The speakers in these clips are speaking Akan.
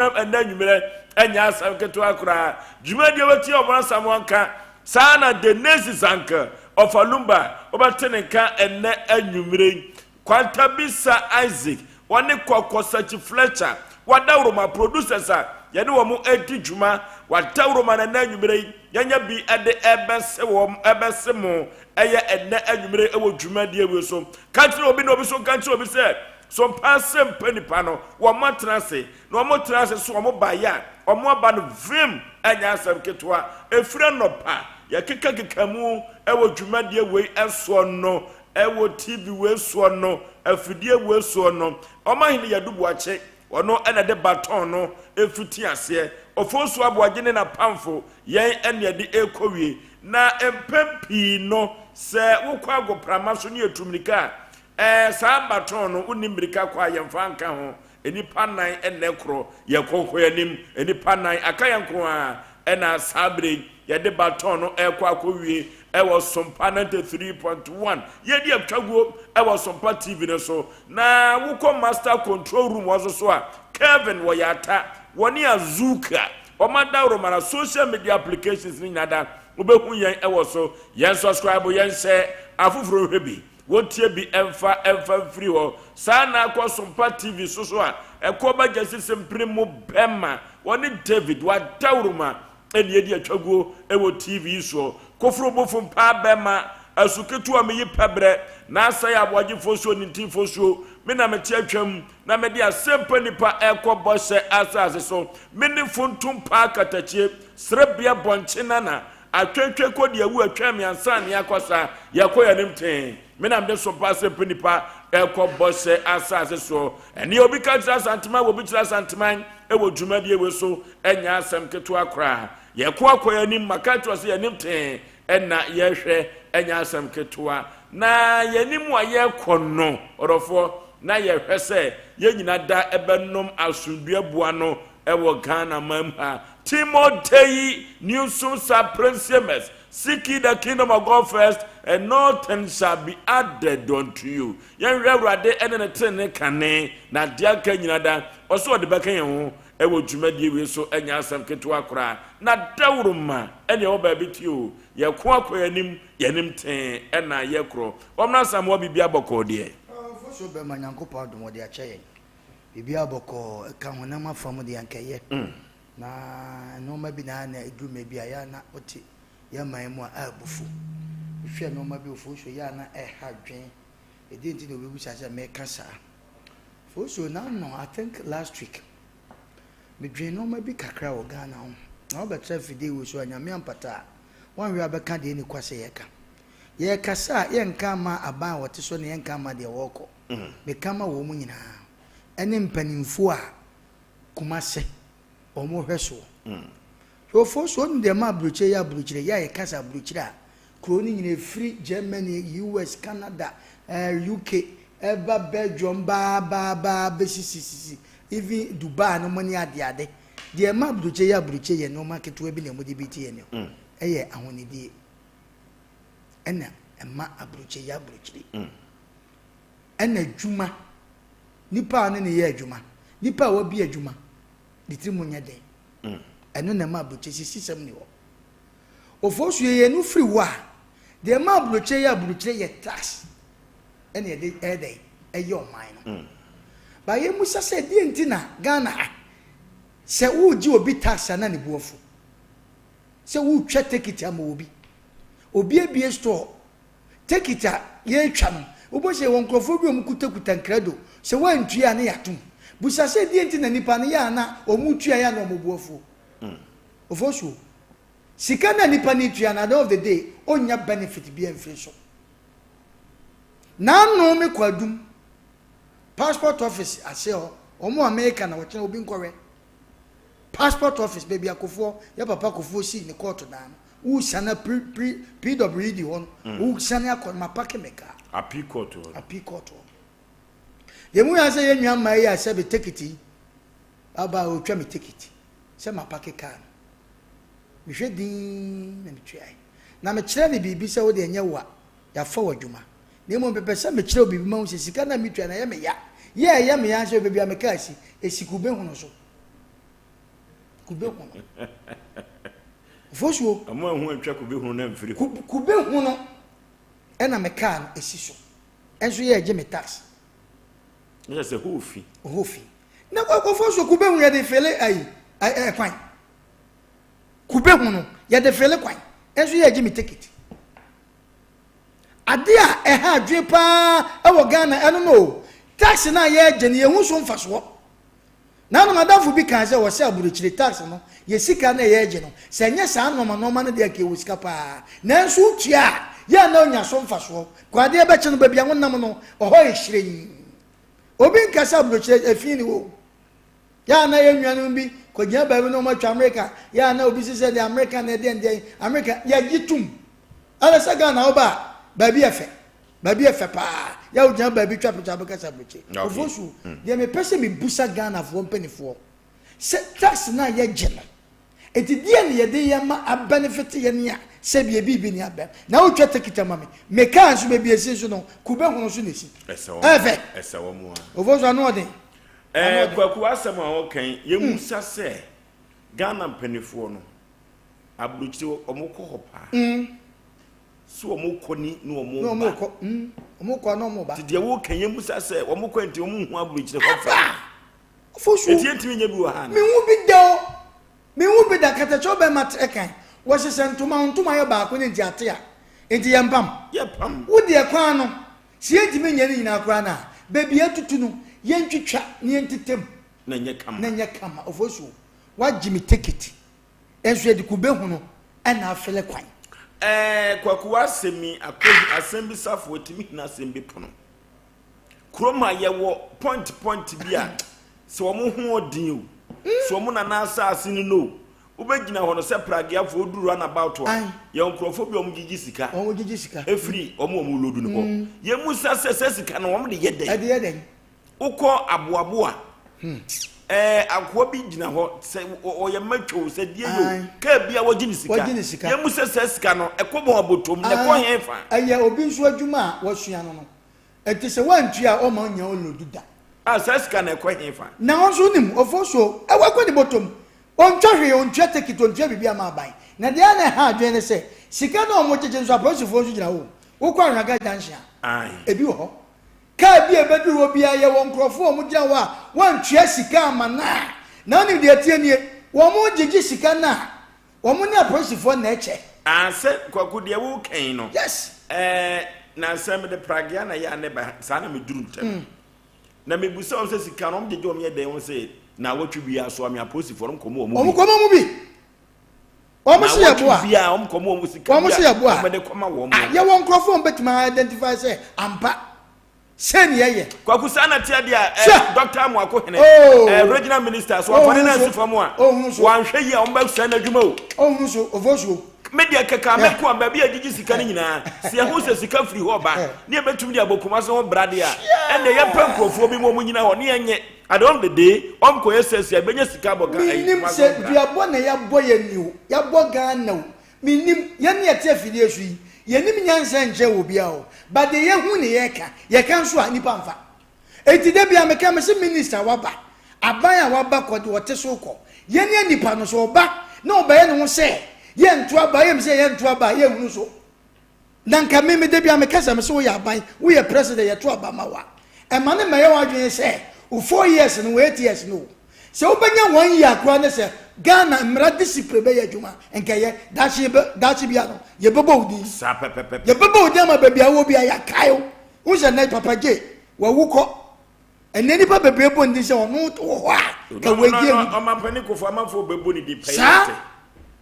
Ɛnnɛ anwummerɛ ɛnyɛ asɛm ketewa koraa. Dwumadie wobɛte Ɔbɔn Asamoah nka, saa na Denise Zanke ɔfa Lumba wobɛte ne nka ɛnnɛ anwummerɛ yi. Kwantabisa Isaac ɔne Kɔkɔ Sachi Fletcher wadawuroma producers a yɛne wɔn redi dwuma wadawuroma na ɛnnɛ anwummerɛ yi yɛanya bi de ɛbɛse wɔn ɛbɛse mo ɛyɛ ɛnnɛ anwummerɛ wɔ dwumadie wei so. Ka kyerɛ obi na obi so nka nkyerɛ obi sɛ so mpa asɛm pa nipa no wɔn atena ase Na wɔn tena ase so wɔn baeɛ a, wɔn aba no vim, ɛnyɛ asɛm ketewa. Ɛfiri anɔpa, yɛkekakeka mu wɔ dwumadie wei soɔ no, wɔ TV wei soɔ no, afidie wei soɔ no. Ɔmahene Yadu Boakye, ɔno na ɛde baton no fiti aseɛ. Ofosu Aboagye ne n'apamfo, yɛn na yɛde rekɔwie. Na mpɛn pii no, sɛ wokɔ agoprama so ne yɛtu mmirika a, ɛɛ saa baton no, wonni mmirika kɔ a, yɛmfa nka ho. Nnipa nnan nnɛ korɔ, yɛkɔ kɔ anim, nnipa nnan, aka yɛn nko ara, ɛna saa berɛ yi yɛde baton no rekɔ akɔwie ɛwɔ Sompa 93.1. Yɛdi atwaguo ɛwɔ Sompa TV no so. Na wokɔ Master Control Room hɔ nso so a, Kevin wɔ Yata, wɔne Azuka, wɔn adaworo na social media applications no nyinaa da, wobɛhu yɛn ɛwɔ so. Yɛn subscribe, yɛn hyɛ, afoforɔ nhwɛ bi. Wontie bi mfa mfa mfiri hɔ. Saa na akɔ Sompa TV so so a ɛkɔ ba Gyasi Sempene mu bɛma wɔne David Wadawuruma ɛne adi atwaguo ɛwɔ TV yi soɔ. Koforo bofo mpaa bɛma asu ketewa meyi pɛbrɛ na asɛe aboagye fosuo ne ntin fosuo. Me na mete atwam na mede asɛmpa nipa ɛkɔ bɔhyɛ asase so. Me ne funtum paa katakyie serebea bɔnkye nana Atwetwe kɔ deɛ awu atwɛn me ansa ne akɔ sa yɛkɔ yɛn anim tee me na mede so pa sɛ nipa ɛkɔ bɔhyɛ asase soɔ ɛne obi ka kyerɛ Asanteman wɔ obi kyerɛ Asanteman ɛwɔ dwumadie wei so ɛnyɛ asɛm ketewa koraa yɛkɔ akɔ yɛn anim maka kyerɛ sɛ yɛn anim tee ɛna yɛhwɛ ɛnyɛ asɛm ketewa na yɛn anim a yɛkɔ no ɔdɔfoɔ na yɛhwɛ sɛ yɛn nyina da ɛbɛnom asomdua bua no Ɛwɔ Ghana man mu ha. Timotei Newsom Saprensiemers, Seek ye the kingdom of God first, and all things shall be added unto you. Yɛnhwɛ Awurade ne ne tenene kane, na adeɛ aka nyina da, ɔsɛ ɔde bɛka yɛn ho ɛwɔ dwumadie wei so, ɛnyɛ asɛm ketewa koraa. Na dawuroma ɛne ɛwɔ baabi te o, yɛko akɔ yɛn anim, yɛn anim tee ɛna yɛkorɔ. Wɔn asamoa biribi abɔkɔɔ deɛ. Ɔfo so bɛma Nyankopɔn adom ɔde akyɛ yɛn. Biribiara bɔkɔɔ, ɛka honam afa mu deɛ anka ɛyɛ. Na nnoɔma bi na na ɛduru mmerɛ bi a yɛ a na wote yɛn man mu a abufu. Wohwɛ nnoɔma bi wɔ Fosuo yɛ a na ɛha dwen. Ɛdeɛn nti na obi bisa sɛ meka saa? Fosuo na no I think last week medwen nnoɔma bi kakra wɔ Ghana ho. Na wobɛtra afidie wei so a Nyame ampata a woanhwɛ a wobɛka deɛ ɛnni kwa sɛ yɛka. Yɛrekasa a yɛnka mma aban a wɔte so na yɛnka mma deɛ wɔrekɔ. Meka ma wɔn nyinaa, ɛne mpanimfoɔ a Kumase wɔn hwɛ soɔ. Hwɛ ofo so onim deɛ ɛma aburokyire yɛ aburokyire, yɛ a yɛka sɛ aburokyire a, kuro no nyinaa ɛfiri Germany, US, Canada, eh, UK, ɛba Belgium baa baa baa bɛsisisisi, even Dubai no mo ne adeade. Deɛ ɛma aburokyire yɛ aburokyire yɛ nneɛma ketewa bi na wɔde bi te yɛn no, ɛyɛ ahonidie ɛna ɛma aburokyire yɛ aburokyire. Ɛna adwuma, nipa a ɔne no yɛ adwuma, nipa a wabi adwuma, ne tiri mu nyɛ den. Ɛno na ɛma aburokyire sisisɛm ni hɔ. Ofosu yɛ yɛn no firi hɔ a, deɛ ɛma aburokyire yɛ aburokyire yɛ tax ɛna yɛde ɛyɛ dɛn ɛyɛ ɔman no. Ba yɛn musa sɛ deɛ nti na Ghana ha sɛ wogye obi tax a na ne bo afu, sɛ wotwa tekiti ama obi, obi abie store Tekit a yɛretwa no, wobɛhu sɛ yɛwɔ nkurɔfoɔ bi a wɔkutakuta nkrado. Sɛ woantua a na yɛatom. Bisa sɛ deɛ nti na nnipa no yɛ a na wɔtua yɛ a na wɔn bo afuo. Ofosuo, sika no a nipa no retua no at the end of the day ɔnnya benefit biara mfiri so. N'ano me kɔ adum passport office ase hɔ, wɔn a meka na wɔkyena obi nkɔhwɛ. Passport office baabi a Kofoɔ, yɛ papa Kofoɔ sii ne kɔɔto dan no. Woresiane apiri piri PWD hɔ no, woresiane akɔ no, mapake me kaa. Apii court hɔ no. Apii court hɔ. Deɛ mu yɛ sɛ yɛn nua mmaa yi a sɛbe tekiti yi, aba a ɔretwa me tekiti sɛ mapake kaa no. Mehwɛ dinn na metuae. Na mekyerɛ no biribi sɛ wo deɛ nyɛ wo a, yɛafa wo adwuma. Na mmom mepɛ sɛ mekyerɛ wo biribi ma wo sɛ sika no a metua no ɛyɛ me ya. Yɛ a ɛyɛ me ya sɛ baabi a me kaa si, ɛsi kube hono so. Kube hono. Ofosuo. Ɔmo ahu antwa kube hono no amfiri hɔ. Kube hono ɛna me kaa no esi so. Ɛnso yɛ ɛgye me tax. Ne sɛ hɔ fi. Hɔ fi. Na ofosuo kube ho yɛde fele ayi ɛkwan. Kube hono yɛde fele kwan. Ɛnso yɛ ɛgye me ticket. Ade a ɛha adwene paa ɛwɔ Ghana ɛno no o. Tax no a yɛgye no yɛhu so mfasoɔ. Nanom adamfo bi kaa sɛ wɔsɛ aburokyire tax no yɛ sika na yɛregye no, sɛ ɛnyɛ saa nnoɔma nnoɔma no deɛ anka yɛwɔ sika paa. Nanso wotua a, yɛ a na wonya so mfasoɔ. Kɔ adeɛ bɛkye no baabi a wonam no, ɛhɔ yɛ hyerɛnn. Obi nka sɛ aburokyire efi nni hɔ o. Yɛ a na yɛn nuanom bi kɔgyina baabi na wɔatwa Amerika, yɛ a na obi se sɛ deɛ Amerika na ɛdeɛn deɛn, Amerika, yɛgye tom. Ɛna sɛ Ghana woba a, baabi yɛ fɛ. Baabi yɛ fɛ paa. Yɛ wogyina baabi twa picture bɛka sɛ aburokyi. Ofosu, deɛ mepɛ sɛ mebusa Ghanafoɔ mpanimfoɔ sɛ tax no a yɛgye no, enti deɛ na yɛde yɛ ma abɛnefete yɛn a sɛbi ebi bi ni abɛm. Na wotwa tekit ama me. Me kaa nso baabi esi nso no, kube hono nso na esi. Ɛyɛ fɛ. Ofosu ano ɔden. Ɛɛ Kwaku asɛm a wɔka yi, yɛmmusa sɛ Ghana mpanimfoɔ no, aburokyire wɔn kɔ hɔ paa. So wɔn kɔ ni na wɔn ba. Na wɔn kɔ wɔn kɔ na wɔn ba. Ti deɛ wɔka yɛn musa sɛ wɔn kɔ nti wɔn nhu aburukyire hɔ fɛ. Fosu. Eti yɛn ntumi nyɛ bi wɔ ha. Mi hu bi da o mi hu bi da katakyɛw bɛn ma te kan wɔhyehyɛ ntoma ntoma yɛ baako ne nti ate a nti yɛn pam. Yɛ pam. Wo deɛ kwan no si yɛn ntumi nyɛ ne nyinaa koraa na beebi atutu no yɛn twitwa ne yɛn tetem. Na nyɛ kama. Na nyɛ kama ofosu wagye mi tekiti. Nso yɛde kube hunu na afele kwan. Ɛɛ Kwaku w'asɛm yi akɔ asɛm bi safo ɛtumi hina asɛm bi pono. Kurom a yɛwɔ point point bi a sɛ wɔn ho ɔden o, sɛ wɔn nana asaase no no o, wobɛgyina hɔ no sɛ prageafoɔ woduru run about a, yɛwɔ nkurɔfoɔ bi a wɔn gyegye sika. Wɔn gyegye sika. Efiri wɔn a wɔn lodu no hɔ. Yɛn mu sa sɛ sɛ sika no wɔn de yɛ dɛn? Ɛde yɛ dɛn? Wokɔ aboaboa ɛɛ akoa bi gyina hɔ sɛ ɔyɛ matwo sɛ deɛ yɛ o kaa bi a wɔgye ne sika wɔgye ne sika yɛn mu sɛ sɛ sika no ɛkɔ bɔn abotom na ɛkɔ hɛn fa. Ɛyɛ obi nso adwuma a wɔsua no no ɛti sɛ wantua a ɔma ɔnya ɔlodu da. A saa sika no ɛkɔ hɛn fa. Na wɔn nso nim ɔfo so ɛwɔ ɛkɔ ne bɔtɔm ɔntwa hwee ɔntua tekit ɔntua biribi ama aban na deɛ na ɛha adwene ne sɛ sika no a wɔgyegye nso apolisifoɔ nso gyina hɔ wokɔ Anwraga junction a ebi wɔ hɔ Kaa bi a ɛbɛduru hɔ biara, yɛwɔ nkurɔfoɔ a wɔgyina hɔ a wɔantua sika amma no a, na wonim deɛ ɛteɛ nie, wɔgyegye sika no a, wɔn ne apolisifoɔ na ɛkyɛ. Ah sɛ Kwaku deɛ wo ka yi no. Yes. Ɛɛ nansa mede pragea na yɛ a ne ba saa na meduru ntɛm. Na mebusa wɔn sɛ sika no wɔn gyegye wɔn yɛ dɛn wɔn sɛ naawɔtwe biara so ame apolisifoɔ no nkɔmɔ wɔn bi. Wɔn kɔmɔ mu bi. Wɔn se yɛ boa. Bia wɔn kɔmɔ wɔn sika wɔn se yɛ boa. Wɔn de kɔma wɔn. Ah, yɛ wɔn nkurɔfoɔ wɔn bɛtumi identify sɛ ampa sɛ ni yɛ. Kwaku saa na tia deɛ ɛ Dr. Amoako Hene oh. ɛ regional minister so wɔn afɔne na asi fam a wɔanhwɛ yie a wɔn bɛ sɛ n'adwuma o. Ohun so ofo so. Me deɛ kɛkɛ a mɛko a baabi a gyigyi sika no nyinaa sɛ yɛho sɛ sika firi hɔ ba ne yɛbɛtumi de abɔ Kumase ho bra deɛ a ɛnna yɛmpɛ nkurɔfoɔ bi ma wɔn nyina hɔ ne yɛnyɛ At the end of the day, ɔm kɔ yɛ sɛsi a ebenya sika abɔ Ghana. Mennim sɛ duabɔ na yabɔ yɛn ni o, yabɔ Ghana o, mennim, yɛn ne yɛte afidie so yi, yɛnnim nyansa nkyɛn wɔ obiara hɔ, but deɛ yɛhu ne yɛka, yɛka nso a nnipa mfa. Enti da biara meka mese minister a waba, aban a waba kɔ deɛ ɔte so kɔ, yɛn ne nnipa no sɛ ɔba na ɔbɛyɛ ne ho sɛ yɛnto aba, yɛm sɛ yɛnto aba a yɛnhunu so. Na nka me me da bi a meka sɛ me sɛ woyɛ aban woyɛ president yɛto aba ma wo a ɛma ne mɛyɛ w'adwene sɛ wo 4 years no wo 8 years no o sɛ wobɛnya one year koraa ne sɛ Ghana mmara discipline bɛyɛ adwuma nkɛyɛ daakye yɛbɛ daakye bia no yɛbɛbɔ wo din Saa pɛpɛpɛpɛ. Yɛbɛbɔ wo din ama baabi a wɔ bi a yɛakae wo wo sɛ nnɛ Papa J wawu kɔ ɛnɛ nipa bebree bɔ ne din sɛ ɔno wɔ hɔ a ka wadi awu. Ɔmampanin Kofo amanfoɔ bɛbɔ ne din pɛyɛ saa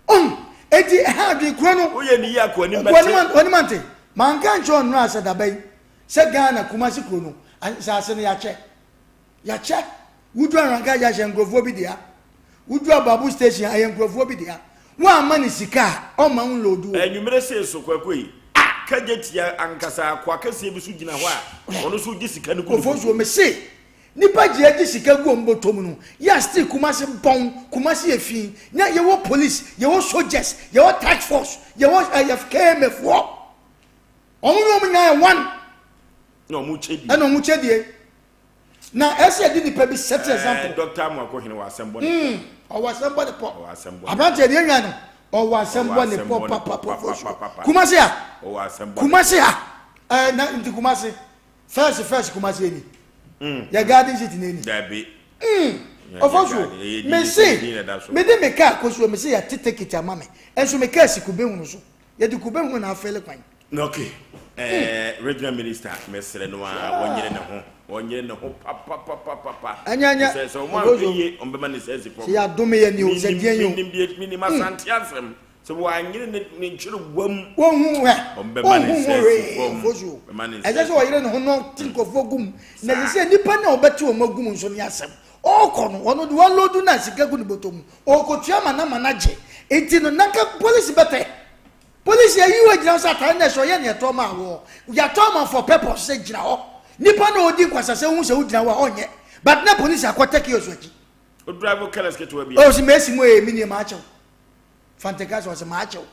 ɔn eti ɛha adwene kuro no woyɛ ne yi akɔ anim bɛte wɔnim ante manka nkyerɛ ɔno asɛ daba yi sɛ Ghana Kumasi kuro no nsaase no yɛakyɛ yɛakyɛ wodu Anranka yɛahyɛ nkurɔfoɔ bi dea wodu Ababu station ayɛ nkurɔfoɔ bi dea woamma ne sika a ɔma wo load o. Anwummerɛ sei so Kwaku yi kagye tia ankasa akoa kɛseɛ bi so gyina hɔ a ɔno nso gye sika no gu ne bɔtɔ mu. Mese nipa gye agye sika gu wɔn bɔtɔ mu no yɛ still Kumasi bɔn Kumasi yɛ fi na yɛwɔ police yɛwɔ soldiers yɛwɔ task force yɛwɔ ɛyɛ KMA foɔ wɔn ne wɔn nyinaa yɛ one na wɔn kyɛ die ɛna wɔn kyɛ die na ɛsɛ yɛde nipa bi set example. Ɛɛ Dr. Amoako Hene wɔ asɛm bɔ ne. Ɔwɔ asɛm bɔ ne pɔ. Ɔwɔ asɛm bɔ. Aberanteɛ deɛ nwa no. Ɔwɔ asɛm bɔ ne pɔ papa pɔ. Kumasi ha. Ɔwɔ asɛm bɔ. Kumasi ha. Ɛɛ na nti Kumasi. First first Kumasi eni. Mm. Yɛ garden city n'eni. Dabi. Mm. Ɔfɔ so. Mesi. Mede me kaa kɔ so mesi yɛ tete kiti ama me. Ɛnso me kaa si kube hunu so. Yɛde kube hunu na afɛle kwan. Okay. Eh, regional minister mesrɛ no a wɔnyere ne ho wɔnyere ne ho papapapapa ɛnyɛ ɛnyɛ sɛ sɛ wɔn ahwɛ yie wɔn bɛma ne sɛ si fam sɛ yɛadome yɛ ni o sɛ deɛ yi o menim deɛ menim asante asɛm sɛ wɔanyere ne ne nkyere wam wɔnhu hɛ wɔn bɛma ne wɔnhu sɛ ho si fam hwee fosuo bɛma ne sɛ ɛsɛ sɛ ɔyere ne ho na ɔte nkurɔfoɔ gu mu na ɛsɛ sɛ nnipa no a ɔbɛte wɔn agu mu nso ne asɛm ɔrekɔ no ɔno de wɔalodu no a sika gu ne bɔtɔ mu ɔrekɔtua ma na ma no agye nti no nanka polisi bɛpɛ Polisi ayi wo agyina hɔ sɛ atare na ɛhyɛ ɔyɛ nea ɛtɔ maa woɔ. Yɛatɔ ama for purpose sɛ gyina hɔ. Nipa na ɔdi nkwasasɛm hu sɛ wogyina hɔ a ɔnyɛ. But na polisi akɔtɛ kiosk akyi. O drive careless ketewa bi. Oh, si mesi mu ee, mi nie maa kyɛw. Fanteka sɛ ɔsɛ maa kyɛw.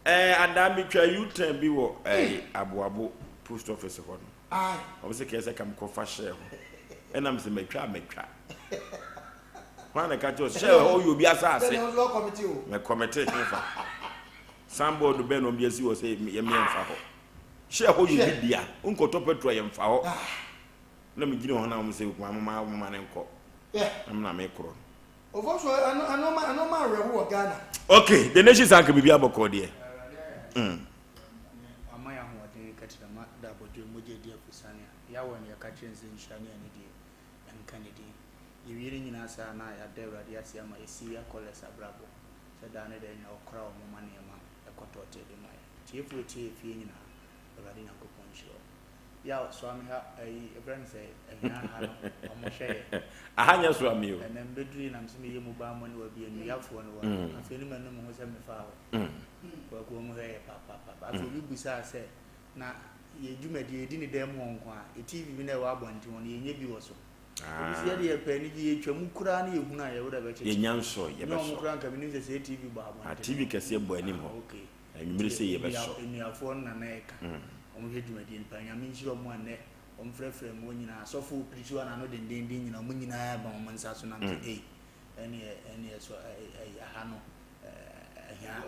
Ɛɛ adaa mi twa U-turn bi wɔ ɛɛ Aboabo post office hɔ no. Aye. Wɔn sɛ kɛse kam kɔ fa hyɛ hɔ. Ɛnam sɛ mɛtwa mɛtwa. Hwan na ɛka kyerɛ hyɛ hɔ yɛ obi asase. Sɛ ɔsɛ ɔkɔmiti o. Mɛ kɔmiti hefa. Signboard bɛn na wɔn de asi hɔ sɛ yɛn mfa hɔ. Hyɛ hɔ yɛ obi dea. Nkɔtɔ petrol yɛn mfa hɔ. Na mi gyina hɔ na wɔn sɛ kuma mama mama ne nkɔ. Na mi na mi korɔ no. Ofo so ɛno ɛno ma ɛno ma awerɛho wɔ Ghana. Okay, the nation sanka biribi abɔkɔ deɛ. Wama yɛn ahoɔden kɛtrɛma da abɔdwam mogya adi afusane a yɛawɔ no yɛka kyerɛ no sɛ nhyira ne anidie nka ne din. Yɛwie ne nyinaa saa na yɛada Awurade ase ama yɛ Syria Callers abrabɔ sɛ daa ne daa nyinaa ɔkora wɔn ma nneɛma ɛkɔ tɔɔtee de ma yɛn. Atiefoɔ a ɛtie yɛn fie nyinaa Awurade Nyankopɔn nhyira wɔn. Yaw Soame ha ayi yɛfrɛ no sɛ Ahina ha no wɔn hwɛ yɛn. Aha nyɛ Soame o. Ɛnɛ mbɛduru yi na mesɛ meyɛ mobile money wɔ bi nnuafoɔ no wɔ no afei ne manu me ho sɛ mefaa hɔ. Kwaku wɔn hwɛ yɛ papaapa. Afei obi busaa sɛ na yɛ dwumadie yɛdi ne dan mu hɔ nko a yɛ TV bi na ɛwɔ abɔnten hɔ no yɛnyɛ bi wɔ so. Obi sɛ yɛde yɛpɛ anigye yɛtwa mu koraa ne yɛhunu a yɛ werɛ bɛkyekye. Yɛnya nsɔ Nyɛ yɛbɛsɔ. wɔn koraa nka menim sɛ sɛ TV bɔ abɔnten. Ah, TV kɛseɛ bɔ anim hɔ. Ah, okay. Anwummere sɛ yɛbɛsɔ. Nnuafoɔ no na na ɛka. Wɔn hwɛ dwumadie no paa. Nyame nhyira wɔn a nnɛ wɔn frɛfrɛ mu wɔn nyinaa. Asɔfo pirikyi wɔn ano dendenden nyinaa wɔn nyinaa ba wɔn nsa so nam sɛ ei ɛneɛ ɛneɛ so ɛyi aha no ɛhia.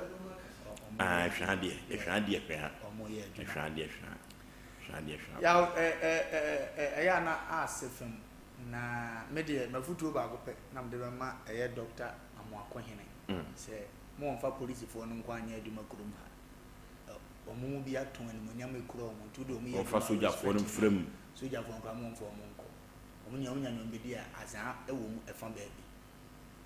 Ah, ɛhwɛ adeɛ, ɛhwɛ adeɛ, ɛhwɛ ha. Wɔn yɛ adwuma. Ɛhwɛ adeɛ, ɛhwɛ ha. Ɛhwɛ adeɛ, ɛhwɛ ha. Yaw ɛ ɛ ɛ ɛyɛ a na ase fam na me deɛ mafutuo baako pɛ na mede bɛma ɛyɛ Dɔkta Amoakohene sɛ mo wɔmfa polisifoɔ no nko anyɛ adwuma kurom ha. Wɔn mu bi atɔn animuonyam ekura wɔn nti wode wɔn yɛ Wɔmfa adwuma sogyafoɔ no respect mfra mu. Sogyafoɔ no koraa mo wɔmfa wɔn nkɔ. Wɔn nyinaa wɔnya nea wɔbɛdi a azaa wɔ mu ɛfa baabi.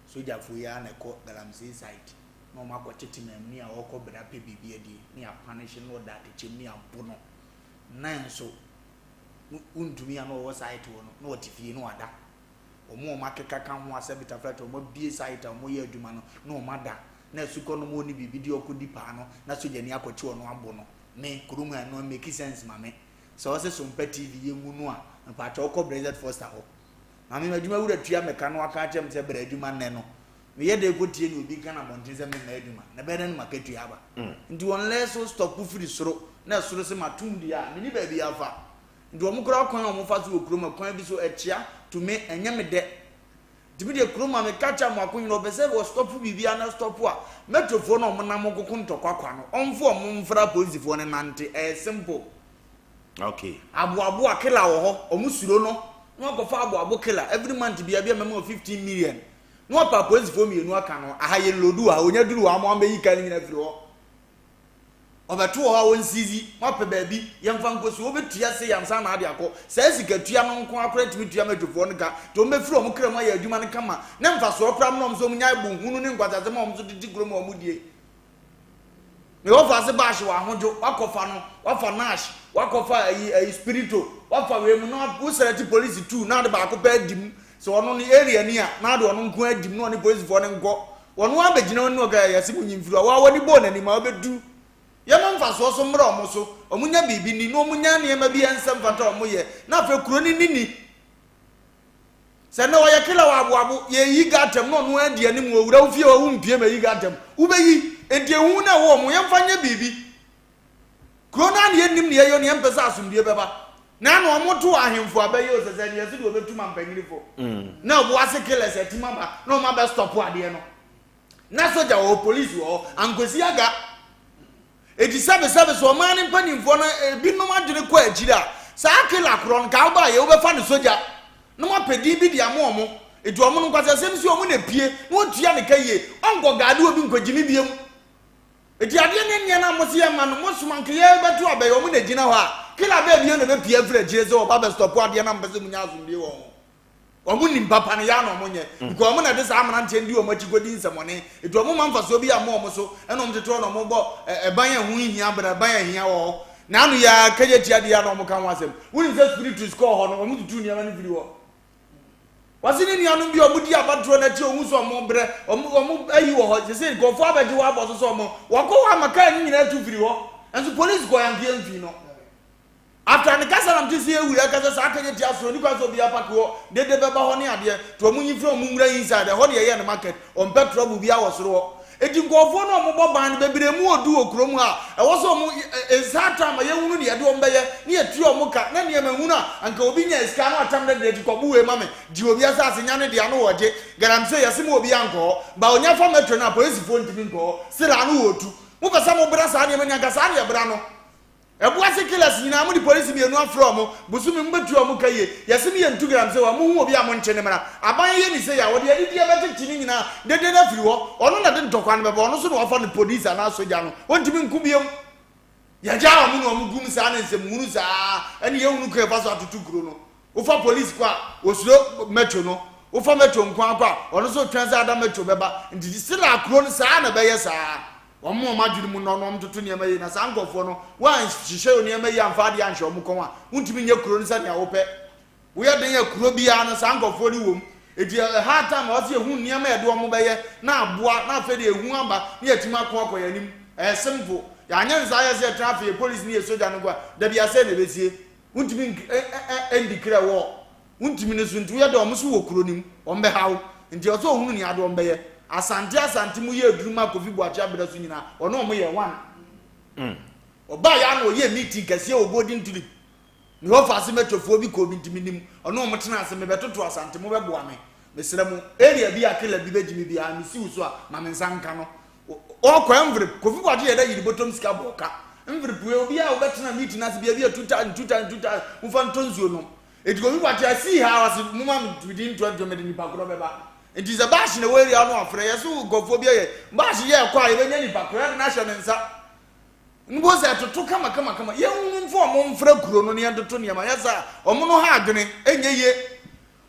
Sogyafoɔ yi ara na ɛkɔ galamsey site na wɔn akɔ tete maamuni a ɔrekɔ bra pɛ biribi adi ne yɛapanishe no ɔda atɛkyɛ mu ne yɛabo no. Nan nso wontumi a na ɔwɔ site hɔ no na ɔte fie na wada. Wɔn a wɔakeka ka ho asɛ bitaflat a wɔabue site a wɔyɛ adwuma no na wɔada na asukɔ nom ɔnni biribi de ɔkɔdi paa no na sogyani akɔkye ɔno abo no. Me, kurom ha ɛno ɛmmeki sense ma me. Sɛ ɔse Sompa TV yɛngu no a, mpakyɛw kɔ Brexit Foster hɔ. Na me m'adwuma wura tua me ka na waka akyerɛ me sɛ bra adwuma nnɛ no, meyɛ dɛn kɔtie nea obi reka no abɔnten sɛ memma adwuma? Na ɛbɛyɛ dɛn na m'akatua aba? Nti unless wo stop firi soro na ɛsoro se matom deɛ a, menni baabi afa. Nti wɔn koraa kwan a wɔn fa so wɔ kurom a kwan bi so ɛkyea to me ɛnyɛ me dɛ. Nti me deɛ kurom a me ka kyɛ amoako nyina ɔpɛ sɛ wɔ stop biribi a na stop a metro foɔ no a wɔn nam koko ntɔkwa kwa no ɔnfo wɔn mfra apolisifoɔ no nante ɛyɛ simple. Okay. Aboaboa killer wɔ hɔ wɔn suro no na wakɔfa aboabo killer every month bia bia mɛma 15 million na wapɛ apolisifoɔ mmienu aka no aha yɛ lodu ha onya duru hɔ ama wɔn abɛyi car no nyina firi hɔ. Ɔbɛto wɔ hɔ a ɔnsizi, moapɛ baabi, yɛmfa nkɔsi hɔ, wobɛtua sei ansa na ade akɔ. Saa sikatua no nko ara koraa tumi tua mɛtwofoɔ no ka, nti wɔbɛfiri wɔn kra mu ayɛ adwuma no kama, na mfasoɔ koraa mmra wɔn so, wɔnyae bo hunu ne nkwaseasɛm a wɔn nso de te kurom a wɔdie. Me wɔfa ase bash wɔ ahodwo, wakɔfa no, wafa nash, wakɔfa ayi ayi spirito, wafa wei mu na wo select polisi tu na ade baako pɛ adi mu, sɛ ɔno ne area ni a na ade ɔno nko adi mu na ɔne polisifoɔ no nkɔ. Wɔn ara bɛgyina wɔn anim aka yɛse mo nyi mfiri hɔ, wɔn ani bɔɔ n'anim a wɔbɛtu. Yɛma mfasoɔ so mmra wɔn so, wɔn nya biribi nni, na wɔn nya nneɛma bi a ɛnsɛ mfata a wɔn yɛ, na afei kuro no nni ni. Sɛ nnɛ wɔyɛ kila wɔ aboabo, yɛyi gutter mu na ɔno ara di anim, ɔwura wo fie hɔ, wompie ma yi gutter mu, wobɛyi. Enti ehu no a ɛwɔ wɔn, yɛmfa nyɛ biribi. Kuro no ara na yɛnnim nea ɛyɔ na yɛmpɛ sɛ asomdwoeɛ bɛba. Na na ɔmo to ahemfo abɛyɛ o sɛsɛ neɛ ɛso deɛ ɔbɛtu mampanyinifo na ɔboase killers atim aba na ɔmo abɛ stop adeɛ no na sogya wɔ hɔ police wɔ hɔ ankosi aga eti sɛbe sɛbe so ɔman ne mpanimfoɔ no ebinom adwene kɔ akyiri a saa killer korɔ no ka ɔba yɛ wobɛfa no sogya na mo apɛ din bi de ama ɔmo eti ɔmo no nkwasasɛm si ɔmo na epie na wɔtua ne ka yie ɔnkɔ gaade obi nkɔgyimi biem. Eti adeɛ ne nneɛ no a mose yɛmma no, mosom anka yɛbɛto aba yi, ɔmo na gyina hɔ a, killer bɛɛ bio na ɛbɛpie afiri akyire sɛ ɔba bɛ stop adeɛ no a mopɛ sɛ monya asomdwie wɔ ho. Ɔmo nim papa no, yɛ a na ɔmo nyɛ, because ɔmo na ɛde saa mmeranteɛ no di ɔmo akyi kɔdi nsɛmɔne, eti ɔmo mma mfasoɔ bi amma ɔmo so, ɛna ɔmo tete hɔ na ɔmo bɔ ɛban a ɛho nhia bra, ɛban a ɛhia wɔ hɔ. Na ano yi ara kagya tia deɛ a na ɔmo ka ho asɛm. Wonim sɛ spiritus kɔɔ hɔ no, ɔmo tutuu nneɛma no firi hɔ. Wɔse ne nuanom bi a wɔdi abatoɔ no akyi a wɔhu sɛ wɔbrɛ, wɔn wɔn ayi wɔ hɔ. Sese nkurɔfoɔ abɛgye hɔ abɔ so sɛ wɔn wɔkɔ hɔ ama kaa no nyinaa tu firi hɔ. Nso polisi kɔɔ yanke amfii no. After ne kasa na mete sɛ yɛwura ɛka sɛ saa kɛnyɛ tia soro ni kwan sɛ obiara pake hɔ dede bɛba hɔ ne adeɛ nti wɔn nyi firi wɔn nwura inside ɛhɔ deɛ ɛyɛ ne market wɔmpɛ trouble biara wɔ soro hɔ. Enti nkurɔfoɔ no a wɔbɔ ban no bebree mu ɔdu wɔ kurom ha a ɛwɔ sɛ wɔn nsa atɔ ama yɛhunu deɛ yɛde wɔn bɛyɛ na yɛtua wɔn ka na nneɛma hunu a anka obi nyaa sika na watam ne deɛ akyi kɔbo wei ma me gye obi asase nya ne deɛ ano wɔgye galamsey yɛse ma obi ankɔ hɔ ba onya fa metro no a polisifoɔ ntumi nkɔ hɔ sila ano wɔtu mopɛ sɛ mobra saa nneɛma ni anka saa ne yɛbra no Ɛboase killers nyinaa mode polisi mienu afrɛ ɔmo, bosome mobɛtua ɔmo ka yie, yɛse mo yɛ ntu galamsey wa mohu obi a monkye no mmra, aban yɛ ne sei a ɔde anigyeɛ bɛkyekye ne nyinaa dede no afiri hɔ, ɔno na de ntɔkwa no bɛba, ɔno nso na wafa no police anaa sogya no, ɔntumi nko biom. Yɛgyaa ɔmo na ɔmo gum saa ne nsɛm hunu saa ɛne yɛhunu kwan yɛfa so atoto kuro no. Wofa police kɔ a osuro metro no, wofa metro nko ara kɔ a ɔno nso retwɛn sɛ ada metro bɛba, nti sila kuro no saa na ɛbɛyɛ saa. Wɔn a wɔn adwene mu nnɔ no, wɔtoto nneɛma yie, na saa nkurɔfoɔ no, woanhyehyɛ nneɛma yie amfa adeɛ anhyɛ wɔn kɔn a, wontumi nyɛ kuro no sɛdeɛ wopɛ. Woyɛ den a kuro biara no, saa nkurɔfoɔ no wom. Enti ɛha time a wɔsɛ yɛhu nneɛma a yɛde wɔn bɛyɛ na aboa, na afei deɛ ehu aba na yɛatumi ako akɔ yɛn anim. Ɛyɛ simple. Yɛanyɛ no saa yɛ sɛ yɛtena afei yɛ polisi ne yɛ sogya no nko a, da bi asɛe na ɛbɛsie. Wontumi ndeclare war. Wontumi no so nti woyɛ dɛ wɔn so wɔ kuro no mu wɔn bɛha wo nti ɔsɛ ohunu nea ade wɔn bɛyɛ Asante Asante mu yɛ aduru ma Kofi Boakye abena so nyinaa ɔne wɔn yɛ one ɔbaa yɛ ano ɔyɛ meeting kɛseɛ wɔ Golden Tulip ne hɔ faase mɛtwafoɔ bi kɔɔ bi nti menim ɔne wɔn tena ase mebɛtoto Asante mo bɛboa me mesrɛ mo area bi a killer bi bɛgye me biara mesi wo so a ma me nsa nka no ɔkɔ envelope Kofi Boakye yɛ dɛ yiri bɔtɔm sika bɔɔ ka envelope wei obiara a wobɛtena meeting ase bia bi a 2000 2000 2000 wofa ntɔ nsuo nom Enti obi bɔ ate see ha ɔse moma me within 20 mede nipa korɔ bɛba. Enti sɛ bash na ɛwɔ area no afrɛ yɛ so nkurɔfoɔ bi ayɛ bash yɛ ɛkɔ a yɛbɛnya nipa korɔ yɛde no ahyɛ ne nsa. Mbo sɛ ɛtoto kama kama kama yɛnhunu mfa ɔmo mfrɛ kuro no na yɛntoto nneɛma yɛ saa ɔmo no ha adwene ɛnyɛ yie.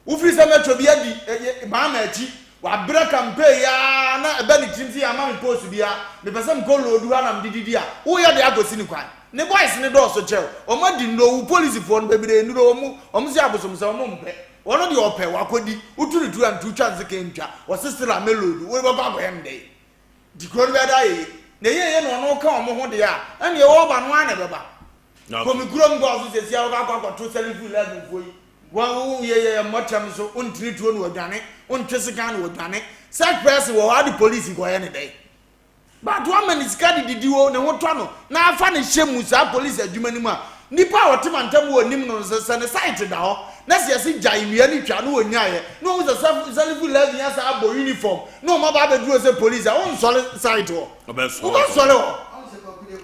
Wofiri sɛ metro bi adi maama akyi wabrɛ campaign yi ara na ɛba ne tirim sɛ yɛama me post biara mepɛ sɛ mekɔ loodu ha na mede didi a woyɛ de akɔsi ne kwan. Ne boys no dɔɔso kyɛw wɔn adi nnuro wo polisifoɔ no bebree nnuro wɔn wɔn se abosomsɛm wɔn mpɛ wɔn deɛ ɔpɛ wakɔdi wotu ne tuo a nti wotwa nsekan ntwa wɔse still a mɛ load wo bɛkɔ akɔyɛ no dɛn nti kuro no bɛyɛ dɛ ayɛ yie na ɛyɛ yie na ɔno ka wɔn ho deɛ a ɛnneɛ wɔba no ara na ɛbɛba kɔ me kurom kɔ so sɛsi a wɔkɔ akɔ akɔto sɛlifo 11 foɔ yi wɔn wo yɛ yɛ mmɔtɛm so wontene tuo na wɔdwane wontwe sekan na wɔdwane such person wɔ hɔ ade polisi kɔyɛ ne dɛn But wama no sika de didi o, ne ho tɔ no, na afa no hyɛ mu saa police adwuma no mu a, nipa a ɔte mantam hɔ ɔnim no no sɛ sɛ ne site da hɔ na sɛ yɛse gyae nnua no twa na ɔnyaeɛ na ɔhu sɛ Salifu Levy asan abɔ uniform na ɔma ba abɛduru hɔ sɛ police a, wonsɔre site hɔ. Wobɛsɔre hɔ.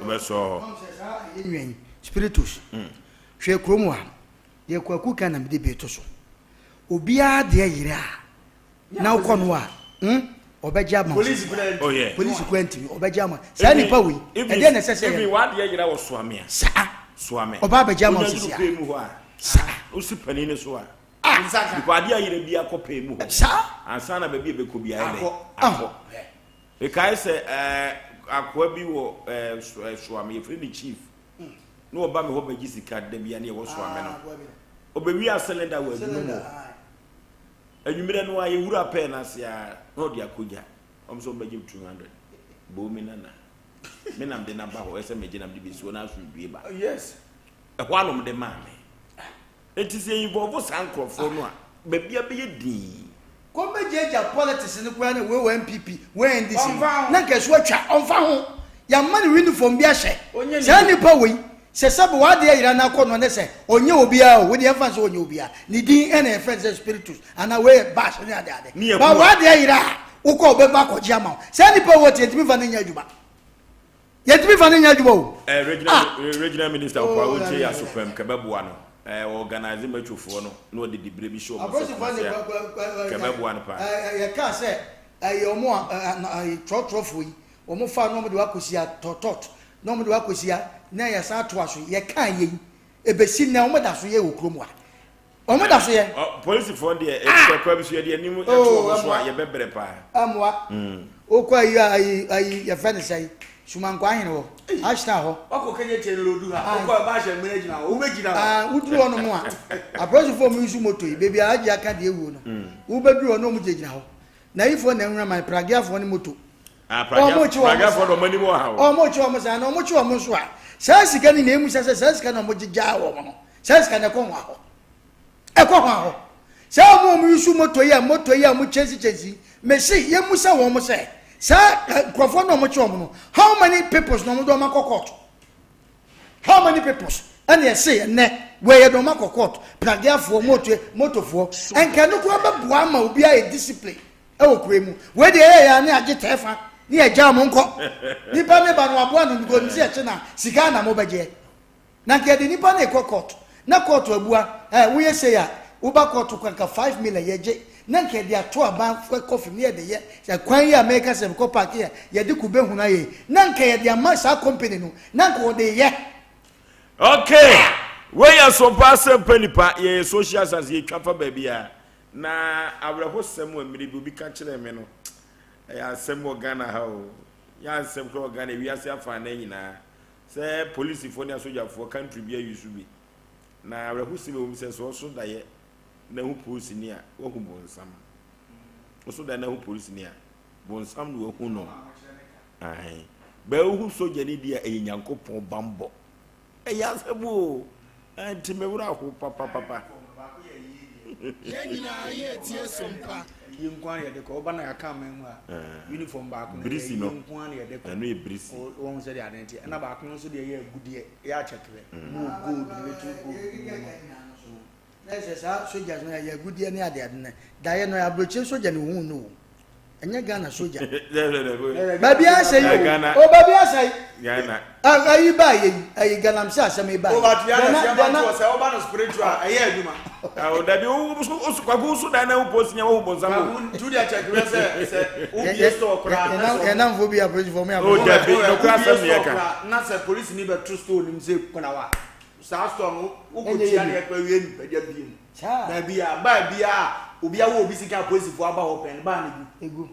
Wobɛsɔre hɔ. Yɛn nua yi, Spiritus, hwɛ kurom ha, deɛ Kwaku ka na mede bi reto so. Obiara deɛ yere a, na wokɔ no a hmm ɔbɛgye ama wo Polisi kura ntumi. Oh yeah. Polisi kura ntumi ɔbɛgye ama saa nipa wei ɛdeɛ na ɛsɛ sɛ yɛ. Even w'adeɛ yera wɔ soame a. Saa. Soame. Ɔba abɛgye ama wo sisi a. Onya duru pay mu hɔ a. Saa. Osi panin no so a. Ah. Because adeɛ ayera bi akɔ pay mu hɔ. Saa. Ansa na baabi a ɛbɛkɔ bi ayɛ dɛ. Akɔ. Mekae sɛ ɛɛ akoa bi wɔ ɛɛ soame yɛfrɛ no chief. Na ɔba me hɔ bɛgye sika da bi a ne yɛwɔ soame no. Ɔbɛwia cylinder wɔ adwuma mu hɔ. Anwummerɛ no ara yɛwura pɛɛ no ase ara na ɔde akɔgya. Wɔn nso wɔbɛgye 200. Boo me nana. Me na mede no aba hɔ ɛsɛ megye na mede bɛsi hɔ na asomdwie ba. Yes. Ɛhɔ ara na wɔde maa me. Enti sɛ yɛ involve saa nkurɔfoɔ no a, baabi abɛyɛ dinn. Kɔ bɛgyaagya politics no koraa na wei wɔ NPP, wei NDC no, na nka ɛso atwa, ɔmfa ho. Yɛama no uniform bi ahyɛ. Saa nipa wei. Sɛ sɛbe w'adeɛ yera na akɔ no ne sɛ ɔnyɛ obiara o, wo deɛ mfa nsɛ ɔnyɛ obiara, ne din ɛna yɛfrɛ no sɛ spiritus anaa wei yɛ bash ne ade ade. Ne yɛ Ba kua. w'adeɛ yera a, wokɔ ɔbɛba akɔgye ama wo. Saa nipa wɔ te yɛntumi mfa no nyɛ adwuma. Yɛntumi mfa no nyɛ adwuma o. Eh, regional, Ah! regional minister ɔkɔ a Oh, wotie dabi, yɛ dabi, aso dabi. pam kɛbɛboa no. Eh, organize mɛtwofoɔ no na ɔde diberɛ bi hyɛ wɔn sɛ Apolisifoɔ Kumasi ne a kɔ kɔ kɔ kɛbɛboa no paa. yɛkaa sɛ ɛyɛ wɔn a trɔtrɔfoɔ yi wɔn fa na wɔn de wakɔsi atɔtɔt na wɔn de wakɔsi a na yɛsan atoa so yɛkaa yei ebesi nnɛ wɔn da so yɛ wɔ kurom ha wɔn da so yɛ. Polisifoɔ deɛ ɛkura bi so yɛde anim ɛto wɔn so a yɛbɛbrɛ paa. Ɛmoa wokɔ ayi ayi ayi yɛfrɛ ne sɛn Sumankwa ahene hɔ Ashton hɔ. Wakɔ Kenya kyɛn lodu ha wokɔ ɛba ahyɛ mmiri gyina hɔ wobɛgyina hɔ. Woduru hɔ nom a apolisifoɔ wɔn nso moto yi beebi a agye aka deɛ ewuo no wobɛduru hɔ na wɔn gyinagyina hɔ na ayifoɔ na nwura man pragiafoɔ ne moto. Wɔn kye wɔn saa wɔn kye wɔn saa na wɔn kye wɔn nso a saa sika no na emu sɛ sɛ saa sika na wɔn gyegyaa wɔn no saa sika no ɛkɔ wɔn ahɔ ɛkɔ wɔn ahɔ saa wɔn a wɔn yusu moto yi a moto yi a wɔn kyɛnse kyɛnse mesi yɛn mu sɛ wɔn sɛ saa nkurɔfoɔ na wɔn kye wɔn no how many peoples na wɔn de wɔn akɔ court how many peoples ɛna ɛse ɛnɛ wɔyɛ de wɔn akɔ court pragiafoɔ moto motofoɔ nkɛ no koraa bɛboa ama obi ayɛ discipline. Ɛwɔ kuro yi mu. Wei deɛ ɛyɛ yɛ a ne agye tɛɛfa ne yɛgyaa mo nkɔ. Nipa ne ba no waboa no because nim sɛ yɛkye no a sika na mobɛgyeɛ. Na nka yɛde nipa no rekɔ court na court abua ɛɛ woyɛ sei a woba court kɔ nka 5 million yɛgye na nka yɛde ato aban kɔfim ne yɛde yɛ sɛ kwan yi a mɛka sɛ mekɔ park yɛ yɛde kube hunu ayɛ yi na nka yɛde ama saa company no na nka wɔde yɛ. Okay, wei yɛ sompa asɛmpa nipa yɛyɛ social science yɛtwa fa baabi a Na awerɛhosɛm a mmere bi obi ka kyerɛɛ me no, ɛyɛ asɛm wɔ Ghana ha o. Nyɛ asɛm koraa wɔ Ghana, wiase afanan nyinaa. Sɛ polisifoɔ ne asogyafoɔ country bi ayi so bi. Na awerɛhosɛm ɛwɔ mu sɛ sɛ ɔso daeɛ na hu polisini a, wahu bonsam. Ɔso daeɛ na hu polisini a, bonsam na wahu no. Ae. Bɛɛ wohu sogyani di a, ɛyɛ Nyankopɔn bammɔ. Ɛyɛ asɛm o, ɛnti me werɛ ahow papapapa. Yɛn nyinaa yɛ tie som pa. Yie nko ara na yɛde kɔ. Woba na yɛaka aman mu a, uniform baako no ɛyɛ yie nko ara na yɛde kɔ. Ɛno yɛ birisi. Wɔn sɛ deɛ ade nti. Ɛna baako no nso deɛ ɛyɛ agudeɛ, ɛyɛ akyɛkerɛ. Mu wɔ gold, little gold nneɛma. Na sɛ saa soldiers no yɛ agudeɛ ne adeade no daeɛ no aburokyire soldier na ohun no o ɛnyɛ Ghana soldier baabi asɛ yi o o baabi asɛ yi ayi ba yɛ yi ayi galamsey asɛm yi ba yi dana dana sɛ ɔba no spiritual ɛyɛ adwuma. Awo dabi o o kwaku so dan na o post nya o bonsam o. Tu deɛ kyɛ kura sɛ sɛ o bie store koraa na sɛ. Yɛn namfo bi apolisifoɔ mo yɛ apolisifoɔ. O dabi nokura asɛm ni yɛ ka. Na sɛ polisi ni bɛ to store nim sɛ kɔla wa. Saa store no wokɔ tua ne ɛkɔ awie nipadua bie mu. Baabi a baa bi a obi awɔ obi sika apolisifoɔ aba hɔ pɛn baa no gu. Egu.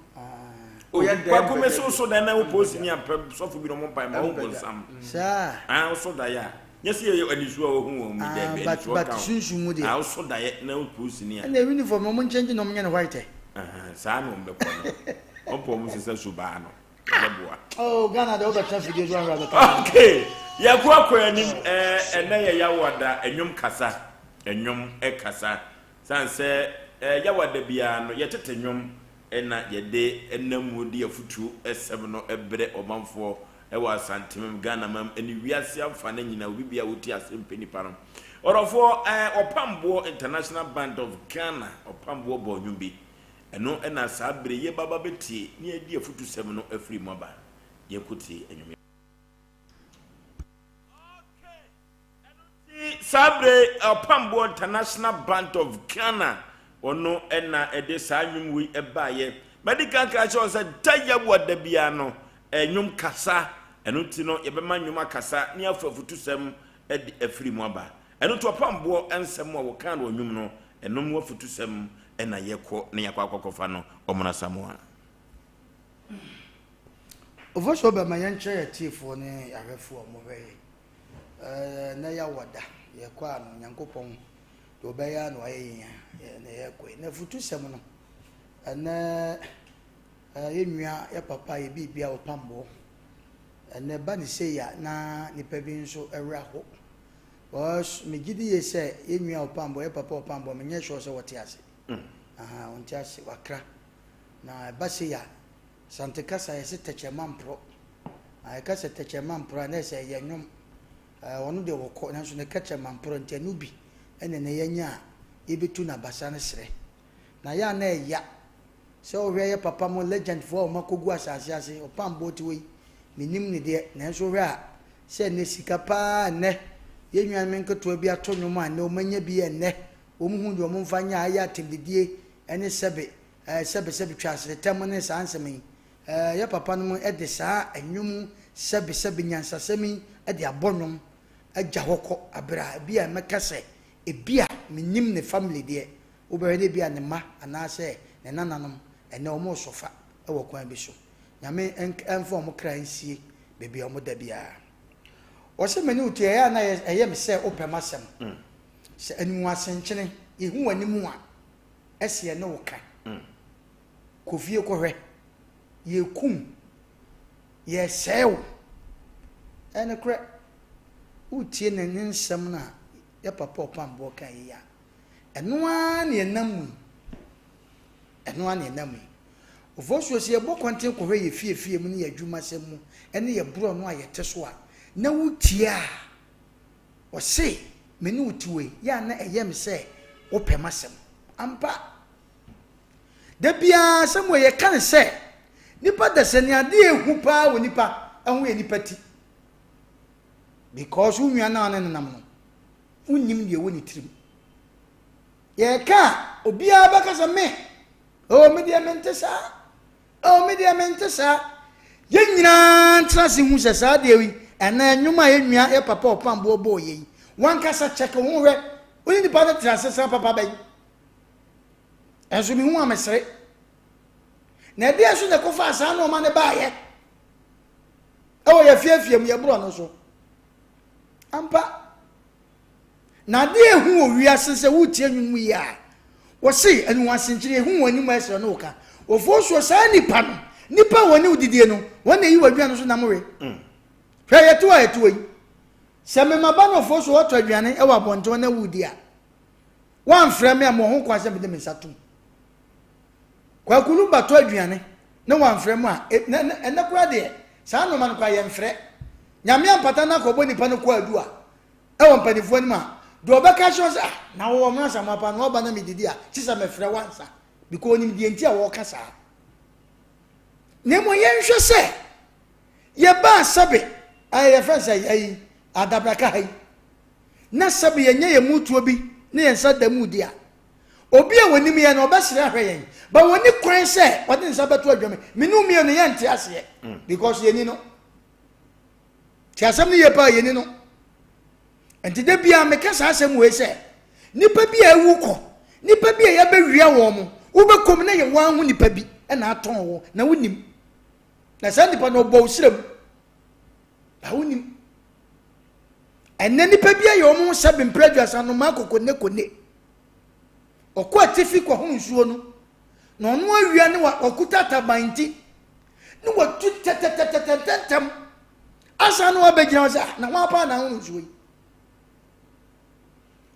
Oyɛ dɛm Kwaku me so so dan na wo polisi ni apɛ sɔfo bi na ɔmo mpae ma wo bonsam. Saa. Ah wo so daeɛ a. Nyɛ sɛ yɛyɛ anisuo a wɔhu wɔn mu dɛbi anisuo but ka ho. Sunsun mu deɛ. Ah wo so daeɛ na wo polisi ni a. Ɛna uniform no ɔmo nkyɛngye na ɔmo nyɛ no white ɛ. Saa na ɔmo bɛkɔ no. Ɔmo pɛ ɔmo sesa subaa no. Ɛbɛboa. Oh Ghana deɛ wobɛtena fidie so ahwɛ abɛka. Okay, yɛkɔ akɔ anim ɛnɛ yɛ Yawada ɛnwom kasa, ɛnwom ɛkasa. San sɛ Yawada biara no yɛtete nwom ɛna yɛde ɛnam mu de afutuo ɛsɛm no ɛbrɛ ɔmanfoɔ ɛwɔ Asantemam, Ghana mam ɛne wiase afa no nyinaa obi biara wotie asɛm pɛ nipa no. Ɔdɔfoɔ Ɔpamboɔ International Band of Ghana, Ɔpamboɔ bɔɔ nwom bi. Ɛno na saa bere yi yɛbɛba abɛtie na yɛadi afutusɛm no afiri mu aba. Yɛnkɔtie nnwom yi. Okay, ɛno nti saa bere yi Ɔpamboɔ International Band of Ghana ɔno na ɛde saa nnwom wei ɛbaeɛ. Madi kan ka kyerɛ wo sɛ da yawa da biara no nnwom kasa, ɛno nti no yɛbɛma nnwom akasa ne afa afutusɛm de afiri mu aba. Ɛno nti ɔpamboɔ nsɛm a wɔkaa no wɔ nnwom no Ɛno mu afutusɛm na yɛkɔ na yɛakɔ akɔkɔfa no Ɔmona Samoa. Ofosuo bɛma yɛnkyerɛ yɛn atiefoɔ ne yɛn ahwɛfoɔ a wɔhwɛ yɛn. Ɛɛ na yɛawɔ da yɛkɔ a no Nyankopɔn deɛ ɔbɛyɛ a na wayɛ yɛn a na yɛkɔ yi. Na afutusɛm no ɛnɛ yɛn nua yɛ papa yɛ biribi a ɔpamboɔ ɛnɛ ba ne sei a na nipa bi nso ɛwerɛ aho. Because me gye di yie sɛ yɛn nua Ɔpambɔ, yɛ papa Ɔpambɔ, me nyɛ sure sɛ wɔte ase. Ahaa, ɔnte ase, wakra. Na ɛba sei a, Asante kasa yɛse tɛkyerɛma mporɔ. Na yɛka sɛ tɛkyerɛma mporɔ a, na ɛsɛ ɛyɛ nnwom. Ɛɛ, ɔno deɛ wɔkɔ, nanso ne kɛkyɛ ma mporɔ nti ɛno bi ɛna ɛnɛ yɛanya a yɛbɛtu no abasa no serɛ. Na yɛ a na ɛya sɛ wohwɛ yɛ papa mo legend foɔ a wɔn akɔgu asase ase, ɔpam boɔ te hɔ yi, mennim ne deɛ, nanso wohwɛ a sɛ ɛnɛ sika paa ɛnɛ yɛn nuanom nketewa bi ato nnwom a ɛnɛ wɔn anya bi ɛnɛ wɔn hu deɛ wɔn mfa nyɛ a ayɛ atɛmdidie ɛne sɛbe ɛɛ sɛbe sɛbe twa aseretɛm ne saa nsɛm yi ɛɛ yɛ papa nom ɛde saa nnwom sɛbe sɛbe nyansasɛm yi ɛde abɔ nnwom agya hɔ kɔ abere a ebi a mɛka sɛ ebi a menim ne family deɛ wobɛhwɛ no ebia ne mma anaasɛ ne nananom ɛnnɛ wɔn resɔfa wɔ kwan bi so. Nyame mfa wɔn kra nsie baabi a wɔn da biara. Wɔse me ne wo te ɛyɛ a na ɛyɛ me sɛ wopɛ m'asɛm. Sɛ animuasenkyene yɛhu w'anim a ɛse yɛne wo ka. Kɔ fie kɔhwɛ yɛkum yɛsɛe wo. Ɛyɛ nokorɛ wotie ne ne nsɛm no a yɛ papa ɔpamboɔ ka yi a Ɛno ara na yɛnam mu yi. Ɛno ara na yɛnam mu yi. Ofosuo, sɛ yɛbɔ kɔnten kɔhwɛ yɛn fie fie mu ne yɛn adwumasɛm mu ne yɛn borɔno a yɛte so a, na wotie a, ɔse, me ne wo te wei, yɛ a na ɛyɛ me sɛ wopɛ m'asɛm. Ampa. Da biara asɛm wei yɛka no sɛ, nipa dasani adeɛ a ɛhu paa wɔ nipa ho yɛ nipa ti. Because wo nua no a ne nenam no, Wonnim deɛ ɛwɔ ne tirim. Yɛreka a, obiara bɛka sɛ me, oh me deɛ mente saa, oh me deɛ mente saa. Yɛn nyinaa ntena ase hu sɛ saa deɛ yi, ɛnna nnwom a yɛn nua yɛ papa ɔpamboɔ bɔɔ yɛ yi, wankasa kyɛke ho hwɛ, wo ne nipa no tena ase saa papa bɛn. Ɛnso mehu a mesere. Na ɛdeɛ nso na ɛkɔfaa saa nneɛma no baayɛ ɛwɔ yɛ fiefie mu yɛ borɔ no so. Ampa. Na adeɛ a ehu wɔ wiase sɛ woretie nnwom yi a, wɔse aniwasenkyere ehu wɔn anim ɛsrɛ no woka. Wɔfoɔ soɔ saa nipa no, nipa a wɔne wo didie no, wɔn na eyi w'aduane so nam we. Mm. Hwɛ yɛte hɔ a yɛte hɔ yi. Sɛ mema ba no ɔfoɔ so ɔtɔ aduane ɛwɔ abɔnten na wodi a, wɔamfrɛ me a mewɔ ho kwan sɛ mede me nsa tom. Kwaku no ba tɔ aduane na wamfrɛ mo a, ɛnɛ koraa deɛ saa nnoɔma no koraa yɛmfrɛ. Nyame ampata no akɔbɔ nipa no kwaadu a, ɛwɔ mpanimfoɔ anim a, deɛ ɔbɛka akyerɛ sɛ ah, na wowɔ mmara nsamoa paa na ɔba na medidi a, kye sɛ mefrɛ wo ansa. Because onim deɛ nti a wɔreka saa. Na mmom yɛnhwɛ sɛ yɛbaa sɛbe, ɛyɛ yɛfrɛ sɛ ayi, adabraka ha yi, na sɛbe yɛnyɛ yɛn mu tuo bi ne yɛn nsa da mu di a, Obi a onim yɛn no, ɔbɛsere ahwɛ yɛn. But wɔnni kwan sɛ ɔde ne nsa bɛto adwam. Me ne wo mmienu yɛnte aseɛ mm. because yɛni no. Te asɛm no yie paa yɛni no. Nti da biara meka saa asɛm wei sɛ nipa bi a awu kɔ, nipa bi a yɛbɛwia wɔn mo, wobɛkɔm na yɛ wɔn ho nipa bi na atɔn wo na wonim. Na saa nipa no ɔbɔ wo serɛ mu. Na wonim. Ɛnnɛ nnipa bi ayɛ wɔn ho sɛ bempere aduasa nnomaa kokonekone. Ɔkɔ atifi kɔho nsuo no, na ɔno awia ne wakuta ataban nti, ne watu tɛtɛtɛtɛtɛntɛm asan na wabɛgyina hɔ sɛ ah, na wɔn apaa na ahono nsuo yi.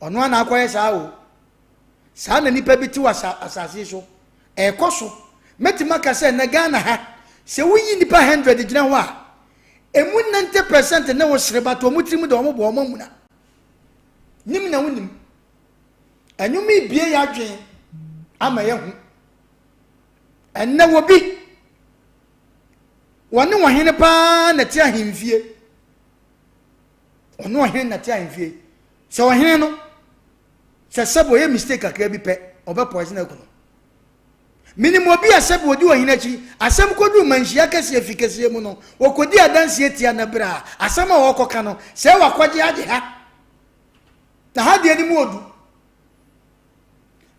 Ɔno ana akɔyɛ saa o. Saa na nnipa bi te wɔ asase so. Ɛrekɔ so. Mɛtumi aka sɛ ɛnnɛ Ghana ha, sɛ woyi nnipa 100 gyina hɔ a, ɛmu 90 percent ne wo sere but wɔn tirim de wɔn bɔ wɔn amuna. Nim na wonim. Ɛnwom yi bie yɛ adwene ama yɛahu. Ɛnnɛ wɔ bi, wɔne ɔhene paa na ɛte ahemfie. Ɔne ɔhene na ɛte ahemfie. Sɛ ɔhene no, sɛ sɛbi ɔyɛ mistake kakra bi pɛ, ɔbɛ poison aku no. Menim obi a sɛbi ɔdi ɔhene akyi, asɛm kɔduru manhyia kɛseɛ fi kɛseɛ mu no, ɔkɔdi adanseɛ tia no berɛ a asɛm a ɔrekɔka no, sɛ wakɔgye agye ha. Na ha deɛ no mu ɔdu.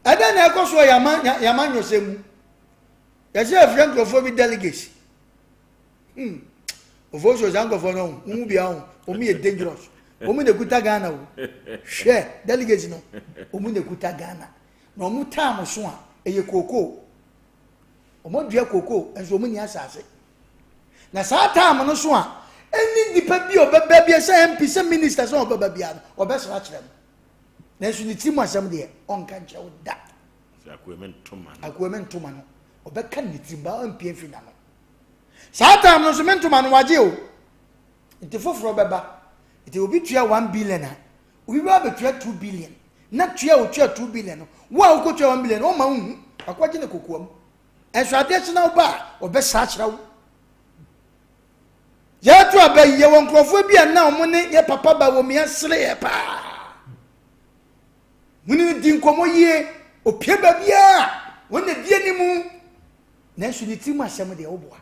Ɛdɛn na ɛkɔ soɔ yɛn amanyɔsɛm mu? Yɛsɛ yɛfrɛ nkurɔfoɔ bi delegates. Hmm. Ofosuo saa nkurɔfoɔ no ho bia ho wɔn yɛ dangerous. Wɔn na ekuta Ghana o. Hwɛ delegates no wɔn na ekuta Ghana. Na wɔn time so a ɛyɛ kookoo. Wɔn adua kookoo nso wɔn ni asase. Na saa time no so a ɛni nipa bi a ɔbɛba bi sɛ MP sɛ minister sɛ ɔbɛba bia no ɔbɛsra kyerɛ no. Nanso ne tirim asɛm deɛ ɔnka nkyerɛ wo da. Akoeme ntoma no. Akoeme ntoma no ɔbɛka ne tirim ba ɔmpie mfiri n'ano. Saa time no nso me ntoma no wagye o. Nti foforɔ bɛba. Nti obi tua 1 billion a, obi bɛba abɛtua 2 billion. Na tua a otua 2 billion no, wo a wokɔtua 1 billion no, ɔmma wonhu. Wakɔgye no kokoam. Ɛnso adeɛ kye na woba a, ɔbɛsa akyerɛ wo. Yɛto aba yi, yɛwɔ nkurɔfoɔ bi a na wɔn ne yɛ papa ba wɔ mia sereɛ paa. Wɔn ne di nkɔmmɔ yie, opie baabiara, wɔn na di anim. Nanso ne tirim asɛm deɛ woboa.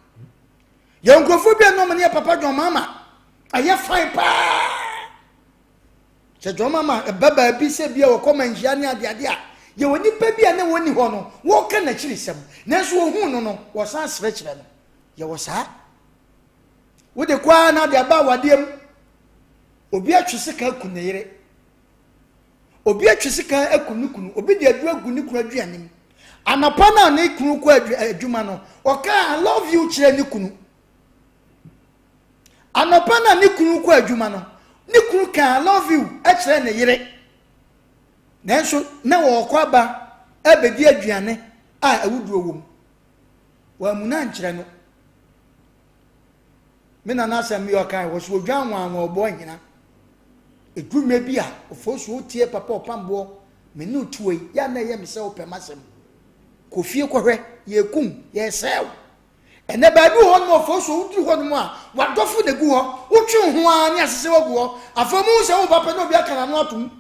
Yɛwɔ nkurɔfoɔ bi a na wɔn ne yɛ papa John Mahama ɛyɛ fine paa. Sɛ John Mahama ɛba baabi sɛ bi a wɔkɔ manhyia ne adeade a, yɛwɔ nipa bi a na wɔnni hɔ no, wɔka n'akyiri sɛm. Nanso wɔhuu no no, wɔsan serɛkyerɛ no. Yɛwɔ saa. Wode kɔ ara na ade aba awadeɛ mu. Obi atwe sika aku ne yere. Obi atwe sika aku ne kunu. Obi de aduru agu ne kunu aduane mu. Anɔpa no a ne kunu kɔ adwuma no, ɔkaa I love you kyerɛ ne kunu. Anɔpa no a ne kunu kɔ adwuma no, ne kunu kaa I love you kyerɛ ne yere. Nanso na wɔrekɔ aba abɛdi aduane a awuduro wɔ mu. Wammuna ankyerɛ no. Me nana asɛm bi a ɔkae wɔ so odwan nwanwa ɔbɔ ahina. Ɛduru mmerɛ bi a ɔfo so wotie papa ɔpamboɔ me ne otuo yi yɛ a na ɛyɛ me sɛ wopɛ m'asɛm. Kɔ fie kɔhwɛ yɛkum yɛsɛe wo. Ɛnɛ baabi wɔ hɔ nom ɔfo so woduru hɔ nom a wadɔfo na egu hɔ wotwe wo ho ara ne asese wagu hɔ. Afei ɔmo hu sɛ woba pɛ na obi aka n'ano atom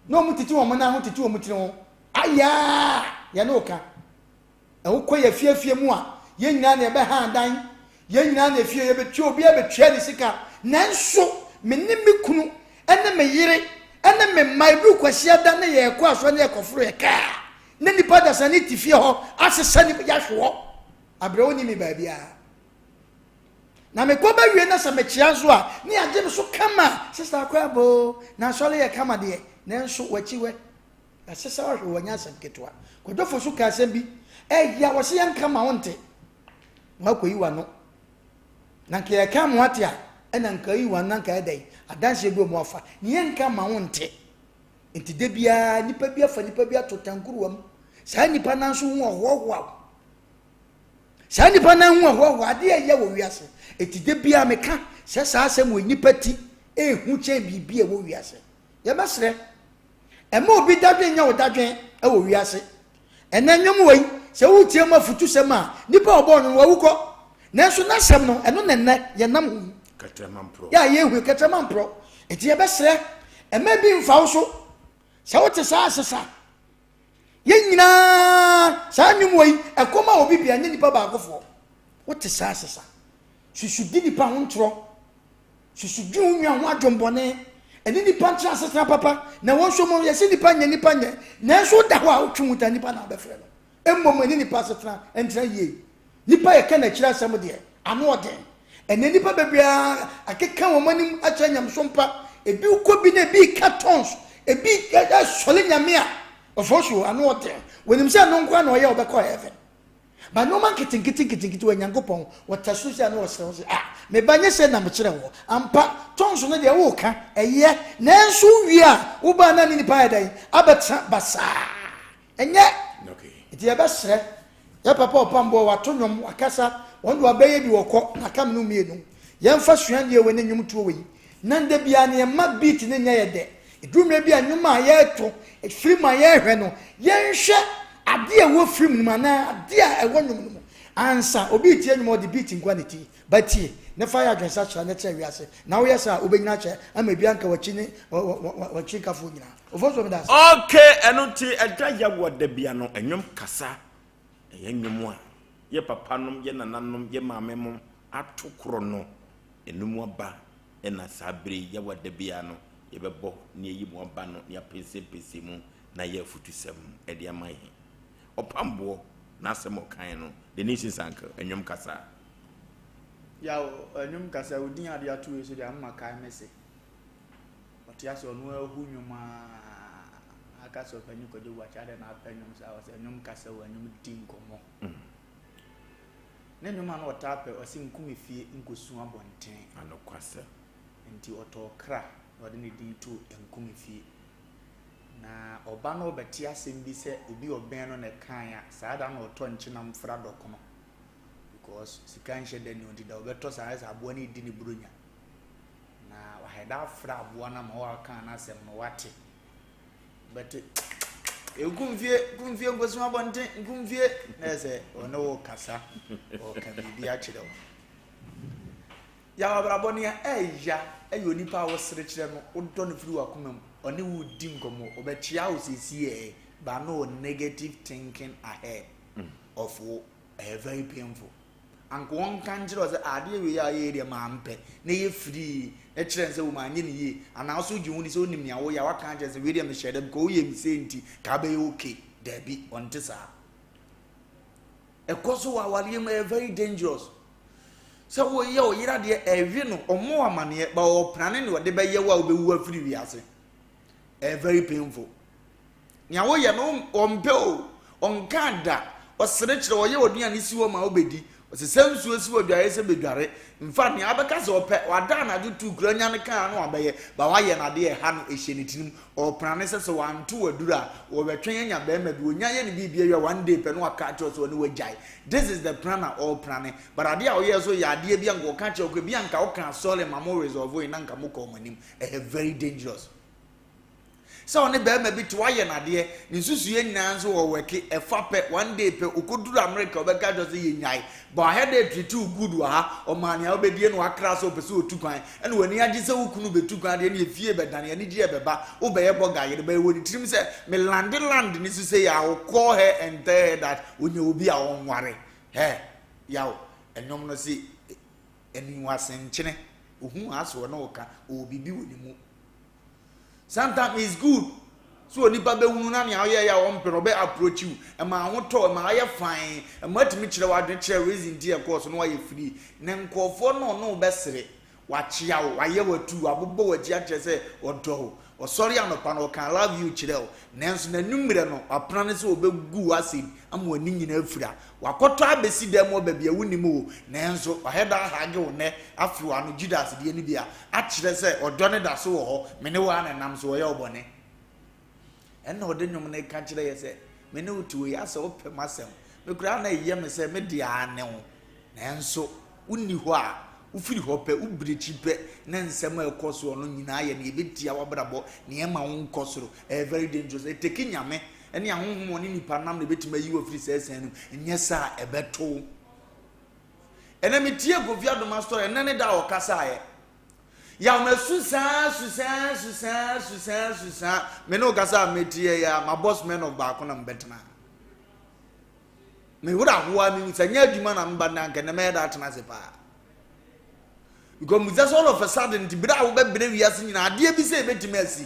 na ɔmo tete wɔn nan ho tete wɔn tiri ho ayaa yɛne wo ka. Na wokɔ yɛn afiefie mu a, yɛn nyinaa na yɛbɛhan dan, yɛn nyinaa na efie yɛbɛtua, obiara bɛtua ne sika. Nanso me ne me kunu ne me yere ne me mma, ɛduru Kwasiada ne yɛrekɔ asɔre ne yɛkɔforo yɛ kaa, na nnipa adasa ne te fie hɔ asesa nnipa yɛahwe hɔ. Abrɛ wonni me baabiara. Na mekɔ bɛwie na sɛ mekyea nso a, ne yɛagye me so kama, sista akɔ aboo, na asɔre yɛ kama deɛ, nanso w'akyi wɛ. Ɛsɛ sɛ ɔhwɛ wɔ nyɛ asɛm ketewa. Kwadwo Fosu ka asɛm bi, ɛya wɔ se yɛnka ma wo nte. Na wakɔyi w'ano. Na nka yɛka ma wate a, ɛna nka yi w'ano na nka ɛdɛn? Adanseɛ bi wɔ afa. Ne yɛnka ma wo nte. Nti da biara nipa bi afa nipa bi ato tankuruwa mu. Saa nipa no nso ho ɔhoahoa wo. Saa nipa no ho ɔhoahoa adeɛ ɛyɛ wɔ wiase. Nti da biara meka sɛ saa asɛm wɔ nipa ti ɛhu kyɛn biribi a ɛwɔ wiase. Yɛbɛsrɛ Ɛmma obi dadwen nyɛ wo dadwen wɔ wiase. Ɛnnɛ nnwom wei, sɛ woretie mu afutusɛm a, nipa a ɔbɔɔ no no wawu kɔ. Nanso n'asɛm no, ɛno na ɛnnɛ yɛnam ho yi. Kɛtrɛma mporɔ. Yɛ a yɛhu yi, kɛtrɛma mporɔ. Enti yɛbɛsrɛ, ɛmma bi mfa wo so. Sɛ wote saa a, sesa. Yɛn nyinaa, saa nnwom wei, ɛkɔm a obi bia, ɛnyɛ nipa baakofoɔ. Wote saa a, sesa. Susu di nipa ho ntorɔ. Susu dwen wo nua ho adwemmɔne. Ɛne nnipa ntra asetena papa, na wɔn nso mo yɛse nnipa nyɛ nnipa nyɛ, nanso woda hɔ a wotwe wo ta nnipa na wobɛfrɛ no. Mmom ɛne nnipa asetena ntra yie. Nnipa yɛka n'akyiri asɛm deɛ, ano ɔden. Ɛnɛ nnipa bebree akeka wɔn anim akyerɛ nyamesom pa. Ebi kɔ bi na ebi reka tons, ebi sɔre nyame a, ɔfɔ so ano ɔden. Wɔnim sɛ ɛno nko ara na ɔyɛ a ɔbɛkɔ heaven. Ba nneɛma nketenkete nketenkete wɔ Nyankopɔn wɔta su sɛ na wɔsrɛ wo sɛ ah me ba nyɛ sɛ na mekyerɛ wɔ ampa tɔnso no deɛ woka ɛyɛ nanso wowie a wobaa na ne nipa ayɛ dɛn abɛtena basaa ɛnyɛ nti yɛbɛsrɛ yɛ papa ɔpamboɔ wato nnwom wakasa wɔn de wabɛyɛ bi wɔkɔ na aka mene mmienu yɛmfa suadeɛ wɔ ne nnwom tuo wɔ yi na nda biara ne yɛma beat ne nyɛ yɛ dɛ Ɛduru mmerɛ bi a nnwom a yɛreto, film a yɛrehwɛ no, yɛnhwɛ adeɛ a ɛwɔ film no mu anaa adeɛ a ɛwɔ nnwom no mu ansa. Obi retie nnwom a ɔde beat nko ara na ɛtie. Ba tie na fa yɛ adwensakyera na tena wiase. Na woyɛ saa a, wobɛnyini akyɛ ama ebi anka w'akyi ne w'akyirikafoɔ nyinaa. Ofosuo meda ase. Ok, ɛno nti ɛda Yawoa da bia no ɛnwom kasa, ɛyɛ nnwom a yɛ papa nom, yɛ nananom, yɛ maame mom ato korɔ no, ɛno mu aba ɛna saa bere yi Yawoa da biara no yɛbɛbɔ na yɛayi mo aba no na yɛapɛnsɛmpɛnsɛn mu na ayɛ afutusɛm de ama yɛn. Ɔpam boɔ, n'asɛm a ɔkaeɛ no, The Nations Uncle, Nnwom kasa. Yaw, nnwom kasa, wo din a ade ato wei so deɛ ama kae me se. Ɔte ase ɔno ahu nnwom a aka sɛ ɔpanyin Kwadwo Boakye adɛn na apɛ nnwom saa ɔsɛ nnwom kasa o nnwom di nkɔmmɔ. Ne nnwom a na ɔtaa pɛ ɔse nku me fie nkɔsu abɔnten. Anokwasɛm. Enti ɔtɔɔ kra na ɔde ne din too Nkumefie. Na ɔba no ɔbɛte asɛm bi sɛ obi a ɔbɛn no na ɛkae a, saa da no ɔtɔ nkyenam fra dɔkono because sika nhyɛ da nni hɔ nti da ɔbɛtɔ saa ayɛ sɛ aboa no redi ne buronya. Na Wahɛda afrɛ aboa no ama waka n'asɛm no wate. Bɛte nkumfie nkumfie nkosi abɔnten nkumfie na ɛsɛ ɔne wo kasa ɔka biribi akyerɛ wo. Yaw abrabɔ nea ɛya ɛyɛ onipa a wosere kyerɛ no wodɔ no firi w'akoma mu ɔne wo di nkɔmmɔ ɔbɛkyea wo sɛsiɛ but no negative thinking ahead of wo ɛyɛ very painful. Anka ɔnka nkyerɛ wo sɛ adeɛ wei a woyɛ deɛ mampɛ na ɛyɛ firii na kyerɛ no sɛ wo manyɛ no yie anaa wo so wogye ho di sɛ wonim nea woyɛ a waka akyerɛ sɛ wei deɛ mehyɛ da because woyɛ me sei nti ka abɛyɛ okay. Daabi, ɔnte saa. Ɛkɔ so wɔ awareɛ mu, ɛyɛ very dangerous. Sɛ woyɛ wo yere adeɛ ɛwe no, ɔmmɔ wo amaneɛ, ba ɔprane ne ɔde bɛyɛ wo a wobɛwu afiri wiase. Ɛyɛ very painful. Nea woyɛ no ɔmpɛ o, ɔnkaa da, ɔsere kyerɛ wo, ɔyɛ w'aduane si hɔ ma wobɛdi, ɔsesa nsuo si hɔ dwareɛ sɛ bɛdware. Infact nea wobɛka sɛ ɔpɛ, wada anadwo tuu kura nya no kaa no wabɛyɛ, ba wayɛ no adeɛ ɛha no, ɛhyɛ ne tirim. Ɔreprane sɛ sɛ wanto w'aduro a, ɔrebɛtwɛn anya barima bi, ɔnya yɛ no biribi awie a one day pɛ na waka akyerɛ wo sɛ ɔne wo agyae. This is the plan a ɔreprane. But adeɛ a ɔyɛɛ so yɛ adeɛ bi a nka ɔka kyerɛ wo koraa, ebi a nka wokaa sorry ma mo resolve yi na nka mokɔɔ mo anim. Ɛyɛ very dangerous. Sɛ ɔne barima bi te wayɛ no adeɛ, ne nsusuiɛ nyinaa nso wɔ wɛke, ɛfa pɛ, one day pɛ, ɔkɔduru America ɔbɛka akyerɛ wo sɛ yɛnyae, but wahwɛ dɛ treat wo good wɔ ha, ɔmaa nea wobɛdie na wakra sɛ ɔpɛ sɛ ɔtu kwan, ɛna w'ani agye sɛ wo kunu bɛtu kwan adeɛ ne efie bɛdane, anigyeɛ bɛba, wobɛyɛ bɔga yere, but ɛwɔ ne tirim sɛ me lande land ne so sei a, I will call her and tell her that ɔnya obi a ɔnware her, yaw, ɛnwom no se aniwasenkyene, ɔhu asoɔ na ɔka, ɔwɔ biribi wɔ ne mu. Sometimes it's good so onipa bɛhunu na nea ɔyɛ yɛ a ɔmpɛ no ɔbɛ approach you ɛma ahotɔ ɛma ayɛ fine ɛma atumi kyerɛ w'adwene kyerɛ reason ti ɛkɔɔ so na wayɛ free na nkurɔfoɔ no ɔno bɛsere wakyea wo wayɛ watu wabobɔ w'akyi akyerɛ sɛ ɔdɔ wo ɔsɔre anɔpa no ɔka I love you kyerɛ wo nanso n'anwummerɛ no wapena ne sɛ ɔbɛgu w'asɛm ama w'ani nyinaa afira Wakɔtɔ abɛsi dan mu wɔ baabi a wonnim o, nanso wahɛ da ahage wo nnɛ, afe w'ano Judas deɛ no bi a, akyerɛ sɛ ɔdɔ no da so wɔ hɔ, me ne wo ara na ɛnam so, ɔyɛ wo bɔne. Ɛnna ɔde nnwom no reka kyerɛ yɛ sɛ, me ne wo te wei, asɛ wopɛ m'asɛm, me koraa na ɛyɛ me sɛ me deɛ ara ne wo, nanso wonni hɔ a, wofiri hɔ pɛ, wobirikyi pɛ, na nsɛm a ɛkɔ soɔ no nyinaa yɛ nea ɛbɛtia w'abrabɔ, nea ɛma wo nkɔ soro, ɛyɛ very dangerous, ɛteki Nyame Ɛne ahonhom a ɔne nnipa nam na ebetumi ayi wo afiri saa asiane no mu, nyɛ saa a ɛbɛto wo. Ɛnɛ metie Kofi Adoma story, ɛnɛ ne da a ɔkasaeɛ. Yaw masu saa su saa su saa su saa su saa. Me ne ɔkasa a metie ya ma boss man of baako na mbɛtena. Me wura ahoa mi sɛ nyɛ adwuma na mba na anka na mɛyɛ da atena ase paa. Because musa all of a sudden nti bere a wobɛbrɛ wiase nyinaa adeɛ bi sɛ ebetumi asi.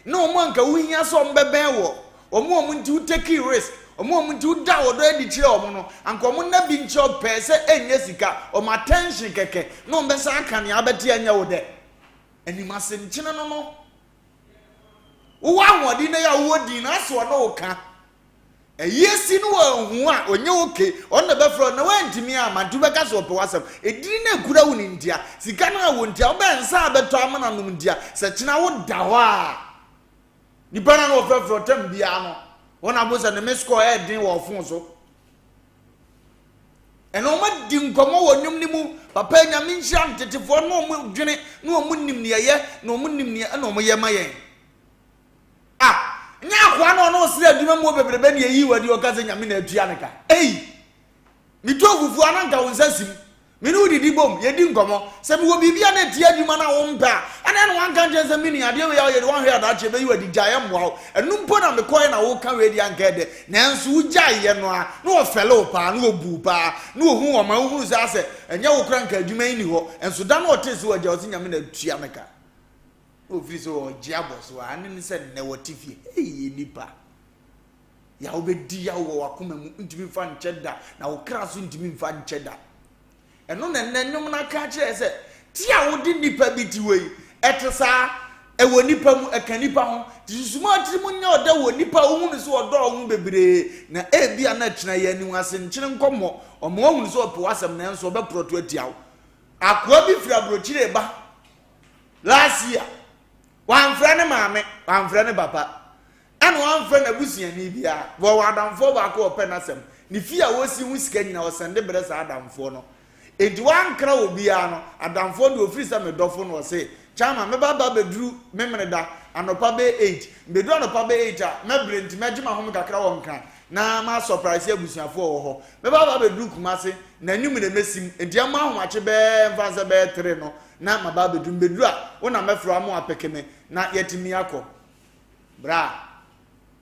Na wɔn a anka wohia sɛ wɔbɛbɛn wɔ, wɔn a wɔn nti wo take risk, wɔn a wɔn nti woda ɔdɔ adi kyerɛ wɔn no, anka wɔn nna bi nkyerɛ wo pɛɛ sɛ ɛnyɛ sika, wɔn attention kɛkɛ na wɔn bɛsan aka nea abɛte ɛnyɛ wo dɛ. Animase nkyene no no. Wowɔ ahoɔden na yɛ a wowɔ din na asɛ ɔne wo ka. Ɛyi asi no wanhu a, ɔnyɛ okay, ɔno na ɛbɛfrɛ wo na wantumi amma nti wobɛka sɛ ɔpɛ w'asɛm. Edin no a ɛkura wo no ntia, sika no a wɔ ntia, wobɛn nsa a bɛtɔ ama no anom ntia, sɛ kyena woda hɔ a, nipa no a na ɔfrɛfrɛ ɔtam biara no, wɔn abo sɛ ne miss call ɛɛden wɔ ɔfon so. Ɛna wɔn adi nkɔmmɔ wɔ nnwom no mu, papa nyame nhyira ntetefoɔ na wɔn dwene na wɔn nim nea ɛyɛ na wɔn nim nea ɛna wɔn yɛ ma yɛn. Ah, nyɛ akoa no ɔno ɔsrɛ adwuma mu bebrebe ne eyi wadi ɔka sɛ nyame na atua ne ka. Ei! Metu afufuo a na nka wo nsa sim. Me ne wo didi bom, yɛdi nkɔmmɔ. Sɛ mewɔ biribi a na ɛtia adwuma no a wompɛ a, ɛnna na wanka nkyerɛ sɛ me nua adeɛ wei a woyɛ de woanhwɛ a daakye ɛbɛyi wo adi, gyae ɛmmoa wo. Ɛno mpo na mekɔeɛ na woka wei deɛ anka ɛdɛ. Nanso wogyaeɛ no ara na wɔfɛle wo paa, na wɔbu wo paa, na wɔhu wo ɔma wohunu sɛ asɛ ɛnyɛ wo koraa nka adwuma yi nni hɔ. Nso da no ɔtee sɛ wagyae ɔse nyame na atua me ka. Na ofiri sɛ ɔregye abɔ so a, ɛne ne sɛ nnɛ wɔte fie. Ei, nnipa! Yaw bɛdi yaw wɔ w'akoma mu, ntumi mfa nkyɛ da, na wo kra so ntumi mfa nkyɛ da. Ɛno na nnɛ nnwom no aka akyerɛ sɛ, te a wode nnipa bi te hɔ yi, ɛte saa, ɛwɔ nnipa mu, ɛka nnipa ho. Nti susuma tirim nyɛ ɔdɛ wɔ nnipa a wohu no sɛ ɔdɔ wo ho bebree, na ebia na kyena yɛ aniwase nkyene nkɔmmɔ, ɔma woahunu sɛ ɔpɛ w'asɛm nanso ɔbɛporɔto atia wo. Akoa bi firi aburokyire reba, Last year, wamfrɛ ne maame, wamfrɛ ne papa, ɛna wamfrɛ n'abusuani biara. Wɔwɔ adamfoɔ baako a ɔpɛ n'asɛm. Ne fie a wɔsi ho sika nyinaa ɔsɛnde brɛ saa adamfoɔ no. Enti wankra obiara no, adamfoɔ deɛ ɔfiri sɛ me dɔfo no ɔse, Chairman, mɛba aba abɛduru Memeneda anɔpa bɛyɛ eight. Mebɛduru anɔpa bɛyɛ eight a, mɛbrɛ nti mɛgye m'ahome kakra wɔ Nkran na ma surprise abusuafoɔ a wɔwɔ hɔ. Mɛba aba abɛduru Kumase na anwumerɛ mɛsim, enti ɛmmɔ ahomakye bɛyɛ mfa nsɛ bɛyɛ three no na maba abɛduru. Mebɛduru a, wo na mɛfrɛ wo ama woapeke me na yɛatumi akɔ. Bra,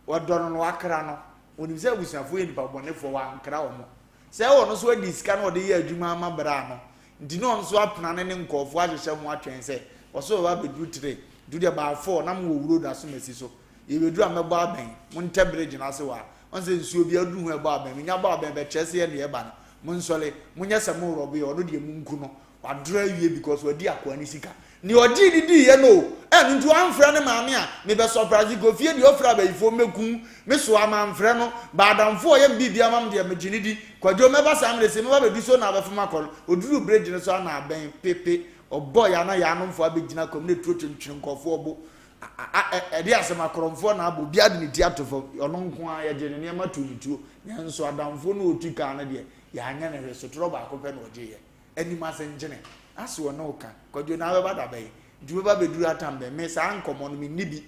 wɔdɔ no na wakra no. Wɔnim sɛ abusuafoɔ yɛ nnipa bɔnefoɔ, wankra wɔn. Sɛ ɔno nso adi sika na ɔde yɛ adwuma ama bra no nti na ɔno nso apena ne ne nkurɔfoɔ ahyehyɛ ho atwɛn sɛ ɔsɛ ɔba abɛduru tire nti wodeɛ by four na mowɔ road asomasi so yɛbɛduru a mɛbɔ abɛn mo ntɛ bridge no ase hɔ a ɔn sɛ nsuo bi aduru ho ɛbɔ abɛn menya bɔ abɛn bɛkyerɛ sɛ yɛne yɛba no monsɔre monyɛ sɛ mo rɔbe ɔno deɛ monku no Wadrɔ awie because wadi akoa ne sika. Nea ɔgyee ne diiɛ no o, ɛno nti wamfrɛ ne maame a, mebɛ surprise kɔ fie deɛ ɔfrɛ abayifoɔ mɛku me soa mamfrɛ no, but adamfoɔ a ɔyɛ me biribiara ma me deɛ megye no di. Kwadwo mɛba saa mmerɛ sei mɛba bɛdu so na abɛfom akɔ no, ɔduruu bridge no so a na abɛn pepe, ɔbɔeɛ a na yaanomfoɔ abɛgyina kwan mu na ɛturo twentwene nkurɔfoɔ bo, a a ɛ ɛde asɛm akorɔmfoɔ na abɔ, obiara de ne ti ato fam, ɔno nko ara yɛgyee ne nneɛma too ne tuo, nanso adamfoɔ no a ɔtu kaa no deɛ yɛanyɛ no hwee, sotorɔ baako pɛ na ɔgyeeɛ. Anim ase nkyene ase ɔne wo ka. Kwadwo na wobɛba da bɛn? Nti wobɛba bɛduru atam bɛn? Me saa nkɔmmɔ no menni bi.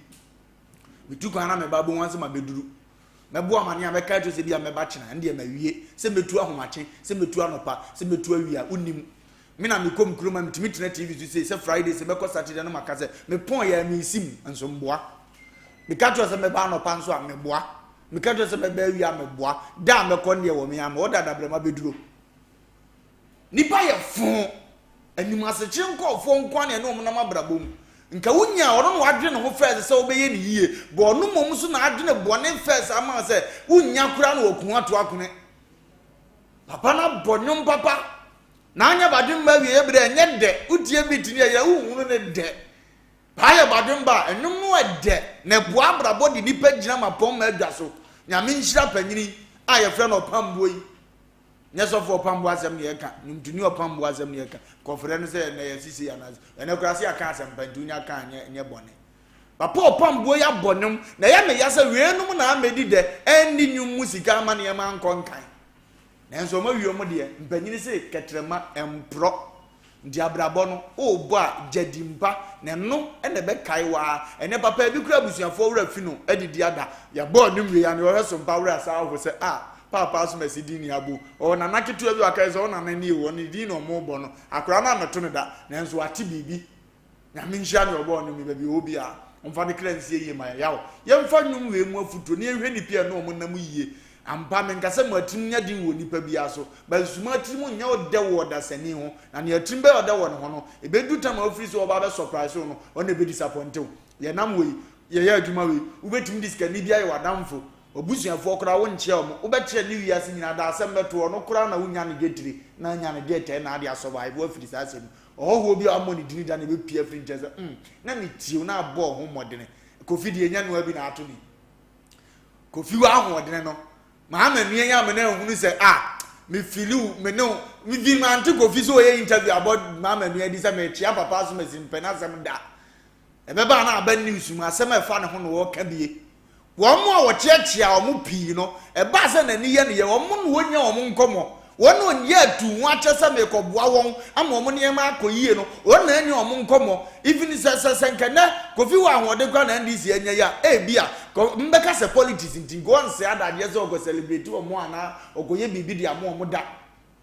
Metu kwan na meba bɛhu ase ma bɛduru. Mɛbo amane a mɛka akyerɛ sɛ bi a mɛba kyena, ɛno deɛ mawie. Sɛ mɛtu ahomakye, sɛ mɛtu anɔpa, sɛ mɛtu awia, wonnim. Me na mekɔ me kurom a metumi tena TV so sei sɛ Friday sɛ mɛkɔ Saturday no maka sɛ mepɔn yɛ a mensi mu nso mboa. Meka kyerɛ sɛ mɛba anɔpa nso a meboa. Meka kyerɛ sɛ mɛba awia a meboa. Da a mɛkɔ no deɛ wɔ me ama ɔda dabrɛma bɛduro. Nnipa yɛ foo. Animasekyere nkurɔfoɔ nko ara na ɛne wɔn nam abrabɔ mu. Nka wonya a, ɔno na wadwene ne ho fɛs sɛ wobɛyɛ no yie, but ɔno mmom nso na adwene bɔne fɛs ama wo sɛ wonnya koraa na waku ato akone. Papa no abɔ nnwom papa. Na anyɛ badwemma awieɛ berɛ ɛnyɛ dɛ. Wotie beat no yɛ wohunu ne dɛ. Paa yɛ badwemba a, nnwom no ɛdɛ na ɛboa abrabɔ de nipa gyina mapɔnma adwa so. Nyame nhyira panyini a yɛfrɛ no Ɔpamboɔ yi. Nyɛ sɔfo ɔpambo asɛm na yɛka, nnwomtoni ɔpambo asɛm na yɛka. Kɔfrɛ no sɛ ɛnɛ yɛse sei anaasɛ ɛnɛ koraa sɛ yɛaka asɛmpa nti wonya ka nyɛ nyɛ bɔne. Papa ɔpamboɔ yi abɔ nnwom na ɛyɛ me ya sɛ weinom na amɛdi dɛ ɛnni nnwom mu sika ama nneɛma ankɔ nkan. Nanso wɔn awie wɔn deɛ, mpanyini se kɛtrɛma mporɔ. Nti abrabɔ no worebɔ a gya di mpa na ɛno na ɛbɛkae wo ara. Ɛnɛ papa bi koraa abusuafoɔ werɛ afi no adidi ada. Yɛbɔɔ nnwom wei a nea ɔhwɛ so mpa werɛ asan aho sɛ ah paapa asomasi din ni abo. Ɔwɔ nana ketewa bi a waka sɛ wo nana nie o, ɔno ne din na wɔrebɔ no. Akwadaa no ammɛto no da nanso wate biribi. Nyame nhyira nea ɔbɔɔ nnwom yi baabi ɔwɔ biara. Ɔmfa ne kra nsie yie ma yɛn. Yaw, yɛmfa nnwom wei mu afutuo na yɛnhwɛ nnipa a ɛne wɔn nam yie. Ampa, menka sɛ mo atirim nyɛ den wɔ onipa biara so, but nso mo atirim nyɛ ɔdɛ wɔ ɔdasani ho, na nea atirim bɛyɛ ɔdɛ wɔ ne ho no, ɛbɛdu tam a wofiri sɛ ɔba abɛ surprise wo no, ɔno na ɛbɛ disappoint wo. Yɛnam wei, yɛyɛ adwuma wei, wobɛtumi de sikani bi ayɛ w'adamfo, w'abusuafoɔ koraa wonkyea wɔn, wobɛkyerɛ ne wiase nyinaa, da asɛm bɛto ɔno koraa na wonya no dwetire, na anya no dwetɛ na ade asurvive afiri saa asɛm mu. Ɔhɔhoɔ bi a wammɔ ne dini da na ɛbɛpue afiri nkyɛn sɛ, mm, na metie wo na abɔ wo ho mmɔdene. Kofi deɛ ɛnya noa bi na ato ni. Kofi w'ahoɔdene no, maa m'ani anya amena ahunu sɛ, ah, me fili wo, me ne wo, me vi mante Kofi sɛ ɔyɛ interview abɔ maa m'ani adi sɛ mekyea papa asomasi mpɛ n'asɛm da. Ɛbɛba a na aba news mu, asɛm a ɛfa ne ho na ɔreka bie. Wɔn a wɔkyeakyea wɔn pii no, ɛbaa sɛ n'ani yɛ no yɛ, wɔn na wɔnya wɔn nkɔmmɔ. Wɔn a ɔnyɛ atu ho akyɛ sɛ merekɔboa wɔn ama wɔn nneɛma akɔ yie no, wɔn na anya wɔn nkɔmmɔ. Even sɛ sɛ sɛ nka nnɛ Kofi wɔ ahoɔden koraa na NDC anya yi a, ebia kɔ mbɛka sɛ politics nti nka ɔnsɛe adagyeɛ sɛ ɔkɔ celebrate wɔn anaa ɔkɔyɛ biribi de ama wɔn da.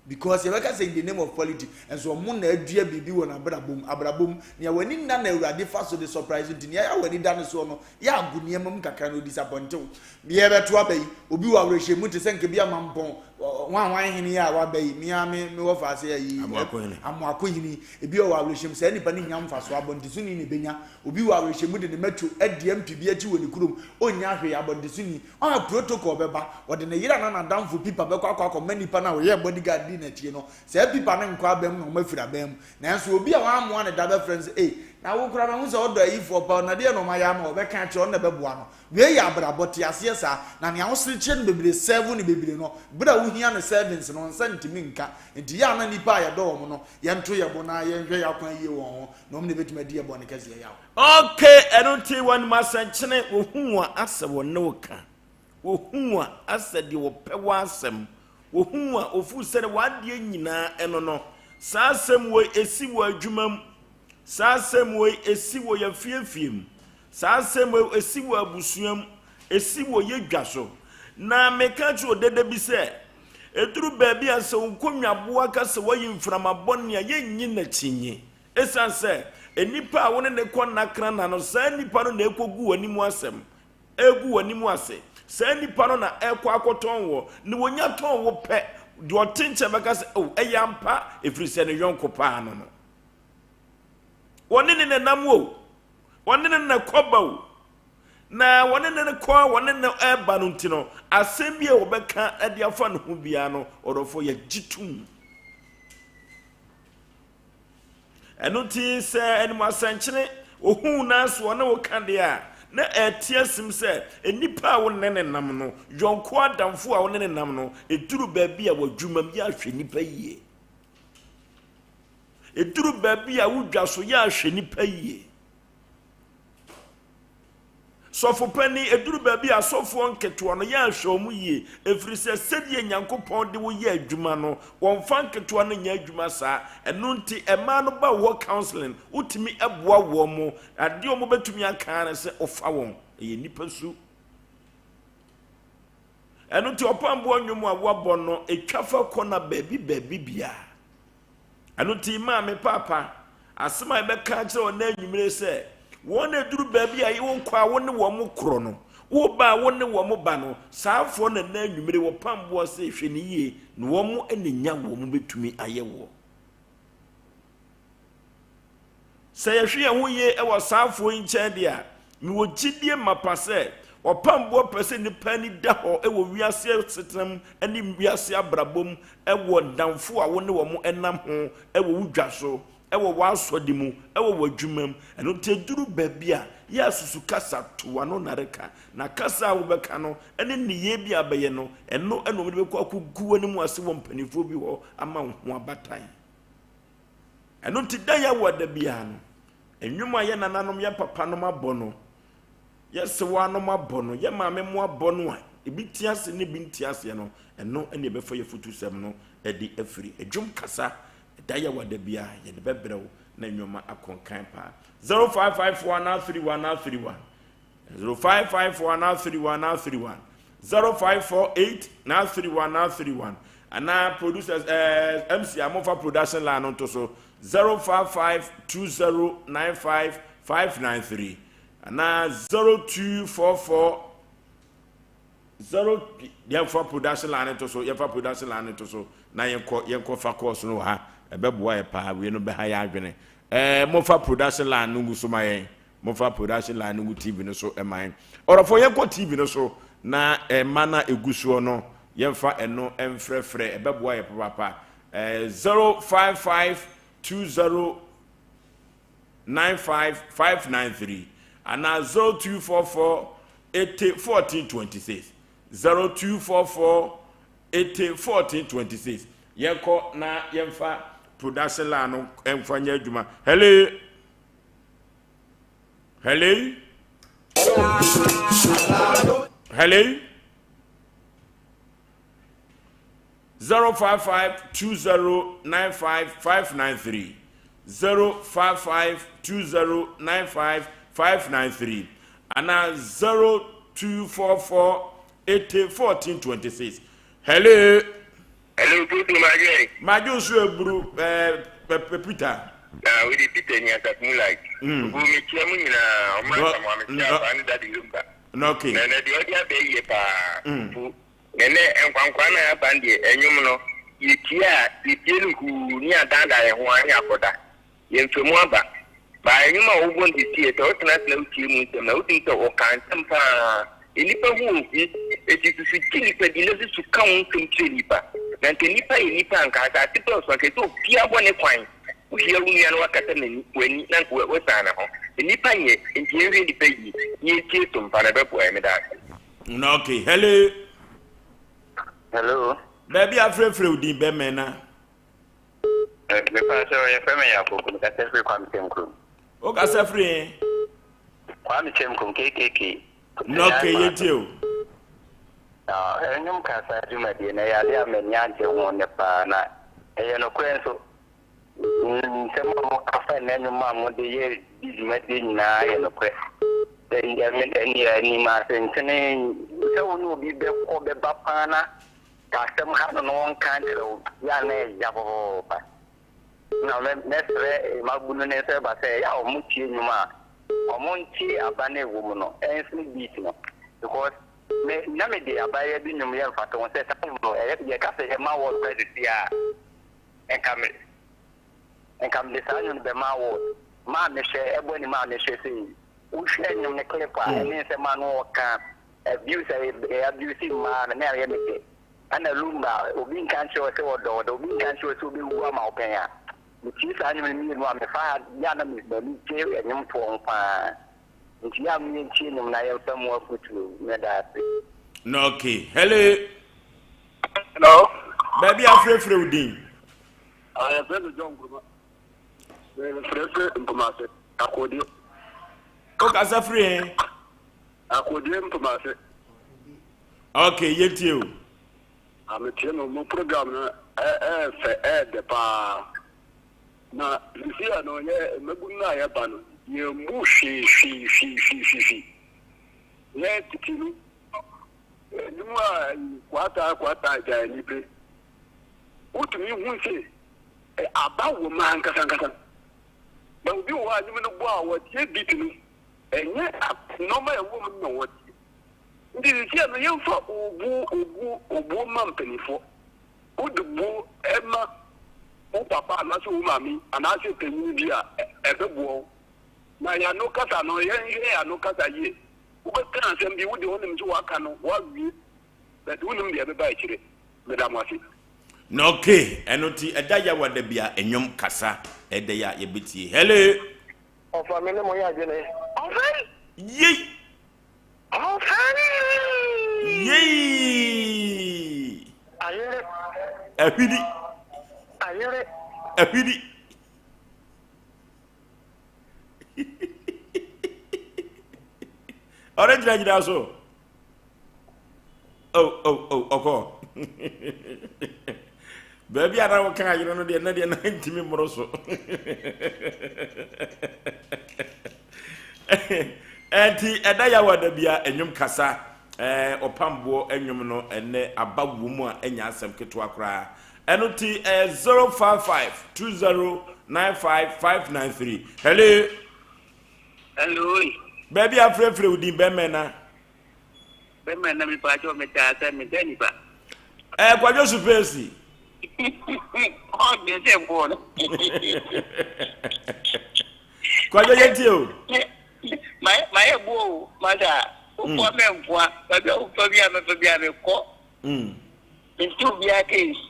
Because yɛbɛka sɛ in the name of politics, nso wɔn na adua biribi wɔ n'abrabɔ mu. Abrabɔ mu, nea w'ani nna na Awurade fa so de surprise nti, nea ɛyɛ a w'ani da ne soɔ no, yɛ ago nneɛma mu kakra na ɔdisappointe wo. Yɛrebɛto aba yi, obi wɔ awerɛhyɛmu te sɛ nka bi a Mampɔn, hwan hwan hene yi a waba yi, me ara me me wɔfa ase ayi, Amoako hene. Amoako hene yi, ebi wɔ awerɛhyɛmu, saa nipa no nnya mfasoɔ, abɔntesoni na ɛbɛnya. Obi wɔ awerɛhyɛmu de ne matu adi MP bi akyi wɔ ne kurom, ɔnnya hwee, abɔntesoni. A protocol bɛba, ɔde ne yere anaa n'adamfo pipa bɛkɔ akɔ akɔma nipa no a ɔyɛɛ bodyguard dii n'akyi no. Saa pipa no nkɔ aban mu na wɔafiri aban mu. Nanso obi a wammoa no da bɛfrɛ no sɛ, Ei, na wo koraa mahu sɛ wodɔ ayifoɔ paa o, na deɛn na wɔayɛ ama wo? Ɔbɛka akyerɛ wo, ɔno na ɛbɛboa no. Wei yɛ abrabɔ, te aseɛ saa. Na nea wosere kyerɛ no bebree, serve no bebree no, berɛ a wohia no servings no, wo nsa ntumi nka. Enti yɛ a na nnipa a yɛdɔ wɔn no, yɛnto yɛn bo na yɛnhwɛ yɛn akwan yie wɔn ho, na wɔn na ɛbɛtumi adi yɛn bɔne kɛseɛ yaw. Ok ɛno nti wɔn asɛnkyene wɔhu wo a asɛ wɔne wo ka wɔhu wo a asɛ deɛ wɔpɛ w'asɛm wɔhu wo a wɔfuu sɛ w'adeɛ nyinaa ɛno no. Saa asɛm wei ɛsi wɔ adwuma mu. Saa asɛm wei ɛsi wɔ yɛn afiefie mu. Saa asɛm wei ɛsi wɔ abusua mu. Ɛsi wɔ yɛ dwa so. Na meka kyerɛ odede bi sɛ, ɛduru baabi a sɛ wo nkonnwaboa ka sɛ wayi mframa bɔne a, yɛnnyi n'akyinnye. Ɛsiane sɛ nnipa a wo ne no kɔ nna kra nna no, saa nnipa no na ɛkɔgu w'anim asɛm, ɛregu w'anim ase. Saa nnipa no na ɛrekɔ akɔtɔn woɔ, na wɔnya tɔn wo pɛ, deɛ ɔte nkyɛn bɛka sɛ, Oh, ɛyɛ ampa, ɛfiri sɛ ne yɔnko paa no no. Wɔne ne na nam o, wɔne ne na kɔba o, na wɔne ne kɔ a wɔne ne ɛreba no nti no, asɛm bi a wɔbɛka de afa ne ho biara no, ɔdɔfoɔ yɛgye tom. Ɛno nti sɛ animuasɛnkyene ohuu nanso ɔne wo ka deɛ a, na ɛte asim sɛ nnipa a wo ne ne nam no, yɔnko adamfo a wo ne ne nam no, ɛduru baabi a w'adwumam yɛ ahwɛ nnipa yie. Ɛduru baabi a wo dwa so yɛ ahwɛ nnipa yie. Sɔfo panin, ɛduru baabi a asɔfoɔ nketewa no, yɛanhwɛ wɔn yie, ɛfiri sɛ sɛdeɛ Nyankopɔn de wo yɛ adwuma no, wɔmfa nketewa no nyɛ adwuma saa. Ɛno nti, mmaa no ba wo hɔ counseling, wotumi boa wɔn. Adeɛ a wɔbɛtumi aka ara ne sɛ wofa wɔn. Ɛyɛ nnipa su. Ɛno nti, ɔpamboɔ nnwom a woabɔ no, ɛtwa fa kɔ na baabi baabi biara. Ɛno nti, maame, paapa, asɛm a yɛbɛka akyerɛ wɔn nnɛ anwummere sɛ, wɔn a ɛduru baabi a wokɔ a wo ne wɔn korɔ no, woba a wo ne wɔn ba no, saa afoɔ na nnɛ anwummere wɔpam boɔ sɛ hwɛ no yie na wɔn na nya wɔn bɛtumi ayɛ woɔ. Sɛ yɛhwɛ yɛn ho yie wɔ saa afoɔ yi nkyɛn deɛ a, mewɔ gyidie mapa sɛ ɔpam boɔ pɛ sɛ nnipa ani da hɔ wɔ wiase asetena mu ne wiase abrabɔ mu wɔ nnamfo a wo ne wɔn nam ho wɔ wo dwa so, wɔ w'asɔde mu, wɔ w'adwuma mu. Ɛno nti ɛduru baabi a, yɛ a susu kasa, to w'ano nnareka, na kasa a wobɛka no ne nneyɛɛ bi a bɛyɛ no, ɛno na wɔde bɛkɔ akɔgu w'anim ase wɔ mpanimfoɔ bi hɔ ama wo ho abatan. Ɛno nti da yɛ da biara no, nnwom a yɛ nananom, yɛ papanom abɔ no, yɛ sewanom abɔ no, yɛ maame mo abɔ no a, ebi te ase ne ebi nte aseɛ no, ɛno ne ɛbɛfa yɛ futusɛm no de afiri. Adwom kasa, da yɛ wɔ da biara, yɛde bɛbrɛ wo na nneɛma akɔnkan paa. 0554 anaa 31 anaa 31. 0554 anaa 31 anaa 31. 0548 na 31 na 31 anaa producers eh, MC a mofa production line no nto so 055 2095 593 anaa 0244 0 yɛmfa production line no to so yɛmfa production line no to so na yɛnkɔ yɛnkɔ fa course no wɔ ha ɛbɛboa yɛ paa wei no bɛha yɛ adwene ɛɛ mofa production line no ngu so ma yɛn Momfa production line no ngu TV no so ma yɛn. Ɔdɔfoɔ yɛnkɔ TV no so na mma no a ɛgu soɔ no yɛmfa ɛno mfrɛfrɛ ɛbɛboa yɛ papaapa. 0552095593 anaa 0244 80 14 26 0244 80 14 26 yɛnkɔ na yɛmfa production line no mfa nyɛ adwuma. Hello. Hello? Hello? 0552095593 0552095593 ana 0244 80 1426. Hello? Hello, Tutu Madwe. Madwe nso eburu ɛɛ eh, Peter. Na wede Peter ni asafo mu like. Mm. Ogu mekyia mu nyinaa, ɔma nsamoa mekyia paa ne dade Lumba. Okay. Na na deɛ ɔde abɛ yie paa. Mm. Fu. Na nɛ nkwankwaa na aba deɛ ɛnwom no yɛtie a yɛtie no huu ne adaadaa yɛn ho a ne akɔda. Yɛmfa mu aba. Baa nnwom a wobɔ no sesie, sɛ wotena ase na wotie mu nsɛm no a, wotumi sɛ wɔka nsɛm pa ara. Nnipa ho wɔ hu, enti susu gye nnipa di na susu ka wo nsɛm kyerɛ nnipa. Na anka nnipa yɛ nnipa a, anka asase dɔɔso, anka ɛsɛ sɛ obiara bɔ ne kwan. Wohyia wo nua na wakata n'ani, w'ani na anka woasian ne ho. Nnipa nyɛ, enti yɛnhwɛ nnipa yie na yɛntie so mpa na ɛbɛboa yɛn. Meda ase. Na okay, hello. Hello. Baabi afrɛfrɛ wo din bɛmɛn na. Mepakyɛw, yɛfrɛ me Yaw Poku, mekasa firi Kwame Kyɛm kurom. Wo kasa firi he? Kwame Kyɛm kurom, KKK. Na okay, yɛntie o. Nnwom kasa dwumadie no, ɛyɛ adeɛ a m'ani agye ho nnɛ paa, na ɛyɛ nokorɛ nso. Nsɛm a moka fa nnɛ nnwom a mode yɛ di dwumadie nyinaa yɛ nokorɛ. Sɛ anim asɛntene sɛ wo ne obi bɛkɔ bɛba paa na asɛm ha no na ɔnka nkyerɛ wo yɛ a na ɛya papaapa. Na mɛsrɛ mmabunu no sɛ ɛba sɛ ɛyɛ a wɔtie nnwom a wɔntie aba no a ɛwɔ mu no ɛnsene beat no because me na mede abaayewa bi nnwom yɛ mfatoho sɛ saa nnwom no ɛyɛ yɛka sɛ yɛma wɔ sisi a nka me nka mede saa nnwom no bɛma award. Maa mehwɛ ɛbɔ anim a mehwɛ sei wohwɛ nnwom no clip a ɛne nsɛm a no ɔka abuse a ɛyɛ abuse mmaa no na ɛyɛ me dɛ. Ɛna Lumba obi nka nkyerɛ wo sɛ ɔdɔ wo da obi nka nkyerɛ wo sɛ ɔbɛwu ama wo pɛn a metie saa nnwom no mmienu a mefa ha yɛ a na m'ani gye nnwomtoɔ ho paa nti yɛ a yɛntie nnwom na yɛmfa mu afotuo. Meda ase. Na okay. Hello. Hello. Baabi afrɛfrɛ wo din. Ah, yɛfrɛ me John Nkrumah. Mefrɛfrɛ Mpomase, Akodie. Wokasa firi he? Akodie Mpomase. Okay, yɛntie o. Ah, metie no, mo program no ɛyɛ fɛ, ɛyɛ dɛ paa. Na sisi a no yɛ mmabunu no a yɛba no, yɛmmu hwee hwee hwee hwee hwee. Yɛ tete no, Nnwom a kwaataa kwaataa gyae anibere. Wotumi hu sɛ aba wɔ mu ankasa ankasa. Na obi wɔ hɔ a nnwom no bɔ a wɔtie beat no, ɛnyɛ nneɛma a ɛwɔ mu no na wɔtie. Nti seesei no yɛmfa obuo obuo obuo mma mpanimfoɔ. Wode buo ma wo papa anaasɛ wo maame anaasɛ panyin bi a ɛbɛboa wo. Na yɛn ano kasa no yɛnhwɛ yɛn ano kasa yie. Wobɛka asɛm bi, wo deɛ wonim sɛ woaka no, woawie, but wonnim deɛ ɛbɛba akyire. Meda mo ase. Na ok ɛno nti ɛda yawa da bia ɛnwom kasa ɛdɛ ya yɛbɛtie hello. Ɔfa me ne mo yɛ adwene. Ɔfɛn. Yei. Ɔfɛn. Yei. Ayere. Ahwidi. Ayere. Ahwidi. Ɔre gyinagyina so. Oh, oh, oh, ɔkɔ. Baabi a na wɔka ayere no deɛ na deɛ na ntumi mmoro so. Ɛnti ɛda yɛ wɔ da bia ɛnwom kasa ɛɛ ɔpamboɔ ɛnwom no ɛnɛ aba wɔ mu a ɛnya asɛm ketewa koraa. Ɛno ti ɛyɛ 055 20 95 593. Hello. Hello. Baabi a frɛfrɛ wo din bɛmɛ na. Bɛmɛ na mi paakyɛw mi taa sɛ mi sɛ nipa. Ɛɛ kwadwo supesi. Ɔde sɛ bɔɔl no. Kwadwo yɛ tie o. Ma ma yɛ bo o masa. Wofoa mɛ nfoa baabi a wofa bi a mɛfa bi a mekɔ. Nti obiara case.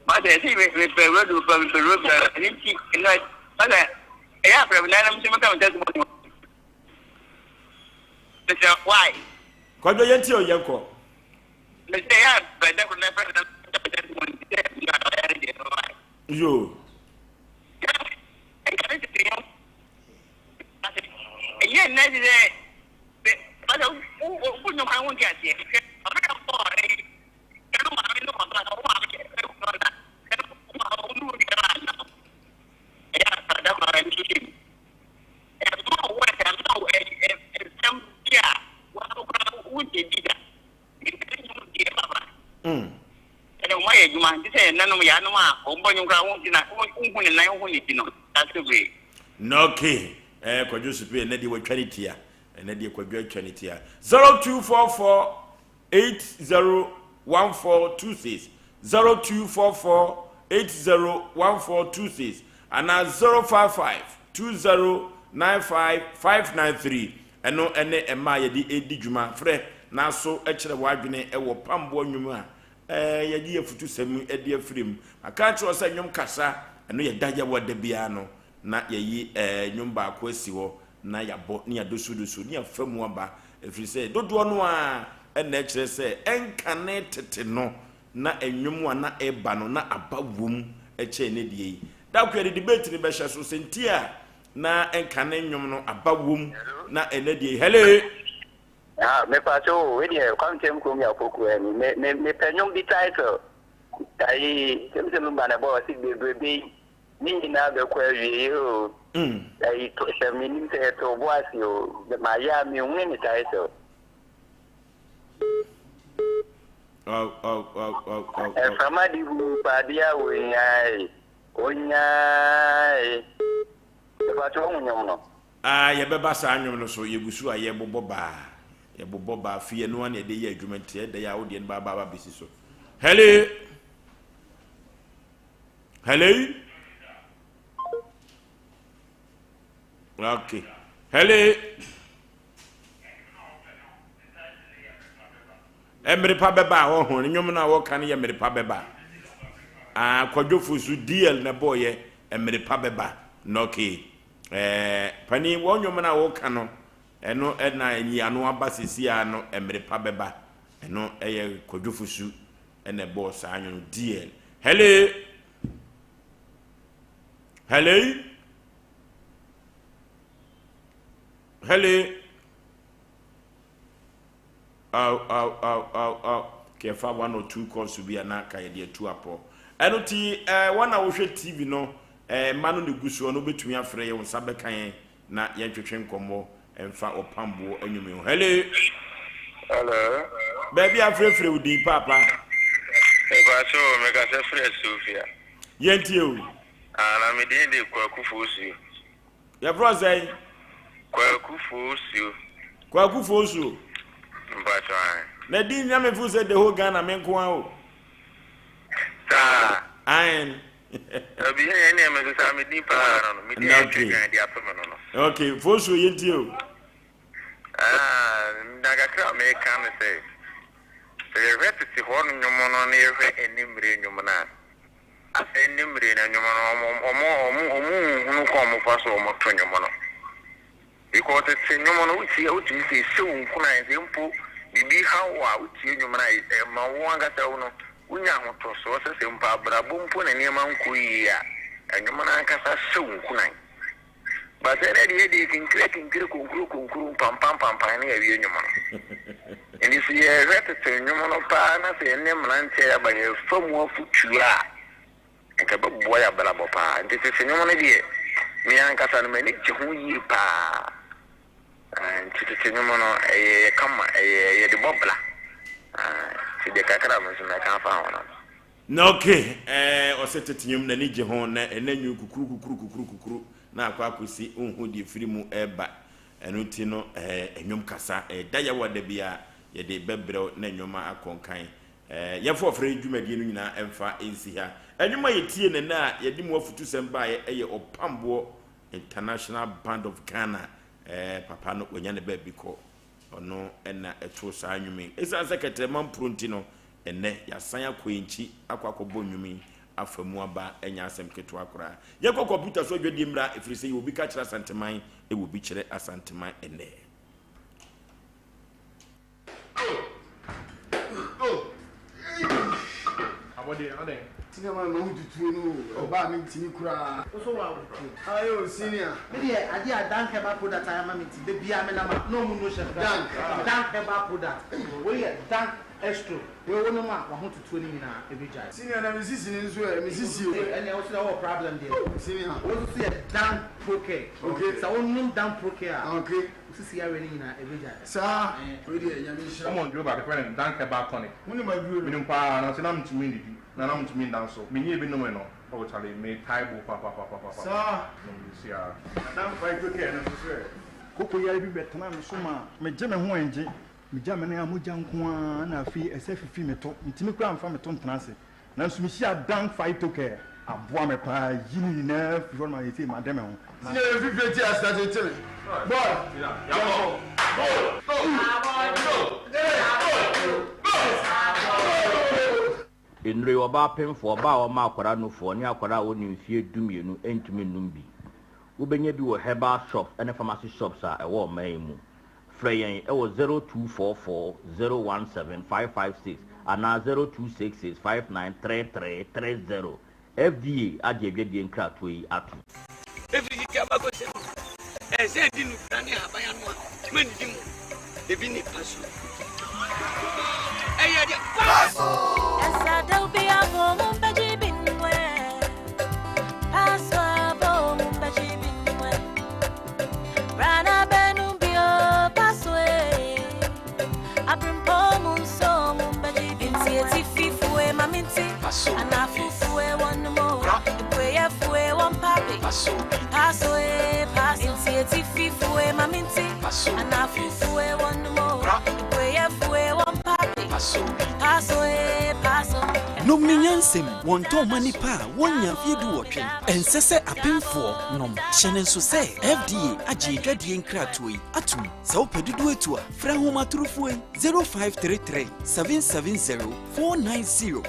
Masa ɛsɛ mepɛ radio pa mepɛ radio pa ɛno nti ɛna masa ɛyɛ afrɛ me nana nso meka me testimony mesɛ why. Kwadwo yɛn ti o yɛn kɔ. Mesɛ ɛyɛ afrɛ dɛ koro na ɛfrɛ me nana meka me testimony sɛ mena ɔyare deɛ no why. Yoo. Ɛnka ne tete yɛn ɛnyɛ nnɛ sɛ Masa wo wo wo nyɛ kwan wo nti aseɛ hwɛ ɔbɛ na bɔ ɛyi ɛno maame no ɔba na wo maame ɛwɔ no na ɛno wo maame wo nuru nua na na ɛyɛ asada kora ɛno so hyɛ mu ɛma wo ɛsɛ ɛma wo ɛ ɛ nsɛm bi a wɔn kora wo nti di da ɛne nyom deɛ papa ɛnɛ wɔn ayɛ adwuma nti sɛ ɛnanom yɛ anom a wɔn bɔ nyom kora wɔn ti na wɔn hu ne nan wɔn hu ne ti no ase bebree. Na okay ɛɛ kwadwo supe ɛnɛ deɛ watwa ne tia Ɛnɛ deɛ Kwadwo atwa ne ti a. 0244 801426 0244 801426 anaa 055 2095 593 ɛno ɛne ɛma a yɛde ɛredi dwuma frɛ na so kyerɛ w'adwene ɛwɔ pamboɔ nnwom a ɛɛ yɛde yɛ futusɛm ɛde afiri mu aka akyerɛ sɛ nnwom kasa ɛno yɛda yɛwɔ da biara no na yɛyi ɛɛ nnwom baako asi hɔ na yɛabɔ ne yɛadosodoso ne yɛafa mu aba, ɛfiri sɛ dodoɔ no ara na ɛkyerɛ sɛ ɛnkane tete no na nnwom a na ɛreba no na aba wom kyɛn ne deɛ yi. Da ko yɛde debate no bɛhyɛ so sɛ nti a na ɛnkane nnwom no aba wom na ɛnɛ deɛ yi. Hello! Ah, me pa so, we deɛ Kwame Kyɛm kurom yɛ apoku ɛni. Me me me pɛ nnwom bi title. Ayi, sɛ sɛ Lumba na ɛbɔ ɔse bebrebe yi, ne nyinaa bɛkɔ awiei o. Ayi, to sɛ menim sɛ yɛto bo ase o, mayɛ a menhunu ne title. Aw, aw, aw, aw, aw, aw. Mframa de huu padeɛ a onyae, onyae. Mepakyɛ woahu nnwom no? Ah, yɛbɛba saa nnwom no so, yɛgu so a yɛbobɔ baa, yɛbobɔ baa, fie ɛno ara na yɛde yɛ adwuma nti ɛda yi a wodeɛ no baaba aba bɛsi so. Hello! Hello! Okay. Hello! Mmere pa bɛba a ɔho no nnwom no a wɔka no yɛ mmere pa bɛba. Ah, kwadwofo so DL na bɔɔyɛ mmere pa bɛba. Na okay. Eh, panin wɔn nnwom no a wɔka no ɛno ɛna nyiano aba sisi a no mmere pa bɛba. Ɛno ɛyɛ kwadwofo su ɛna ɛbɔɔ saa nnwom DL. Hello. Hello. Hello. Aw aw aw aw aw ka yɛfa one or two calls bi a na ka yɛde atu apɔ. Ɛno ti ɛɛ wɔn a wɔhwɛ TV no ɛɛ mma no na egu soɔ no wobɛtumi afrɛ yɛn wo nsa bɛka yɛn na yɛntwetwe nkɔmmɔ ɛmfa ɔpamboɔ anwuma ho. Hello. Hello. Baabi a frɛfrɛ wo din paapa. Mepakyɛ o, mekasa firi Asuofia. Yɛntie o. Ah, na me din de Kwaku Fosuo. Yɛfrɛ wo sɛn? Kwaku Fosuo. Kwaku Fosuo. Mpatsɔ ae. Na din nya me feel sɛ the whole Ghana me nko ara o. Saa. Aen. Dabi ɛyɛ ɛnna me nso saa me din paa no no me din Okay. ɛtwe de ato me no no. Okay, Fosuo yɛntie o. Ah, na kakra a meka ne sɛ sɛ yɛhwɛ tete hɔ no nnwom no na yɛhwɛ ɛne mmere nnwom no a Afei ne mmere no nnwom no ɔmo ɔmo ɔmo ɔmo nhunu kwan ɔmo fa so ɔmo to nnwom no because tete nnwom no wotie a wotumi sɛ ɛhyɛ wo nkuran sɛ mpo biribi haw wo a wotie nnwom no a ɛma wo ankasa wo no wonya ahotɔsoɔ sɛ sɛ mpo abrabɔ mpo na nneɛma nkɔ yie a nnwom no ankasa hyɛ wo nkuran. But ɛnɛ deɛ yɛdeɛ kinkire kinkire konkuro konkuro mpampan pampan ne yɛawie nnwom no. Nti sɛ yɛhwɛ tete nnwom no paa na sɛ yɛne mmeranteɛ a yɛaba yɛfa mu afotuo a, nka ɛbɛboa yɛn abrabɔ paa. Nti tete nnwom no deɛ, me ankasa no m'ani gye ho yie paa. Nti tete nnwom no ɛyɛ kama, ɛyɛ yɛde bɔ bra. Nti deɛ kakra a me nso mɛka afa ho no. Na ok eh ɔsɛ tete nwom n'ani gye ho na ɛnɛ nwom kukuru kukuru kukuru kukuru na akɔ akɔsi nhu deɛ firi mu ɛreba ɛno nti no eh nwom kasa ɛda yawa da bi a yɛde bɛbrɛw na nwom akɔ nkan eh yɛmfa ɔfrɛ yi dwumadie no nyinaa ɛmfa nsi ha ɛnwom a yɛtie no ɛnɛ a yɛde mu afutusɛm baeɛ ɛyɛ Ɔpamboɔ International Band of Ghana eh papa no wanya ne baabi kɔ Ɔno na ɛtoo saa nnwom yi. Esiane sɛ kɛtrɛma mporo nti no, ɛnnɛ yɛasan akɔ yɛn akyi akɔ akɔbɔ nnwom yi afa mu aba, ɛnyɛ asɛm ketewa koraa. Yɛnkɔ kɔmputa so adwadie mmra, ɛfiri sɛ yɛwɔ bi ka kyerɛ Asanteman, ɛwɔ bi kyerɛ Asanteman ɛnnɛ. Abɔdeɛ adɛn. Senior man mahu tutuo no o ɛba a mentimi koraa. Wo so wa wo tuo. Ayɛ o senior. Me deɛ adeɛ a Dank herbal product ayɛ ama me nti da biara me nam a na ɔmo no hyɛ me Dank. Dank herbal product wei yɛ Dank Estro wei wo nom a wahotutuo no nyinaa ɛbɛgyae. Senior na me sisi no nso ɛ me sisi o. Ɛnneɛ wo so deɛ wowɔ problem deɛ. Senior. Wei nso so yɛ Dank Procare. Okay. Sɛ wo nom Dank Procare a. Okay. Wo sisi yareɛ no nyinaa ɛbɛgyae. Saa. Wei deɛ Nyame nhyira. Wɔn duro baako yɛfrɛ no Dank Herbal Tonic. Wonim aduro no? Menim paa nanso na mentumi nnidi na na mentumi nda nso. Menyɛɛ bi nomee no oh charlie metae bo papapapapapa. Saa. Nom de si ara. Na Dank Phyto Care no nso so ɛ? Koko yare bi bɛtenaa me so maa megye me ho ɛngye. Megya me nan a mogya nko ara na afei ɛsɛ fifi me to. Mentumi koraa mfa me to ntena ase. Nanso mehyiaa Dank Phyto Care. Aboa me paa yi ne nyinaa firi hɔ no ma seesei made me ho. Senior yɛ fifire ti ase tete me boy yɛnkɔ go go go go. Nnuro yi, ɔbaa pemfoɔ, ɔbaa a ɔma akwadaa nufoɔ, ne akwadaa a ɔnni mfeɛ dumienu ntumi nnom bi. Wobɛnya bi wɔ herbal shops ne pharmacy shops a ɛwɔ ɔman yi mu. Frɛ yɛn wɔ 0244 017 556 anaa 0266 5933 30. FDA agye adwadie nkratoɔ yi atom. Ɛfiri tete abakɔsɛm mu, ɛyɛ sɛ ɛdi nnubra ne ahaban ano a mannidi mu. Ebi ne paso. Ɛyɛ deɛ paso! Nom no nyansam, wɔntɔn mma nnipa a wɔnnya mfeɛ duwɔtwe. Ɛnsɛ sɛ apemfoɔ nom. Hyɛ no nso sɛ FDA agye adwadie nkratoɔ yi atom. Sɛ wopɛ dodoɔ atu a, frɛ ahomatorofoɔ yi 0533 770 490.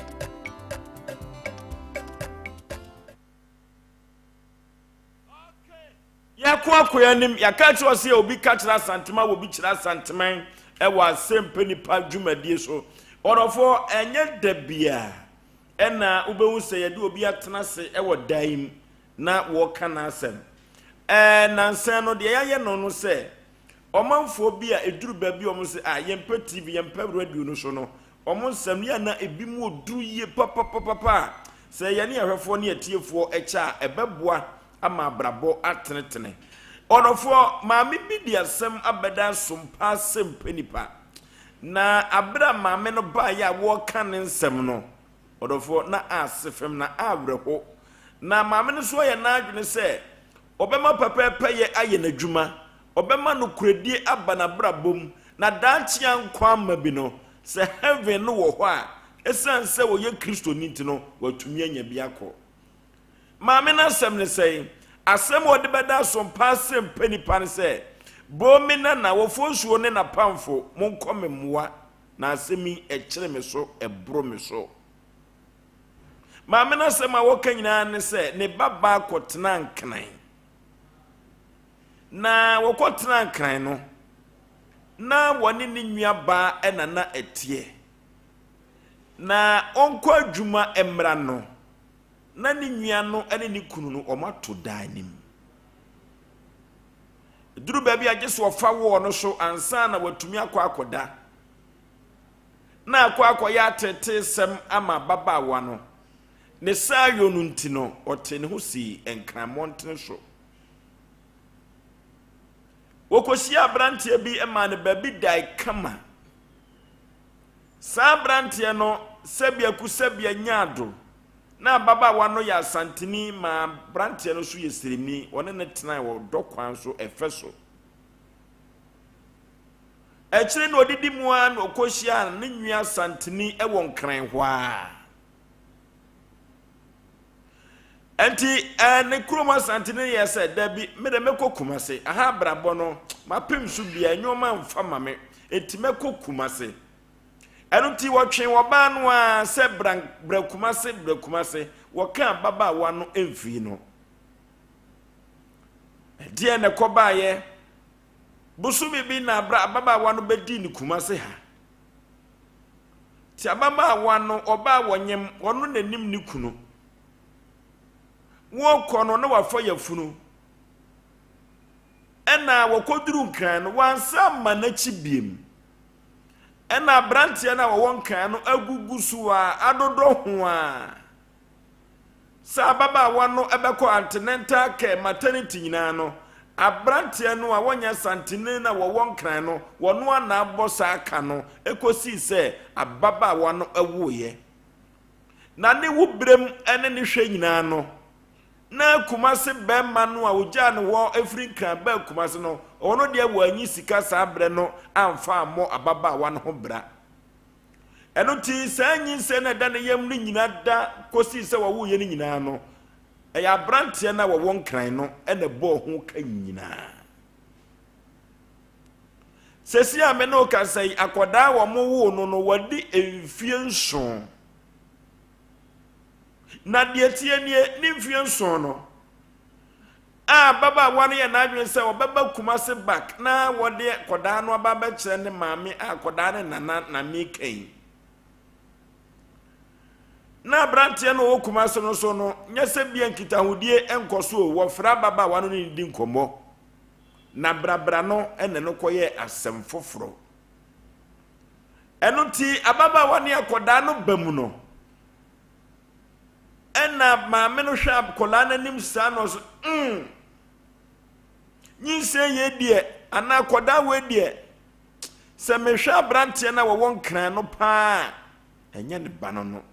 Yɛko akɔ yɛn anim, yɛaka akyerɛ wo sɛ obi ka kyerɛ Asantema wɔ obi kyerɛ Asanteman wɔ asɛmpɛ nipa dwumadie so. Ɔdɔfoɔ, ɛnyɛ da bia ɛna wobɛhu sɛ yɛde obi atena ase wɔ dan mu na wɔka n'asɛm. Ɛɛ nansa no deɛ yɛayɛ no no sɛ ɔmanfoɔ bi a ɛduru baabi a wɔn sɛ a yɛmpɛ TV yɛmpɛ radio no so no Wɔn nsɛm no yɛ a na ebinom wɔ duru yie papapapapa a sɛ yɛne ahwɛfoɔ ne atiefoɔ kyɛ a, ɛbɛboa ama abrabɔ atenetene. Ɔdɔfoɔ, maame bi de asɛm abɛda asom paa sɛ mpɛ nipa. Na aberɛ a maame no baeɛ a wɔreka ne nsɛm no, ɔdɔfoɔ, na ase fam na awerɛho. Na maame no nso ayɛ n'adwene sɛ ɔbɛma pɛpɛɛpɛyɛ ayɛ n'adwuma, ɔbɛma nokorɛdie aba n'abrabɔ mu, na daakye a nkwa amma bi no, sɛ heaven no wɔ hɔ a, ɛsiane sɛ ɔyɛ Kristoni nti no, watumi anya bi akɔ. Maame no asɛm ne sɛn? Asɛm a ɔde bɛda asompa ase mpɛ nipa ne sɛ, Boo me nana, wɔfoɔ nsuo ne n'apamfo, monkɔ me mmoa, na asɛm yi ɛkyere me so, ɛboro me so. Maame no asɛm a wɔka nyinaa ne sɛ ne ba baa kɔtenaa Nkran. Na wɔkɔtenaa Nkran no, na wɔne ne nuabaa na na ɛteɛ. Na ɔnkɔ adwuma mmra no, na ne nua no ne ne kunu no wɔato dan no mu. Ɛduru baabi a gye sɛ ɔfa wɔɔ no so ansa na watumi akɔ akɔda. Na akɔ akɔyɛ ateeteesɛm ama ababaawa no. Ne saayɔ no nti no, ɔtee ne ho sii Nkran mmɔntene so. Wɔkɔhyiaa aberanteɛ bi maa no baabi dae kama. Saa aberanteɛ no, sɛbea ku sɛbea nyaa do. Na ababaawa no yɛ Asanteni maa aberanteɛ no nso yɛ Siremni. Wɔne no tenae wɔ dɔ kwan so, ɛfɛ so. Akyire no ɔdidi mu ara na ɔkɔhyiaa ne nua Asanteni wɔ Nkran hɔ ara. Ɛnti ɛɛ ne kurom Asante no yɛ sɛ dabi me de mɛkɔ Kumase aha abrabɔ no mapem so bia nneɛma mfa ma me enti mɛkɔ Kumase. Ɛno nti wɔtwee ɔbaa no ara sɛ bra bra Kumase bra Kumase wɔka ababaawa no mfii no. Ɛdeɛn na ɛkɔbaeɛ? Bosome bi na abra ababaawa no bɛdii no Kumase ha. Nti ababaawa no, ɔbaa wɔnyem, ɔno n'anim ne kunu. Wɔkɔ no na wafa yafunu. Ɛna wɔkɔduru Nkran no, wansa amma n'akyi biem. Ɛna aberanteɛ no a wɔwɔ Nkran no agugu so a adodɔ ho a Sɛ ababaawa no bɛkɔ antenatal care, maternity nyinaa no, aberanteɛ no a wɔnyɛ Asanteni na wɔwɔ Nkran no, wɔno ara na abɔ saa ka no kɔsii sɛ ababaawa no woeɛ. Na ne wo berɛm ne ne hwɛ nyinaa no, na Kumase barima no a ɔgyaa no hɔ firi Nkran baa Kumase no, ɔno deɛ wanyi sika saa berɛ no amfa ammɔ ababaawa no ho bra. Ɛno nti, saa nyinsɛn no a ɛda ne yam no nyina da kɔsii sɛ wɔwoeɛ no nyinaa no, ɛyɛ aberanteɛ no a wɔwɔ nkran no na ɛbɔɔ ho ka nyinaa. Sɛsi a me ne wo kasa yi, akwadaa a wɔwoo no no, wadi mfie nson. Na deɛ tie nie, ne mfie nson no, A Ababaawa no yɛ n'adwene sɛ ɔbɛba Kumasi back na wɔde akwadaa no aba abɛkyerɛ ne maame a akwadaa no nana na meka yi. Na aberanteɛ no ɔwɔ Kumasi no so no, nyɛ sɛ bia nkitahodie nkɔ so o, wɔfrɛ ababaawa no ne no di nkɔmmɔ. Na brabra no ne no kɔyɛɛ asɛm foforɔ. Ɛno nti ababaawa ne akwadaa no ba mu no, Ɛna maame no hwɛ akwadaa no anim saa na ɔso mm nyinsɛn yei deɛ anaa akwadaa wei deɛ sɛ mehwɛ aberanteɛ no a wɔwɔ nkran no paa ɛnyɛ ne ba no no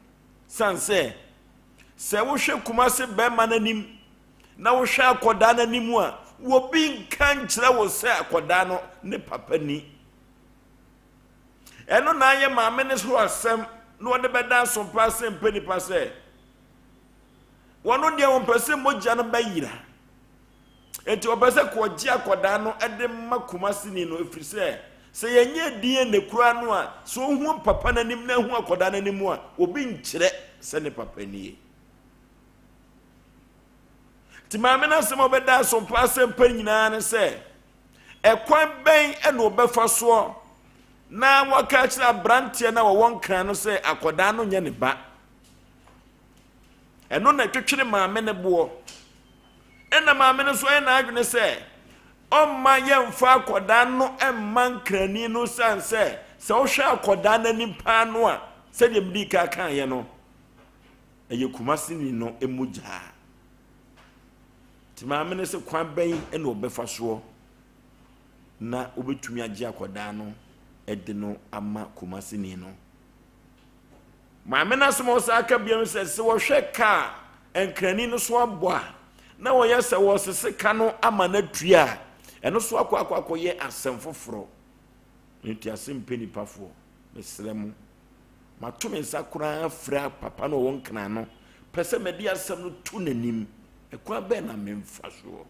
san sɛ sɛ wohwɛ Kumase bɛrima no anim na wohwɛ akwadaa no anim a Obi nka nkyerɛ wo sɛ akwadaa no ne papa ni. Ɛno na ayɛ maame no so asɛm na ɔde bɛda asompa ase mpɛ nipa sɛ wɔn deɛ wɔmpɛ sɛ mogya no bɛyera. Enti ɔpɛ sɛ kɔgye akwadaa no de ma Kumasini no ɛfiri sɛ sɛ yɛnyɛ DNA koraa no a sɛ ɔhu papa no anim na ahu akwadaa no anim a obi nkyerɛ sɛ ne papa nie. Nti maame no asɛm a ɔbɛda asompa asɛmpa nyinaa ne sɛ ɛkwan bɛn na ɔbɛfa soɔ na waka akyerɛ aberanteɛ no a wɔwɔ nkran no sɛ akwadaa no nyɛ ne ba. Ɛno na ɛtwetwere maame no boɔ. Ɛna maame no nso ayɛ n'adwene sɛ ɔmma yɛmfa akwadaa no mma nkrani no sane sɛ sɛ wohwɛ akwadaa no anim paa no a sɛdeɛ mede ka kaeɛ no ɛyɛ kumaseni no mogyaa. Nti maame no sɛ kwan bɛn na ɔbɛfa soɔ na wobɛtumi agye akwadaa no de no ama kumaseni no. Maame no asɛm a ɔsan ka bio ne sɛ, sɛ wɔhwɛ ka a nkrani no so abɔ a, na wɔyɛ sɛ wɔresese ka no ama no atua a, ɛno so akɔ akɔ akɔyɛ asɛm foforɔ. Ntease mpɛ nipafoɔ, mesrɛ mo. Mato me nsa koraa afira papa no ɔwɔ nkran no, pɛ sɛ mede asɛm no to n'anim. Ɛkwan bɛn na memfa soɔ?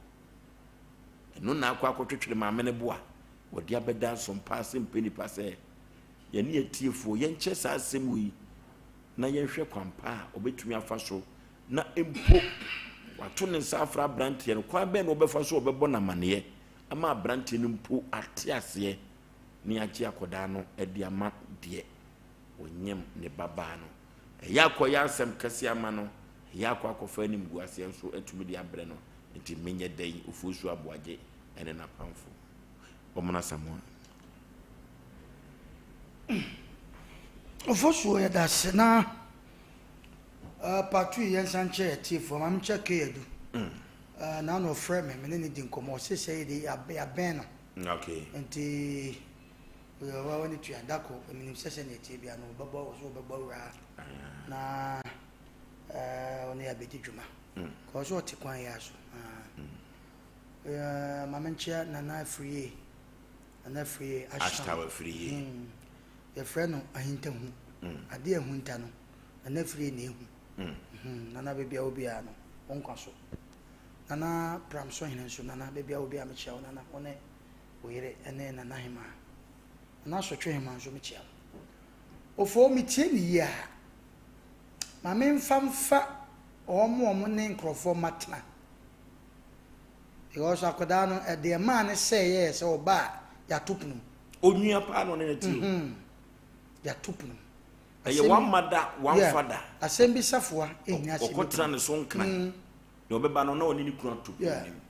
Ɛno na akɔ akɔtwetwere maame no bo a wɔde abɛda nsompa ase mpɛ nipa sɛ Yɛne atiefoɔ, yɛnkyɛ saa asɛm wei na yɛnhwɛ kwan pa a ɔbɛtumi afa so na mpo wato ne nsa afra aberanteɛ no. Kwan bɛn na ɔbɛfa so ɔbɛbɔ no amaneɛ ama aberanteɛ no mpo ate aseɛ ne agye akwadaa no de ama deɛ ɔnyem ne babaa no. Ɛyɛ akɔyɛ asɛm kɛseɛ ama no, ɛyɛ akɔ akɔfa animguaseɛ nso atumi de abrɛ no. Nti menyɛ dɛn Ofosu Aboagye ne n'apamfo. Wɔn Asamoah. Ofosuo yɛda ase na uh, part 2 yɛn nsa nkyɛ atiefoɔ ma menkyɛ K Adu mm. uh, na na ɔfrɛ me me ne ne di nkɔmmɔ ɔse sɛ yɛde yɛabɛn no okay. nti wa wani tua dako menim sɛ sɛ ne ɛtie bia no wɔbɛbɔ wɔ so wɔbɛbɔ awuraa na ɔne yɛabɛdi dwuma mm. kɔɔ so ɔte kwan yɛ so mm. uh, ma menkyɛ Nana Afriye Nana Afriye Ashtown Afriye. Hmm. Yɛfrɛ no ahintahu. Mm. Adeɛ a ahunta no, Nana Afriye na ehu. Mm. Hmm. Nana baabi a obiara no, wo nkwa so. Nana Pramso hene nso, Nana baabi a obiara mekyia wo Nana, wo ne wo yere ne Nana Hemaa. Nana Sotwe Hemaa nso mekyia wo. Ofoo metie ne yie a, ma memfa mfa wɔn a wɔn ne nkurɔfoɔ matena. Because akwadaa no ɛdeɛ ɛmaa ne sɛɛ yɛ sɛ ɔba a yɛato pono mu. Onua paa na ɔne no te o. Mhm. Yɛato pono mu. Ɛyɛ one mother one father. Asɛm bi safoa ɛhia asɛm bi. Ɔkɔtena ne so nkran. Mm. Na ɔbɛba no na ɔne ne kunu ato pono Yeah. nim.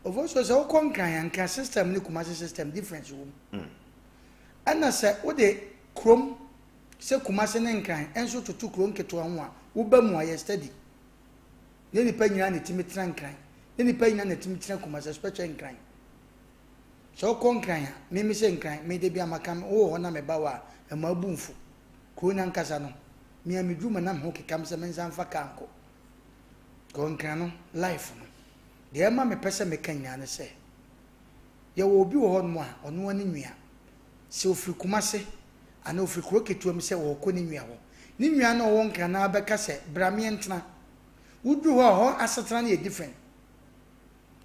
Ofo so sɛ wokɔ nkran a nkran system ne Kumasi system difference wɔ mu. Mm. Ɛna sɛ wode kurom sɛ Kumasi ne nkran nso toto kuro nketewa ho a woba mu a yɛ steady. Nyɛ nipa nyinaa na ɛtumi tena Nkran. Nyɛ nipa nyinaa na ɛtumi tena Kumasi, especially Nkran. Sɛ wokɔ Nkran a, me me sɛ Nkran, me da bi a maka me wowɔ hɔ na meba hɔ a, ɛma abu mfo. Kuro no ankasa no, me a meduru ma na me ho keka me sɛ mensan mfa kaa nkɔ. Kɔ Nkran no, life no. Deɛ ɛma mepɛ sɛ meka nyinaa ne sɛ, yɛwɔ obi wɔ hɔnom a, ɔno ara ne nua. Sɛ ɔfiri Kumasi anaa ɔfiri kuro ketewa mu sɛ ɔrekɔ ne nua hɔ, ne nua no a ɔwɔ Nkran no ara bɛka sɛ, bra meɛntena. Woduru hɔ a, hɔ asetena no yɛ different.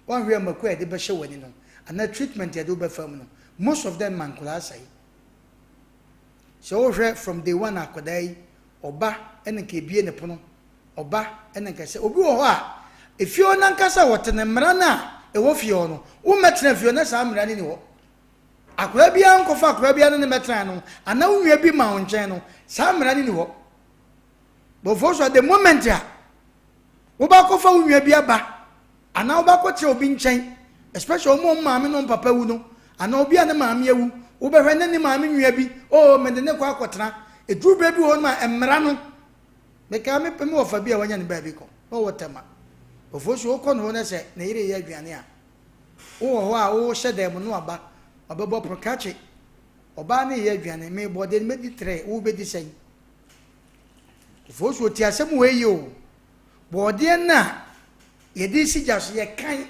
Woanhwɛ a mako a yɛde bɛhyɛ w'ani no anaa treatment a yɛde wo bɛfa mu no, most of them ma nkwadaa sɛe. Sɛ wohwɛ from day one a akwadaa yi, ɔba ɛna nka ebie ne pono, ɔba ɛna nka sɛ obi wɔ hɔ a, efie hɔ nankasa a wɔte no, mmara no a ɛwɔ fie hɔ no, wommɛtena fie hɔ na saa mmara no ni hɔ. Akwadaa biara nkɔfa akwadaa biara ne no mmɛtena no, anaa wo nua bi ma wo nkyɛn no, saa mmara no ni hɔ. But for so the moment a wobɛkɔfa wo nua bi aba anaa wobɛkɔkyerɛ obi nkyɛn especially wɔn a wɔn maame ne wɔn papa wu no anaa obi a ne maame awu wobɛhwɛ ne ne maame nua bi oh mede ne kɔ akɔtena eduru bere bi wɔ hɔ no a mmara no mekaa me me wɔfa bi a wanya ne baabi kɔ na ɔwɔ tɛma ofo so wokɔ ne hɔ na sɛ ne yere yɛ aduane a wowɔ hɔ a wohyɛ dan mu no aba ɔbɛbɔ pono krakye ɔbaa ne yɛ aduane mebɔ de mɛdi trɛ wobɛdi sɛn Ofosuo tie asɛm wei yie o. Bɔɔdeɛ no a yɛde resi gya so yɛkan.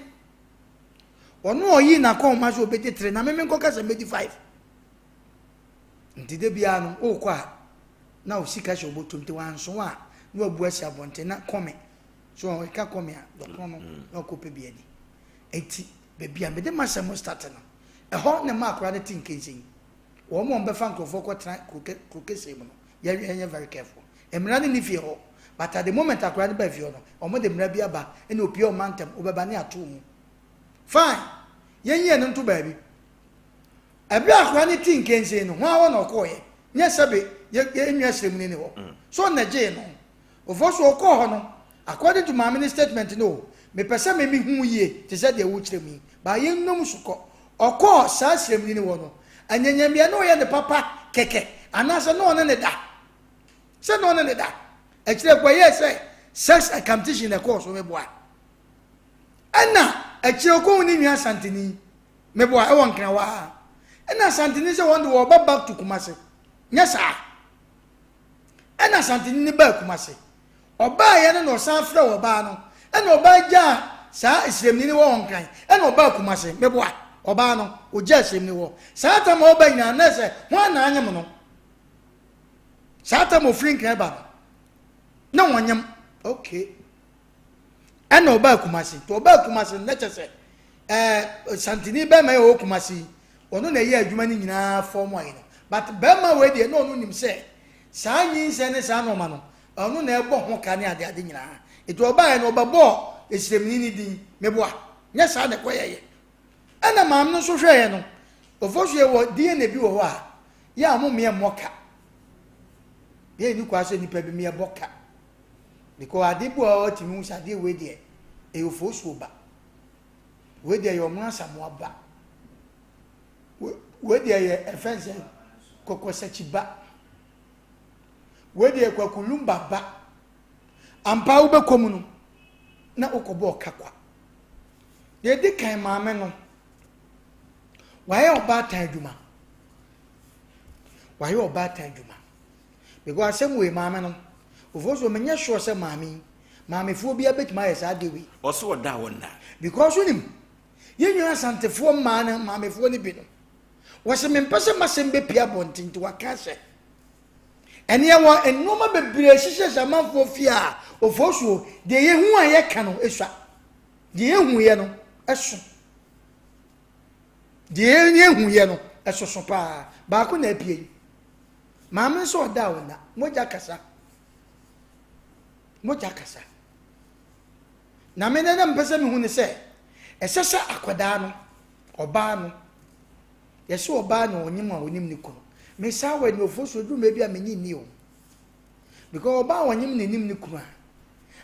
Ɔno a ɔyii n'akɔnhoma sɛ ɔbɛdi tre na me menkɔka sɛ mɛdi five. Nti da biara no wokɔ a na wo sika hyɛ wo bɔtɔm nti wanso a na wabu asi abɔnten na kɔme. So ɔka kɔme a dɔkono no na ɔkɔpɛ bi adi. Nti baabi a mede m'asɛm start no ɛhɔ na ɛma akwadaa no te nkensen. Wɔn a wɔbɛfa nkurɔfoɔ kɔtena kuro kɛseɛ mu no yɛhwɛ yɛnyɛ very careful. Mmara no nni fie hɔ but at the moment akwadaa no baa fie hɔ no wɔde mmara bi aba ɛna opie ɔmantam wobɛba ne ato mu. Fine, yɛnyi ɛno nto baabi. Ɛberɛ a akwadaa no tee nkensen no, hwan hɔ na ɔkɔeɛ? Nyɛ sɛbe yɛ yɛn nua sremuni no hɔ. So ɔno na ɛgyee no? Of so ɔkɔɔ hɔ no, according to maame no statement no o, mepɛ sɛ me mehu yie te sɛ deɛ wokyerɛ mu yi, but yɛnnom so kɔ. Ɔkɔɔ saa sremuni no hɔ no, anyanyamia na ɔyɛ ne papa kɛkɛ anaasɛ na ɔne no da? Sɛ na ɔne no da. Akyire ɛkɔyɛɛ sɛ sex competition na ɛkɔɔ so, meboa. Ɛna akyire ɔkɔhu ne nua Asanteni, meboa, ɛwɔ Nkrawa ha. Ɛna Asanteni sɛ wɔn de wɔba back to Kumase. Nyɛ saa. Ɛna Asanteni ne baa Kumase. Ɔbaeɛ no na ɔsan frɛ ɔbaa no. Ɛna ɔbaa gyaa saa Esremni no wɔ Nkran. Ɛna ɔbaa Kumase, meboa, ɔbaa no, ɔgyaa Esremni hɔ. Saa tam a ɔba nyinaa na sɛ hwan na anyem no? Saa tam ɔfiri Nkran ba no, na wɔnyem. Okay. Ɛna ɔbaa Kumasi. Nti ɔbaa Kumasi no, na kyɛ sɛ ɛɛ Santini bɛrima yi a ɔwɔ Kumasi yi, ɔno na ɛyɛ adwuma no nyinaa fɔm ayi no. But bɛrima wei deɛ, na ɔno nim sɛ saa nyinsɛn ne saa nneɛma no, ɔno na ɛbɔ ho ka ne ade ade nyinaa. Nti ɔbaeɛ no, ɔbɛbɔɔ esiremni no din, meboa. Nyɛ saa na ɛkɔyɛeɛ. Ɛna maame no nso hwɛeɛ no, ɔfɔ so yɛwɔ DNA bi wɔ hɔ a, yɛ a wɔn mmeɛ mmɔ ka. Yɛ nni kwa sɛ nnipa bi mmeɛ bɔ ka. Because ade bi wɔ hɔ a watumi hu sɛ adeɛ wei deɛ ɛyɛ ofosuo ba. Wei deɛ ɛyɛ ɔmo asamoa ba. Wei deɛ ɛyɛ ɛfɛn sɛ kɔkɔsakyi ba. Wei deɛ kwakulumba ba. Ampa wobɛkɔ mu no na wokɔbɔ ɔka kwa. Deɛ ɛdi kan maame no wayɛ ɔbaatan adwuma. Wayɛ ɔbaatan adwuma. Because asɛm wei maame no ofosuo menyɛ sure sɛ maame yi maamefoɔ biara bɛtumi ayɛ saa adeɛ wei. Ɔse ɔda a ɔnna. Because wonim yɛn nua asantefoɔ mmaa no maamefoɔ no bi no wɔse mempɛ sɛ masɛm bɛpie abɔnten nti waka ahyɛ. Ɛneɛ wɔ nnoɔma bebree hyehyɛhyɛ amanfoɔ fie a ofosuo deɛ yɛhu a yɛka no ɛsua deɛ yɛhuiɛ no ɛso deɛ yɛhuiɛ no ɛsoso paa baako na apue yi. Maame nso ɔda a ɔnna. Mogya kasa. Mogya kasa. Na me na mpɛ sɛ mehu ne sɛ, ɛsɛ sɛ akwadaa no, ɔbaa no, yɛsɛ ɔbaa na ɔnyem a ɔnim ne kunu. Me saa wɔ anuofoɔ so aduru baabi a menye nni o. Because ɔbaa a ɔnyem na ɛnim ne kunu a,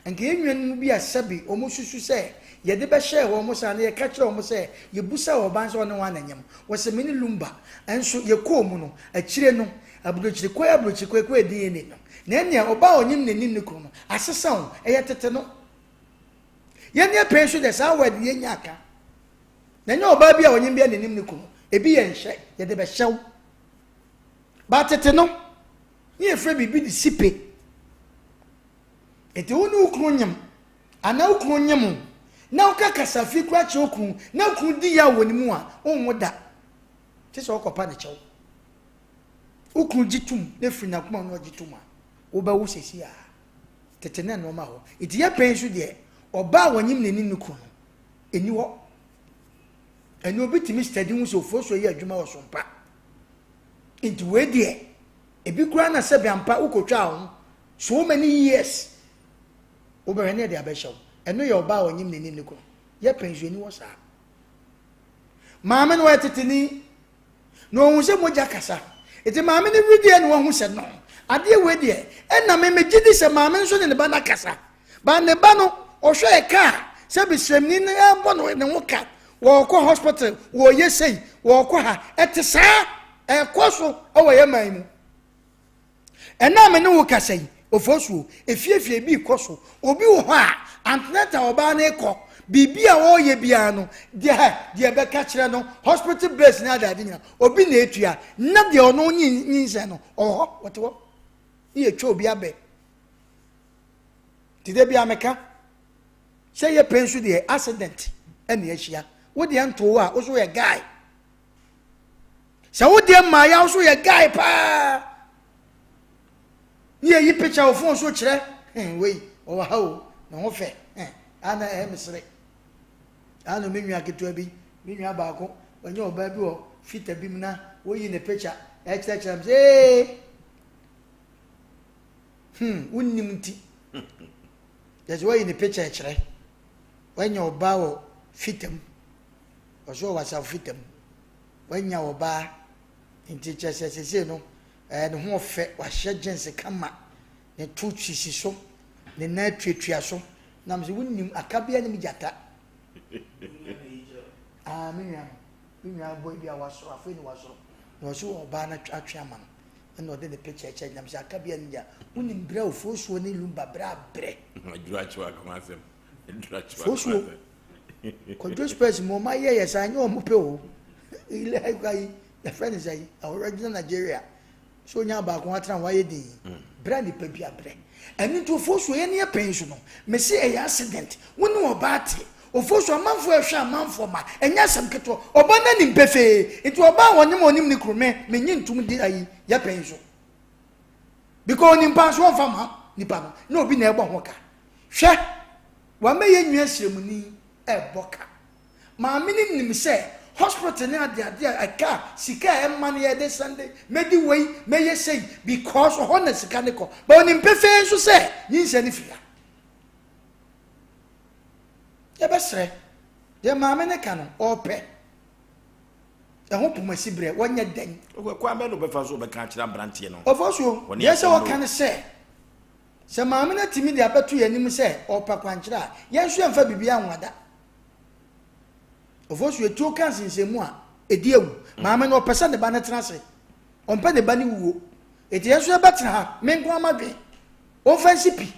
Anka yɛn nuanom bi a sɛbe wɔsusu sɛ yɛde bɛhyɛɛ wɔn saa na yɛka kyerɛɛ wɔn sɛ yɛbusaa ɔbaa no sɛ ɔne hwan na nyem. Wɔse me ne Lumba. Nso yɛkɔɔ mu no, akyire no, aburokyirikɔe aburokyirikɔe kɔɛ DNA no. Na ɛnneɛ ɔbaa a ɔnyem na ɛnim ne kunu no, asesa o, ɛyɛ tete no. Yɛn deɛ pɛn so deɛ saa word no yɛnnya ka. Na ɛnyɛ ɔbaa bi a ɔnyem biara na ɛnim ne kunu. Ebi yɛ nhyɛ, yɛde bɛhyɛ wo. Ba tete no, ne yɛfrɛ biribi de sipe. Enti wo ne wo kunu nyem anaa wo kunu nyem wo na woka kasafi koraa kyerɛ wo kunu na wo kunu di yaw wɔ ne mu a, wonwo da. Te sɛ wokɔpa ne kyɛw. Wo kunu gye tom na firi n'akoma mu na ɔgye tom a, wobɛwo sɛsi a. Tete na nneɛma hɔ. Enti yɛ pɛn so deɛ, ɔbaa a wɔnyem n'ani ne kunu no, ɛni hɔ. Ɛne obi tumi study hu sɛ ofosuo yɛ adwuma wɔ so mpa. Nti wei deɛ, ebi koraa na sɛbi ampa wokɔtwaa ho So many years wobɛhwɛ ne yɛde abɛhyɛ wo ɛno yɛ ɔbaa a ɔnyem n'anim ne kunu yɛ pɛn so ani wɔ saa maame no ɔyɛ teteni na ɔhu sɛ mogya kasa nti maame no wedeɛ na wahu sɛ no adeɛ wei deɛ ɛna me megye di sɛ maame nso ne ne ba no akasa ba ne ba no ɔhwɛ ɛka a sɛ bisremni no ɛbɔ no ne ho ka wɔkɔ hospital wɔyɛ sei wɔkɔ ha ɛte saa ɛkɔ so ɛwɔ yɛ man mu Ɛnnɛ a me ne wo kasa yi, Ofosuo, efiefie bi rekɔ so. Obi wɔ hɔ a, antenatal ɔbaa no rekɔ, biribi a ɔreyɛ biara no, deɛ deɛ bɛka kyerɛ no, hospital bills ne adeade nyinaa, obi na etua. Na deɛ ɔno nyinsɛn no, ɔwɔ hɔ, ɔte hɔ. Ne yɛtwa obi abɛ. Te dɛ bi a meka, sɛ yɛ pɛn so deɛ accident ɛna ahyia. Wo deɛ ntoo wo a, wo so yɛ guy. Sɛ wo deɛ mmaa ya, wo so yɛ guy paa. Ne yɛyi picture wɔ phone so kyerɛ, hmm, wei, ɔwɔ ha o, ne ho fɛ, hmm, ana ɛyɛ mesere. Ano me nua ketewa bi, me nua baako, ɔnyɛ ɔbaa bi wɔ fita bi mu na woyi ne picture ɛkyerɛkyerɛ m sɛ ee hmm wonnim nti yɛsɛ woyi ne picture kyerɛ wanya ɔbaa wɔ fita mu ɔso wɔ asafo fita mu wanya ɔbaa nti kyerɛ sɛ sesei no ɛɛ ne ho ɔfɛ wahyɛ jeans kama ne to sisi so ne nan tuatua so Na me sɛ wonim akabea nim gyata. Ah, me nua no, me nua boy bi a wasoro, afei na wasoro. Na ɔsi wɔ ɔbaa no atwe ama no. Ɛna ɔde ne picture kyɛ nam sɛ akabea nim gya. Wonim brɛ o, fosuo ne lumba brɛ abrɛ. Aduru akyewa ka ho asɛm. Aduru akyewa Fosuo. Kwadwo Spurs mu ɔma yɛ yɛ saa nyɛ ɔmo pɛ o. Ile ayi, yɛfrɛ ne sɛ original Nigeria. Sɛ onya baako atena hɔ ayɛ din. Brɛ a nipa bi abrɛ. Ɛno nti ofosuo yɛne yɛ pɛn so no mese ɛyɛ accident. Wo ne ɔbaa te. Ofosuo amanfoɔ ɛhwɛ amanfoɔ ma ɛnyɛ asɛm ketewa. Ɔbaa no anim pefee. Nti ɔbaa a ɔnim ɔnim ne kunu me menye ntom di ayi yɛ pɛn so. Because onim paa so ɔmfa ma nipa no na obi na ɛbɔ ho ka. Hwɛ wama yɛ nua sremuni ɛbɔ ka. Maame no nim sɛ hospital ne adeade a ɛka sika a ɛma no yɛde sɛnde mɛdi wei mɛyɛ sei because ɔhɔ na sika no kɔ but onim pefee nso sɛ nyinsɛn no firi ha. Yɛbɛsrɛ deɛ maame no ka no ɔpɛ ɛho pomasi berɛ wɔnyɛ dɛn. Kwan bɛn na ɔbɛfa so ɔbɛka akyerɛ aberanteɛ no. Ɔfɔ so deɛ sɛ ɔka no sɛ sɛ maame no atumi de abɛto yɛn anim sɛ ɔpɛ kwankyerɛ a yɛn nso yɛmfa biribi anwada. Ofosu etuo ka nsensɛnmu a, ɛdi awu. Maame no ɔpɛ sɛ ne ba no tena ase. Ɔmpɛ ne ba no wuo. Enti yɛn nso yɛbɛtena ha, me nko ara m'adwene. Ɔmfa nsi pi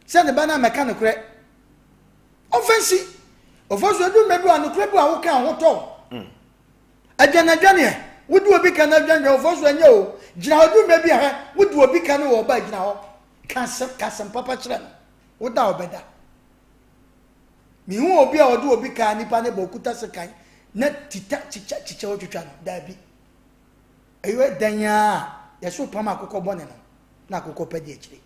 sɛ ne ba no ammɛka nokorɛ. Ɔmfa nsi. Ofosu edu mmerɛ bi a nokorɛ bi a woka a ho tɔ wo. Mm. Adwanadwaneɛ, wode obi ka no adwandwan, ofosu ɛnyɛ o. Gyina hɔ edu mmerɛ bi a hɛ, wode obi ka no wɔ ɔba gyina hɔ. Ka asɛm, ka asɛm papa kyerɛ no. Woda a ɔbɛda. Mehu obi a ɔde obi kaa nipa ne bɔ okuta sekan na tita kyikyɛ kyikyɛ otwitwa no. Daabi. Ɛyɛ dɛn a yɛso pam akokɔ bɔne no na akokɔ pɛ di akyire.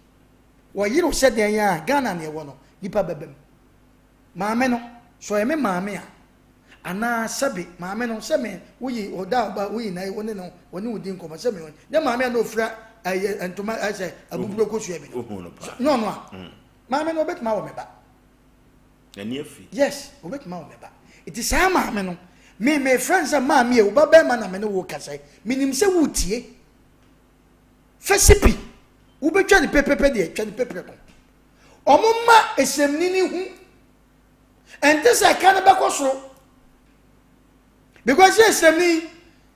Wɔyerew sɛ dɛn a Ghana na ɛwɔ no nipa bɛbam. Maame no sɛ ɔyɛ me maame a anaa sɛbe maame no sɛ me woyi ɔda ɔba woyi na wo ne no wɔne wo di nkɔmmɔ sɛ me ne maame a na ofura ɛyɛ ntoma ɛsɛ abuburo kosua bi no. Nyɛ ɔno a. Mm. Maame no obetumi awɔ me ba. N'ani afi. Yes, obetumi awɔ me ba. Nti saa maame no, me me frɛ no sɛ maame yɛ wo ba bɛrima na me ne wo kasa yi. Menim sɛ woretie. Fɛsipi, wobɛtwa ne pepepe deɛ, twa ne pepere ko. Wɔn mma esɛmni ne hu. Ɛnte sɛ ɛka no bɛkɔ soro. Because sɛ esɛmni,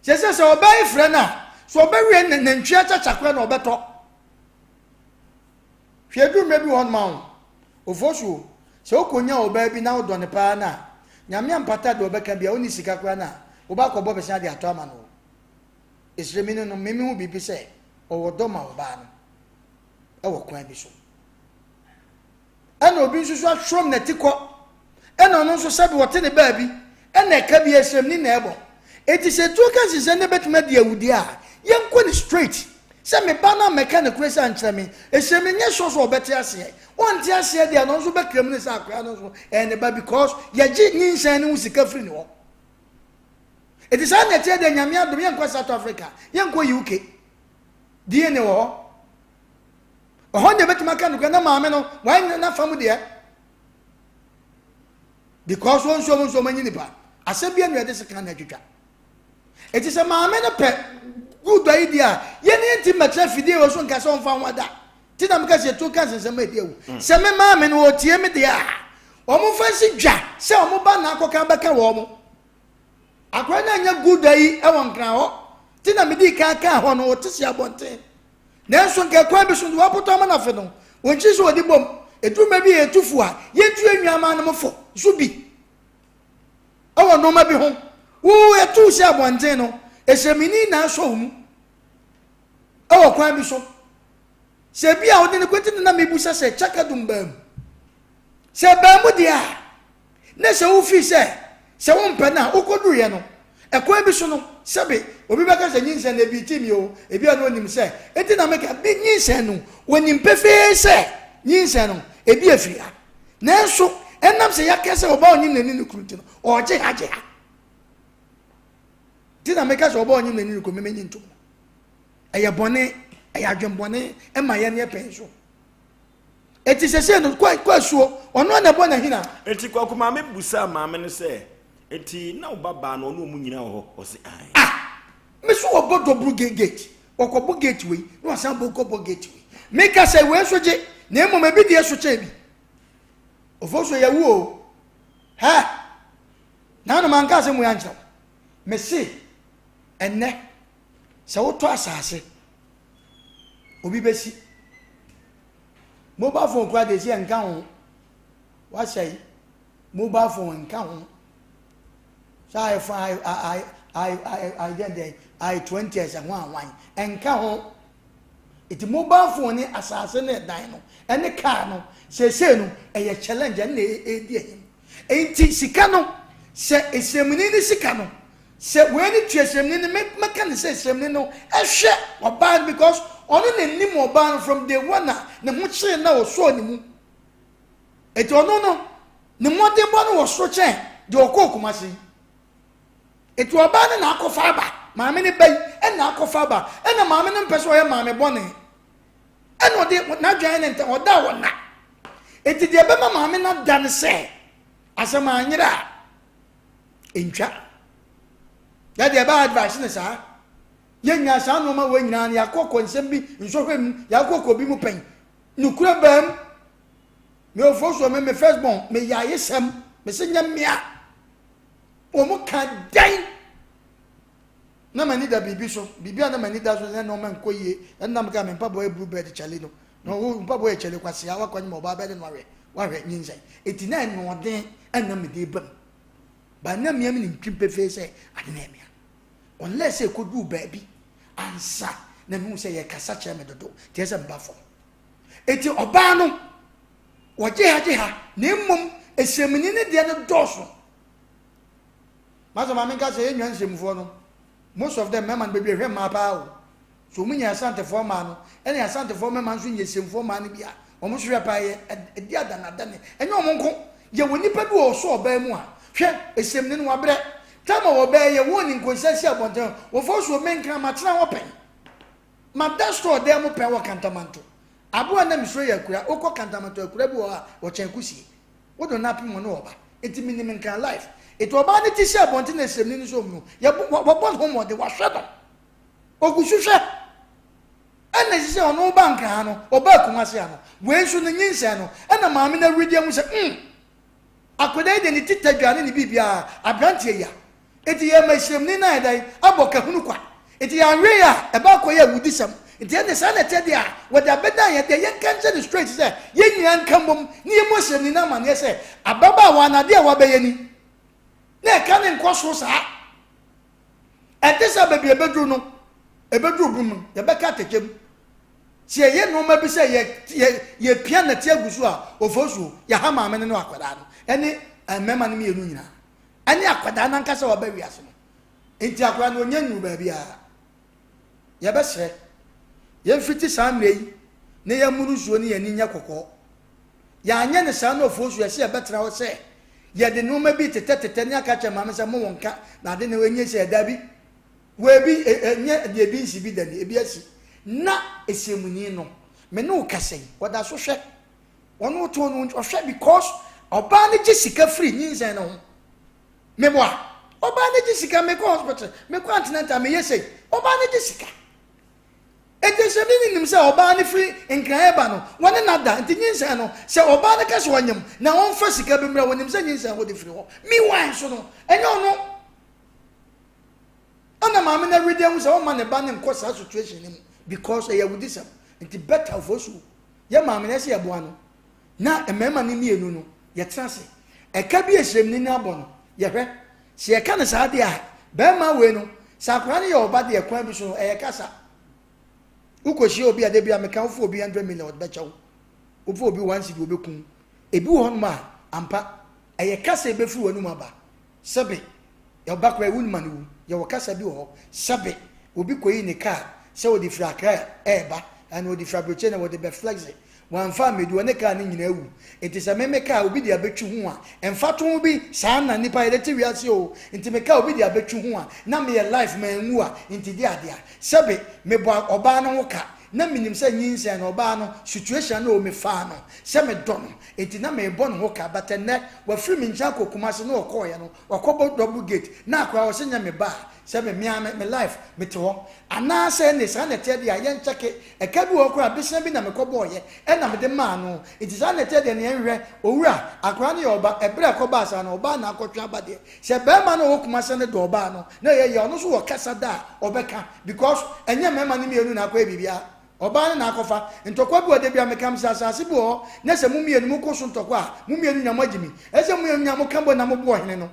sɛ sɛ sɛ ɔbaa yi frɛ no a, sɛ ɔbɛwie nantwi akyakya koraa na ɔbɛtɔ. Hwɛ edu mmerɛ bi wɔ hɔnom a wo, Ofosuo, sɛ wokɔnya ɔbaa bi na wodɔ no paa no a, Nyame ampata deɛ ɔbɛka biara, wonni sika koraa no a, wobɛ akɔbɔ bɛsea de atɔ ama no o. Esremi no no, me mehu biribi sɛ ɔwɔ dɔ ma ɔbaa no wɔ kwan bi so. Ɛna obi nso so ahwerom n'atikɔ, ɛna ɔno nso sɛbi ɔte ne baabi, ɛna ɛka bi esremni na ɛbɔ. Eti sɛ tuo ka nsesɛ ne bɛtumi adi awudie a, yɛnkɔ ne straight. Sɛ me ba no ammɛka ne korɛ sɛ ankyerɛ me, esremni nyɛ sure sɛ ɔbɛte aseɛ. Ɔnte aseɛ deɛ a, na ɔno nso bɛkra mu ne sɛ akwadaa no nso ɛyɛ ne ba because yɛgye nyinsɛn no ho sika firi ne hɔ. Eti saa na ɛteɛ deɛ Nyame adom yɛnkɔ South Africa, yɛnkɔ UK. DNA wɔ hɔ. Ɛhɔ deɛ bɛtumi aka nokorɛ na maame no wanyɛ n'afa mu deɛ because wɔn nso wɔn nso wɔn anyi nipa asɛm bi anu ɛde sekan na atwitwa eti sɛ maame no pɛ good ayi deɛ a yɛn ne nti mmɛtena fidie wɔ so nka sɛ ɔnfa ho ada ti na meka sɛ etuo ka nsensɛm edi awu mm. sɛ me maame no ɔtie me deɛ a wɔn fa nsi dwa sɛ wɔn ba na akɔka bɛka wɔn akora no anya good ayi ɛwɔ nkran hɔ ti na medi kan kan hɔ no ɔte si abɔnten. Nanso nka kwan bi so no, wɔapotɔ ama no afe no, wɔnkyiri sɛ wɔde bom. Ɛduru mmerɛ bi a yɛtu fo a, yɛntu yɛn nuammaa nom fo nso bi wɔ nnoɔma bi ho. Wo yɛtu wo sɛ abɔnten no, ɛsɛmini na asɔ wo mu wɔ kwan bi so. Sɛ bi a wode no kwati no na mebusa sɛ kyakadum baa mu. Sɛ baa mu deɛ a, Na sɛ wofii sɛ sɛ wompɛ no a, wokɔduruiɛ no, ɛkwan bi so no, sɛbe obi bɛka sɛ nyinsɛn no ebi ti mi o, ebi a na onim sɛ, enti na meka, bi nyinsɛn no, wɔnim pefee sɛ nyinsɛn no, ebi afiri ha. Nanso, ɛnam sɛ yɛaka sɛ ɔbaa ɔnyim n'ani ne kunu nti no, ɔregye ha gye ha. Nti na meka sɛ ɔbaa ɔnyim n'ani ne kunu, memenye ntom no. Ɛyɛ bɔne, ɛyɛ adwembɔne ɛma yɛn yɛ pɛn so. Eti sɛsɛ no kɔ kɔ asuo, ɔno na ɛbɔ n'ahina. Eti kwaku maame busaa maame no sɛ, eti na wo ba baa no ɔne ɔmo nyina wɔ hɔ? Ɔse ae. Ah! Me so wɔbɔ dɔboro gate gate, wɔkɔbɔ gate wei na wasan bɔ kɔbɔ gate wei. Meka sɛ wei nso gye, na mmom ebi deɛ so kyɛn bi. Ofosuo yɛwu o. Hɛ! Nanom anka asɛm wei ankyerɛ wo. Mese ɛnnɛ sɛ wotɔ asase obi bɛsi. Mobile phone koraa deɛ ɛsi ɛnka ho. Wasɛe mobile phone nka ho. Sɛ ayɛ fa i i i i i dɛn dɛn i 20 ɛsɛ ho ahwan ɛnka ho. Eti mobile phone ne asase ne ɛdan no ɛne car no seesei no ɛyɛ challenge ɛne na ɛredi ahim. Enti sika no sɛ esiamuni ne sika no sɛ wei ne tua esiamuni no mɛka ne sɛ esiamuni no ɛhwɛ ɔbaa no because ɔno na nim ɔbaa no from day one a ne ho kyeree na ɔsɔɔ ne mu. Eti ɔno no ne mmɔdenbɔ no wɔ soro kyɛn deɛ ɔkɔɔ Kumasi. Eti ɔbaa no na akɔfa aba, maame no ba yi na akɔfa aba, ɛna maame no mpɛ sɛ ɔyɛ maame bɔne. Ɛna ɔde n'adwene ne ntɛm, ɔda a ɔna. Eti deɛ ɛbɛma maame no ada ne sɛ, asɛm anyere a, ntwa. Yɛ deɛ ɛbɛ advice ne saa. Yɛnya saa nneɛma wɔ nyinaa no, yɛakɔkɔ nsɛm bi nsɔhwɛ mu, yɛakɔkɔ bi mu pɛn. Nokura baam. Me ofo so me me first born, me yɛ ayesɛm, me se nyɛ mmea. Wɔn ka dɛn? Na m'ani da biribi so, biribi a na m'ani da so sɛ nneɛma nkɔ yie, ɛna na meka me mpaboa yɛ blue bird kyale no. Na wo mpaboa yɛ kyale kwasea, wakɔ anyim ɔbaa bɛde no ahwɛ, wahwɛ nyinsɛn. Eti na ɛnoɔden ɛna mede ba mu. Ba na mmea me nim twim pefee sɛ ade na ɛmea. Unless sɛ ɛkɔduu baabi ansa na mehu sɛ yɛkasa kyerɛ me dodo, nti ɛsɛ meba fam. Eti ɔbaa no, wɔgye ha gye ha, na mmom esiamuni ne deɛ no dɔɔso. Masa maame nka sɛ yɛn nua nsɛmfoɔ no, most of them mmarima no bebree hwɛ mmaa paa o. So wɔn nya asantefoɔ mmaa no, ɛna asantefoɔ mmarima nso nya esiamfoɔ mmaa no bi a, wɔn nso hwɛ paa yɛ ɛdi adanadane. Ɛnyɛ wɔn nko, yɛwɔ nipa bi wɔ ɔso ɔbaa mu a, hwɛ esiamni no wabrɛ. Time a wɔbɛɛ yɛ wɔn ni nkonsia si abɔnten, wɔfɔ so menkra matena hɔ pɛn. Mada store dan mu pɛn wɔ Kantamanto. Aboa a na mesuro yɛ akura. Wokɔ Kantamanto akura bi wɔ hɔ a wɔkyɛn kusie. Wode no apem ɔne ɔba. Enti menim Nkran life. Enti ɔbaa no ti si abɔnten na ɛsrɛmni no som no, yɛbɔ, wɔbɔ ne ho mmɔden, wɔahwɛ no. Ɔgu so hwɛ. Ɛna ɛsɛ sɛ ɔno ba Nkran ha no, ɔbaa Kumasi ha no. Wei nso no nyinsɛn no, ɛna maame no awuridi ahu sɛ, mm, Akwadaa yi deɛ ne ti tadwa ne ne biribiara, aberanteɛ yi a. Enti yɛma Israelni no ayɛ dɛn? Abɔ kahunu kwa. Enti yɛanwɛn yi a, ɛba akɔyɛ awudisɛm. Enti ɛnde saa na ɛteɛ deɛ a, wɔde abɛdan yɛn deɛ yɛnka nkyerɛ no straight sɛ yɛn nyinaa nka mmom na yɛmmɔ Israelni no amanneɛ sɛ ababaawa no adeɛ a wabɛyɛ ni. Na ɛka no nkɔ soro saa. Ɛnte sɛ baabi a ɛbɛduru no, ɛbɛduru bum no, yɛbɛka atɛkyɛ mu. Sɛ yɛyɛ nneɛma bi sɛ yɛ yɛ yɛpia nnɛte agu so a, ofosuo, yɛha maame no ne akwadaa no, ɛne mmarima no mmienu nyinaa, ɛne akwadaa no ankasa a waba wiase no. Nti akwadaa no ɔnya nnuru baabiara. Yɛbɛsrɛ, yɛmfiti saa mmerɛ yi na yɛmmoro nsuo ne yɛn ani nyɛ kɔkɔɔ. Yɛanyɛ no saa na ofosuo yɛsɛ yɛbɛtena hɔ sɛ yɛde nneɛma bi tetɛtetɛ ne aka kyerɛ maame sɛ mo wɔn nka na ade no ɛnyɛ sɛ daabi. Wɔ ebi, ɛnyɛ deɛ ebi nsi bi da ni, ebi asi. Na esiemuni no, me ne wo kasa yi, ɔda so hwɛ. Ɔno ɔtɔn no, ɔhwɛ because ɔbaa no gye sika firi nyinsɛn no ho. Meboa. Ɔbaa no gye sika, mekɔ hospital, mekɔ antenatal, meyɛ sei. Ɔbaa no gye sika. Enti sɛ ne nim sɛ ɔbaa no firi nkran ba no, wɔne no ada. Nti nyinsɛn no, sɛ ɔbaa no ka sɛ ɔnyem na ɔmfa sika bi mmra, wɔnim sɛ nyinsɛn hɔ de firi hɔ. Meanwhile nso no, ɛnyɛ ɔno. Ɛna maame no awuredi ahu sɛ ɔmma ne ba no nkɔ saa situation no mu because ɛyɛ awudisɛm nti better ofosu yɛ maame no ɛsɛ yɛboa no na mmarima no mmienu no yɛtena ase ɛka bi ɛhyerɛmni no abɔ no yɛhwɛ sɛ yɛka no saa deɛ a bɛrima wei no sɛ akwadaa no yɛ ɔba deɛ kwan bi so no ɛyɛ kasa wokɔhyia obi a da bi a meka wofo obi 100 million ɔde bɛkyɛ wo wofo obi 1 cedi ɔbɛkum ebi wɔ hɔnom a ampa. Ɛyɛ kasa a ɛbɛfiri w'anum aba. Sɛbe, ɔba koraa ɛwu ma no wu. Yɛwɔ kasa bi wɔ hɔ, sɛbe, obi kɔyii ne kaa sɛ ɔde firi Accra ɛreba, anaa ɔde firi aburokyire na wɔde bɛ flexe. Wamfa ammɛdu hɔ, ne kaa no nyinaa awu. Nti sɛ me me kaa obi de abɛtwi ho a, mfatoho bi, saa na nnipa yɛde te wiase o. Nti me kaa obi de abɛtwi ho a, na meyɛ life manwu a, nti de adeɛ a. Sɛbe, mebɔ ɔbaa no ho ka, na menim sɛ nyinsɛn no, ɔbaa no, situation no o, mefaa no sɛ medɔ no. Enti na merebɔ ne ho ka but ɛnnɛ wafiri me nkyɛn akɔ Kumasi na ɔkɔɔeɛ no wakɔbɔ double gate na akwadaa ɔse nyɛ me ba a sɛ me me ara me life mete hɔ anaasɛ ɛnne saa na ɛteɛ deɛ a yɛnkyɛke ɛka bi wɔ hɔ koraa a besea bi na mekɔbɔɔeɛ ɛna mede maa no nti saa na ɛteɛ deɛ neɛ nhwɛ owura akwadaa no yɛ ɔba ɛberɛ a ɛkɔbaa saa no ɔbaa na akɔtwe aba deɛ sɛ barima no a ɔwɔ Kumasi no dɔ ɔbaa no na ɛyɛ yɛ ɔno nso wɔ kasa da a ɔbɛka because ɛnyɛ mmarima no mmienu na akɔyɛ biribiara Ɔbaa no na akɔfa. Ntɔkwa bi wɔ hɔ, da biara meka sɛ asase bi wɔ hɔ na sɛ mo mmienu moko so ntɔkwa a, mo mmienu nyinaa moagye mi. Ɛsɛ sɛ mo mmienu nyinaa moka bɔ na mobo ɔhene no.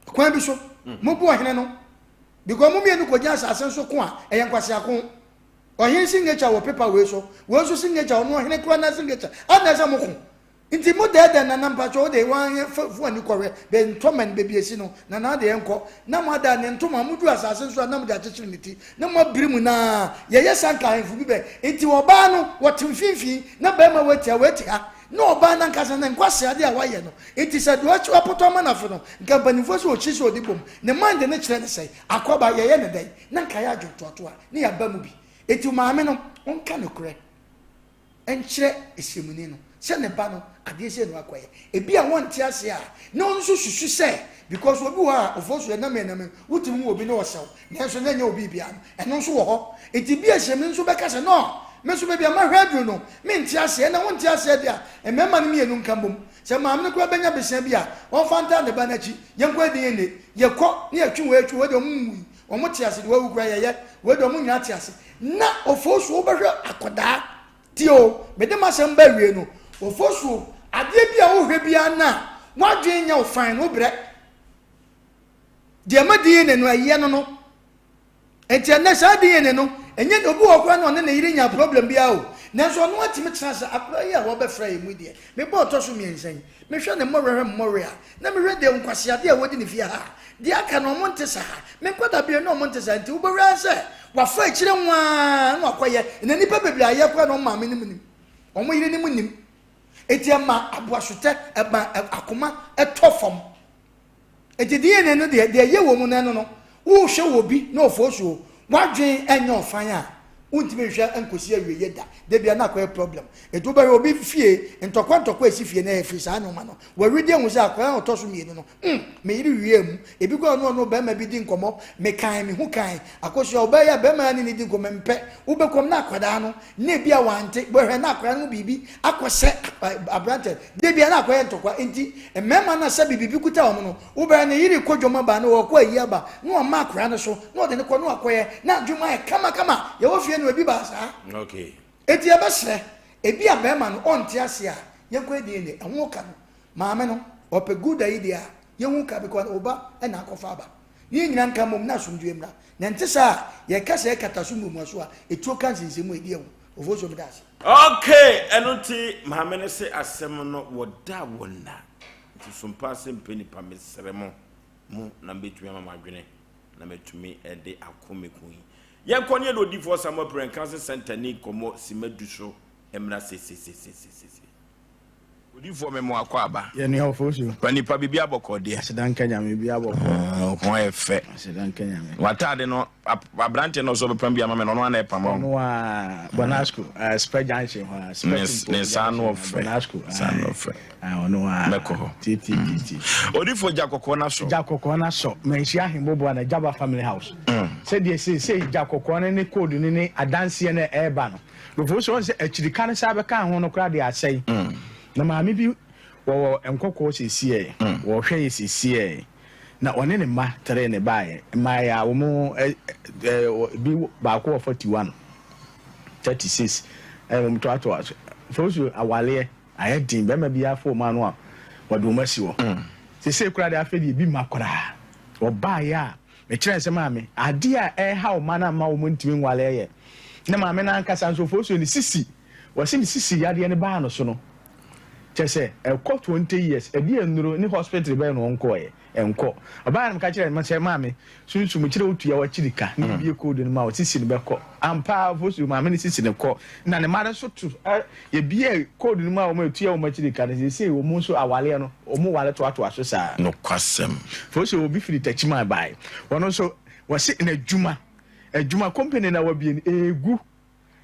Kwan bi so, mobo ɔhene no. Because mo mmienu kɔgyina asase nso ko a, ɛyɛ nkwaseako. Ɔhene signature wɔ paper wei so, wei nso signature, ɔno ɔhene koraa na signature. Adɛn sɛ moko? Nti mo dɛɛdɛɛ nana mpakyɛ wo de wan yɛ fa fu ani kɔhwɛ bɛ ntɔma no bɛbi esi no nana de yɛnkɔ na mo ada ne ntoma mo duru asase nso a na mo de akyekyere ne ti na mo abiri mu naa yɛyɛ saa nka ahemfo bi bɛ nti ɔbaa no wɔte mfimfini na bɛrima wɔ atia wɔ ati ha na ɔbaa no ankasa ne nkwaseade a wayɛ no nti sɛ deɛ wapotɔ ama no afe no nka mpanimfoɔ sɛ ɔkyi sɛ ɔde bom ne mind no kyerɛ ne sɛn akɔba yɛyɛ ne dɛn na nka yɛ adwentoatoa ne yɛaba mu bi nti maame no ɔnka nokorɛ. nkyerɛ esiemuni no sɛ ne ba no adeɛ sei na wakɔyɛ. Ebi a wɔnte aseɛ a na ɔno nso susu sɛ because obi wɔ hɔ a ɔfɔ so ɛnam ɛnam wotumi hu obi na ɔsɛw nanso na ɛnyɛ obi biara no ɛno nso wɔ hɔ. Nti bi a esiemuni nso bɛka sɛ no me nso baabi a mahwɛ aduru no mente aseɛ na wonte aseɛ deɛ a mmarima no mmienu nka mbom sɛ maame no koraa bɛnya besia bi a ɔmfa ntaa ne ba no akyi yɛnkɔ DNA yɛkɔ ne yɛtwe wei atwe wei deɛ ɔmo nwui wɔn te ase deɛ wawu koraa yɛyɛ wei deɛ wɔn nyinaa te ase na ofosuo wobɛhwɛ akɔdaa tie o mede m'asɛm ba awie no ofosuo adeɛ bi a wohwɛ biara no a wadwen nyɛ wo fan no wobrɛ deɛ ma DNA no ɛyɛ no no nti ɛnɛ saa DNA no ɛnyɛ obi wɔ koraa na ɔne ne yere nya problem biara o nanso ɔno atumi tena sɛ akora yi a wɔbɛfrɛ yɛ mu deɛ mebɔ ɔtɔ so mmiɛnsa yi mehwɛ ne mmɔwerɛ hwɛ mmɔwerɛ a na mehwɛ deɛ nkwaseadeɛ a wɔdi ne fie ha Deɛ aka no ɔmo nte saa. Me nkwadabere no ɔmo nte saa nti wobɛhwɛ ara sɛ wafa akyire nwaa na wakɔyɛ. Na nnipa bebree ayɛ koraa na ɔmo maame no mu nim. Ɔmo yere no mu nim. Eti ɛma aboasotɛ, ɛma akoma ɛtɔ fam. Eti DNA no deɛ, deɛ ɛyɛ wɔ mu no ɛno no, wohwɛ wɔ bi na ɔfɔ so wadwen ɛnyɛ ɔfan a, wontumi nhwɛ nkosi awieɛ da. Da bia na akɔyɛ problem. Eti wobɛhwɛ obi fie, ntɔkwa ntɔkwa esi fie na ɛfiri saa nneɛma no. Wɔawidi ahu sɛ akwadaa a ɔtɔ so mmienu no, mm, me yere wiaa mu. Ebi koraa ɔne ɔno barima bi di nkɔmmɔ, mekan, me ho kan. Akosua, ɔbaa yi a barima yi ne no di nkɔmmɔ, mempɛ. Wobɛkɔm na akwadaa no, na ebi a wante, bɛhwɛ na akwadaa no ho biribi akɔsɛ aberanteɛ. Da bi a na akɔyɛ ntɔkwa. Enti mmarima no a sɛbe biribi kuta wɔn no, wobɛhwɛ ne yere rekɔ dwam aba, na ɔrekɔ ayi aba, na wama akwadaa no so, na ɔde no kɔ, na wakɔyɛ, na adwuma ayɛ kamakama. Yɛwɔ fie no, ebi baa saa. Okay. Enti yɛbɛsrɛ, ebi a barima no ɔnte ase a, yɛnkɔyɛ DNA, ɛho ka no, maame no, ɔpɛ good ayi deɛ a, yɛhu ka because wo ba na akɔfa aba. Ne yɛn nyinaa nka mmom na asomdwoeɛ mmra. Na ɛnte saa a, yɛka sɛ ɛkata so mmuamuaso a, ɛtuo ka nsensɛnmu a ɛdi awu. Ofosuo meda ase. Okay, ɛno nti maame no se asɛm no wɔda wɔ nna nti sompa ase mpɛ nipa mesrɛ mo mo na mobɛtumi ama mo adwene na matumi de ako me ko yi. Yɛnkɔ ne yɛne odiyifoɔ Samuel Prɛn Counseling Center ni nkɔmmɔ simma du so mmra sesesesesese. Odiyifoɔ me mo akɔ aba. Yɛ nua Ofosu. Pa nipa biribi abɔkɔ deɛ. Aseda nka Nyame biribi abɔkɔ. Wo ho ayɛ fɛ. Aseda nka Nyame. W'ataade no abranteɛ no ɔsɛ ɔbɛpam bi ama me no ɔno ara na ɛpam ɔn. Ɔno ara Bonasco Spur junction hɔ a Spur Ne nsa ano ɔfɛ. Bonasco. Nsa ano ɔfɛ. Ɔno ara. Mɛkɔ hɔ. Titititi. Odiyifoɔ gya kɔkɔɔ no asɔ. Gya kɔkɔɔ no asɔ. Manhyia Ahemboboa na Gyaba family house. Sɛdeɛ seesei gya kɔkɔɔ no ne code no ne adanseɛ no a ɛreba no. Before so ɔn sɛ akyirika no saa bɛkaa ho no koraa deɛ asɛe. Na maame bi wɔwɔ nkɔkɔɔ seesiɛ, wɔhwɛ yɛ seesiɛ. Na ɔne ne mma tere ne baeɛ. Mmaeɛ a wɔn bi baako wɔ 41, 36, ɛna wɔn toatoa so. Fo so awaleɛ ayɛ den, bɛrima biara fo wɔn ano a wɔde wɔn asi hɔ. Seesei koraa deɛ afei deɛ ebi mma koraa. Wɔbaeɛ a Mekyerɛɛ sɛ maame, adeɛ a ɛrehaw mma no amma wɔn ntumi nware yɛ ne maame no ankasa nso Ofosuo ne sisi. Wɔse ne sisi yadeɛ no baa no so no, Kyerɛ sɛ ɛkɔ 20 years ɛdeɛ nnuro ne hospital bɛn na ɔnkɔɔɛ ɛnkɔ. Ɔbaa no meka kyerɛɛ no sɛ maame sunsum kyerɛ wo tua wakyiri ka na yɛbie code no ma wo sisi no bɛkɔ. Ampa ara Ofosu maame no sisi no kɔ na ne mma no nso to yɛbie code no ma wɔn ɛtua wɔn akyiri ka no seesei wɔn nso awareɛ no wɔn ware toatoa so saa. Nokwasɛm. Ofosu obi firi Techiman bae wɔn nso wɔse n'adwuma adwuma company na wabie no ɛɛgu.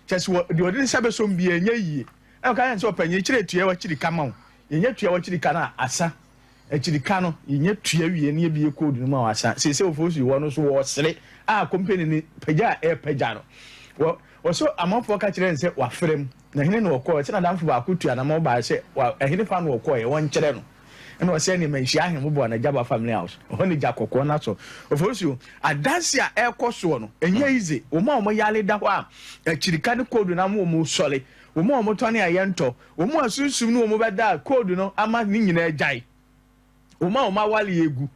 Kyerɛ sɛ deɛ ɔde ne nsa bɛsɔ mu biara ɛnyɛ yie. Ɛna ɔka kyerɛ no sɛ ɔpanyin kyerɛ tua w'akyiri ka ma wo. Yɛnya tua w'akyiri ka no a asa. Akyiri ka no yɛnya tua wie na yɛbie code no ma wo asa. Seesei Ofosu wɔ no so wɔresere a company no pagya a ɛrepagya no. Wɔ wɔso amanfoɔ ka kyerɛ no sɛ wafrɛ mu. Na hene na ɔkɔɔ sɛ n'adamfo baako tua anamɔ baeɛ sɛ wa ɛhene fa na ɔkɔeɛ wɔnkyerɛ no. Ɛna ɔsɛ nneɛma nhyia ahemmoboa na Gyaba family house ɛhɔ ne gya kɔkɔɔ no asɔ. Ofosuo, adanse a ɛrekɔ soɔ no ɛnyɛ easy. Wɔn a wɔn yare da hɔ a akyirika ne cold no ama wɔn resɔre, wɔn a wɔn tɔne a yɛntɔ, wɔn a sunsum ne wɔn bɛda a cold no ama ne nyinaa agyae, wɔn a wɔn awale agu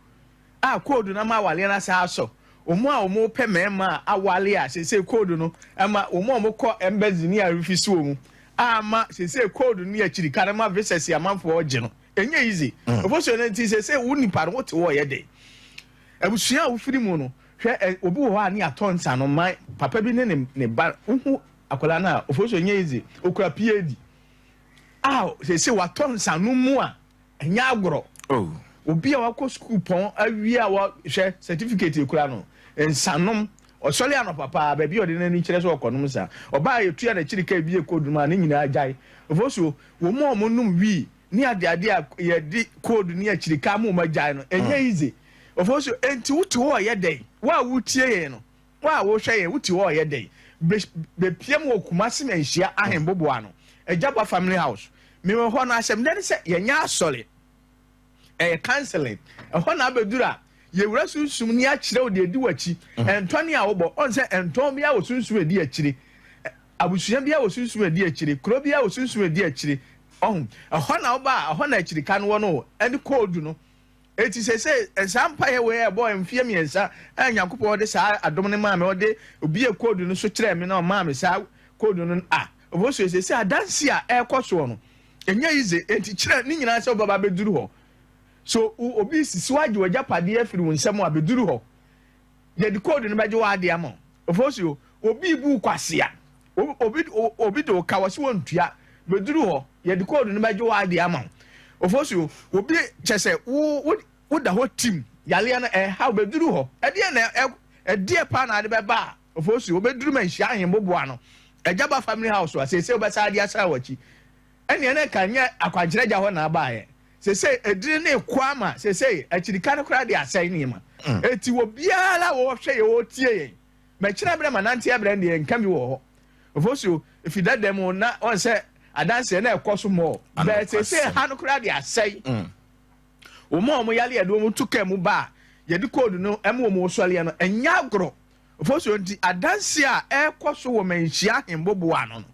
a cold no ama awaleɛ no asan asɔ, wɔn a wɔpɛ mmarima a awale a seesei cold no ama wɔn a wɔkɔ embassy ne arefisi wɔn a ama seesei cold no ne akyirika no ma visas amanfoɔ gye no. Ɛnyɛ easy. Ofosuo no nti seesei wo nipa no wote hɔ yɛ den. Abusua a wofiri mu no, hwɛ ɛ, obi wɔ hɔ a ne atɔ nsa no ma papa bi ne ne ne ba, wohu akwadaa no a, ofosuo ɛnyɛ easy. Okura PhD a seesei watɔ nsa no mu a ɛnyɛ agorɔ. Oh. Obi a wakɔ sukuu pɔn awie a wahwɛ certificate ekura no, nsanom, ɔsɔre anɔpa paa, baabi a ɔde n'ani kyerɛ sɛ ɔkɔnom nsa. Ɔbaa a yɛtua n'akyiri ka ebi ekɔ dum a ne nyinaa gyae. Ofosuo, wɔn a wɔnom wii ne adeade a yɛde code ne akyirika ama wɔn agyae no, ɛnyɛ easy. Ofosuo, enti wote hɔ ɔyɛ dɛn? Wo a wotie yɛn no, wo a wohwɛ yɛn, wote hɔ ɔyɛ dɛn? Bepiem wɔ Kumasi Manhyia Ahemboboa no, Agyaba Family House. Mewɔ hɔ no, asɛm dɛ ne sɛ yɛnyɛ asɔre. Ɛyɛ counseling. Ɛhɔ na abɛduru a, yɛwura sunsum ne akyerɛ wo deɛ ɛdi w'akyi. Ɛntɔne a wobɔ, ɔn sɛ ɛntɔn biara wɔ sunsum ɛdi akyire. Abusua biara wɔ sunsum ɛdi akyire. Kuro biara wɔ sunsum ɛdi akyire. Ɔho, ɛhɔ na woba a, ɛhɔ na akyirika no wɔ no, ɛne koodu no. Enti seesei, saa mpaeɛ wei a ɛbɔɔ mfeɛ mmiɛnsa a Nyankopɔn de saa adom no maa me, ɔde obue koodu no so kyerɛɛ me na ɔmaa me saa koodu no a, ɔfo so seesei adanse a ɛrekɔ soɔ no, ɛnyɛ easy. Enti kyerɛ ne nyinaa sɛ wobɛba abɛduru hɔ. So obi sisi wagye w'agyapadeɛ afiri wo nsam a, bɛduru hɔ. Yɛde koodu no bɛgye w'adeɛ ama wo. Ɔfo so obi bu wo kwasea, obi obi de wo ka wɔsi wɔntua, bɛduru hɔ, yɛde koodu no bɛgye w'adeɛ ama wo. Ɔfo so obi kyɛ sɛ wo wo woda hɔ tim, yareɛ no ɛha wo, bɛduru hɔ. Ɛdeɛ na ɛdeɛ paa na ade bɛba a, ɔfo so wobɛduru ma nhyia ahemboboa no, Agyaba family house a seesei wobɛsan de asan w'akyi. Ɛnneɛ na nka nyɛ akwankyerɛ agya hɔ na abaeɛ. Seesei edini no rekɔ ama seesei akyirika no koraa de asɛe nneɛma. Enti obiara a ɔrehwɛ yɛn, ɔretie yɛn, mɛkyerɛ berɛ ma nante abrɛ no deɛ nka bi wɔ hɔ. Ofosuo, efi dada mu na wɔn sɛ adanseɛ na ɛkɔ so mɔɔ. Bɛɛ seesei ha no koraa de asɛe. Wɔn a wɔn yare yɛde wɔn to kaa mu ba a yɛde koodu no ma wɔn sɔreɛ no, ɛnyɛ agorɔ. Ofosuo nti adanseɛ a ɛrekɔ so wɔ manhyia ahemboboa ano no,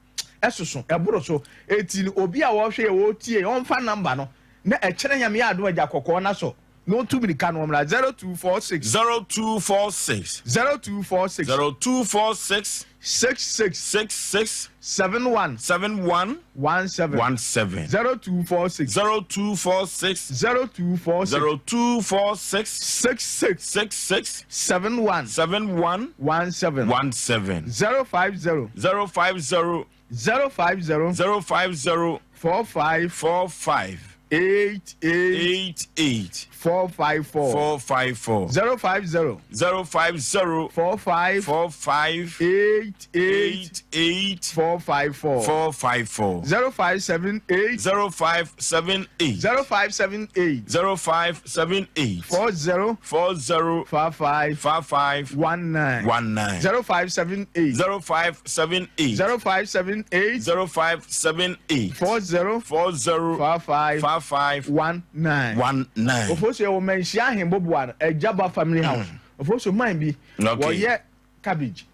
ɛsoso, ɛboro so. Eti no obi a ɔrehwɛ yɛ, ɔretie yɛ, ɔmfa number no na ɛkyerɛ Nyame adom agya kɔkɔɔ no asɔ na ɔntu mirika no ɔmmra 0246. 0246. 0246. 0246. 66. 66. 71. 71. 17. 17. 0246. 0246. 0246. 0246. 66. 66. 71. 71. 17. 17. 050. 050. 050. 050. 45. 45. 88. 88. 454. 454. 050. 050. 45. 45. 88. 88. 454. 454. 0578. 0578. 0578. 0578. 40. 40. 55. 55. 19. 19. 0578. 0578. 0578. 0578. 40. 40. 55. 55. 19. 19. Ofosu yɛ wɔ manhyia ahemboboa no Agyaba family house. Ofosu man bi wɔyɛ cabbage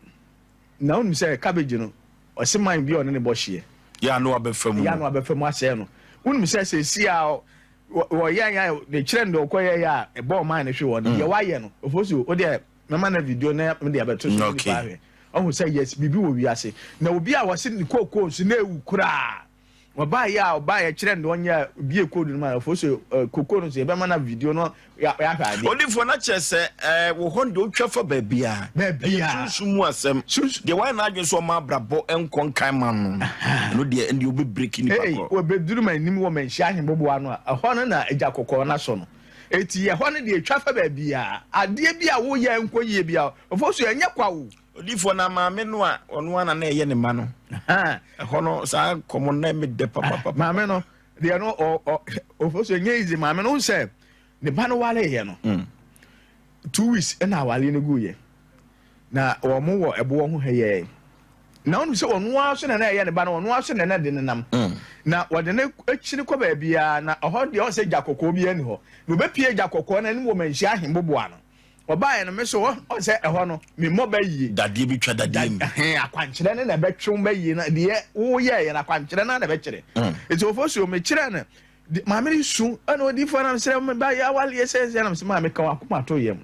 na wonim sɛ cabbage no ɔse man bi a ɔne ne bɔ hyeɛ. Yɛ ano abɛfa mu. Yɛ ano abɛfa mu asɛe no. Wonim sɛ sɛsi a wɔyɛ yɛ de kyerɛ no deɛ ɔkɔyɛ yɛ a ɛbɔ ɔman no hwe wɔ no deɛ wayɛ no Ofosu wo deɛ mɛma no video na mede abɛto so na nipa ahwɛ. Ɔhu sɛ yes biribi wɔ wiase na obi a wɔse ne kookoo nso na ewu koraa. Ɔbaeɛ a ɔbaeɛ kyerɛ no deɛ ɔnyɛ a bie code no ma no afo so koko no so yɛbɛma no video no yɛahwɛ adeɛ. Odifoɔ na kyerɛ sɛ ɛɛ wɔ hɔ no deɛ otwa fa baabiara. Baabiara. Ɛyɛ sunsum mu asɛm. Deɛ wayɛ n'adwene sɛ ɔma abrabɔ nkɔ nkan ma no no, ɛno deɛ ɛndeɛ ɔbɛ break nipa Ei, korɔ. wɔbɛduru m'anim wɔ manhyia ahemboboa ano a, ɛhɔ no na agya kɔkɔɔ no asɔ no. Enti ɛhɔ no deɛ etwa fa baabiara. Adeɛ bi a woyɛ a ɛnkɔ yie biara, ɔfo so ɛnyɛ kwa o. Odiyifoɔ na maame no a ɔno ara na na ɛyɛ ne ma no. Ɛhɔ no saa nkɔmɔ no na ɛmɛ dɛ papapapa. Maame no deɛ no ɔ ɔ ɔfo so ɛnyɛ easy maame no sɛ ne ba no wale yɛ no. 2 weeks ɛna awale no gu yɛ na wɔn wɔ ɛboɔ ho ha yɛ na wɔn sɛ ɔno ara so na na ɛyɛ ne ba no ɔno ara so na na de ne nam na wɔde ne akyiri kɔ baabiara na ɛhɔ deɛ ɔsɛ gya kɔkɔɔ bi ɛni hɔ na obɛpie gya kɔkɔɔ na anim wɔ manhyia ahemboboa no. Ɔbaeɛ no, me so ɔ sɛ ɛhɔ no, me mmɔ bɛ yie. Dadeɛ bi twa dadeɛ mu. Ɛhɛn, akwankyerɛ no na ɛbɛtwe wo bɛ yie na deɛ woyɛeɛ no, akwankyerɛ no ara na ɛbɛkyerɛ. Nti Ofosuo, mekyerɛɛ no, de, maame no su, ɛna odiyifoɔ no mesrɛ me ba yɛ awaleɛ sɛ sɛ, na mesɛ maame ka w'akoma to yam.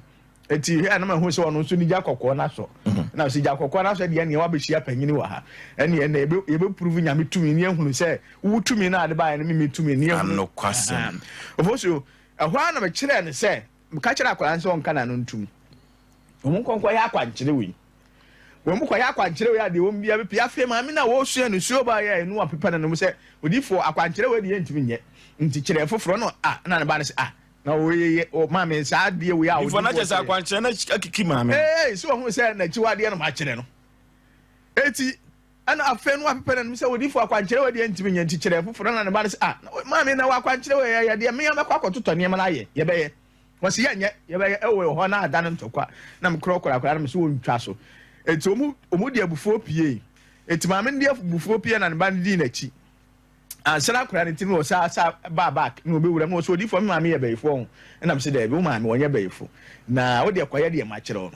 Nti hwɛ a na mahu sɛ ɔno nso ne gya kɔkɔɔ no asɔ. Na mesɛ gya kɔkɔɔ no asɔ deɛ ɛneɛ wabɛhyia panyini wɔ ha. Ɛneɛ ɛnɛ yɛbɛ, yɛbɛpuruvu Nyame tumi ne yɛahunu sɛ wo tumi no a ade baeɛ no me me tumi ne yɛahunu. Anokwasɛm. Ofosuo, ɛhɔ ara na mekyerɛɛ no sɛ, Meka kyerɛɛ akwadaa no sɛ ɔnka n'ano ntom. Wɔn nkɔ nkɔyɛ akwankyerɛ wei. Wɔn kɔyɛ akwankyerɛ wei a deɛ wɔn bia bɛpie. Afei maame no a wɔresua no suo baa yɛ ɛnu apepa n'anom sɛ odiifoɔ akwankyerɛ wei deɛ yɛntumi nyɛ. Nti kyerɛ foforɔ no a na ne ba no sɛ ah na wɔyɛ yɛ maame saa adeɛ wei a odiifoɔ na kyerɛ sɛ kyerɛ. Akwankyerɛ no akiki maame no. Ee sɛ wɔn sɛ n'akyiwadeɛ no makyerɛ no. Eti Ɛna afei no wapepɛ n'anim sɛ odiyifo akwankyerɛ wei deɛ ntumi nyɛ nti kyerɛ foforɔ na ne ba no sɛ ah maame na wakwankyerɛ wei yɛ deɛ mmea mɛkɔ akɔtotɔ nneɛma no ayɛ yɛbɛyɛ wɔsi yɛnyɛ yɛbɛyɛ ɛwɔ hɔ na ada no ntɔkwa na mekorɔkorɔ akwadaa no me so wɔntwa so eti wɔn wɔn de abufuo pie eti maame no de abufuo pie na ne ba no dii n'akyi ansa na akwadaa no ti no wɔ saa saa baa back na ɔbɛwura mu wɔ sɛ odiifoɔ me maame yɛ bɛyifoɔ ho ɛna me sɛ daabi wo maame wɔnyɛ bɛyifo na wo deɛ kɔyɛ deɛ makyerɛ wo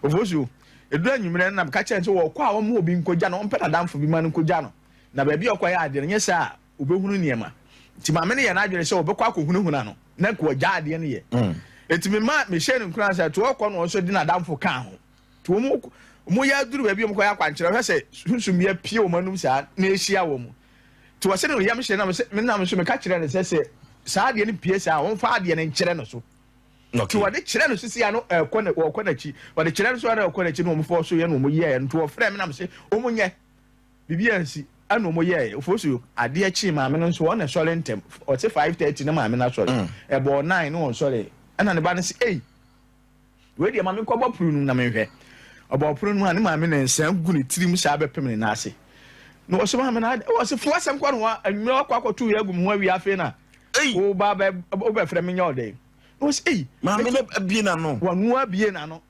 no ofosuo ɛduru anwummerɛ no na meka kyerɛ no sɛ wɔkɔ a wɔma obi nkɔgya no ɔmpɛ n'adamfo bi ma no nkɔgya no na baabi a ɔkɔyɛ adeɛ no nyɛ sɛ a ɔbɛhunu nneɛma nti maame no yɛ n'adwene sɛ ɔbɛkɔ akɔhunahuna no na nka ɔgya adeɛ no yɛ ɛti mema mehyɛ no nkuran sɛ to ɔkɔ no ɔnso de n'adamfo kaa ho nti wɔn wɔn yɛ aduru baabi a wɔn kɔyɛ akwankyerɛ hwɛ sɛ sunsum bi apue wɔn anum saa na ehyia wɔn nti wɔsɛ ne yam hyɛ nam sɛ me nam so meka kyerɛ no sɛ sɛ saa adeɛ no pue saa wɔn fa adeɛ no nkyerɛ no so nti wɔde kyerɛ no sisi ano ɛkɔ na wɔkɔ n'akyi wɔde kyerɛ no so ano ɛkɔ n'akyi na wɔn fɔ so yɛ na wɔn yɛ nti wɔfrɛ me nam sɛ wɔn nyɛ biribi ansi ɛna wɔn yɛ ofo so adeɛ kyi maame no nso wɔn na sɔre ntɛm ɔte 5:30 na maame no asɔre ɛbɔ 9 na wɔn sɔre ɛna ne ba no sɛ ei Wei deɛ ma menkɔbɔ pono no mu na menhwɛ. Ɔbɔɔ pono no mu a, ne maame na nsa gu ne tirim saa bɛpem ne nan ase. Na ɔsɛ maame na ɔsɛ fo asɛm kɔ no ho anwummerɛ wakɔ akɔto yɛ agu me ho awie afei na woba bɛ wobɛfrɛ me nyɛ ɔdɛn. Na ɔsɛ ei. Maame no abie n'ano. Wɔno abie n'ano.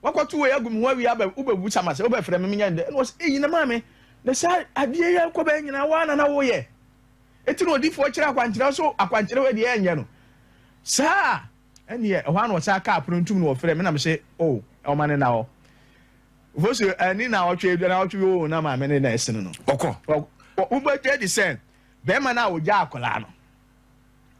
Wakɔto wei agu me ho awie abɛ wobɛbu sama sɛ wobɛfrɛ me menyɛ ndɛ. Na ɔsɛ ei na maame na saa adeɛ yi akɔ bɛyɛ nyinaa woa na na woyɛ. Eti na odifoɔ kyerɛ akwankyerɛ so akwankyerɛ wei deɛ ɛnyɛ no. Saa. Ɛnneɛ, ɛhɔ ara na ɔsan kaa pono no tom na ɔfrɛɛ me na mese, Oh, ɔma no nna hɔ. Fosu, ɛne naawɔtwe, naawɔtwe bi oo, na maame ne na ɛsene no. Ɔkɔ. Wobɛgye adi sɛ bɛrima no a ɔgyaa akwadaa no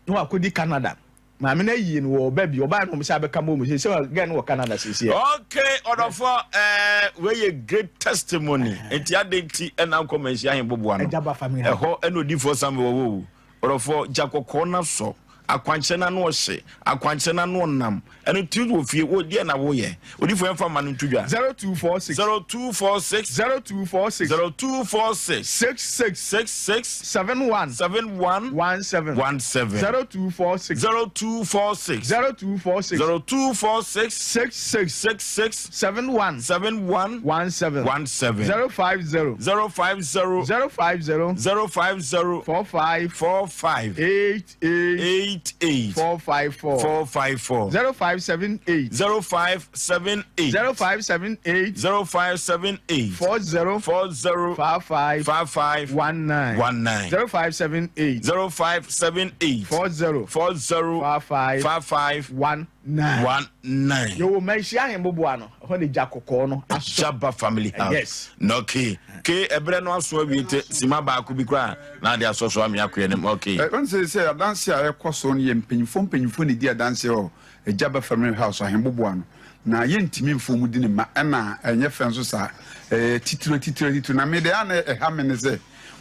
na wakɔdi Canada. Maame no ayie no wɔ ɔba bi, ɔbaa no wɔn sɛ abɛka bɔ mu sɛ sɛ gɛn no wɔ Canada seesei. Okay, ɔdɔfoɔ, ɛɛ wei yɛ great testimony. Nti adɛn nti ɛna nkɔ manhyia ahemboboa no? Ɛhɔ ɛna odiifoɔ Samuel wɔ o. Ɔdɔfoɔ, gya kɔkɔɔ no asɔ. Akwankyerɛ no ano ɔhye. Akwankyerɛ no ano ɔnam. Ɛno nti wɔ fie, wo deɛ na woyɛ. Odiyifoɔ yɛmfa mma no nto dwa. 0246. 0246. 0246. 0246. 66. 66. 71. 71. 17. 17. 0246. 0246. 0246. 0246. 66. 66. 71. 71. 17. 17. 050. 050. 050. 050. 45. 45. 88. 88. 454. 454. 0578. 0578. 0578. 0578. 40. 40. 55. 55. 19. 19. 0578. 0578. 40. 40. 55. 55. 19. 19. Yɛwɔ manhyia ahemboboa no ɛhɔ ne gya kɔkɔɔ no aso. Jaba family house. Yes. Na okay. Ke ɛbrɛ no aso awie te sima baako bi koraa na ade asɔ so ame akoɛ no mu. Okay. Ɛ ɔn sɛ sɛ adanse a ɛkɔ so no yɛ mpanyinfoɔ mpanyinfoɔ na ɛdi adanse wɔ Jaba family house ahemboboa no na yɛntumi mfa wɔn di ne mma ɛna ɛnyɛ fɛ nso saa ɛyɛ titire titire titire na me deɛ a na ɛha me ne sɛ.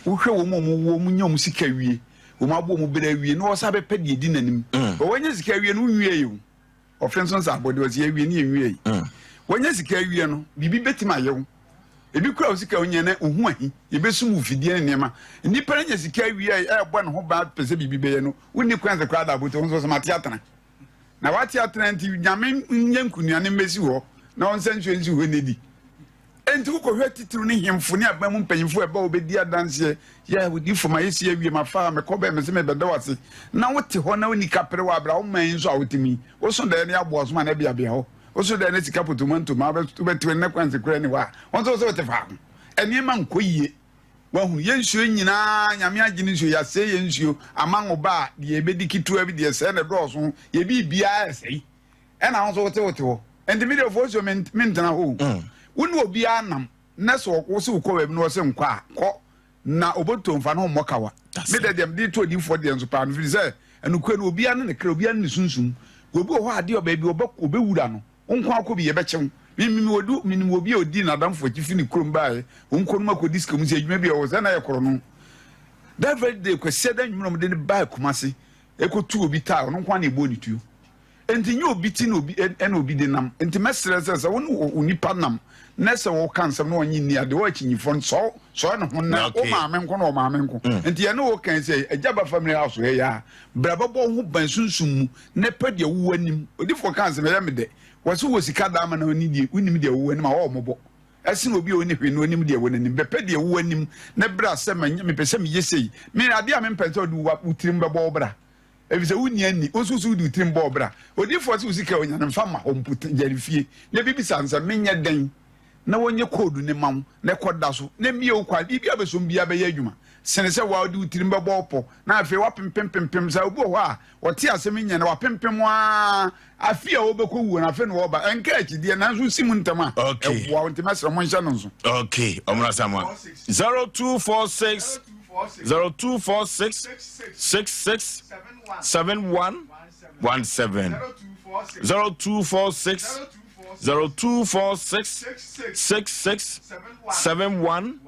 Wohwɛ wɔn a wɔwɔ wɔn nya wɔn sika wie, wɔn abɔ wɔn bere awie na wɔsan bɛpɛ deɛ edi n'anim. Mm. But wɔanya sika awie no wonwie yi o. Ɔfe nso nsa abɔde ɔsi awie ne yɛnwie yi. Mm. Wɔanya sika awie no biribi bɛtumi ayɛ wo. Ebi kura wo sika wonya na ohu ahi yɛbɛsum wo fidie ne nneɛma. Nnipa no nya sika awie a ɛrebɔ ne ho ban pɛ sɛ biribi bɛyɛ no wonni kwan sɛ koraa da abotire ho nso sɛ mate atena. Na wate atena nti Nyame nyɛ nkunuane mmɛsi hɔ na ɔnsa nsuo nsi hɔ nnidi. Enti wokɔhwɛ atitiriw ne hemfo ne aban mu mpanyimfo a ɛba a wɔbɛdi adanseɛ, yɛ odiyifo ma yɛsi awie, mafa a mekɔ bɛn mese mebɛda wo ase, na wote hɔ na wonni kapere wɔ abira wo man yi nso a wote mu yi, woso daeɛ ne aboa soma na ɛbeabea hɔ, woso daeɛ ne sika potomanto ma wobɛtew ne kwanse koraa ni hɔ a, wo nso wo sɛ wote faako. Nneɛma nkɔ yie. Wahu, yɛn nsuo nyinaa, Nyame agye ne nsuo, yɛasɛe yɛn nsuo, ama ngo ba a, deɛ yɛbɛdi ketewa bi deɛ sɛɛ na ɛdɔɔso, yɛ biribiara ɛsɛe. Ɛna wo nso wote wote hɔ. Nti me deɛ ofosuo me mentena hɔ o. Mm. Wo ne obiara nam na sɛ wo se wokɔ baabi na ɔse nkɔ a, kɔ na oboto mfa ne ho mmɔ kawa. Me deɛ deɛ mede to odiyifoɔ deɛ nso paa no firi sɛ ɛnokorɛ no obiara ne ne kra, obiara ne ne sunsum. Obi wɔ hɔ a adeɛ baabi ɔbɛwura no, wo nko akɔ bi yɛbɛkye wo. Me me me menim obi a ɔdii n'adamfo akyi fi ne kurom baeɛ, wɔn kɔ no mu akɔdi sika mu sɛ adwuma bi a ɔwɔ sɛ na yɛ korɔ no. That very day, Kwasiada anwummerɛ wɔde no baa Kumase ɛkɔtu obi taa, ɔno nko ara na ɛbɔɔ ne tuo. Enti nyɛ obi ti na obi ɛna obi de nam. Enti mɛsrɛ sɛ sɛ wo ne onipa nam na sɛ wɔka nsɛm na ɔnye nni ade, ɔyɛ kyinyifoɔ no, sɔɔ sɔɔ ne ho na wo maame nko na ɔmaame nko. Mm. Enti yɛne wo kan sɛ agya ba family house hɛ ya bra bɛbɔ wo ho ban sunsum mu na pɛ deɛ wowɔ anim. Odifoɔ ka nsɛm ɛyɛ me dɛ. Wɔse wɔ sika daa ma na ɔni deɛ wonim deɛ wowɔ anim a wɔwɔ mmɔbɔ. Ɛsen obi a ɔnni hwee na ɔnim deɛ ɛwɔ n'anim. Bɛpɛ deɛ ɛwɔ w'anim na bra sɛ manya mepɛ sɛ meyɛ sei. Me adeɛ a mempɛ sɛ wode wo tirim bɛbɔ wo bra. Efisɛ wonni anni, wo nso so wode wo tirim bɔɔ bra. Odiyifoɔ se wo sika a onya no mfa mma hɔ mpo, gya no fie. Na bebisa no sɛ, Menyɛ dɛn na wɔnyɛ koodu no mma wo na kɔda so na mmue wo kwan? Biribi a wobɛsom biara bɛyɛ adwuma sene sɛ wo ara wode wo tirim bɛbɔ wo pɔ na afei woapempempempem saa. Obi wɔ hɔ a, ɔte asɛm yi nyɛ na wapempem ara, afe a ɔbɛkɔ wuo no afei na ɔreba. Ɛnka akyideɛ nanso wosi mu ntɛm a, ɛboa wo. Nti mɛsrɛ monhyɛ no nso. Okay, ɔmmra Samoa. 0246 0246 66 71 17 0246 0246 66 71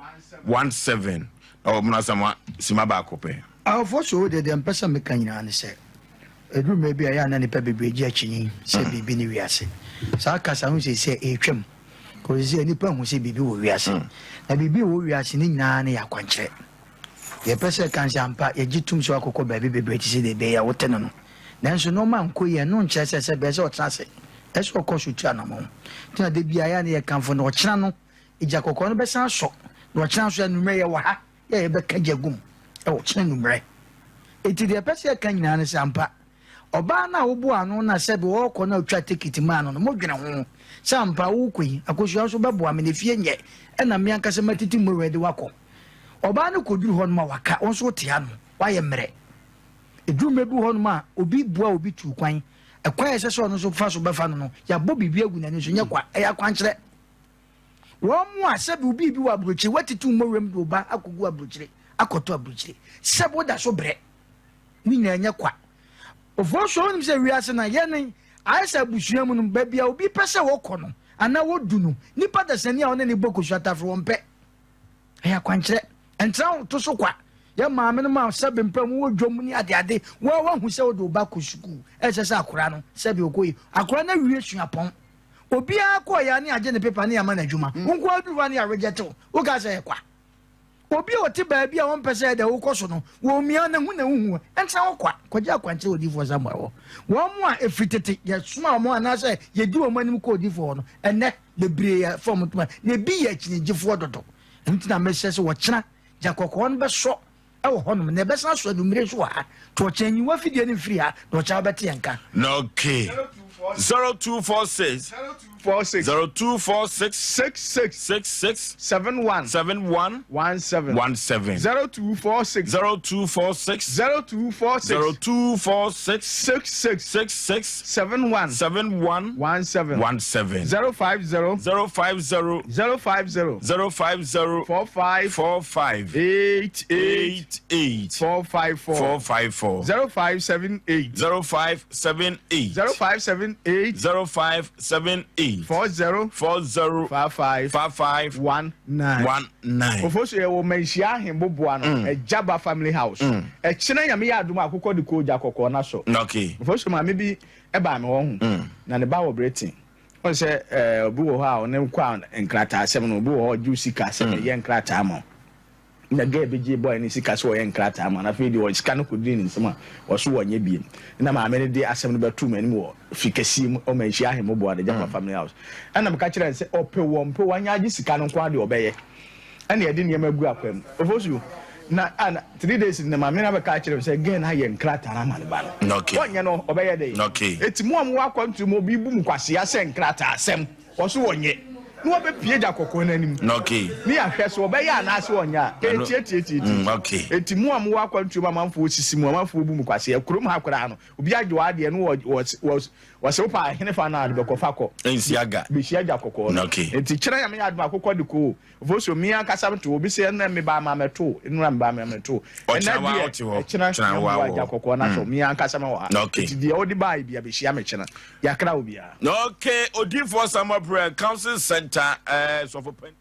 17 ɔmuna sama sima baako pɛ. Awofo so deɛ deɛ mpɛ sɛ meka nyinaa ne sɛ ɛduru mmerɛ bi a ɛyɛ a na nnipa bebree gye akyinnye sɛ mm. biribi ne wiase saa kasa ho sɛ sɛ ɛretwam kɔsi sɛ nnipa hu sɛ biribi wɔ wiase mm. na biribi wɔ wiase ne nyinaa ne yɛ akwankyerɛ Yɛpɛ sɛ yɛka sɛ ampa yɛgye tom sɛ woakɔkɔ baabi bebree te sɛ deɛ ɛbɛyɛ a wote no no. Nanso nneɛma ankɔ yie a, ɛno nkyerɛ sɛ sɛ ɛbɛyɛ sɛ ɔtena ase. Ɛsɛ sɛ ɔkɔ so tu anammɔn. Nti na da biara yɛ a na yɛkamfo no, ɔkyena no, egya kɔkɔɔ no bɛsan asɔ, na ɔkyena nso anwummerɛ yɛwɔ ha yɛ a yɛbɛka gya gu mu wɔ ɔkyena anwummerɛ. Enti deɛ yɛpɛ sɛ yɛka nyinaa ne sɛ ampa Ɔbaa no a woboaa ano na sɛbe ɔɔkɔ na otwaa tekiti maa no no, modwene ho sɛ ampa worekɔ yi, akosua nso bɛboa me na efie nyɛ ɛna me ankasa matete mu awura de wo akɔ. Ɔbaa no kɔduru hɔnom a waka, wo nso wote ano, woayɛ mmerɛ. Ɛduru mmerɛ bi wɔ hɔnom a, obi boa obi tuu kwan, ɛkwan a ɛsɛ sɛ ɔno nso fa so bɛfa no no, yɛabɔ biribi agu n'ani so, nyɛ kwa, ɛyɛ akwankyerɛ. Wɔn a sɛbe wo biribi wɔ aburokyire, woatete wo mmɔwerɛm de wo ba akɔgu aburokyire, akɔtɔ aburokyire, sɛbe woda so brɛ. Ne nyinaa nyɛ kwa. Ofosuo wonim sɛ wiase no yɛne ayɛ sɛ abusua mu no baabi a obi pɛ sɛ wɔkɔ no anaa wɔdu no nipa dasani a ɔne ne bɔ kosua tafere wɔn pɛ. Ɛyɛ akwankyerɛ. Ɛntra wo to so kwa. Yɛ maame no ma sɛbe mpa mu wɔ dwom ne adeade wɔn wahu sɛ wode wo ba kɔ sukuu ɛsɛ sɛ akora no sɛbe ɔkɔ yi akora no awie suapɔn. Obiara kɔɔ yɛ ne agye ne pepa ne ama no adwuma. Wo nko aduru hɔ ne aregyɛtew. Woka sɛ ɛyɛ kwa. Obi a ɔte baabi a ɔmpɛ sɛ ɛdɛ wokɔ so no, wɔmia no, hu na wohu. Ɛntena hɔ kwa. Kɔgye akwankyerɛ wɔ odiyifoɔ Samuel hɔ. Wɔn a ɛfiri tete yɛsoma wɔn anaasɛ yɛdi wɔn anim kɔ odiyifoɔ hɔ no, ɛnnɛ bebree afa wɔn ntoma, na ebi yɛ akyinnyegyefoɔ dodo. Ɛno nti na mehyɛ sɛ wɔkyena gya kɔkɔɔ no bɛsɔ wɔ hɔnom, na ɛbɛsan asɔ anwummere nso wɔ ha. To ɔkyena nyi w'afidie no mfiri ha, na ɔkyena wobɛte yɛn nka. Okay. 0246 46 0246 66 66 71 71 17 17 0246 0246 0246 0246 66 66 71 71 17 17 050 050 050 050 45 45 88 88 454 454 0578 0578 0578 0578 8. 40. 40. 55. 55. 19. 19. Ofosu yɛ wɔ Manhyia Ahemboboa no, Agyaba Family House. Ɛkyena Nyame yɛ adom a akokɔ de kɔ ogya kɔkɔɔ no asɔ. Okay. Ofosu maame bi baa me hɔ ho, na ne ba wɔ Britain. Wohu sɛ eh, obi wɔ hɔ a ɔne kɔ a nkrataasɛm no, obi wɔ hɔ a ɔgye wo sika sɛ ɛyɛ nkrataa ma wo. Na girl bi gyee boy no sika sɛ ɔyɛ nkrataa ma no, afei deɛ sika no kɔdii ne nsam a, ɔso ɔnyɛ biem. Ɛna maame no de asɛm no bɛtoo m'anim wɔ fi kɛseɛ mu, ɔma nhyia ahemmoboa no, Japa family house. Ɛna meka kyerɛɛ no sɛ ɔpɛ o ɔmpɛ o, wanya agye sika no nko ara deɛ ɔbɛyɛ. Ɛna yɛde nneɛma agu akwan mu. Ofosu, na ah, na 3 days na maame no abɛka akyerɛ me sɛ girl no ayɛ nkrataa no ama ne ba no. Ɔnyɛ no, ɔbɛyɛ dɛn? Eti mo a mowɔ akwantuo mu, obi bu mo kwasea sɛ nkrataa asɛm. Ɔso ɔnyɛ. Na wabɛpue gya kɔkɔɔ no anim. Ne yɛahwɛ sɛ ɔbɛyɛ anaasɛ ɔnyɛ a. Etietietietie. Enti mo a mowɔ akwantuo mu amanfoɔ sisi mo, amanfoɔ bu mo kwasea. Kurom ha koraa no, obi agye w'adeɛ na wɔ, wɔ, wɔ, wɔse wopɛ a hene fa no a, de bɛkɔ, fa kɔ. Bɛhyia gya kɔkɔɔ no. Enti kyerɛ Nyame yɛ adom a, akokɔ de kɔ o. Voso, me ankasa meto, obi se ɛnnɛ me ba ma mɛto, nnora me ba ma mɛto. Ɛnnɛ deɛ, ɛkyena na mmoa agya kɔkɔɔ no asɔ, me ankasa mewɔ ha. Enti deɛ wode baeɛ bia bɛhyia me kyena. Yɛakra obiara. Okay, Odiyifoɔ Samuel Prayer Council Center, eh, sɔfo panyin.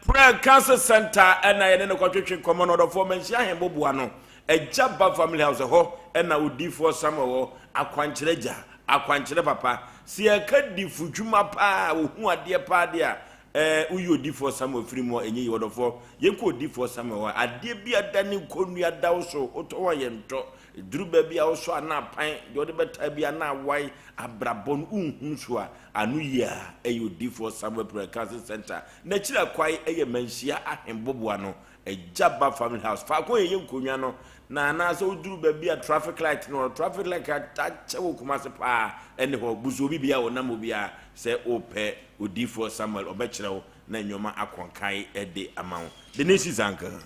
Prayer Council Center ɛna yɛne no kɔtwetwe nkɔmmɔ no ɔdɔfoɔ manhyia ahemboboa no agya ba family house ɛhɔ ɛna odiifoɔ Samuel wɔ akwankyerɛ gya akwankyerɛ papa sɛ yɛka difo dwuma paa ohu adeɛ paa deɛ a ɛɛ woyi odiifoɔ Samuel firi mu a ɛnyɛ yi ɔdɔfoɔ yɛnkɔ odiifoɔ Samuel hɔ adeɛ bi ada ne nkonnua da wo so wotɔ hɔ a yɛntɔ duru baabi a wosɔ a na apan deɛ wode bɛtaa bi a na awae abrabɔ no wonhunu so a Ano yie a ɛyɛ Odiyifoɔ Samuel Prayer Council Centre. N'akyiri akwae yɛ Manhyia Ahemboboa no, Agyaba Family House. Faako a yɛyɛ nkonnwa no, na anaasɛ woduru baabi a traffic light no wɔ no, traffic light akyɛ wɔ Kumasi paa ɛne hɔ. Busu obi biara a ɔnam hɔ biara sɛ wopɛ Odiyifoɔ Samuel, ɔbɛkyerɛ wo na nneɛma akɔ nkae de ama wo. Denise Zanka.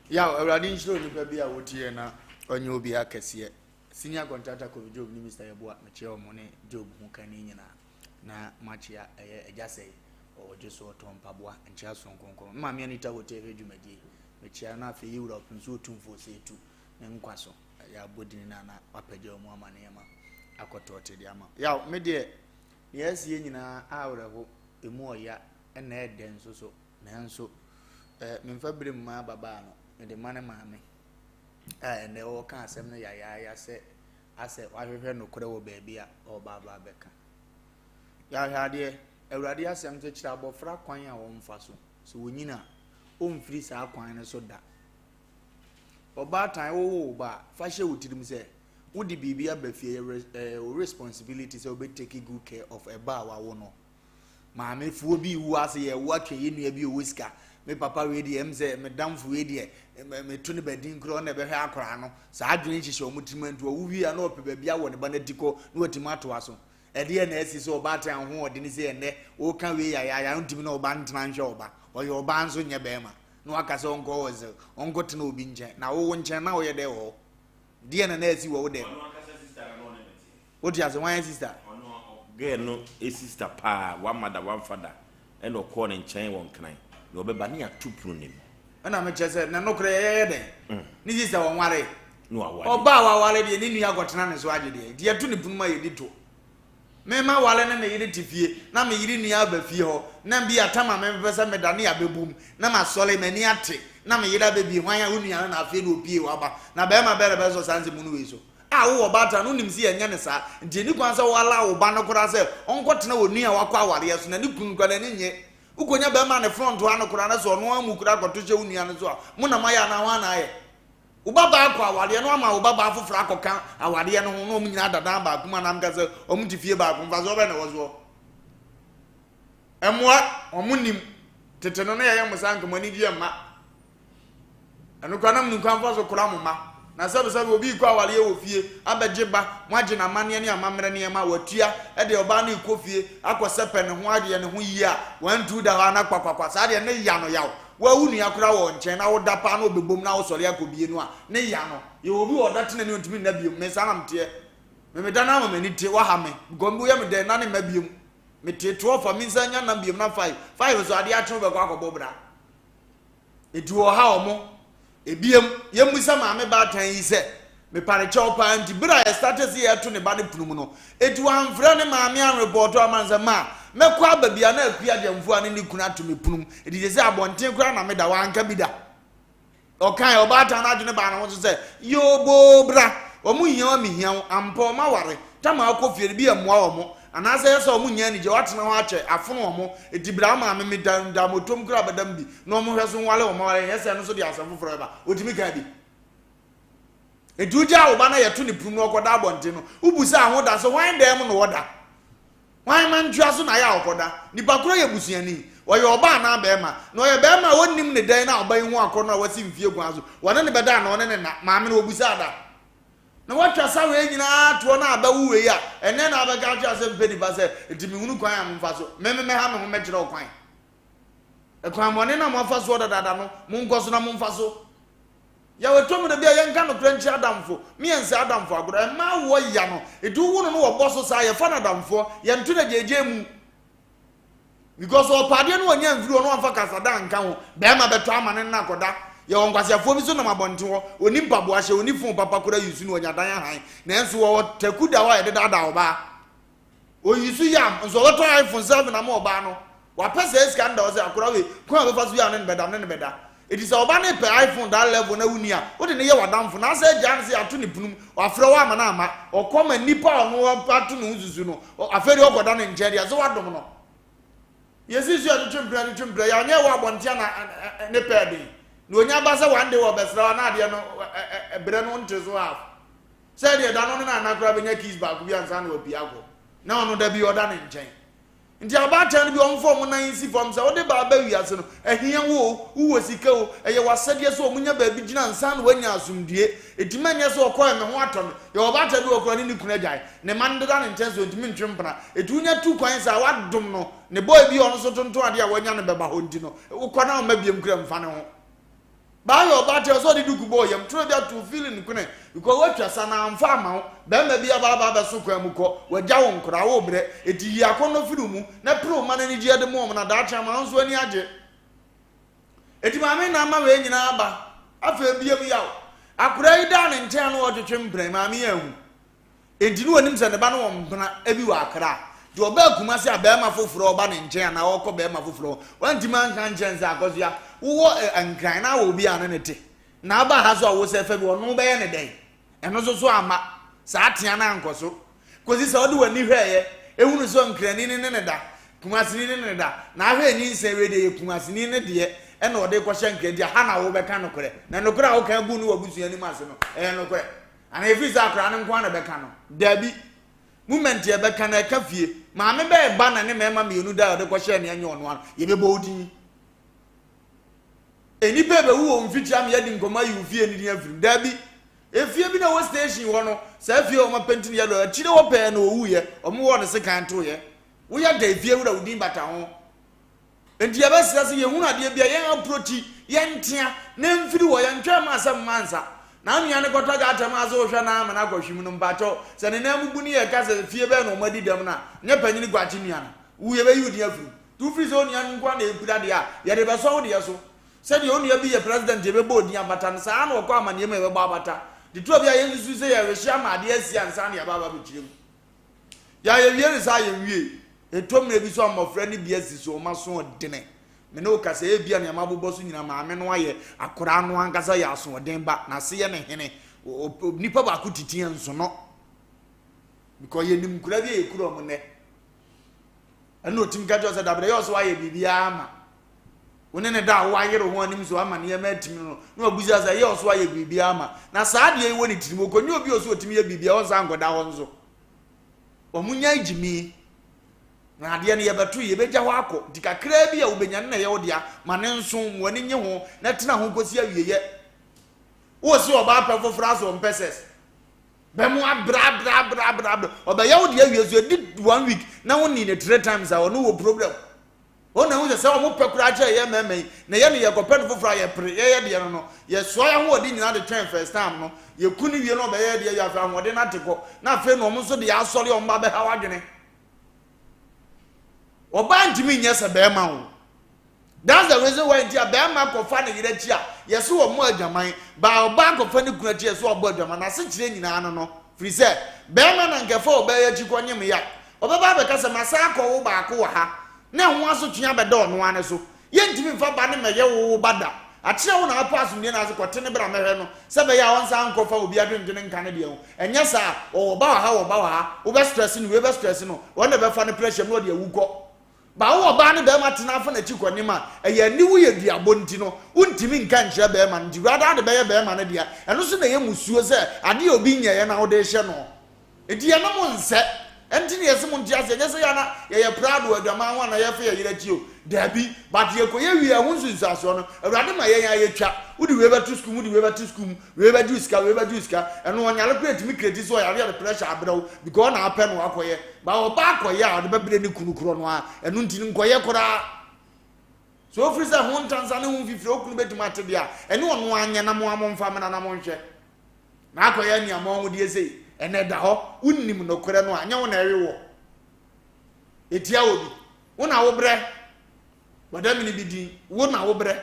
Yaw, Awurade nhyira onipa bi a wotie na ɔnyɛ obi akɛseɛ. Senior Contractor Kofi Job ne Mister Yeboah mekyea wɔn ne Job ho kani nyinaa na makyea ɛyɛ Agya Sɛe ɔwɔ dwe so ɔtɔn mpaboa nkyea soronkonkron me maame Anita Hote hwɛ dwumadie mekyea no afei yɛwura ɔpem so otumfoɔ sɛ etu ne nkwa so yɛ abɔdini no ana wapagya wɔn ama nneɛma akɔtɔɔte de ama yaw me deɛ deɛ asie nyinaa awerɛho emu ɔya ɛna ɛdɛ nso so nanso eh, memfa bere mma ababaa no mede ma ne maame a ɛnnɛ ɔreka asɛm no yayaaya sɛ asɛ wahwehwɛ nokorɛ wɔ baabi a ɔreba aba abɛka. Yɛahwɛ adeɛ, Awurade asɛm sɛ kyerɛ abɔfra kwan a wɔmfa so, sɛ wɔnyini a, ɔmfiri saa kwan no so da. Ɔbaatan wowo wo ba a, fa hyɛ wo tirim sɛ wode biribi aba fie, ɛyɛ wo responsibility sɛ wobɛ take good care of ɛba a wawo no. Maame foɔ bi wu ase yɛ wo atwa yɛ nua bi ɔwɔ sika me papa wei deɛ ɛm sɛ me damfo wei deɛ meto ne badin korɔ ɔna ɛbɛhwɛ akora no saa adwene hyehyɛ wɔn tirim nti ɔwo wie a na ɔpɛ baabi awɔ ne ba no ati kɔ na watumi atoa so ɛdeɛ na asi sɛ ɔbaatan ho ɔde ne sɛ ɛnɛ woka wei yayaya ntumi na ɔba ntena nhwɛ ɔba ɔyɛ ɔbaa nso nyɛ bɛrima na waka sɛ ɔnkɔ wɔ sɛ ɔnkɔ tena obi nkyɛn na wowo nkyɛn na woyɛ dɛ wɔ hɔ deɛ na na asi wɔ wo dɛm Wote ase? Hwan sister? Ɔno girl no sister paa, one mother one father, ɛna ɔkɔɔ ne nkyɛn wɔ Nkran, na ɔbɛba ne yɛato pono no mu. Ɛna mekyerɛ sɛ na nokorɛ yɛyɛ dɛn? Mm. Ne sister wɔnware. Na waware. Ɔbaa a waware deɛ ne nua akɔtena ne so agye deɛ, nti yɛto ne pono mu a yɛdi to. Me ma ware ne me yere te fie, na me yere nua aba fie hɔ, na bi atam a mepɛ sɛ meda ne yɛabɛbom, na masɔre m'ani ate, na me yere abɛbie, hwan a wo nua no na afei na opie waba, na bɛrima bɛrɛ bɛsɔ saa nsɛm no wei so. A Wowɔ ɔbaatan no, wonim sɛ yɛnyɛ no saa. Nti ɛnni kwan sɛ wo allow wo ba no koraa sɛ ɔnkɔtena onua a wakɔ awareɛ so na ne kunu koraa n'ani nnye. Wokɔnya barima a ne front ano koraa na sɛ ɔno ara mu koraa kɔto hyɛ wo nua no so a, mo na moayɛ anaa hwan na ayɛ? Wo babaa akɔ awareɛ na wama wo babaa foforɔ akɔka awareɛ no ho na wɔn nyinaa da dan baako mu anaa meka sɛ wɔn te fie baako, mfasoɔ bɛn na ɛwɔ soɔ? Ɛmmoa, wɔn nim. Tete no na yɛyɛ mo saa nka mo ani gye yɛn mma. Ɛno koraa na menim kwan fa so kora mo mma. Na sɛbesɛbe obi rekɔ awareɛ wɔ fie abɛgye ba, moagye no amanneɛ ne amammerɛ nneɛma, watua de ɔbaa no rekɔ fie akɔsɛpɛ ne ho ayɛ ne ho yie a, wantu da hɔ ara na kwakwakwa. Saa deɛ ne ya no yaw. Woa wo nua koraa wɔ nkyɛn na woda paa na ɔbɛbom na wosɔre akɔbie no a, ne ya no. Yɛwɔ obi wɔ ɔda tenani ɔntumi nna biom. Me saa na meteɛ. Me meda no ama m'ani te, waha me. Because woyɛ me dɛn na ne mma biom. Mete toɔ fa me nsa nya nam biom na five. Five so adeɛ akye wobɛkɔ akɔbɔ bra. Enti wɔhaw wɔn. Ebiem, yɛmmisa maame baatan yi sɛ, Mepare kyɛw paa nti bere a yɛstate sɛ yɛreto ne ba no pono mu no, enti wamfrɛ ne maame anrepɔɔto amma no sɛ ma mɛkɔ aba bi a na Akua Gyamfua ne ne kunu ato me pono mu, enti seesei abɔnten koraa na meda, wanka bi da. Ɔkae, ɔbaatan no adwene baa ne ho so sɛ, Yoo, boo, bra. Wɔn hia wo a mehia wo. Ampa, wɔn aware. Tam a wokɔ fie no, bi mmoa wɔn. Anaasɛ ɛyɛ sɛ wɔn nnya anigye, woatena hɔ akyɛ, afono wɔn. Enti bra wo maame, me da, da motom koraa bɛda mu bi, na wɔn nhwɛ so nwale wɔn aware, ɛnyɛ sɛ ɛno nso de asɛm foforɔ bɛba. Otumi kaa bi. Enti wogyaa wo ba na yɛto ne punu na ɔkɔda abɔnten no, wobusaa ho da sɛ hwan dan mu na ɔda? Hwan mma ntoa so na ayɛ a ɔkɔda? Nipa korɔ yɛ busuani. Ɔyɛ ɔbaa anaa bɛɛma? Na ɔyɛ bɛɛma a ɔnnim ne dɛn na ɔba yi ho akɔnnɔ a wasi mfie guan so. Wɔne no bɛda anaa ɔne no nna? Maame no ɔbusaa da. Na watwa sa wei nyinaa toɔ na abɛwo wei a, ɛnnɛ na abɛka akyerɛ sɛ mpɛ nipa sɛ, nti mehunu kwan a momfa so. Me me mɛha me ho mɛkyerɛ wo kwan. Ɛkwanbɔne no a moafa soɔ dadaada no, monkɔ so na momfa so. Yaw ɛtɔ mmerɛ bi a yɛnka nokorɛ nkyerɛ adamfo, me yɛnsɛ adamfo agorɔ, ɛmma awoɔ ya no, ɛti wowo no no wɔbɔ so saa, yɛfa no adamfoɔ, yɛnto no agyeegyee mu because ɔpɛ adeɛ no ɔnya mfiri hɔ no wamfa kasada anka ho, bɛrima bɛtɔ ama no no akɔda. Yɛwɔ nkwaseafoɔ bi so nam abɔnten hɔ, ɔni mpaboa hyɛ, ɔni phone papa koraa use no ɔnya dan ahan, nanso wɔwɔ taku da hɔ a yɛde daadaa ɔbaa. Oyi so yam nso ɔbɛtɔ iPhone 7 ama ɔbaa no. Wapɛ saa sika no da hɔ sɛ akora wei kwan a ɔbɛfa so yi a ne no bɛda ne no bɛda. Eti sɛ ɔba no repɛ iPhone that level na wonni a, wode no yɛ w'adamfo na asɛ agyaa no sɛ yɛato ne pono mu, wafrɛ wo ama no amma. Ɔkɔ ma nipa a ɔno ato ne ho susu no, afei deɛ ɔkɔda ne nkyɛn deɛ sɛ woadom no. Yɛsi so yɛtwetwe mpena twetwe mpena, yɛanyɛ wɔ abɔnten a na ne pɛɛ den. Na onya ba sɛ one day ɔbɛsrɛ wo a na adeɛ no brɛ no nte so half. Sɛ deɛ da no ne nana koraa bɛnya kiss baako bi ansa na wapue akɔ. Na ɔno da bi ɔda ne nkyɛn. Nti abaatan no bi wɔmfa wɔn nan nsi fam sɛ wode ba aba wiase no, ɛhia wo o, wowɔ sika o, ɛyɛ w'asɛdeɛ sɛ wɔnya baabi gyina ansa na wɔanya asomdue. Ɛtumi anyɛ sɛ ɔkɔɛ me ho atɔ me. Yɛwɔ ɔbaatan bi wɔ koraa ne ne kunu agyae. Ne mma no deda ne nkyɛn sɛ ɔntumi ntwe mpena. Ɛti wonya tu kwan saa woadom no. Ne boy bi a ɔno nso tontɔn adeɛ a wanya no bɛba hɔ nti no, wokɔ na ɔmma biam koraa mfa ne ho. Baayɛ ɔbaa kyerɛ sɛ ɔde duku bɔɔ yam twerɛ bi ato feeling kone because watwa sa na amfa ama wo bɛrima bi aba aba abɛso kwan mu kɔ wagya wo nkoraa wo brɛ eti yi akɔnnɔ firi wo mu na pere wo ma no anigyeɛ de mɔm na daakye ama wo nso ani agye eti maame na ama wei nyinaa aba afei biam yaw akoraa yi daa ne nkyɛn na ɔtwetwe mpena maame yɛ ahu Enti na ɔnim sɛ ne ba no wɔ mpena bi wɔ Accra. Nti ɔbaa Kumasi a barima foforɔ ɔba ne nkyɛn anaa ɔrekɔ barima foforɔ hɔ, wantumi anka ankyerɛ no sɛ Akosua, wowɔ Nkran na wɔ obi a ne ne te, na aba ha so a wosɛ fa bi, ɔno wobɛyɛ no dɛn? Ɛno nso so amma saa atea no ankɔ so kɔsi sɛ ɔde w'ani hwɛeɛ hunu sɛ Nkrani no ne ne da, Kumasini no ne ne da, na ahwɛ nyinsɛn wei deɛ ɛyɛ Kumasini no deɛ ɛna ɔde rekɔhyɛ Nkran nti ha na wobɛka nokorɛ, na nokorɛ a woka gu ne w'abusua anim ase no, ɛyɛ nokorɛ. Anaa ɛfiri sɛ akwadaa no nko ara na ɛbɛka no? Dabi. Moment yɛbɛka no, ɛka fie. Maame bɛɛ ba na ne mmarima mmienu da a ɔde kɔhyɛɛ nea ɛnyɛ ɔno ano. Yɛbɛbɔ wo din. Nnipa ɛbɛwu wɔ mfikyiri ama yɛadi nkɔmmɔ ayi wo fie no din afiri mu. Dabi. Efie bi na ɛwɔ station hɔ no, saa fie a wɔapenti no yellow, akyire hɔ pɛɛ na ɔwuiɛ. Wɔwɔɔ no sekan toeɛ. Woyɛ dɛn fie wura wo din bata ho. Enti yɛbɛsrɛ sɛ yɛhunu adeɛ bi a, yɛn aprokyi, yɛntea, na ɛmfiri hɔ, yɛntwɛn mma asɛm mma ansa. Na nua no kɔtɔ gutter mu a sɛ wohwɛ no ara ma no akɔhwim no, mpakyɛw, sɛ ne nan mu bu ne yɛka sɛ fie bɛn na wɔadi dɛm no a, nyɛ panyini Kwakye nua no. Wo yɛbɛyi wo din afiri mu. Nti wofiri sɛ onua no nko ara na ɛpira deɛ a, yɛde bɛsɔ wo deɛ so. Sɛdeɛ onua bi yɛ president yɛbɛbɔ odin abata no, saa ara na ɔkɔ amaneɛ mu a yɛbɛbɔ abata. De to a bi a yɛnsusu sɛ yɛrehye ama adeɛ asi ansa na yɛaba aba abɛkyerɛ mu. Yɛ a yɛwie no saa a, yɛnwie. Ɛtɔ mmerɛ bi so a mmɔfra no bi asi so, wɔn aso ɔdene. Me ne wo kasa, ebia nea mabobɔ so nyinaa maame no ayɛ, akoraa no ankasa yɛ asoɔden ba, n'ase yɛ ne hene. Nipa baako titi yɛn nsono. Because yɛnim nkura bi a yɛkura wɔn nnɛ. Ɛna ɔtumi ka kyerɛ sɛ dabrɛ yɛ ɔsɛ wayɛ biribiara ama. Wo ne ne da a woayere ho anim so ama nneɛma atumi no na wabusa sɛ ɛyɛ ɔso ayɛ biribiara ama. Na saa adeɛ yi wɔ ne tirim, ɔkɔnya obi a ɔsɛ ɔtumi yɛ biribiara ɔnsan nkɔda hɔ nso. Wɔn nya gyimi. Na adeɛ no yɛbɛto yɛbɛgya hɔ akɔ. Nti kakraa bi a wobɛnya no na ɛyɛ wo dea. Ma ne nso, ma w'ani nye ho na tena ho kɔsi awieɛ. Wose ɔbaa pɛ foforɔ asɛ ɔmpɛ sex. Bɛmo abrɛ abrɛ abrɛ abrɛ abrɛ. Ɔbɛyɛ wo deɛ awie so ɛdi one week na wonni ne three times a ɔno wɔ problem. Wɔn na ɛhu sɛ sɛ wɔn pɛ koraa kyerɛ yɛn mmarima yi na yɛn no yɛkɔpɛ no foforɔ a yɛpere yɛyɛ deɛ no no yɛsoa yɛn ahoɔden nyinaa de twɛn first time no yɛku no wie na ɔbɛyɛ deɛ wie afei ahoɔden no ate kɔ na afei na wɔn nso de asɔre a wɔn ba bɛha w'adwene. Ɔbaa ntumi nyɛ sɛ bɛrima o. That's the reason why nti a bɛrima kɔfa ne yere akyi a yɛse wɔmmɔ adwaman, baa ɔbaa kɔfa ne kunu akyi yɛse wabɔ adwaman, n'asekyerɛ nyinaa no no, firi sɛ barima na nka ɛfa ɔbaa yi akyi kɔ nyem ya, ɔbɛba abɛka sɛ masan akɔwo baako wɔ ha, na ɛho asotwe abɛda ɔno ara ne so. Yɛntumi mfa ba no mmɛyɛ wo wo ba da. Akyerɛ wo na wapɛ asomdwoeɛ no ase kɔte no bra mmɛhwɛ no sɛ ɛbɛyɛ a ɔnsan nkɔfa obi adwendwene nka ne deɛ ho. Ɛnyɛ saa a, ɔwɔ ba wɔ ha, ɔwɔ ba wɔ ha, wobɛ stress no, wei bɛ stress no, ɔno na ɛbɛfa no pressure mu na ɔde awu kɔ. Ba wo ɔbaa ne barima tena afa n'akyi kɔ nneɛma a ɛyɛ aniwu yɛ duabɔ nti no, wontumi nka nkyerɛ barima no nti rather wode bɛyɛ barima no dea. Ɛno nso na ɛyɛ musuo sɛ adeɛ a obi nyɛeɛ na wode rehyɛ no. Enti yɛne mo nsɛ. Ɛnti na yɛse mo nte aseɛ, ɛnyɛ sɛ yɛ a na yɛyɛ proud wɔ adwaman ho anaa yɛfa yɛn yere akyi o, daabi, but yɛkɔyɛ wie a ɛho nsunsuansoɔ no, Awurade ma yɛn a yɛtwa, wode wei bɛto sukuu mu, wode wei bɛto sukuu mu, wei bɛgye wo sika, wei bɛgye wo sika, ɛno ɔnyare koraa ɛtumi create sɛ ɔyare a ɔde pressure abrɛ wo because ɔna apɛ no akɔyɛ, but ɔba akɔyɛ a ɔde bɛbrɛ ne kunu korɔ no ara, ɛno nti no nkɔyɛ koraa. Sɛ ofiri sɛ ho ntansa ne ho mfifire wo kunu bɛtumi ate deɛ a, ɛne ɔno ara nyɛ na mo ara momfa mmra na monhwɛ. Na akɔyɛ aniammɔnhodeɛ sei, ɛnɛ da hɔ, wonnim nokorɛ no a, nyɛ wo na ɛwe wɔ. Ɛtia wɔ bi. Wo na wobrɛ. Wadamini bi din. Wo na wobrɛ.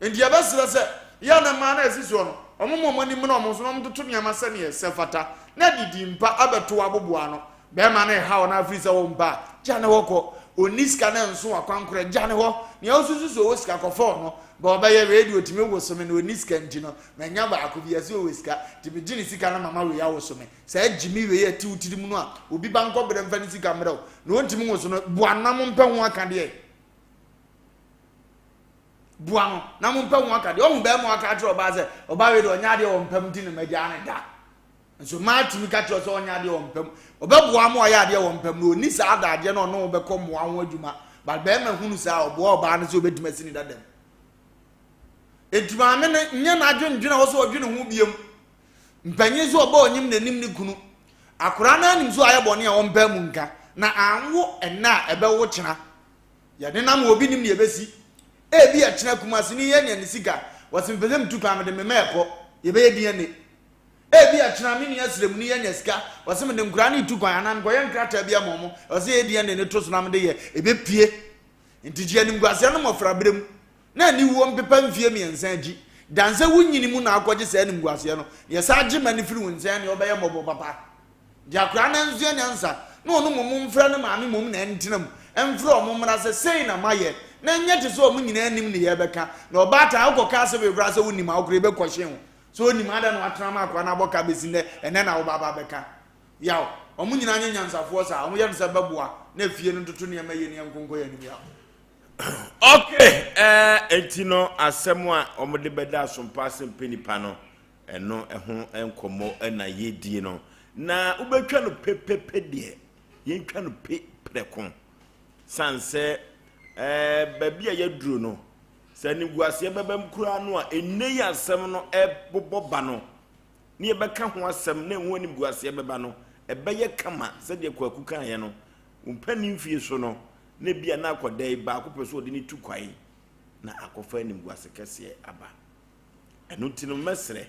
Enti yɛbɛsrɛ sɛ, yɛ na mmaa no a ɛsi soɔ no, wɔn ma wɔn ani mmena wɔn so na wɔntoto nneɛma sɛdeɛ ɛsɛ fata, na didi mpa abɛto w'aboboa ano. Bɛrima no reha wo na afiri sɛ wompɛ a, gya ne hɔ kɔ. Ɔnni sika na ɛnso w'akwankorɛ, gya ne hɔ. Nea wosusu sɛ ɔwɔ sika, kɔfa ɔno. Ba ɔbɛyɛ wei deɛ ɔtumi woso me na ɔnni sika nti no, Manya baako bi, yɛse ɔwɔ sika, nti megye ne sika na mama wei awoso me. Saa gyimi wei a ɛte wo tirim no a, obi ba nkɔbrɛ mfa ne sika mmerɛ wo, na ɔntumi nwoso no, boa no na mompɛ ho akadeɛ. Boa no na mompɛ ho akadeɛ. Ɔhu bɛrima aka akyerɛ ɔbaa sɛ, ɔbaa wei deɛ ɔnyɛ adeɛ wɔ mpam nti na magyaa no da. Nso mmaa tumi ka kyerɛ sɛ ɔnyɛ adeɛ wɔ mpam. Ɔbɛboa ma ɔyɛ adeɛ wɔ mpam no, ɔnni saa adagyeɛ na ɔne wo bɛkɔ mmoa ho adwuma. But bɛrima hunu saa, ɔboa ɔbaa no sɛ ɔbɛtumi asi ne dada mu. Enti maame no nyɛ n'adwendwene a ɔsɛ ɔdwene ho biom. Mpanyin nso ɔba onyim n'anim ne kunu. Akwadaa no anim so ayɛ bɔne a ɔmpɛ mu nka na anwo ɛnna a ɛbɛwo kyena. Yɛde nam obi nim nea ɛbɛsi. Ebi ɛkyena Kumasi ni yɛ nea ne sika. Wɔse mepɛ sɛ metu kwan mede me mma ɛkɔ. Yɛbɛyɛ DNA. Ebi ɛkyena me nua sremuni yɛ nya sika. Wɔse mede nkoraa no retu kwan anaa mekɔyɛ nkrataa bi ama wɔn. Ɛwɔ sɛ yɛyɛ DNA no to so na mede yɛ. Ɛbɛpue. Nti gye animguaseɛ no mmɔfraberɛ mu. Na aniwuo mpepa mfie miensa akyi, dan sɛ wo nyini mu na akɔgye saa animguaseɛ no, na yɛsan gye ma no firi wo nsɛn neɛ wobɛyɛ mmɔbɔ papa. Nti akoraa no nsua nyansa, na ɔno mmom mfrɛ ne maame mmom na ɛntena mu, ɛmfrɛ ɔmo mmra sɛ sei na mayɛ, na ɛnyɛ te sɛ ɔmo nyinaa nim ne yɛbɛka, na ɔbaatan wokɔka asɛm wei koraa sɛ wonim a wo koraa yɛbɛkɔhye wo, sɛ ɔnim adɛn na watena ma akoraa no abɔ ka bɛsi nnɛ, ɛnɛ na woba aba abɛka. Yaw, ɔmo nyinaa nyɛ nyansafoɔ saa, ɔmo yɛ no sɛ bɛboa na efie no ntoto nneɛma yie na yɛnkonkɔ yɛn anim yaw. Ok, eh, enti no asɛm a wɔde bɛda asompa ase mpɛ nipa no, ɛno ɛho nkɔmmɔ na yɛdie no. Na wobɛtwa no pepepe deɛ, yɛntwa no pe prɛko. San sɛ eh, baabi a yɛaduro no, sɛ animguaseɛ bɛbam koraa no a, ɛnnɛ yi asɛm no ɛbobɔ ba no, ne yɛbɛka ho asɛm na ɛho animguaseɛ bɛba no, ɛbɛyɛ kama sɛdeɛ Kwaku kaeɛ no, wo mpanin mfie so no, na ebia na akwadaa yi baako pɛ sɛ ɔde no tu kwae na akɔfa animguase kɛseɛ aba. Ɛno nti no mɛsrɛ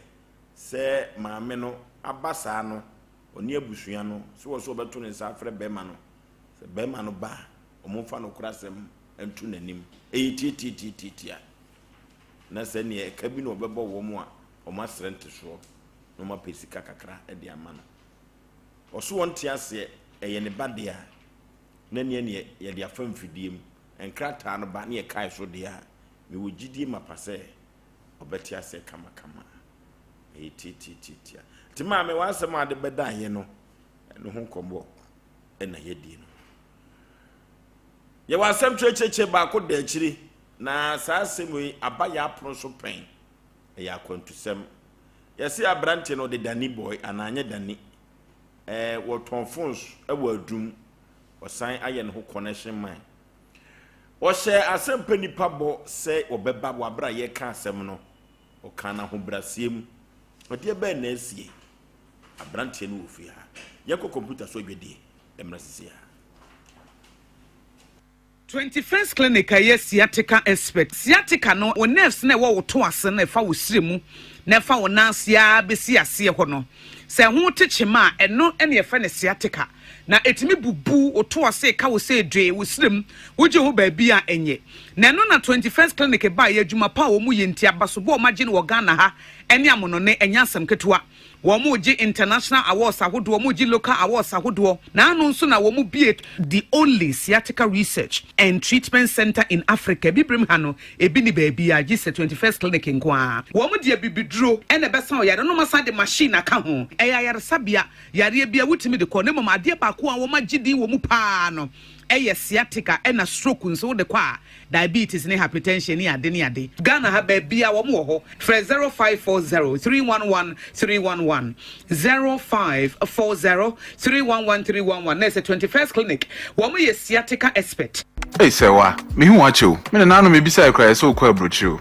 sɛ maame no aba saa no, ɔne abusua no, sɛ wɔ sɛ ɔbɛto ne nsa afrɛ bɛrima no, sɛ bɛrima no ba a, wɔmfa nokorasɛm nto n'anim. Ɛyɛ tiatiatiatia. Na sɛ neɛ ɛka bi na ɔbɛbɔ wɔn a, wɔasrɛ ntesoɔ na wɔapɛ sika kakra de ama no. Ɔso wɔnte aseɛ, ɛyɛ ne ba dea. na neɛ neɛ yɛde afa mfidie mu nkrataa no ba ne yɛkae so deɛ a, mewɔ gyidie mapa sɛ ɔbɛte aseɛ kamakama. Ɛyɛ tiatiatiatia. Nti maame w'asɛm a ade bɛdaeɛ no, ɛno ho nkɔmmɔ na yɛdie no. Yɛwɔ asɛm kyerɛkyerɛkyerɛ baako da akyiri, na saa asɛm yi aba yɛ apono so pɛn. Ɛyɛ akwantusɛm. Yɛse aberanteɛ no ɔde Dani boy anaa anyɛ Dani. Ɛɛ wɔtɔn phones wɔ adum. Ɔsan ayɛ ne ho connection man. Ɔhyɛɛ asɛmpa nnipa bɔ sɛ wɔbɛba wɔ abere a yɛreka asɛm no. Ɔkaa no ahobrɛaseɛ mu. Ɛdeɛ bɛn na asie? Aberanteɛ no wɔ fie ha. Yɛnkɔ kɔmputa so adwadie mmra sisi ha. 21st Clinic a ɛyɛ sciatica expert. Sciatica no, wo nerves no a ɛwɔ wo to ase no a ɛfa wo srɛ mu na ɛfa wo nan ase ara bɛsi aseɛ hɔ no, sɛ ɛho te kyema a, ɛno na yɛfrɛ no sciatica. Na ɛtumi bubu wo to ase ka wo sɛ dwee wo serem wogye ho baabi a ɛnyɛ. Na ɛno na 21st Clinic baeɛ adwuma pa a wɔn yɛ nti abasobɔ a wɔn agye no wɔ Ghana ha ɛne amonɔne ɛnyɛ asɛm ketewa. Wɔn regye international awards ahodoɔ, wɔn regye local awards ahodoɔ. Na ano nso na wɔn bue the only sciatica research and treatment center in Africa. Abibirem ha no, ebi nni baabiara gye sɛ 21st Clinic nko ara. Wɔn de abibiduro na ɛbɛsa wo yare na wɔasan de machine aka ho. Ɛyɛ ayaresabea, yareɛ biara wotumi de kɔ na mmom adeɛ baako a wɔagye din wɔ mu pa ara no yɛ sciatica ɛna stroke nso wode kɔ a diabetes ne hypertension ne ade ne ade. Ghana ha baabia wɔn wɔ hɔ. Frɛ 0540 311 311, 0540 311 311 na ɛsɛ 21st clinic wɔn yɛ sciatica expert. Ei Sɛwa, mehu wo akyɛ o. Me nananom mebisae koraa yɛsɛ wokɔ aburokyire o.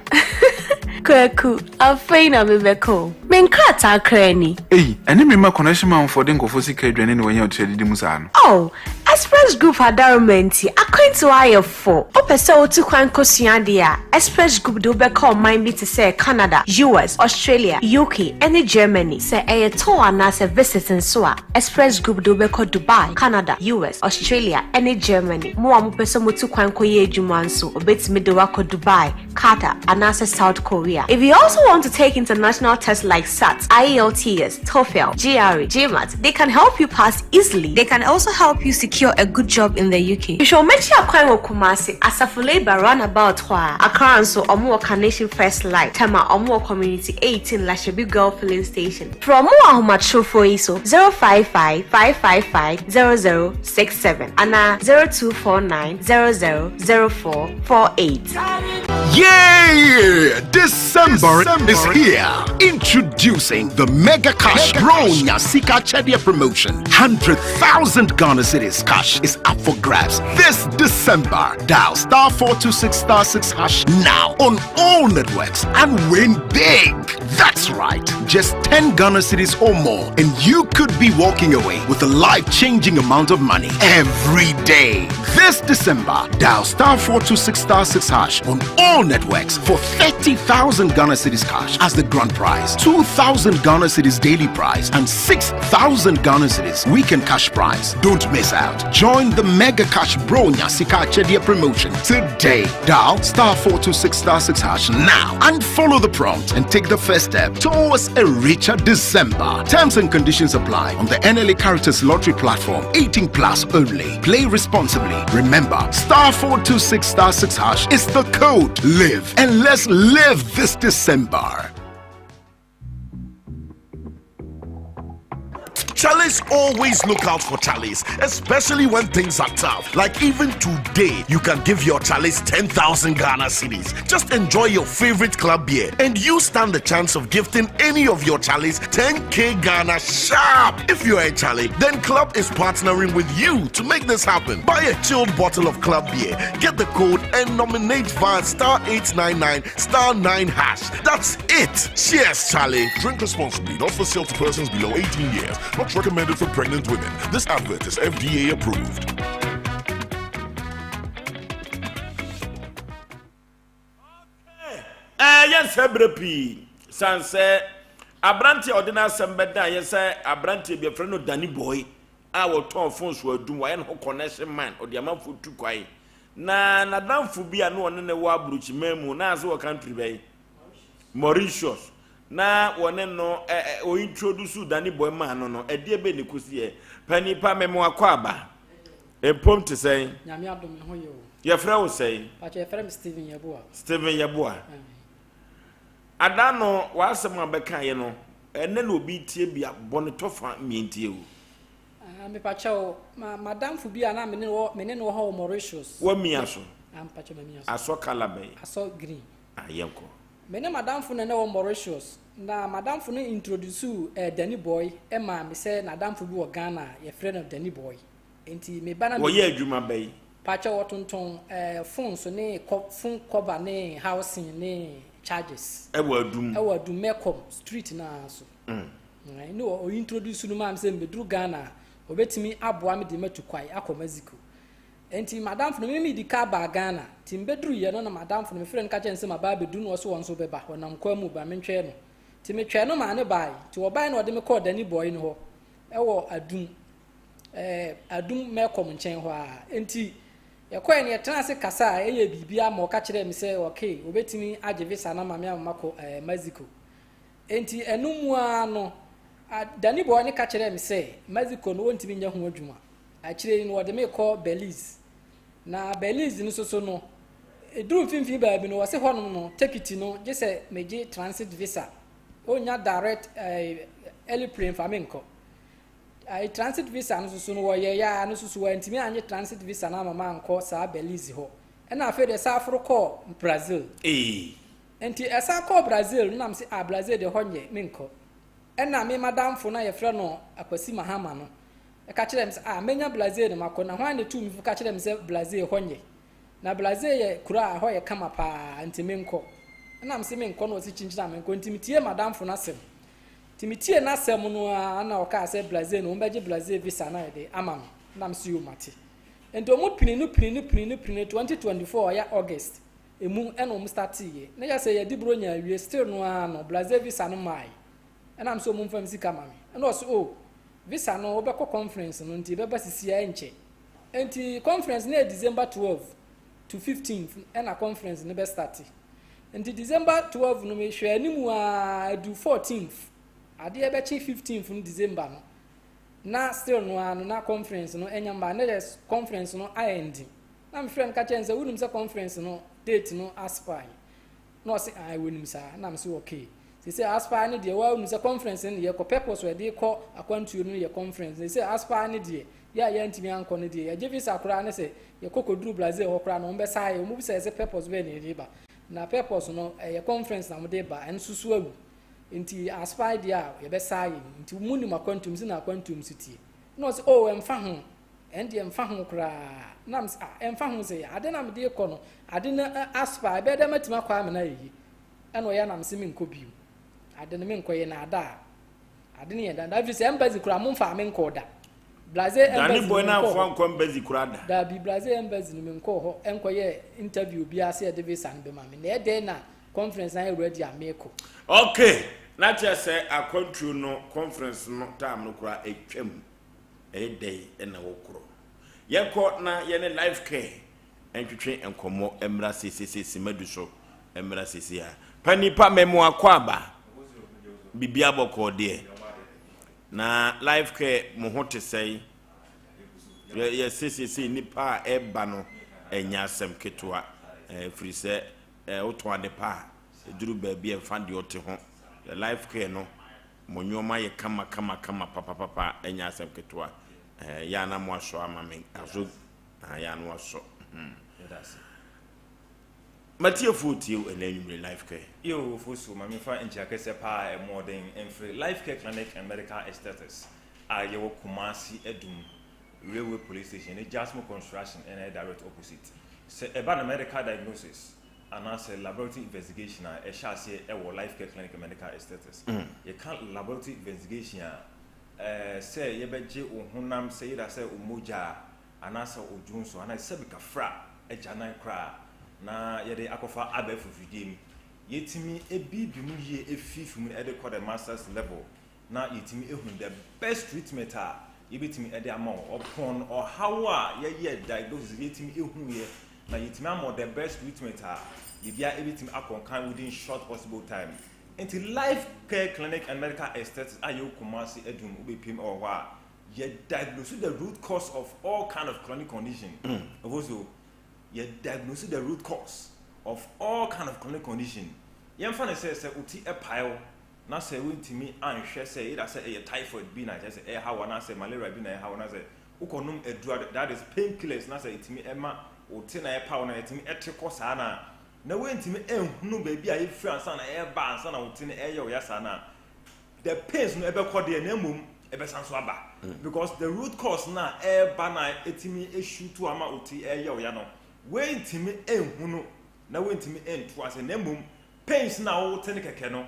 Kwaku, afei na mebɛkɔ o. Me nkrataa koraa ni. Ei, ɛne me mma connection manfoɔ de nkurɔfoɔ sika adwane na wɔanya ɔtiri adidi mu saa no. Oh, Express Group adaworoma nti, akwantuo ayɛ fo. Wopɛ sɛ wotu kwan kɔsua adeɛ a, Express Group de wo bɛkɔ ɔman bi te sɛ Canada, US, Australia, UK, ne Germany. Sɛ ɛyɛ tour anaasɛ visit nso a, Express Group de wo bɛkɔ Dubai, Canada, US, Australia, ne Germany. Mo a mopɛ sɛ motu kwan kɔyɛ adwuma nso, wɔbɛtumi de wo akɔ Dubai, Qatar, anaasɛ South Korea. If you also want to take international tests like SAT, IELTS, TOEFL, GRE, GMAT, they can help you pass easily. They can also help you secure a good job in the UK. Hwehwɛ wɔn akyi akwan wɔ Kumasi, Asafo Labour Runabout hɔ a. Accra nso, wɔn wɔ Carnation First Light. Tema, wɔn wɔ Community 18 Lashibi Girl Filling Station. Frɛ wɔn wɔ ahomatrofoɔ yi so, 055 555 0067 anaa 0249 00 0448. Yay! December, December is here. Introducing the Mega Cash Bronya Sika Chedia promotion. 100,000 Ghana Cedis cash is up for grabs this December. Dial star 426 star 6 hash now on all networks and win big. That's right. Just 10 Ghana cedis or more, and you could be walking away with a life changing amount of money every day. This December, dial star 426 star 6 hash on all networks for 30,000 Ghana cedis cash as the grand prize, 2,000 Ghana cedis daily prize, and 6,000 Ghana cedis weekend cash prize. Don't miss out. Join the Mega Cash Bro Nyasika Chedia promotion today. Dial star 426 star 6 hash now and follow the prompt and take the first step towards a richer December. Terms and conditions apply on the NLA Caritas Lottery platform. 18 plus only. Play responsibly. Remember, star 426 star 6 hash is the code. Live and let's live this December. Charlies always look out for Charlies, especially when things are tough. Like even today, you can give your Charlies 10,000 Ghana cedis. Just enjoy your favorite club beer, and you stand the chance of gifting any of your Charlies 10k Ghana sharp. If you're a Charlie, then Club is partnering with you to make this happen. Buy a chilled bottle of Club beer, get the code, and nominate via star 899 star 9 hash. That's it. Cheers, Charlie. Drink responsibly, not for sale to persons below 18 years. Not recommended for pregnant women. This advert is FDA approved. Ɛyɛ nsɛ berɛ pii san sɛ aberanteɛ a ɔde n'asɛm bɛda yɛ sɛ aberanteɛ bi afrɛ no Danny Boy a wɔtɔn fon so adum wayɛ ne ho connection man ɔde amanfoɔ tu kwan na n'adamfo bi a na ɔne ne wɔ aburokyiman mu na ase wɔ country bɛyi Mauritius na wɔne no ɛ ɛ o introduce Danny Boy maa no no ɛdeɛ bɛ ne kosi yɛ panin pa mɛmo akɔ aba mpom te sɛn. Nyame adom me ho yɛ o. Yɛfrɛ wo sɛn? Pakyɛ yɛfrɛ me Stephen Yeboah. Stephen Yeboah. Ada no w'asɛm a bɛkaeɛ no ɛnɛ na obi tie bi a bɔ ne tɔfa mmientie o. Ah, mepakyɛ o, ma madamfo bi a na me ne wɔ me ne no wɔ hɔ wɔ Mauritius. Wamia so. Ah, mepakyɛ mamia so. Asɔ kala bɛn? Asɔ green. Ah, yɛnkɔ. Me ne madamfo na na ɛwɔ Mauritius na madamfo no introduce eh, Danny Boy maa me sɛ n'adamfo bi wɔ Ghana a yɛfrɛ no Danny Boy. Nti me ba na me. Wɔyɛ adwuma bɛn? Pakyɛ wɔtontɔn eh, phones ne kɔ phone cover ne housing ne charges. Ɛwɔ Adum. Ɛwɔ Adum Mɛkɔm street no ara so. Mm. Ɛne ɔ introduce no maa me sɛ mebɛduru Ghana a ɔbɛtumi aboa me de matu kwae akɔ Mexico. Nti madamfo no me medi ka baa Ghana nti mebɛduruiɛ no na madamfo no mefrɛ no ka kyerɛ no sɛ maba abɛduru na ɔse wɔn nso bɛba ɔnam kwan mu ba mentwɛn no nti metwɛn no maa no bae nti ɔbae na ɔde me kɔɔ Danny Boy no hɔ ɛwɔ Adum. Ɛɛ Adum Melcom nkyɛn hɔ ara. Enti yɛkɔɛ no yɛtenaa ase kasaa, ɛyɛɛ biribiara ma ɔka kyerɛɛ me sɛ okay, obetumi agye visa no ama me ama makɔ ɛɛ Mexico. Enti ɛno mu ara no, Danny Boy no ka kyerɛɛ me sɛ Mexico no wɔntumi nyɛ ho adwuma. Akyire yi no wɔde me kɔ Belize. Na Belize no nso so no, ɛduru mfimfini baabi no wɔse hɔnom no tekiti no gye sɛ megye transit visa. Ɔnnya direct eh, airplane fa me nkɔ. Ayi transit visa no nso so no wɔyɛeɛ ara no nso so wɔantumi anye transit visa no ama mankɔ saa Belize hɔ. Ɛna afei deɛ ɛsan foro kɔɔ Brazil. Ee. Nti ɛsan kɔɔ Brazil no na mese ah Brazil deɛ hɔ nyɛ menkɔ. Ɛna me madamfo no a yɛfrɛ no Akwasi Mahama no ɛka kyerɛɛ me sɛ ah mɛnya Brazil na makɔ na hwan na ɛtuu me fo ka kyerɛɛ me sɛ Brazil hɔ nyɛ. Na Brazil yɛ kuro a ɛhɔ yɛ kama paa nti menkɔ. Ɛna mese menkɔ na ɔse kyinkyini a menkɔ nti metiee madamfo no asɛm. Nti metiee n'asɛm no ara na ɔkaa sɛ Brazil no wɔbɛgye Brazil visa no ayɛ de ama me. Na mese yoo mate. Nti wɔn pini no pini no pini no pini no 2024 ɔyɛ August emu ɛna wɔn starteeɛ. Na yɛ sɛ yɛdi Buronya awie still no ara no Brazil visa no maae. Ɛna mese wɔn mfa me sika ma me. Ɛna ɔse oh visa no wobɛkɔ conference no nti ɛbɛba sisi a ɛnkyɛ. Nti conference no yɛ December 12 to 15th ɛna conference no bɛ starte. Nti December 12 no mehwɛ anim aa ɛdu 14th adeɛ bɛkye 15th no December no na still no ara no na conference no ɛnya mba na yɛ conference no ayɛ ndi na mefrɛ no ka kyerɛ no sɛ wonim sɛ conference no date no aspire na ɔse ae wɔnim saa na mese okay sese aspire no deɛ wonim sɛ conference no yɛkɔ purpose yɛde kɔ akwantuo no yɛ conference sese aspire no deɛ Yɛ a yɛantumi ankɔ no deɛ, yɛgye visa koraa ne sɛ yɛkɔ kɔduru Brazil hɔ koraa no, wɔbɛsa yɛ. Wɔbisa yɛ sɛ purpose bɛn na yɛde ba. Na purpose no, ɛyɛ conference na wɔde ba, ɛno nso so awu. Nti aspire deɛ a, yɛbɛsa yɛn. Nti monim akwantuom, sɛ na akwantuom so tie. Na ɔsɛ, oh, ɛmfa ho. Ɛn deɛ ɛmfa ho koraa. Na mesɛ, ah, ɛmfa ho sɛ, ade na mede kɔ no, ade no aspire, ɛbɛyɛ dɛ matumi akɔ amena yɛyi. Ɛna ɔyɛ na mesɛ menkɔ bio. Ade no menkɔ yɛ na ada a. Ade no yɛ dada ɛfiri sɛ embassy koraa mo nfaa me nkɔɔ da. Blase embassy Danny boy no na menkɔɔ nfa hɔ. nkɔ embassy koraa da. Daabi Blase embassy no menkɔɔ hɔ nkɔyɛɛ interview biara sɛ yɛde visa no bɛma me. Na ɛdɛn na conference no ayɛ ready a meekɔ. Ok na kyerɛ sɛ akwantuo no conference no time no koraa atwam ɛyɛ dɛn na wokorɔ. Yɛnkɔ na yɛne life care ntwetwe nkɔmmɔ mmra seesei sima du so mmra seesei a. Pa nipa mɛmo akɔ aba bibia bɔkɔɔ deɛ na life care mo ho te sɛe yɛ yɛ seesei nipa a ɛba no ɛnyɛ asɛm ketewa ɛfiri sɛ wotɔn ade pa a ɛduru baabi a ɛmfa deɛ ɔte ho life care no mo nneɛma yɛ kama kama kama papapapa ɛnyɛ asɛm ketewa yɛ a na mo asɔ ama me aso Ah, yɛ ano asɔ. Hmm. Matiefoɔ tie wo ɛnɛ anwummere Life Care. Yo, Fosu, ma memfa nkyia kɛseɛ paa a ɛmu ɔden mfiri Life Care Clinic and Medical Aesthetics a yɛwɔ Kumasi Adum Railway Police Station ne Jasmo Construction ɛna ɛyɛ direct opposite. Sɛ ɛba no medical diagnosis anaasɛ laboratory investigation a ɛhyɛ aseɛ ɛwɔ Life Care Clinic and Medical Aesthetics. Yɛka laboratory investigation a, ɛɛ sɛ yɛbɛgye wo honam sɛ yɛda sɛ wo mogya a anaasɛ odwo nso anaa sɛbi kafra agyanan koraa na yɛde akɔfa abɛɛfo mfidie mu. Yɛtumi ebiibi mu yie efiifi mu de kɔ the masters level na yɛtumi ehu the best treatment a yɛbɛtumi de ama wo upon ɔhaw a yɛyɛ diagnosis yɛtumi ehu yɛ na yɛtumi ama wo the best treatment a biribiara ebɛtumi akɔ nkan within short possible time. Nti Life Care Clinic and Medical Aesthetics a yɛwɔ Kumasi Adum wobɛpiem wɔ hɔ a yɛ diagnose the root cause of all kind of chronic condition. Ɛfo so yɛ diagnose the root cause of all kind of chronic condition. Yɛmfa no sɛ sɛ wo ti pae wo na sɛ wontumi anhwɛ sɛ either sɛ ɛyɛ typhoid bi na kyerɛ sɛ ɛreha wo anaasɛ malaria bi na ɛreha wo na sɛ wokɔnom aduru a that is pain killers na sɛ ɛtumi ɛma wo ti na ɛpa wo na ɛtumi ɛte kɔ saa na na wontumi ɛnhunu baabi a ɛfiri ansa na ɛreba ansa na wo ti no ɛyɛ wo ya saa na the pains no ɛbɛkɔ deɛ na mmom ɛbɛsan so aba because the root cause na ɛreba na ɛtumi ɛshutu ama wo ti ɛyɛ wo ya no wontumi ɛnhunu na wontumi ɛnto ase na mmom pains na wote no kɛkɛ no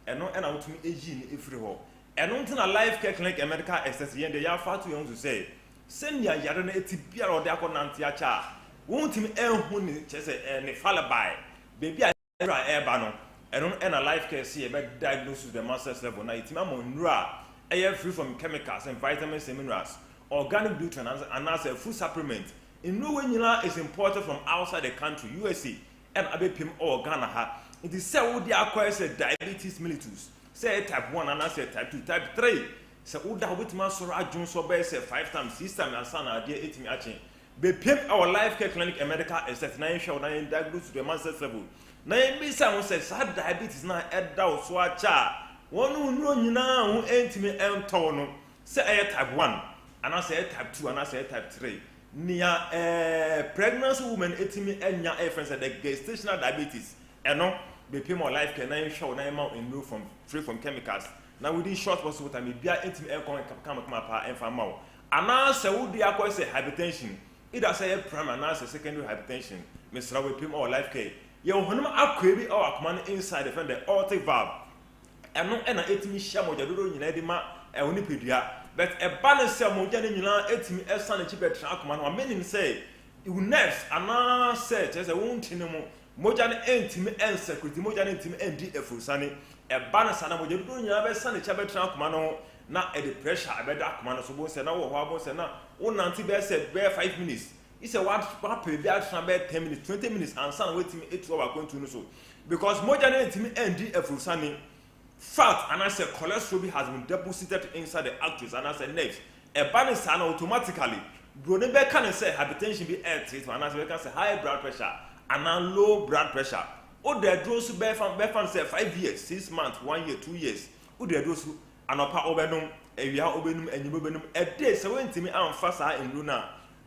ɛno ɛna wotumi ɛyi no ɛfiri hɔ. Ɛno nti na Life Care Clinic and Medical Aesthetics yɛn deɛ yɛafa ato yɛn ho so sɛ sɛnea yare no ɛte biara ɔde akɔ nante akyɛ a wontumi ɛnhu ne kyerɛ sɛ ne falabae baabi a Nnuru a ɛreba no, ɛno na Life Care se yɛbɛ diagnose to the master's level na yɛtumi ama wo nnuru a ɛyɛ free from chemicals and vitamins and minerals. organic nutrient anaasɛ food supplement. Nnuro wei nyinaa is imported from outside the country, USA, ɛna abɛpem wɔ Ghana ha. Nti sɛ wode akɔyɛ sɛ diabetes mellitus, sɛ ɛyɛ type 1 anaasɛ type 2, type 3, sɛ woda hɔ wobɛtumi asɔre adwonsɔ bɛyɛ sɛ 5 times, 6 times ansa na adeɛ atumi akye. Bɛpem wɔ Life Care Clinic and Medical Aesthetics na yɛnhwɛ wo na yɛn diagnose to the master's level na yɛmmisa ho sɛ saa diabetes no a ɛda wo so akyɛ a wɔn nnuro nyinaa ho ntumi ntɔ wo no sɛ ɛyɛ type 1 anaasɛ ɛyɛ type 2 anaasɛ ɛyɛ type 3. Nea ɛɛ pregnancy woman etumi anya ɛyɛ fɛn sɛ the gestational diabetes ɛno bepem wɔ life care na yɛnhwɛ wo na yɛma wo nnuro from free from chemicals na within short possible time biribiara ntumi ɛnkɔ kamakama paa ɛmfa mma wo. Anaasɛ wo deɛ akɔyɛ sɛ hypertension either sɛ ɛyɛ primary anaasɛ secondary hypertension mesrɛ wo bepem wɔ life care. Yɛwɔ honam akwaa bi ɛwɔ akoma no inside yɛfrɛ no the aortic valve. Ɛno na ɛtumi hyia mogya dodoɔ nyinaa de ma wo nipadua. But ɛba no sɛ mogya no nyinaa ɛtumi san akyi bɛtena akoma no ho a, meaning sɛ wo nerves anaasɛ kyerɛ sɛ wo ntini mu mogya no ɛntumi ɛnsɛkuriti, mogya no ntumi ɛndi afurusane. Ɛba no saa na mogya dodoɔ nyinaa bɛsan akyi abɛtena akoma no ho na ɛde pressure ɛbɛda akoma no so. Wobɛhu sɛ na wowɔ hɔ a wobɛhu sɛ na wonante bɛyɛ sɛ bɛyɛ 5 minutes Gye sɛ wapɛ baabi atena bɛyɛ 10 minutes, 20 minutes ansa na watumi atu wɔ akwantu no so. Because mogya no ntumi ndi afurusane. Fat anaasɛ cholesterol bi has been deposited inside the arteries anaasɛ nerves. Ɛba no saa no automatically, buroni bɛka no sɛ hypertension bi ɛreteetee anaasɛ bɛka sɛ high blood pressure anaa low blood pressure. Woda aduro nso bɛfa bɛfa no sɛ 5 years, 6 months, 1 year, 2 years. Woda aduro so anɔpa wobɛnom, awia wobɛnum, anwummerɛ wobɛnum. Ɛde sɛ woantumi amfa saa nnuro no a,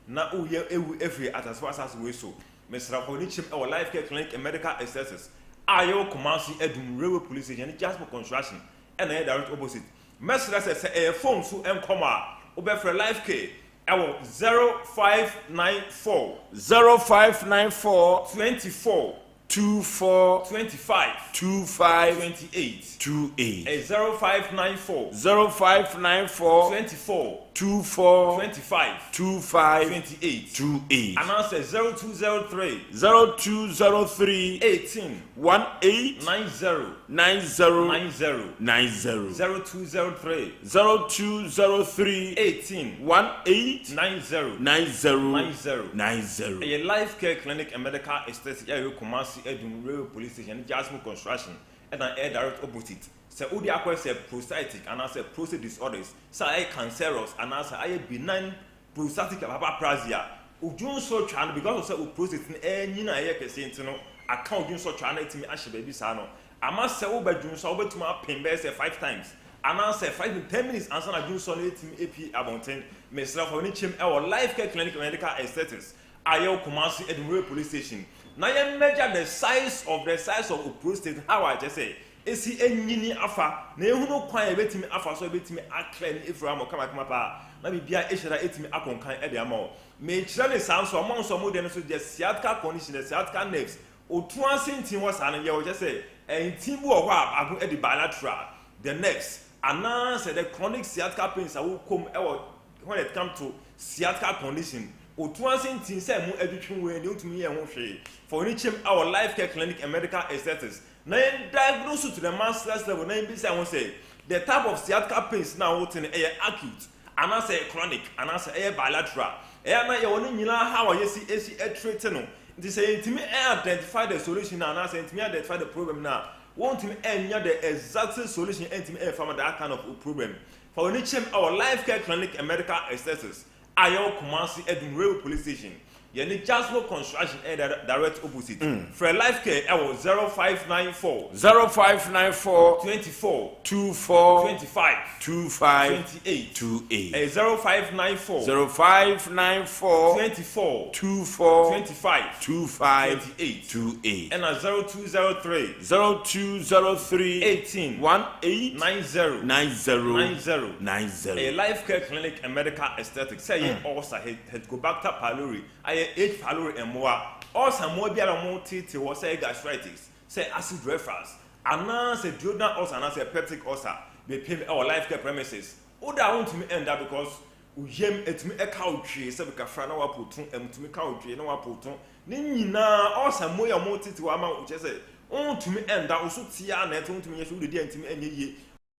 na woyɛ ewu afiri atasefo asase wei so. Mesrɛ wo fa w'ani kyem wɔ Life Care Clinic and Medical Aesthetics a yɛwɔ Kumasi Adum Railway Police Station ne Jasper Construction ɛna ɛyɛ direct opposite. Mɛsrɛ sɛ sɛ ɛyɛ phone so nkɔmɔ a wobɛfrɛ Life Care ɛwɔ 0594. 0594. 24. 24. 25. 25. 28. 28. Ɛyɛ 0594. 0594. 24. 24. 25. 25. 28. 28. Anaasɛ 0203. 0203. 18. 18. 90. 90. 90. 90. 0203. 0203. 18. 18. 90. 90. 90. 90. Ɛyɛ Life Care Clinic and Medical Aesthetics a ɛwɔ Kumasi Adum Railway Police Station ne Jasmine Construction ɛna ɛyɛ direct opposite. Sɛ wode akɔyɛ sɛ prostatic anaasɛ prostate disorders, sɛ ayɛ cancerous anaasɛ ayɛ benign prostatic hyperplasia, wo dwonsɔ twaa no because of sɛ wo prostate no ɛrenyini a ɛyɛ kɛseɛ nti no aka wo dwonsɔ twaa no atumi ahyɛ baabi saa no ama sɛ woba dwonsɔ a wobɛtumi apem bɛyɛ sɛ 5 times anaasɛ 5 to 10 minutes ansa na dwonsɔ no atumi apue abɔnten. Mesrɛ wo fa w'ani kyem ɛwɔ Life Care Clinic Medical Aesthetics a yɛwɔ Kumasi Adumure Police Station na yɛn measure the size of the size of wo prostate how a kyerɛ sɛ esi anyini afa na yɛhunu kwan a yɛbɛtumi afa so a yɛbɛtumi akra ne afiri ama wo kamakama paa na biribiara ahyira atumi akɔnkan de ama wo. Mekyerɛ ne saa nso a, mo nso a mo deɛ no nso deɛ sciatica condition, the sciatica nerves, otu ase ntin hɔ saa no yɛwɔ kyerɛ sɛ ntin bi wɔ hɔ a baako de bilateral, the nerves, anaasɛ the chronic sciatica pains a wokɔ mu wɔ when it come to sciatica condition, otu ase ntin sɛ mo adwitwi wo deɛ wontumi nyɛ ho hwee. Fa w'ani kyɛm wɔ Life Care Clinic and Medical Aesthetics Na yɛn diagnose to the master's level na yɛn bisa ho sɛ the type of sciatica pains na wote no ɛyɛ acute anaasɛ ɛyɛ chronic anaasɛ ɛyɛ bilateral. Ɛyɛ a na yɛwɔ ne nyinaa how a yɛsi esi ɛtreat no. Nti sɛ yɛntumi identify the solution no anaasɛ yɛntumi identify the problem no a, wontumi ɛnya the exact solution ɛntumi ɛmfa ma that kind of problem. Fa w'ani kyɛm ɛwɔ Life Care Clinic and Medical Aesthetics a yɛwɔ Kumasi Adum Railway Police Station. Yɛne Jasmo Construction ɛyɛ direct opposite. Frɛ Life Care ɛwɔ 0594. 0594. 24. 24. 25. 25. 28. 28. Ɛyɛ 0594. 0594. 24. 24. 25. 25. 28. 28. Ɛna 0203. 0203. 18. 18. 90. 90. 90. 90. Ɛyɛ Life Care Clinic and Medical Aesthetics. Sɛ ɛyɛ ulcer, Helicobacter pylori, ayɛ H. Pylori mmoa, ulcer mmoa biara a wɔteetee hɔ, sɛ ɛyɛ gastritis, sɛ acid reflux, anaasɛ duodenal ulcer anaasɛ peptic ulcer, bepem wɔ Life Care premises. Woda a wontumi nda because wo yam ɛtumi ɛka wo twee sɛ bekafra na woapo to, ɛtumi ka wo twee na woapo to. Ne nyinaa ulcer mmoa yi a wɔteetee hɔ ama wo kyerɛ sɛ wontumi nda, wo so te ara na ɛte, wontumi nyɛ hwee, wodidi a ɛntumi nyɛ yie.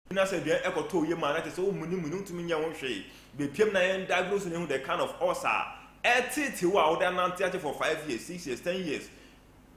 Na sɛ aduan kɔtɔ wo yam a, na kyerɛ sɛ womunimuni, wontumi nyɛ ho hwee. Bepiam na yɛn diagnose no ehu the kind of ulcer a ɛreteetee wo a wode anante akyɛ for 5 years, 6 years, 10 years.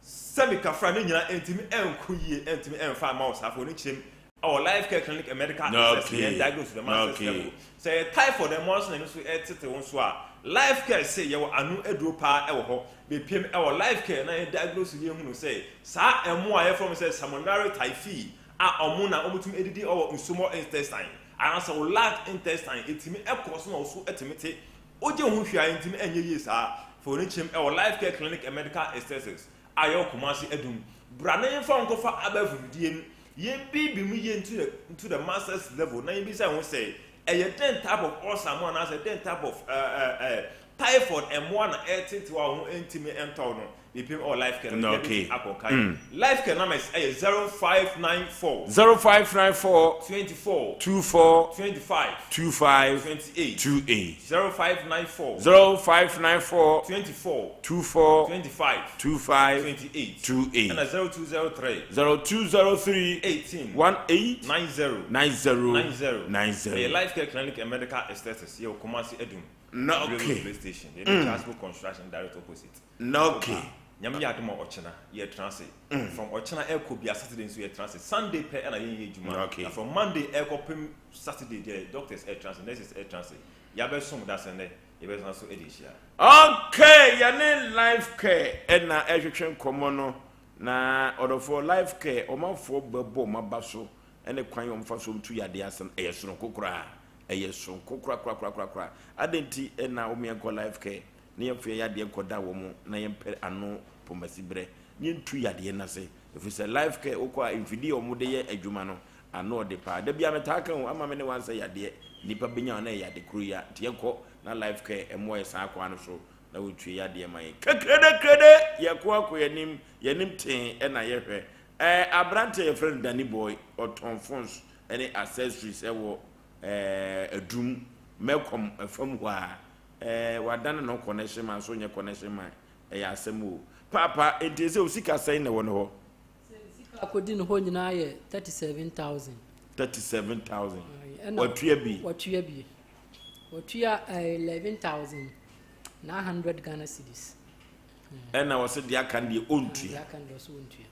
Sɛ mekafra ne nyinaa ɛntumi ɛnko yie, ɛntumi ɛmfa mma wo saa fo ne kyerɛm ɛwɔ Life Care Clinic and Medical Access yɛn diagnose the masters level. Sɛ ɛyɛ typhoid ɛmoa nso na ɛno nso ɛretete wo nso a, Life Care se yɛwɔ ano aduro paa ɛwɔ hɔ. Bepiam ɛwɔ Life Care na yɛn diagnose yɛn hunu sɛ saa ɛmoa a yɛfrɛ wɔn sɛ Salmonella typhi a ɔmo na ɔmo tumi edidi ɔwɔ nsomɔ intestine anaasɛ wo large intestine etumi ɛkɔ so na ɔso ɛtumi te ogye ho hwɛ a entumi ɛnyɛ yie saa fa w'ani kyerɛm ɛwɔ Life Care Clinic and Medical Aesthetics a yɛwɔ Kumasi Adum bra na yɛnfa wo nkɔfa abɛɛfo fidie no yɛn biibi mu yie nto the nto the masters level na yɛn bisa yɛn ho sɛ ɛyɛ dɛn type of ulcer mu anaasɛ dɛn type of ɛɛ ɛɛ typhoid mmoa na ɛretetew a wo ho ntumi ntɔ wo no Mepem ɔ life care no Okay. yɛbɛtumi akɔ kan. Life care numbers ɛyɛ 0594. 0594. 24. 24. 25. 25. 28. 28. 0594. 0594. 24. 24. 25. 25. 28. 28. Ɛna 0203. 0203. 18. 18. 90. 90. 90. 90. Ɛyɛ Life Care Clinic and Medical Aesthetics yɛwɔ Kumasi Adum. Na Railway okay. Police Station. Yɛne Charlesville Construction direct opposite. Na okay. Nyame yɛ adom a ɔkyena yɛtena ase. From ɔkyena ɛkɔ bia Saturday nso yɛtena ase. Sunday pɛ ɛna yɛnyɛ adwuma. Na okay. Na from Monday ɛkɔ pem Saturday deɛ doctors ɛtena ase, nurses ɛtena ase. Yɛabɛsom da sɛ nnɛ yɛbɛsan so ɛde ahyia. Okay, yɛne Life Care ɛna ɛhwehwɛ nkɔmmɔ no. Na ɔdɔfoɔ Life Care, ɔmanfoɔ bɛbɔ wɔn aba so ɛne kwan a wɔfa so tu yadeɛ ase no, ɛyɛ soronko koraa. Ɛyɛ soronko korakorakorakora. Adɛn nti na wɔn yɛnkɔ Life Care na yɛmfa yɛn yadeɛ nkɔda wɔn na yɛmpɛ ano pomasiberɛ na yɛntu yadeɛ no ase? Ɛfiri sɛ Life Care wokɔ a mfidie a wɔde yɛ adwuma no ano ɔde paa. Da biara metaa ka o, ama me ne wansɛ yadeɛ nnipa bɛnya a na ɛyɛ ade koro yi a. Nti yɛnkɔ na Life Care mmoa yɛ saa kwan no so na wɔntu yɛn yadeɛ ma yɛn. Kekrede-krede! Yɛko akɔ yɛn anim, yɛn anim tee na yɛhwɛ. Ɛɛ aberanteɛ a yɛfrɛ no Danny Boy, ɔtɔn phones ne accessories wɔ ɛɛ Adum, Melcom fam hɔ a. Ɛɛ wadane ne ho connection man so nyɛ connection man. Ɛyɛ asɛm o. Paapa, enti ɛsɛ wo sika sɛn na ɛwɔ ne hɔ? Sɛ ne sika akɔdi ne hɔ nyinaa yɛ 37,000. 37,000. Ɛna Watua bi? Watua bi. Watua ɛɛ 11,900 Ghana cedis. Ɛna ɔse deɛ aka no deɛ ɔntua. Deɛ aka no deɛ ɔse ɔntua.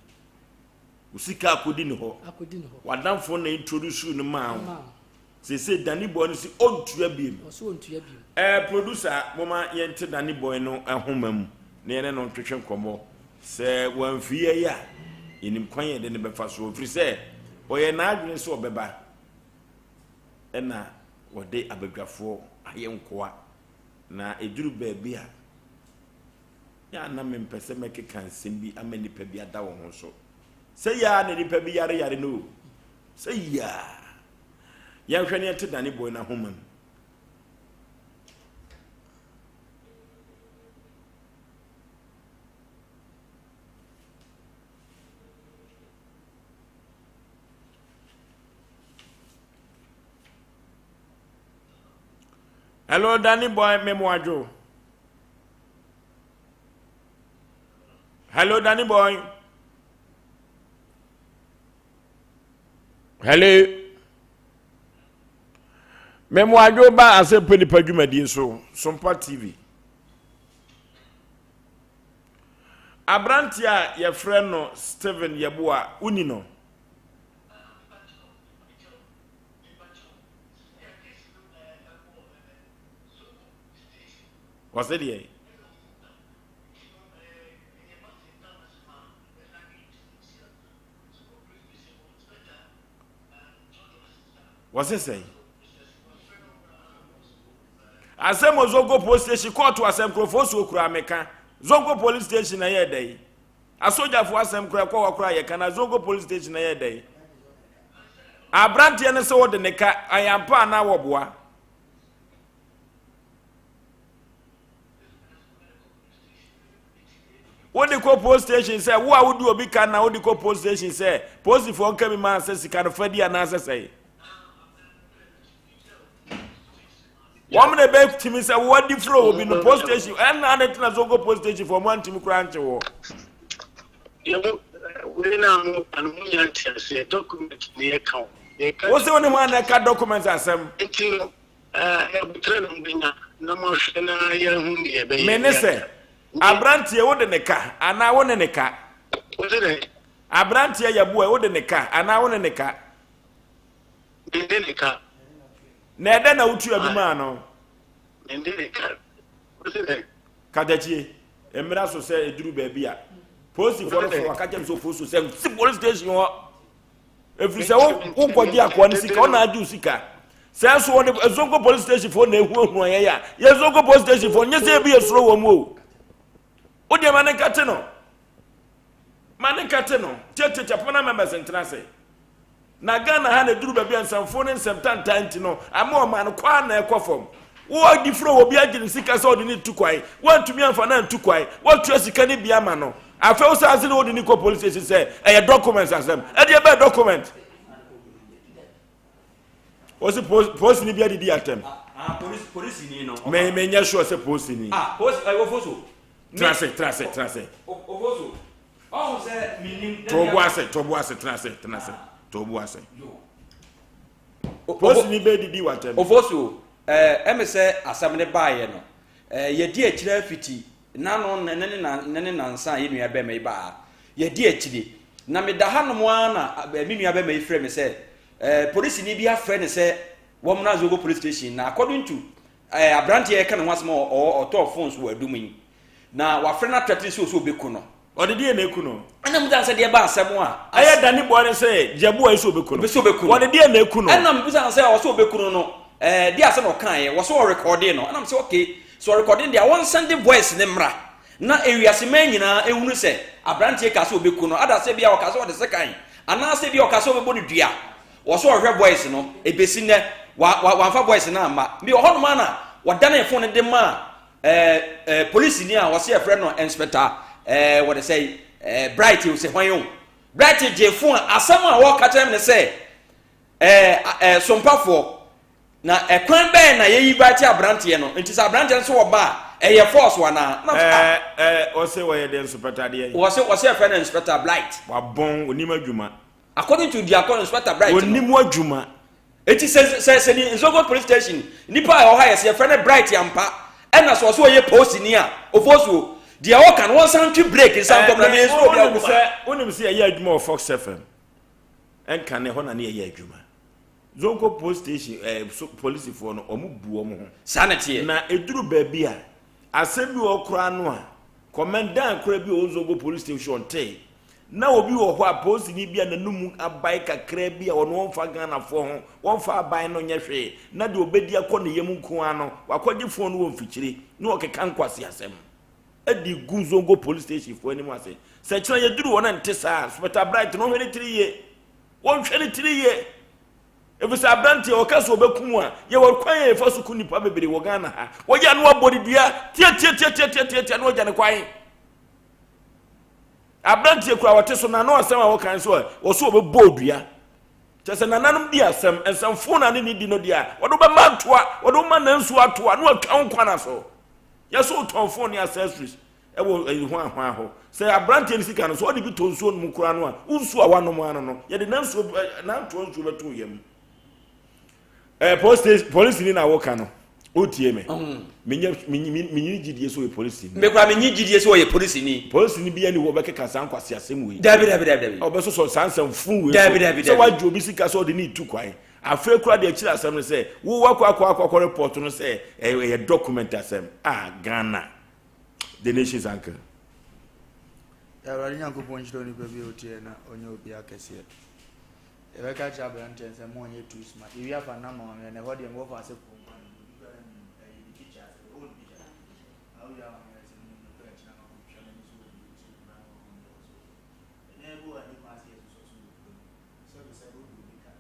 Wo sika akɔdi ne hɔ. Akɔdi ne hɔ. W'adamfo na introduce no maa wo. Maa wo. Seesei Danny Boy no se ɔntua biom. Ɔse ɔntua biom. Eh producer momma yɛnte Danny Boy no nhoma mu na yɛne no ntwetwe nkɔmmɔ. Sɛ wamfiri yɛn a, yɛnim kwan a yɛde no bɛfa soɔ ɛfiri sɛ ɔyɛɛ n'adwene sɛ ɔbɛba ɛna wɔde abadwafoɔ ayɛ nkoa na ɛduru baabi a Yɛ a na mempɛ sɛ mɛkeka nsɛm bi ama nnipa bi ada wɔn ho so. Sɛ yɛ a na nnipa bi yareyare no o. Sɛ yɛ a. Yɛnhwɛ ne yɛnte Danny Boy no ahoma mu. Hello, Danny Boy, memoadwo. Hello, Danny boy. Hello. Memoadwo ba asɛmpa nipa dwumadie so, Sompa TV. Aberanteɛ a yɛfrɛ no Stephen Yeboah, woni no? Ɔse deɛ. Wɔse sɛn? Asɛm wɔ Zongo police station kɔɔto asɛm nkurɔfoɔ suo koraa meka Zongo police station na ɛyɛ dɛ yi asogyafoɔ asɛm koraa kɔ hɔ koraa yɛka na Zongo police station na ɛyɛ dɛ yi aberanteɛ no sɛ wɔde ne ka ayampa anaa wɔboa wode kɔ post station sɛ wo a wode obi ka na wode kɔ post station sɛ posifoɔ nka bi maa sɛ sika no fa di anaasɛ sɛe wɔn na ɛbɛtumi sɛ wɔadi furo obi no post station ɛnna ne tena so kɔ post station fo wɔn antumi koraa nkye wɔ. Wei na mo ano mo nya nteaseɛ document ne yɛ ka o. Wo se wo ne hwan na ɛka documents asɛm? Nti no, ɛɛ aboterɛ na mobɛnya na moahwɛ na yɛahu deɛ ɛbɛyɛ. Me ne sɛ, aberanteɛ wode ne ka anaa wo ne ne ka? Wo se dɛn? Aberanteɛ Yeboah wode ne ka anaa wo ne ne ka? Mende ne ka. Na ɛdɛn na wotua bi maa no? Mende ne ka. Wo se dɛn? Katakyie, mmra so sɛ ɛduru baabi a, polisifoɔ no frɛ waka kyerɛ me sɛ ɔfo so sɛ si police station hɔ. Ɛfiri sɛ wonkɔgye akoa no sika, ɔna agye wo sika. Sɛ nso wɔde Zongo police station foɔ na ehuahua yɛn a, yɛ Zongo police station foɔ nyɛ sɛ ebi yɛ soro wɔn mu o. Wo deɛ ma ne nkate no. Ma ne nkate no. Tiatiatia pɔn na members ntena ase. Na Ghana ha na eduru baabi a nsɛmfo ne nsɛm tantan nti no, ama ɔman no kɔ ara na ɛkɔ fam. Wo adi firi obi agye ne sika sɛ ɔde ne tu kwan, woantumi amfa no antu kwan, woatua sika no bi ama no. Afei wo san se ne wode ne kɔ police station sɛ ɛyɛ documents asɛm. Ɛdeɛ bɛyɛ document? Wɔsi polisini bi adidi atɛm. Ah, polisini no. Me me nyɛ sure sɛ polisini. Ah, polisi ɛwɔ foso. Tena ase, tena ase, tena ase. Ofoso. Ɔhu sɛ menim. To bo ase, to bo ase, tena ase, tena ase. To bo ase. Polisini bɛ didi watɛm. Ofoso, ɛɛ ɛmi sɛ asɛm ne baayɛ no, ɛɛ yɛdi akyire afiti nano ne ne ne ne nansa a yɛ nua bɛrima yi baa yɛdi akyire na meda hanom ara na me nua bɛrima yi frɛ me sɛ ɛɛ polisini bi afrɛ ne sɛ wɔn na Zongo police station na according to ɛɛ aberanteɛ yɛka ne ho asɛm a ɔtɔɔ phones wɔ adum yi na wafrɛ no atɛtene sɛ ɔsɛ ɔbɛku no. Ɔde deɛ na eku no. Ɛna mu sɛ deɛ ba asɛm a. Ɛyɛ dani bɔ ne sɛ Yeboah yi sɛ ɔbɛku no. Sɛ ɔbɛku no. Wɔde deɛ na eku no. Ɛna mu sɛ ɔsɛ ɔbɛku no no ɛɛ deɛ asɛm na ɔka yɛ wɔsɛ ɔrekɔde no ɛna mu sɛ okay sɛ ɔrekɔde deɛ wɔn sɛnde voice ne mmra na ewiase mɛn nyinaa ehunu sɛ aberanteɛ ka sɛ ɔbɛku no ada sɛ bi a ɔka sɛ ɔde sekan anaasɛ bi a ɔka sɛ ɔbɛbɔ no dua wɔsɛ ɔhwɛ voice no ebesi nɛ wa wa wanfa voice no amma bi wɔ hɔnom ana wɔdane phone no de maa ɛɛ ɛɛ polisini a wɔsi ɛfrɛ no inspector ɛɛ wɔde sɛ ɛɛ bright o sɛ hwan o bright gye fon a asɛm a wɔka kyerɛ me ne sɛ ɛɛ ɛɛ sompafoɔ na ɛkwan bɛn na yɛyi bright aberanteɛ no nti sɛ aberanteɛ no so ɔba a ɛyɛ force anaa na ɛɛ ɛɛ wɔsɛ wɔyɛ dɛ inspector deɛ wɔsɛ wɔsɛ ɛfrɛ no inspector blight wabɔn onim adwuma according to diakɔ inspector bright no onim adwuma Eti sɛ sɛ sɛ ni Nsogo police station nipa a ɛwɔ ha yɛ sɛ yɛfrɛ no Bright ampa ɛna sɛ ɔsɛ ɔyɛ polisini a ofosuo deɛ ɔka no wɔnsan ntwe break nsan nkɔm na meyɛ suro obi a sɛ wonim sɛ yɛyɛ adwuma wɔ Fox FM ɛnka ne hɔ na ne yɛyɛ adwuma Zongo police station ɛɛ eh, so polisifoɔ no wɔn bu wɔn ho saa na teɛ na eduru baabi a asɛm bi wɔ koraa no a kɔmɛndan koraa bi wɔ Zongo police station tee Na obi wɔ hɔ a polisini bi a n'anum abae kakraa bi a ɔno ɔmfa Ghanafoɔ ho, ɔmfa aban no nyɛ hwee, na deɛ ɔbɛdi akɔ ne yam nko ara no, wakɔgye fon no wɔ mfikyire na ɔkeka nkwaseasɛm de gu Zongo police station foɔ anim ase. Sɛ kyena yɛduru hɔ na nte saa a, Inspector Bright no ɔnhwɛ ne tiri yie. Wɔnhwɛ ne tiri yie. Ɛfiri sɛ aberanteɛ ɔka sɛ ɔbɛkum a, yɛwɔ kwan a yɛfa so ku nnipa bebree wɔ Ghana ha. Wɔyɛ a na wabɔ ne dua tiatiatiatiatiatia na wagya ne kwan. Aberanteɛ kura wɔte so na ano asɛm a wɔka nso ɛ wɔso wɔbɛbɔ odua kyɛ sɛ nananom di asɛm nsɛmfo na ne ne di no deɛ a wɔde wobɛma ntoa wɔde woma nansuo atoa na wɔatwa wo nkwa so yɛso wotɔn phone ne accessories ɛwɔ ɛyi ho ahoa hɔ sɛ aberanteɛ no sika no so ɔde bi tɔ nsuo no mu koraa no a wo nsuo a wanom ano no yɛde nansuo nantoa nsuo bɛto yam ɛɛ police polisi ni na woka no wotie me mm. menyɛ menyi gyidie sɛ ɔyɛ polisi ni mekura menyi gyidie sɛ ɔyɛ polisi ni polisi ni bia ni hɔ ɔbɛkeka saa nkwasi asɛm wei dabi dabi dabi dabi ɔbɛsosɔ saa nsɛm fun wei dabi dabi sɛ wagye obi sika sɛ ɔde ne tu kwan afei kura deɛ akyiri asɛm no sɛ wo wakɔ akɔ akɔ akɔ report no sɛ ɛyɛ document asɛm a Ghana the nation's uncle Awurade Nyankopɔn nhyira onipa bi a ɔtie na ɔnyɛ obi akɛseɛ Yɛbɛka akyerɛ aberanteɛ no sɛ mo ɔnyɛ too smart. Yɛwie afa no nama ɔnwɛ no ɛhɔ deɛ mewɔ fa ase kɔ nkwa no obi koraa nim ɛyɛ ne picture ase ɔwɔ ne picture na wowie a ɔnwɛ sɛ mo no kora kyina ma kɔtwa n'ani so wɔ ne ti no na ɔhu deɛ ɔwɔ so ɛnɛ bi wɔ ani kwan sɛ yɛsosɔ so wɔ kurom sɛbe sɛbe wode obi ka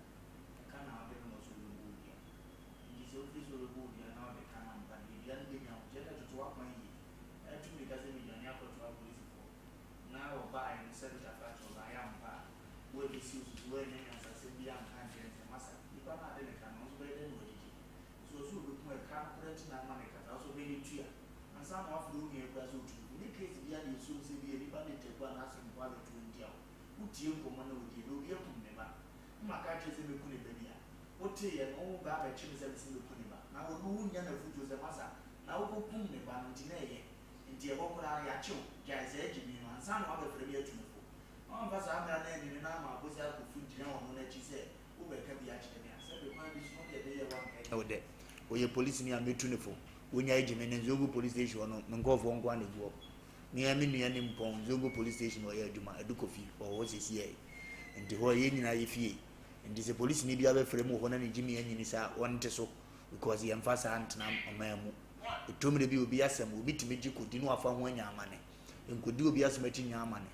ɛka na wode no wɔ so wobɛbɔ odua nti sɛ wofiri sɛ wobɛbɔ odua na wode ka no ampa deɛ dua no bɛnya wo kyerɛ sɛ toto w'akwan yie ɛtu mmirika sɛ medwane akɔtoa apolisifoɔ na wɔbaeɛ no sɛbe tafra kyɛ ɔbaeɛ ampa a woabesi wo so sɛ woannya nyansasɛm bi anka ankyerɛ no sɛ, Masa, nipa no a ade ne ka no, ɔno nso bɛyɛ dɛn na wadidi? Nso ɔse ɔbɛku ɛka no koraa nti na ama no ɛka saa, wo nso bɛyɛ dɛ tua ansa na woafrɛ wo nua koraa sɛ ɔtu no fo. Nyɛ case biara na yɛsuom sɛ ebia nipa no de taku anaasɛ mpoa bɛto wo nti a wotie nkɔmmɔ na wodie na obi akum ne ba na maka akyerɛ sɛ mɛku ne ba. Woteeɛ no, wo ba abɛkye me sɛ mese mɛku ne ba. Na ɔno wonnya no afotuo sɛ, Masa, na wokɔkum ne ba no nti na ɛyɛ. Nti ɛhɔ koraa no, yɛakye wo. Gyae saa gyimii no ansa na woabɛfrɛ me atu me fo. Na wamfa saa mmara no anni no na ama Akosua Kofi gyina ɔno no akyi sɛ, Wobɛka bi akyerɛ me a, sɛbe kwan bi so no wode ɛde yɛ wo anka ɛnyɛ wo dɛ. Ɔyɛ polisini a mɛtu no fo. Wonyae gyimii no, Nzongo Police Station hɔ no, me nkurɔfoɔ nko ara na ɛgu hɔ. Me ara me nua Nimpɔn, Nzongo Police Station na ɔyɛ adwuma, Adu Kofi, ɔwɔ hɔ seesei. Nti hɔ yɛn nyinaa yɛ fie. Nti sɛ polisini bi abɛfrɛ mu wɔ hɔ na ne gyimi anyini saa a, ɔnte so because yɛmfa saa ntena ɔman mu. Ɛtɔ mmerɛ bi obi asɛm, obi tumi gye kɔdi na wafa ho anya amane. Nkɔdi obi asɛm akyi nnya amane.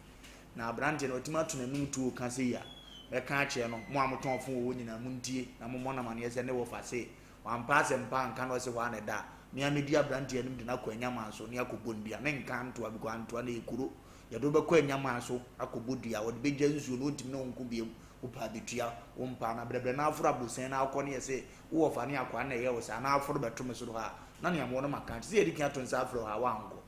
Na aberanteɛ no watumi ato n'anum tuo ka sei a, mɛka akyerɛ no, mo a motɔn fon wɔ hɔ nyinaa montie na mommɔ no amaneɛ sɛ ne wɔfa se wampa asɛmpa anka na ɔse hɔ ara na ɛda a, me ara mɛdi aberanteɛ anim de no akɔ anyaman so ne akɔbɔ no dua. Menka antoa because antoa no ɛyɛ kuro. Yɛde wo bɛkɔ anyaman so akɔbɔ dua, wɔde bɛgya nsuo no ɔntumi ne wo nko biom. Wopɛ a betua wo mpa na brɛbrɛ na aforo abosɛn na akɔ ne yɛse wo wɔfa ne akoa na ɛyɛ wo saa na aforo bɛto me soro hɔ a na nea mewɔ no maka te sɛ yɛde kan ato nsa afrɛ wo ha woankɔ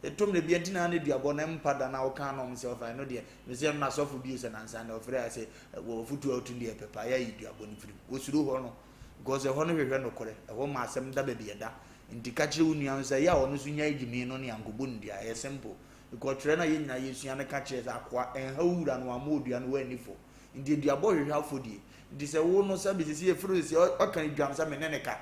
ɛtɔ mmerɛ bi nti na ne duabɔ na mpa da na woka na ɔmo sɛ ɔfa ɛno deɛ mese ɛno na sɔfo bio sɛ nansa na ɔfrɛ a sɛ wɔ afutuo a wotu deɛ pɛpɛ a yɛayi duabɔ no firi mu wɔsuro hɔ no because ɛhɔ no hwehwɛ nokorɛ ɛhɔ ma asɛm da baabi ɛda nti ka kyerɛ wo nua no sɛ ɛyɛ a ɔno nso nya gyimi no ne ankɔbɔ no dua ɛyɛ simple Because twerɛ no a yɛn nyinaa yɛsua no ka kyerɛ sɛ akoa ɛnha wo wura no wammɔ odua no woanni fɔ. Nti aduabɔ hwehwɛ afɔdie. Nti sɛ wo no sɛbe sisi yɛfiri sisi ɔka ne dwam sɛ me ne ne ka.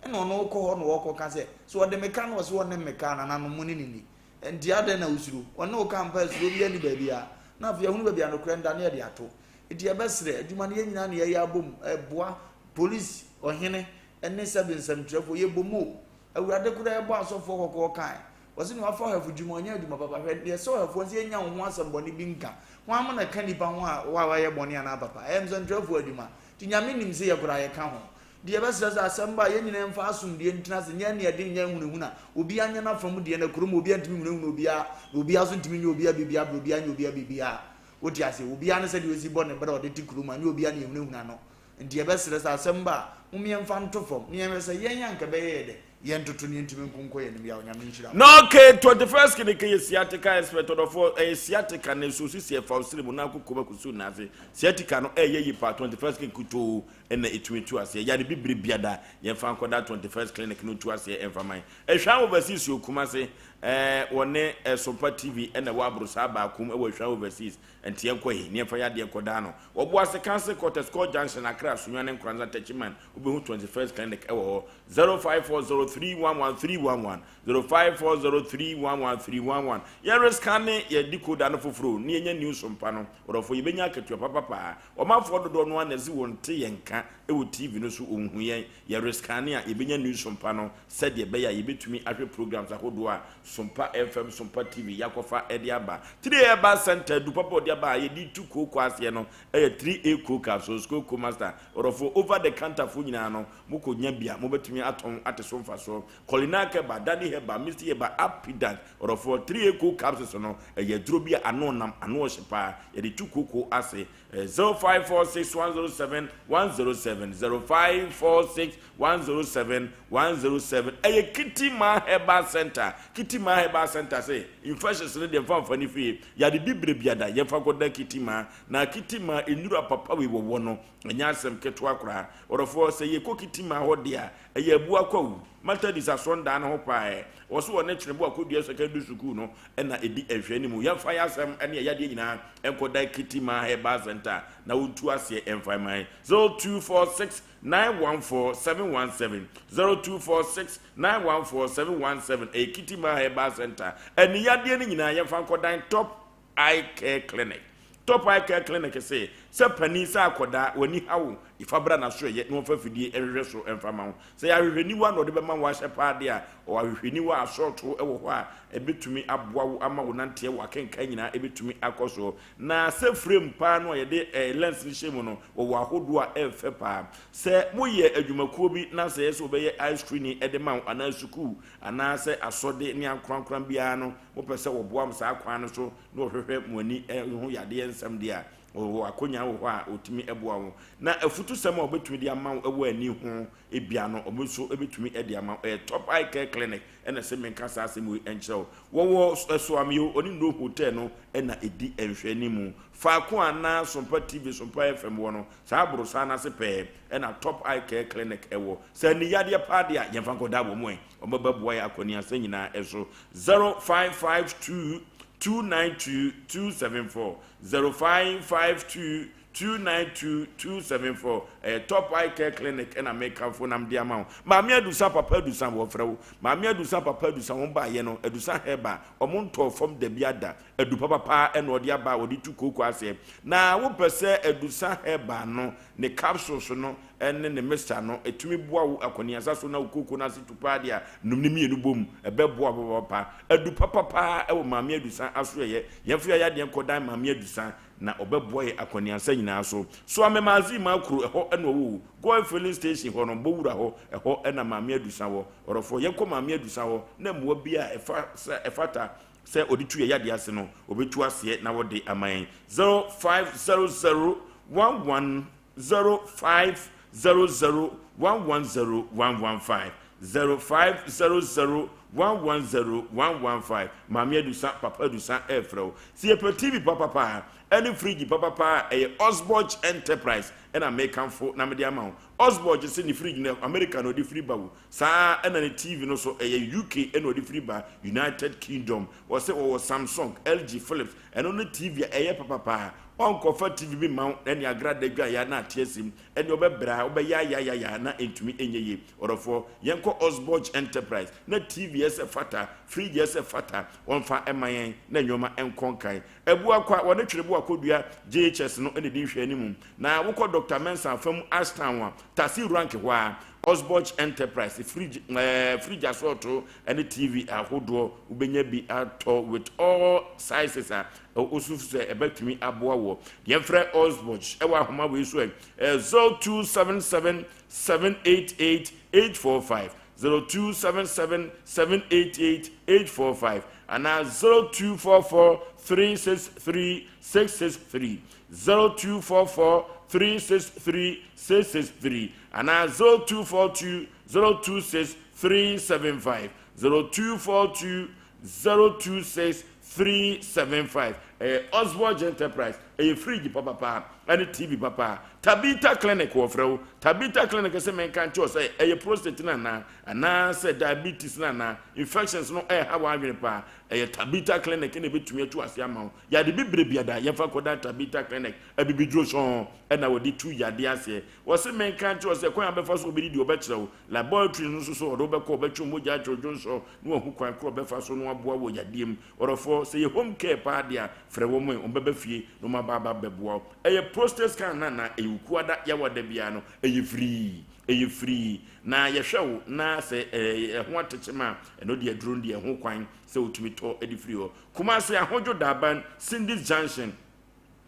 Ɛna ɔno wokɔ hɔ na wɔkɔ ka sɛ sɛ ɔde me ka na ɔse ɔne me ka nananom mo ne ne ni. Nti adɛn na wosuro? Ɔne wo ka mpa suro biara nni baabiara. Na afei ahunu baabi a nokorɛ nda na yɛde ato. Nti yɛbɛsrɛ adwuma no yɛn nyinaa na yɛyɛ abom ɛboa police, ɔhene ɛne sɛbe nsɛmtwerɛfoɔ yɛbom o. Awurade koraa ɛbɔ asɔfoɔ kɔkɔɔ kae Ɔse nea wafa ɔhɛfo dwuma ɔnyɛ adwuma papa hwɛ deɛ sɛ ɔhɛfoɔ nso yɛnya wo ho asɛm bɔne bi nka hwan mo na ɛka nipa ho a wa wayɛ bɔne anaa papa ɛyɛ nsɛntwerɛfoɔ adwuma nti Nyame nim sɛ yɛ koraa yɛka ho deɛ yɛbɛsrɛ sɛ asɛm ba a yɛn nyinaa mfa asomdue ntena ase nyɛ nea ɛde nyɛ hunahuna obiara nyɛ n'afa mu deɛ na kurom obiara ntumi hunahuna obiara na obiara nso ntumi nyɛ obiara biribiara berɛ obiara nyɛ obiara biribiara wote aseɛ obiara ne sɛdeɛ ɔsi bɔ ne berɛ a ɔde te kurom a nyɛ obiara na yɛhunahuna no Nti yɛbɛsrɛ sɛ asɛm ba a, mom yɛmfa nto fam na yɛnhwɛ sɛ yɛn a anka ɛbɛyɛ yɛ dɛ, yɛntoto na yɛntumi nko nkɔ yɛn anim. Yaw, Nyame nhyira mo. Na okay, 21st kene kɛyɛ sciatica expert ɔdɔfoɔ ɛyɛ sciatica na ɛso sisi ɛfa wo sere mu na akɔ kɔm akɔsi wo nan ase sciatica no ɛyɛ yie paa 21st clinic kutoo ɛna ɛtumi tu aseɛ yare bibire biada yɛmfa nkɔda 21st clinic no tu aseɛ ɛmfa man Ɛhwan overseas wɔ Kumase ɛɛ wɔne Ɛsompa TV ɛna ɛwɔ aborosaa baako mu ɛwɔ Ɛhwan overseas Nti yɛnkɔ he, ne yɛmfa yadeɛ nkɔdaa no. Wɔboase Council Quarters, Court Junction, Accra, Sunyani, Nkoranza, Techiman, wobɛhu 21st Clinic wɔ hɔ. 0540311311, 0540311311. Yɛrescanne yɛn decoder no foforɔ o, ne yɛnya news mpa no. Ɔdɔfoɔ, yɛbɛnya akatua papa paa. Ɔmanfoɔ dodoɔ no ara na ɛse wɔnte yɛn nka wɔ TV no so, wɔnhu yɛn. Yɛrescanne a, yɛbɛnya news mpa no sɛdeɛ ɛbɛyɛ a yɛbɛtumi ahwɛ programs ahodoɔ a Sompa FM, Sompa TV, yɛakɔfa de aba. 3A Herbal Centre, adu papa a wɔde aba a yɛde tu kooko aseɛ no yɛ 3A Coke Capsules, Kooko Master. Ɔdɔfoɔ, over the counter foɔ nyinaa no, mokɔnya bi a, mobɛtumi atɔn ate so mfasoɔ. Colinac Herbal, Daddy Herbal, Misty Herbal, Apidant. Ɔdɔfoɔ, 3A Coke Capsules no, ɛyɛ aduro bi a ano nam, ano ɔhye paa. Yɛde tu kooko ase. 0546 107 107, 0546 107 107 ɛyɛ Kitima Herbal Center. Kitima Herbal Center se infections no deɛ mfa mfa ne fie yade bibire biada yɛmfa nkɔda Kitima na Kitima nnuru apapa wei wɔwɔ no ɛnyɛ asɛm ketewa koraa. Ɔdɔfoɔ sɛ yɛkɔ Kitima hɔ deɛ a ɛyɛ abua kwawu Methodist asɔndan no ho paa ɛ wɔ so wɔ ne Kyenebo Akodua Secondary Sukuu no na ɛdi nhwɛanimu. Yɛmfa yɛn asɛm ne yɛn yadeɛ nyinaa nkɔda Kitima Herbal Center na wɔntu aseɛ mfa mma yɛn. 0246 914 717 0246 914 717 ɛyɛ Kitima Herbal Center. Ani yadeɛ no nyinaa yɛmfa nkɔdan Top Eye Care Clinic. Top Eye Care Clinic se, sɛ panin sɛ akɔdaa, w'ani ha wo, fa bra n'asoɛeɛ na wɔmfa afidie nhwehwɛ so mfa ma wo. Sɛ ɛyɛ ahwehwɛniwa na ɔde bɛma wo ahyɛ paa deɛ a, ɔwɔ ahwehwɛniwa asɔɔtoo wɔ hɔ a ɛbɛtumi aboa wo ama wo nanteɛ, w'akenkan nyinaa ɛbɛtumi akɔ soɔ. Na sɛ frame paa no a yɛde lens no hyɛ mu no, wɔwɔ ahodoɔ a ɛyɛ fɛ paa. Sɛ moyɛ adwumakuo bi na sɛ ɛyɛ sɛ wɔbɛyɛ eye screening de ma wo anaa sukuu anaasɛ asɔde ne ankorankoran biara no, mopɛ sɛ wɔboa mo saa kwan no so na wɔhwehwɛ mo ani ho yadeɛ nsɛm deɛ a, Ɔwɔ akonya wɔ hɔ a ɔtumi boa wo. Na afutusɛm a ɔbɛtumi de ama wo wɔ ani ho bia no, ɔmo nso bɛtumi de ama wo. Ɛyɛ Top Eye Care Clinic na ɛsɛ menka saa asɛm wei nkyerɛ wo. Wɔwɔ Soamio, ɔne Nnuro Hotel no na ɛdi nhwɛanimu. Faako a na Sompa TV, Sompa FM wɔ no, saa aborosan no ase pɛɛ na Top Eye Care Clinic wɔ. Sɛ ani yadeɛ paa deɛ a, yɛmfa nkɔda wɔn ɛ. Wɔbɛboa yɛn akɔneasa nyinaa so. 0552 292 274, 0552 292 274. Ɛyɛ Top Eye Care Clinic ɛna mekamfo nam de ama wo. Maame Adusa, Papa Adusa, wɔfrɛ wo. Maame Adusa, Papa Adusa, wɔn baayɛ no, Adusa Herbal, wɔn ntɔɔ fam dabi ada. Adu papapa ɛna ɔde aba a wɔde tu kooko aseɛ. Na wopɛ sɛ Adusa Herbal no, ne capsules no ɛne ne mixture no, ɛtumi boa wo akɔneasa so na wo kooko no ase tu paa deɛ a, nom ne mmienu bom, ɛbɛboa wo papapa. Adu papapa ɛwɔ Maame Adusa asoɛeɛ. Yɛmfa yɛn ayadeɛ nkɔdan Maame Adusa na ɔbɛboa yɛ akɔneasa nyinaa so. Soa me Maadze Makuro, ɛhɔ na ɔwɔ o. Goil filling station hɔ no, Bowura hɔ, ɛhɔ na Maame Adusa wɔ. Ɔdɔfoɔ, yɛnkɔ Maame Adusa hɔ na mmoa bi a ɛfa sɛ ɛfata sɛ ɔde tu yɛ yadeɛ ase no, ɔbɛtu aseɛ na wɔde ama yɛn. 0500 11 0500 110 115 0500 110 115 Maame Adusa, Papa Adusa ɛrefrɛ wo. Sɛ yɛpɛ TV papapa ɛne fridge papapa a, ɛyɛ Osborge Enterprise ɛna mekamfo na mede ama wo. Osborge se ne fridge no America na ɔde firi ba o. Saa ara ɛna ne TV no so ɛyɛ UK ɛna ɔde firi ba, United Kingdom. Wɔse wɔwɔ Samsung, LG, Philips, ɛno ne TV a ɛyɛ papapa. Ɔnkɔfa TV bi mma wo ɛne agrada dwaeɛ na ate asim, ɛne ɔbɛbrɛ a wobɛyɛ ayayaya na ɛntumi ɛnyɛ yie. Ɔdɔfoɔ, yɛnkɔ Osborge Enterprise na TV ɛsɛ fata, fridge ɛsɛ fata, wɔmfa ɛma yɛn na nnoɔma ɛnkɔ nkan. Abuakwa, wɔne Twerebo Akodua JHS no na ɛdi nhwɛanimu. Na wokɔ Doctor Mensah fa mu Ashtown a, Tasi Rank hɔ ara, Osborge Enterprise, fridge, ɛɛ, fridge asɔɔto ne TV ahodoɔ, wobɛnya bi atɔ with all sizes a wosusu sɛ ɛbɛtumi aboa woɔ. Yɛmfrɛ Osborge ɛwɔ ahoma wei so ɛ, 0277 788 845, 0277 788 845 anaa 0244 363 663. 0244 363 663 anaa 0242 026 375 0242 026 375. Ɛyɛ Osborge Enterprise. Ɛyɛ fridge papapa ɛne TV papa. Tabitha Clinic wɔfrɛ wo. Tabitha Clinic sɛ menka nkyerɛ wo sɛ ɛyɛ prostate no anaa anaasɛ diabetes no anaa infections no ɛha w'adwene paa. Ɛyɛ Tabitha Clinic na ɛbɛtumi atu ase ama wo. Yade bibire biada yɛmfa nkɔdan Tabitha Clinic. Abibiduro sɔnn na wɔde tu yadeɛ aseɛ. Wɔse menka nkyerɛ wo sɛ kwan a wobɛfa so wobɛdidi wɔbɛkyerɛ wo. Laboratory no nso so wɔde wo bɛkɔ wɔbɛtwe wo mogya atwe wo dwonsɔ na wɔahu kwan korɔ wɔbɛfa so na wɔaboa wo wɔ yadeɛ mu. Ɔdɔfoɔ, sɛ ɛyɛ home care paa deɛ a, frɛ wɔn ɛ, wɔbɛba fie na wɔaba aba abɛboa wo. Ɛyɛ prostate scan no anaa? Ɛyɛ Okuada, Yawada biara no, ɛyɛ firii. Ɛyɛ firii. Na yɛhwɛ wo na sɛ ɛho atekyem a, ɛno deɛ aduro no deɛ ɛho kwan sɛ wotumi tɔ de firi hɔ. Kumasi Ahodwo Daban, Cindy's Junction,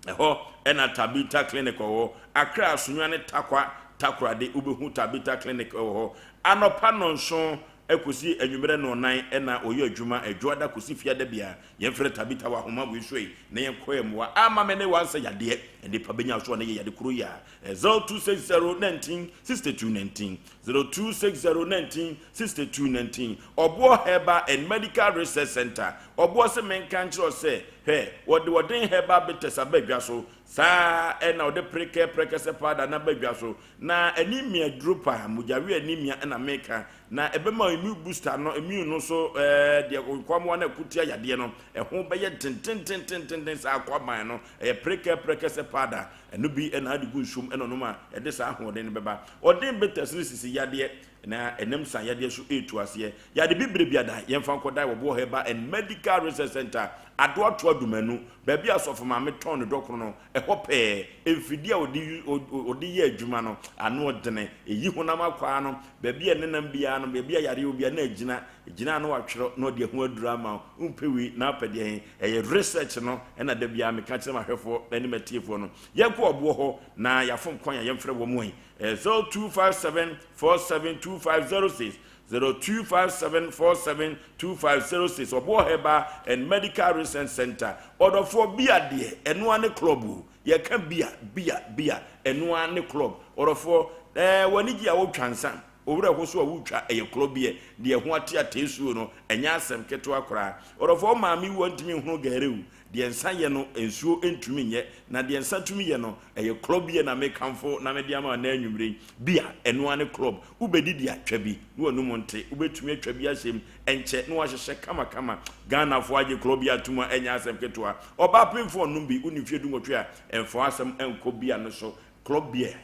ɛhɔ ɛna Tabitha Clinic wɔ hɔ. Accra Sunyani Tarkwa Takoradi wobɛhu Tabitha Clinic wɔ hɔ. Anɔpa nnɔnson kɔsi anwummerɛ nnɔnnan ɛna wɔyɛ adwuma, Adwoada kɔsi Fiada biara. Yɛmfrɛ Tabitha wɔ ahoma wei so yi na yɛnkɔ yɛn mmoa. Ama me ne wansɛ yadeɛ, nnipa bɛnya so a na yɛ yade koro yi a. 0260 19 62 19, 0260 19 62 19. Ɔboɔ Herbal and Medical Research Center. Ɔboɔ se menka nkyerɛ wo sɛ, hwɛ, wɔde ɔden herbal bitters aba dwa so, saa ara na ɔde prekɛ prɛkɛsɛ powder no aba dwa so. Na anemia duro paa, mogyawe anemia na meka, na ɛbɛma immune booster no, immune no so, ɛɛ, deɛ nkwammoa no ɛko tia yadeɛ no, ɛho bɛyɛ dendendendenden saa akwaban no. Ɛyɛ prekɛ prɛkɛsɛ powder, ɛno bi na ade gu nsuom na ɔnom a, ɛde saa ahoɔden no bɛba. Ɔden bitters no sisi yadeɛ, na ɛnam sa yadeɛ so retu aseɛ. Yade bibire biada yɛmfa nkɔdae wɔ Boɔ Herbal and Medical Research Centre, Adoatoa Dumanu, baabi a Asɔfo Maame tɔn ne dɔkono no, ɛhɔ pɛɛ. Mfidie a wɔde wɔde yɛ adwuma no, ano ɔdene, ɛyi honam akwaa no, baabi a ɛnenam biara no, baabi a yareɛ wɔ biara na agyina, ɛgyina a na watwerɛ na ɔde ɛho aduro ama wo. Wompɛ wei na wopɛ deɛ he? Ɛyɛ research no na da biara meka kyerɛ m'ahwɛfoɔ ne m'atiefoɔ no. Yɛnkɔ ɔboɔ hɔ na yɛafom kwan a yɛmfrɛ wɔn ɛ. 0257 472506, 0257 472506, Ɔboɔ Herbal and Medical Research Center. Ɔdɔfoɔ bi adeɛ, ɛno ara ne club o. Yɛka bia, bia, bia, ɛno ara ne club. Ɔdɔfoɔ, ɛɛ w'ani gye a wotwa nsa, wo werɛ ho so a wotwa, ɛyɛ club beer. Deɛ ɛho ate atee suo no, ɛnyɛ asɛm ketewa koraa. Ɔdɔfoɔ, wo maame wu a ntumi nhono gari o. Deɛ nsa yɛ no, nsuo ntumi nyɛ. Na deɛ nsa tumi yɛ no, ɛyɛ club beer na mekamfo na mede ama wo nnɛ anwummere yi. Bia, ɛno ara ne club. Wobɛdidi a, twa bi na w'anum nte. Wobɛtumi atwa bi ahyɛ mu, ɛnkyɛ na wahyehyɛ kamakama. Ghanafoɔ agye club beer atom a, ɛnyɛ asɛm ketewa. Ɔbaa pemfoɔ nnom bi, wonni mfeɛ dunwɔtwe a, ɛmfa w'asɛm nkɔ beer no so. Club beer,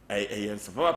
ɛyɛ nsa papa.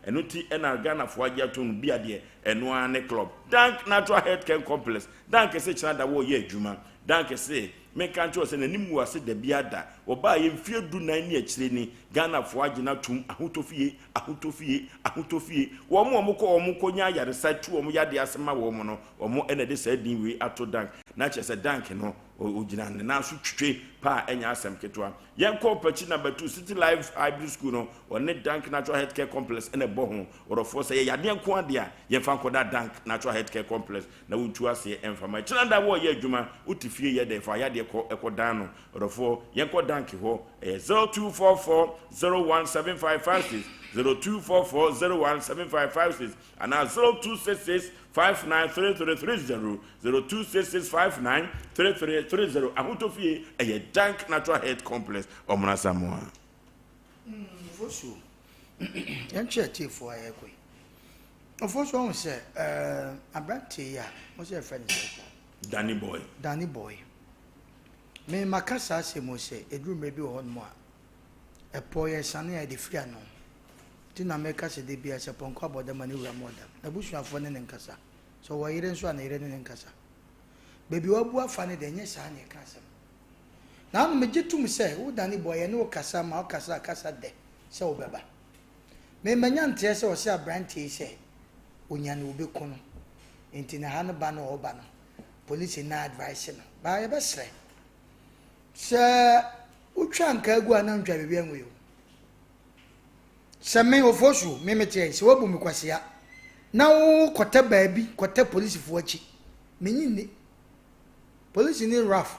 Ɛno nti na Ghanafoɔ agye atom no, beer deɛ, ɛno ara ne club. Dank Natural Health Care Complex, Dank se kyena da wɔreyɛ adwuma. Dank se menka nkyerɛ wo sɛ n'anim ngu ase dabiara da. Wɔbaeɛ mfeɛ du-nan ne akyire ni, Ghanafoɔ agye no atom, ahotɔ fie, ahotɔ fie, ahotɔ fie. Wɔn a wɔkɔ wɔn kɔnya ayaresa tu wɔn yadeɛ ase ma wɔn no, wɔn na ɛde saa din wei ato Dank. Na kyerɛ sɛ Dank no, ɔgyina ne nan so twitwe paa, ɛnyɛ asɛm ketewa. Yɛnkɔ Ɔpakyi Number 2 City Life Hybrid School no, wɔne Dank Natural Health Care Complex na ɛbɔ ho. Ɔdɔfoɔ, sɛ ɛyɛ yadeɛ nko ara deɛ a, yɛmfa nkɔda Dank Natural Health Care Complex na wontu aseɛ mfa ma. Kyena da wɔreyɛ adwuma, wote fie yɛ dɛn? Fa yadeɛ kɔ kɔdan no. Ɔdɔfoɔ, yɛnkɔ Dank hɔ. Ɛyɛ 0244 017556, 0244 017556 anaa 0266 593330, 0266 593330. Ahotɔ Fie, ɛyɛ Dank Natural Health Complex, Ɔmena Samoa. Ofosuo, yɛnkyerɛ atiefoɔ a yɛrekɔ yi. Ofosuo ɔhu sɛ ɛɛ aberanteɛ yi a mo sɛ yɛfrɛ no sɛ. Danny Boy. Danny Boy. Me maka saa asɛm yi sɛ ɛduru mmerɛ bi wɔ hɔnom a, ɛpɔ yɛ sane a yɛde firi ano. Nti na meka sɛ da biara sɛ pɔnkɔ abɔ dam a ne wura mmɔ dam. N'abusuafoɔ ne no nkasa. Sɛ ɔwɔ yere nso a ne yere ne no nkasa. Baabi a wabu afa no deɛ ɛnyɛ saa na yɛka asɛm. Na ano megye tom sɛ wo Danny Boy yɛne wo kasa ma wokasa a kasa dɛ sɛ wobɛba. Me manya nteɛ sɛ ɔse aberanteɛ yi sɛ ɔnya no ɔbɛku no. Nti na ha no ba no a ɔba no Polisi na advice no. Baa yɛbɛsrɛ. Sɛ wotwa nkaa gu a na ntwa biribi angu yi o. Sɛ me Ofosu me meteɛ yi sɛ woabu me kwasea na wo kɔtɛ baabi kɔtɛ polisifoɔ akyi menyi nni. Polisi ni Ralph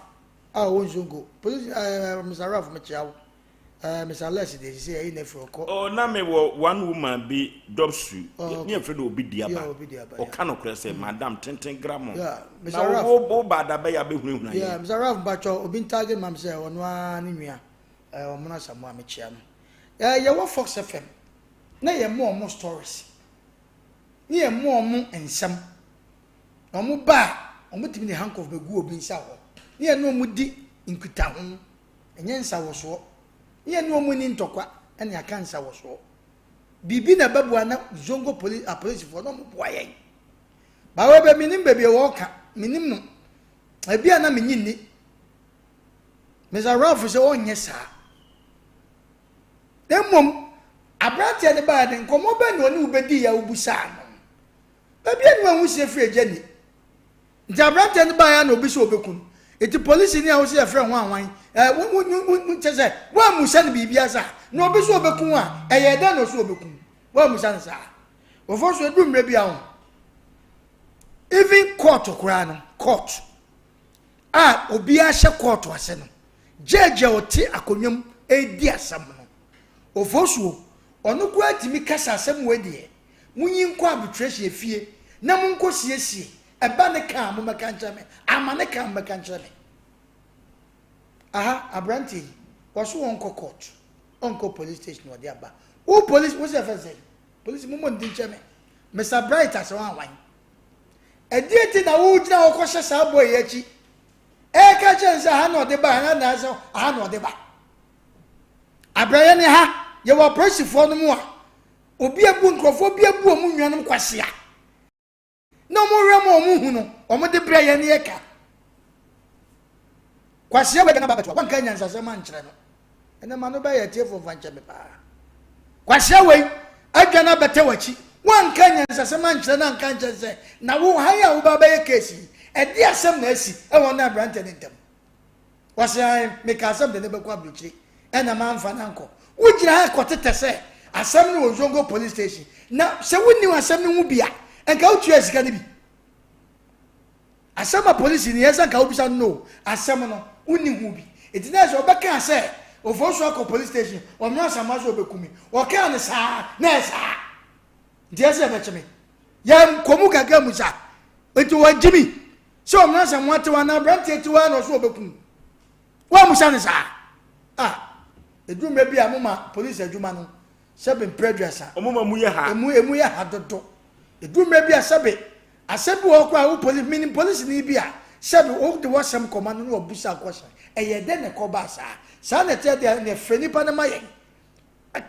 a ɔwɔ Nzongo polisi ɛɛ eh, Mr. Ralph mekyea wo. Eh, Mr. Alex deɛ sisi ɛyi na efiri ɔkɔ. Oh, na me wɔ one woman bi dɔpsu. Oh, okay. Ne yɛfrɛ no obi diaba. Yeah, obi diaba. Ɔka no korɛ sɛ mm. madam tenten gramo. Yeah, Mr. Na Ralph. wo wo ba da bɛyɛ abɛhunahuna yɛ. Yeah, Mr. Ralph mpatsɔ obi ntaage mam sɛ ɔno ara ne nua. Eh, ɔmono asamoa mekyia no. Eh, yɛwɔ Fox FM. Na yɛ mo ɔmo stories. Ne yɛ mo ɔmo nsɛm. Na ɔmo ba a, ɔmo tumi de handcuff bɛgu obi nsa hɔ. Ne yɛ ne ɔmo di nkitaho. Ɛnyɛ nsawɔsoɔ. Ne yɛne wɔn nni ntɔkwa na yɛaka nsawɔsoɔ. Biribi na ɛbɛboa na Zongo poli apolisifoɔ na wɔboa yɛn. Bawo bɛ menim baabi a wɔreka, menim no. Ebi a na menye nni. Mr. Ralph sɛ ɔnyɛ saa. Na mmom, aberanteɛ no baeɛ no, nkɔmmɔ bɛn na ɔne wo bɛdii a wobusaa no? Baabi a ne wanhu sie firi agya ni. Nti aberanteɛ no baeɛ a na obi sɛ ɔbɛku no. Nti polisini a wosɛ yɛfrɛ ho ahwan, eh, wo, wo, wo, wo, kyɛ sɛ woammusa no biribiara saa. Na obi sɛ ɔbɛku wo a, ɛyɛ dɛn na ɔsɛ ɔbɛku wo? Woammusa no saa. Wɔfɔ so ɛdu mmerɛ bi a ho. Even court koraa no, court a obiara hyɛ court ase no, judge a ɔte akonnwa mu ɛredi asɛm no, Ofosuo, ɔno koraa tumi kasa asɛm wei deɛ, Monyi nkɔ arbitration efie na monkɔ siesie, ɛba ne ka a mommɛka nkyerɛ me, ama ne ka a mommɛka nkyerɛ me. Aha, aberanteɛ yi, wɔso wɔnkɔ court, ɔnkɔ police station wɔde aba. Wo police, wo sɛ ɛfɛ sɛ, police mommɔ ne din nkyerɛ me, Mr. Bright asɛ wɔn awan. Ɛdeɛ nti na wogyina hɔ kɔhyɛ saa boy yi akyi, ɛreka kyerɛ no sɛ aha na ɔde ba, aha na ɛsɛ, aha na ɔde ba. Abrayɛ ne ha, yɛwɔ apolisifoɔ no mu a, Obi abu nkurɔfoɔ bi abu wɔn nuanom kwasea na wɔn werɛ ma wɔn hu no wɔn de brɛ yɛn ne yɛ ka kwasea wɔ na ba bɛto wanka nyansasɛm ankyerɛ no ɛnɛ ma no bɛyɛ atiefo mfa nkyɛ me paa kwasea wei adwa no abɛtɛ w'akyi wanka nyansasɛm ankyerɛ no anka nkyerɛ sɛ na wo ha yi a woba bɛyɛ keesi yi ɛde asɛm na asi ɛwɔ ne aberantɛ ne ntam Ɔse ae mekaa sɛ mede no bɛkɔ abrokyire ɛna manfa no ankɔ. Wogyina ha kɔtetɛ sɛ asɛm no wɔ Zongo police station na sɛ wonnim asɛm no ho bi a nka wotua sika no bi. Asɛm a polisi ni yɛ sɛ nka wobisa no no asɛm no wonni ho bi. Enti na sɛ ɔbɛkaa sɛ Ofosu akɔ police station, ɔno Asamoah sɛ ɔbɛku me. Ɔkaa no saa na ɛyɛ saa. Nti ɛsɛ yɛbɛkye me. Yɛnkɔ mu kakra mu sa. Nti wɔgye me sɛ ɔno Asamoah te hɔ anaa aberanteɛ te hɔ a na ɔso ɔbɛku me. Woammusa no saa? Ah, ɛduru mmerɛ bi a moma police adwuma no sɛbe mprɛ aduasa. Ɔmo ma mu yɛ ha. Emu emu yɛ ha dodo. Ɛduru mmerɛ bi a sɛbe asɛm bi wɔ hɔ koraa a wo police menim policeni bi a sɛbe wode w'asɛm kɔma no na wabusa question. Ɛyɛ dɛn na ɛkɔbaa saa? Saa na ɛteɛ deɛ ɛneɛ frɛ nipa no ma yɛn.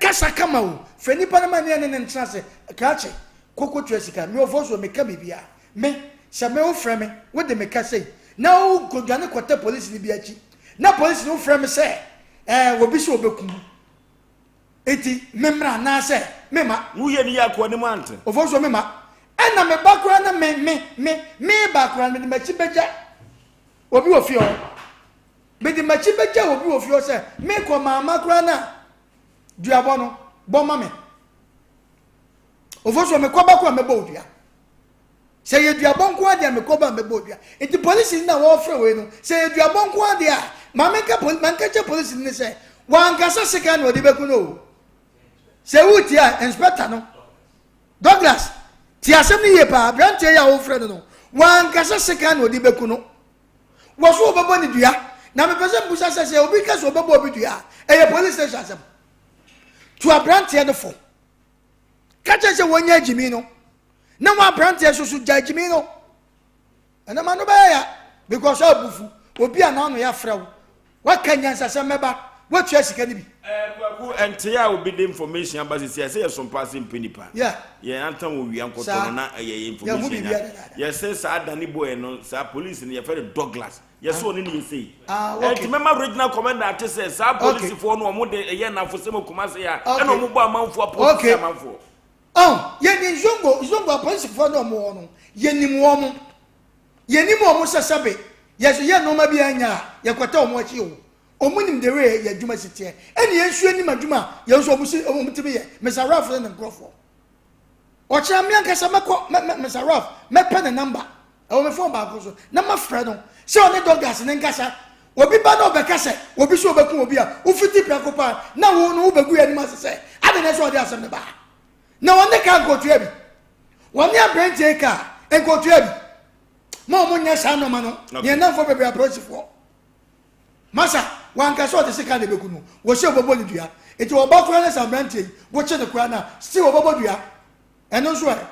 Kasa kama o, frɛ nipa no ma ne yɛne no ntena ase. Krakye, kɔ kɔtua sika. Me Ofosuo, meka biribiara. Me, sɛ me wofrɛ me, wode me ka sei, na wokɔdwane kɔtɛ polisini bi akyi, na polisini wofrɛ me sɛ ɛɛ obi sɛ ɔbɛku wo, enti memmra anaasɛ memma? Woyɛ ne yie a kɔ anim ante. Ofosuo, memma. Ɛna me ba koraa na me, me, me, me ba koraa no, mede m'akyi bɛgya obi wɔ fie hɔ. Mede m'akyi bɛgya obi wɔ fie hɔ sɛ mekɔ mamma koraa no a, duabɔ no, bɔ ma me. Ofosuo, mekɔ ba koraa mɛbɔ wo dua. Sɛ yɛ duabɔ nko ara deɛ a mekɔ ba mɛbɔ dua. Nti polisini na wɔrefrɛ wei no, sɛ yɛ duabɔ nko ara deɛ a, ma menka poli ma nka kyerɛ polisini no sɛ wankasa sekan na ɔde bɛku no o. Sɛ wotie a, inspector no, Douglas, tie asɛm no yie paa, aberanteɛ yi a wofrɛ no no, wankasa sekan na ɔde bɛku no. Wɔ so wɔbɛbɔ ne dua. Na mepɛ sɛ mbusa sɛ sɛ obi ka sɛ ɔbɛbɔ obi dua a, ɛyɛ police station asɛm. Tu aberanteɛ no fo. Ka kyerɛ sɛ wɔnyɛ agyimi no. Na wɔn aberanteɛ nso so gya agyimi no. Ɛnam ano bɛyɛ ya because abufu obi a n'ano yɛ afrɛ wo. Waka nyansasɛm mɛba woatua sika no bi. Ɛɛ kwaku ɛnte a obi de information aba sisi a ɛsɛ yɛ so mpa ase mpɛ nipa. Yeah. Yɛn antan wɔ wia nkɔtɔ no na ɛyɛ yɛ information nya. Yɛsɛ saa Danny boy no saa police no yɛfɛ no Douglas. Yɛsɛ ɔne ne yɛ sei. Ah, okay. Ɛnti mɛma regional commander ate sɛ saa polisifoɔ no wɔn de ɛyɛ nafosɛm wɔ Kumasi a ɛna wɔn bɔ amanfoɔ apolisi amanfoɔ. Oh, yɛnim Zongo, Zongo apolisifoɔ no wɔn wɔ no, yɛnim wɔn. Yɛnim wɔn sɛ sɛbe yɛ so yɛ nnoɔma bi a ɛnyɛ a, yɛkɔtɛ wɔn akyi o. Wɔn nim the way yɛ adwuma si teɛ. Ɛne yɛn nso yɛnim adwuma a yɛn nso wɔn si wɔn tumi yɛ. Mister Ralph ne ne nkorɔfoɔ. Ɔkyena me ankasa mɛkɔ mɛ mɛ Mister Ralph mɛpɛ ne number ɛwɔ me phone baako so na mafrɛ no sɛ ɔne Douglas ne nkasa. Obi ba na ɔbɛka sɛ obi sɛ ɔbɛku obi a wofiti prɛko paa na wo no wobɛgu yɛn anim ase sɛ adɛn na ɛsɛ ɔde asɛm no baa. Na wɔne kaa nkotua bi. Wɔne aberanteɛ yi kaa nkotua bi. Ma wɔn nyɛ saa nneɛma no. Yɛn nnamfoɔ bebree apolisifoɔ. Masa, wanka sɛ ɔde sika na ebeku no. Wɔhyɛ wɔbɛbɔ ne dua. Nti ɔba koraa na sɛ aberanteɛ yi, wokye no koraa na still wɔbɛbɔ dua. Ɛno nso ɛ.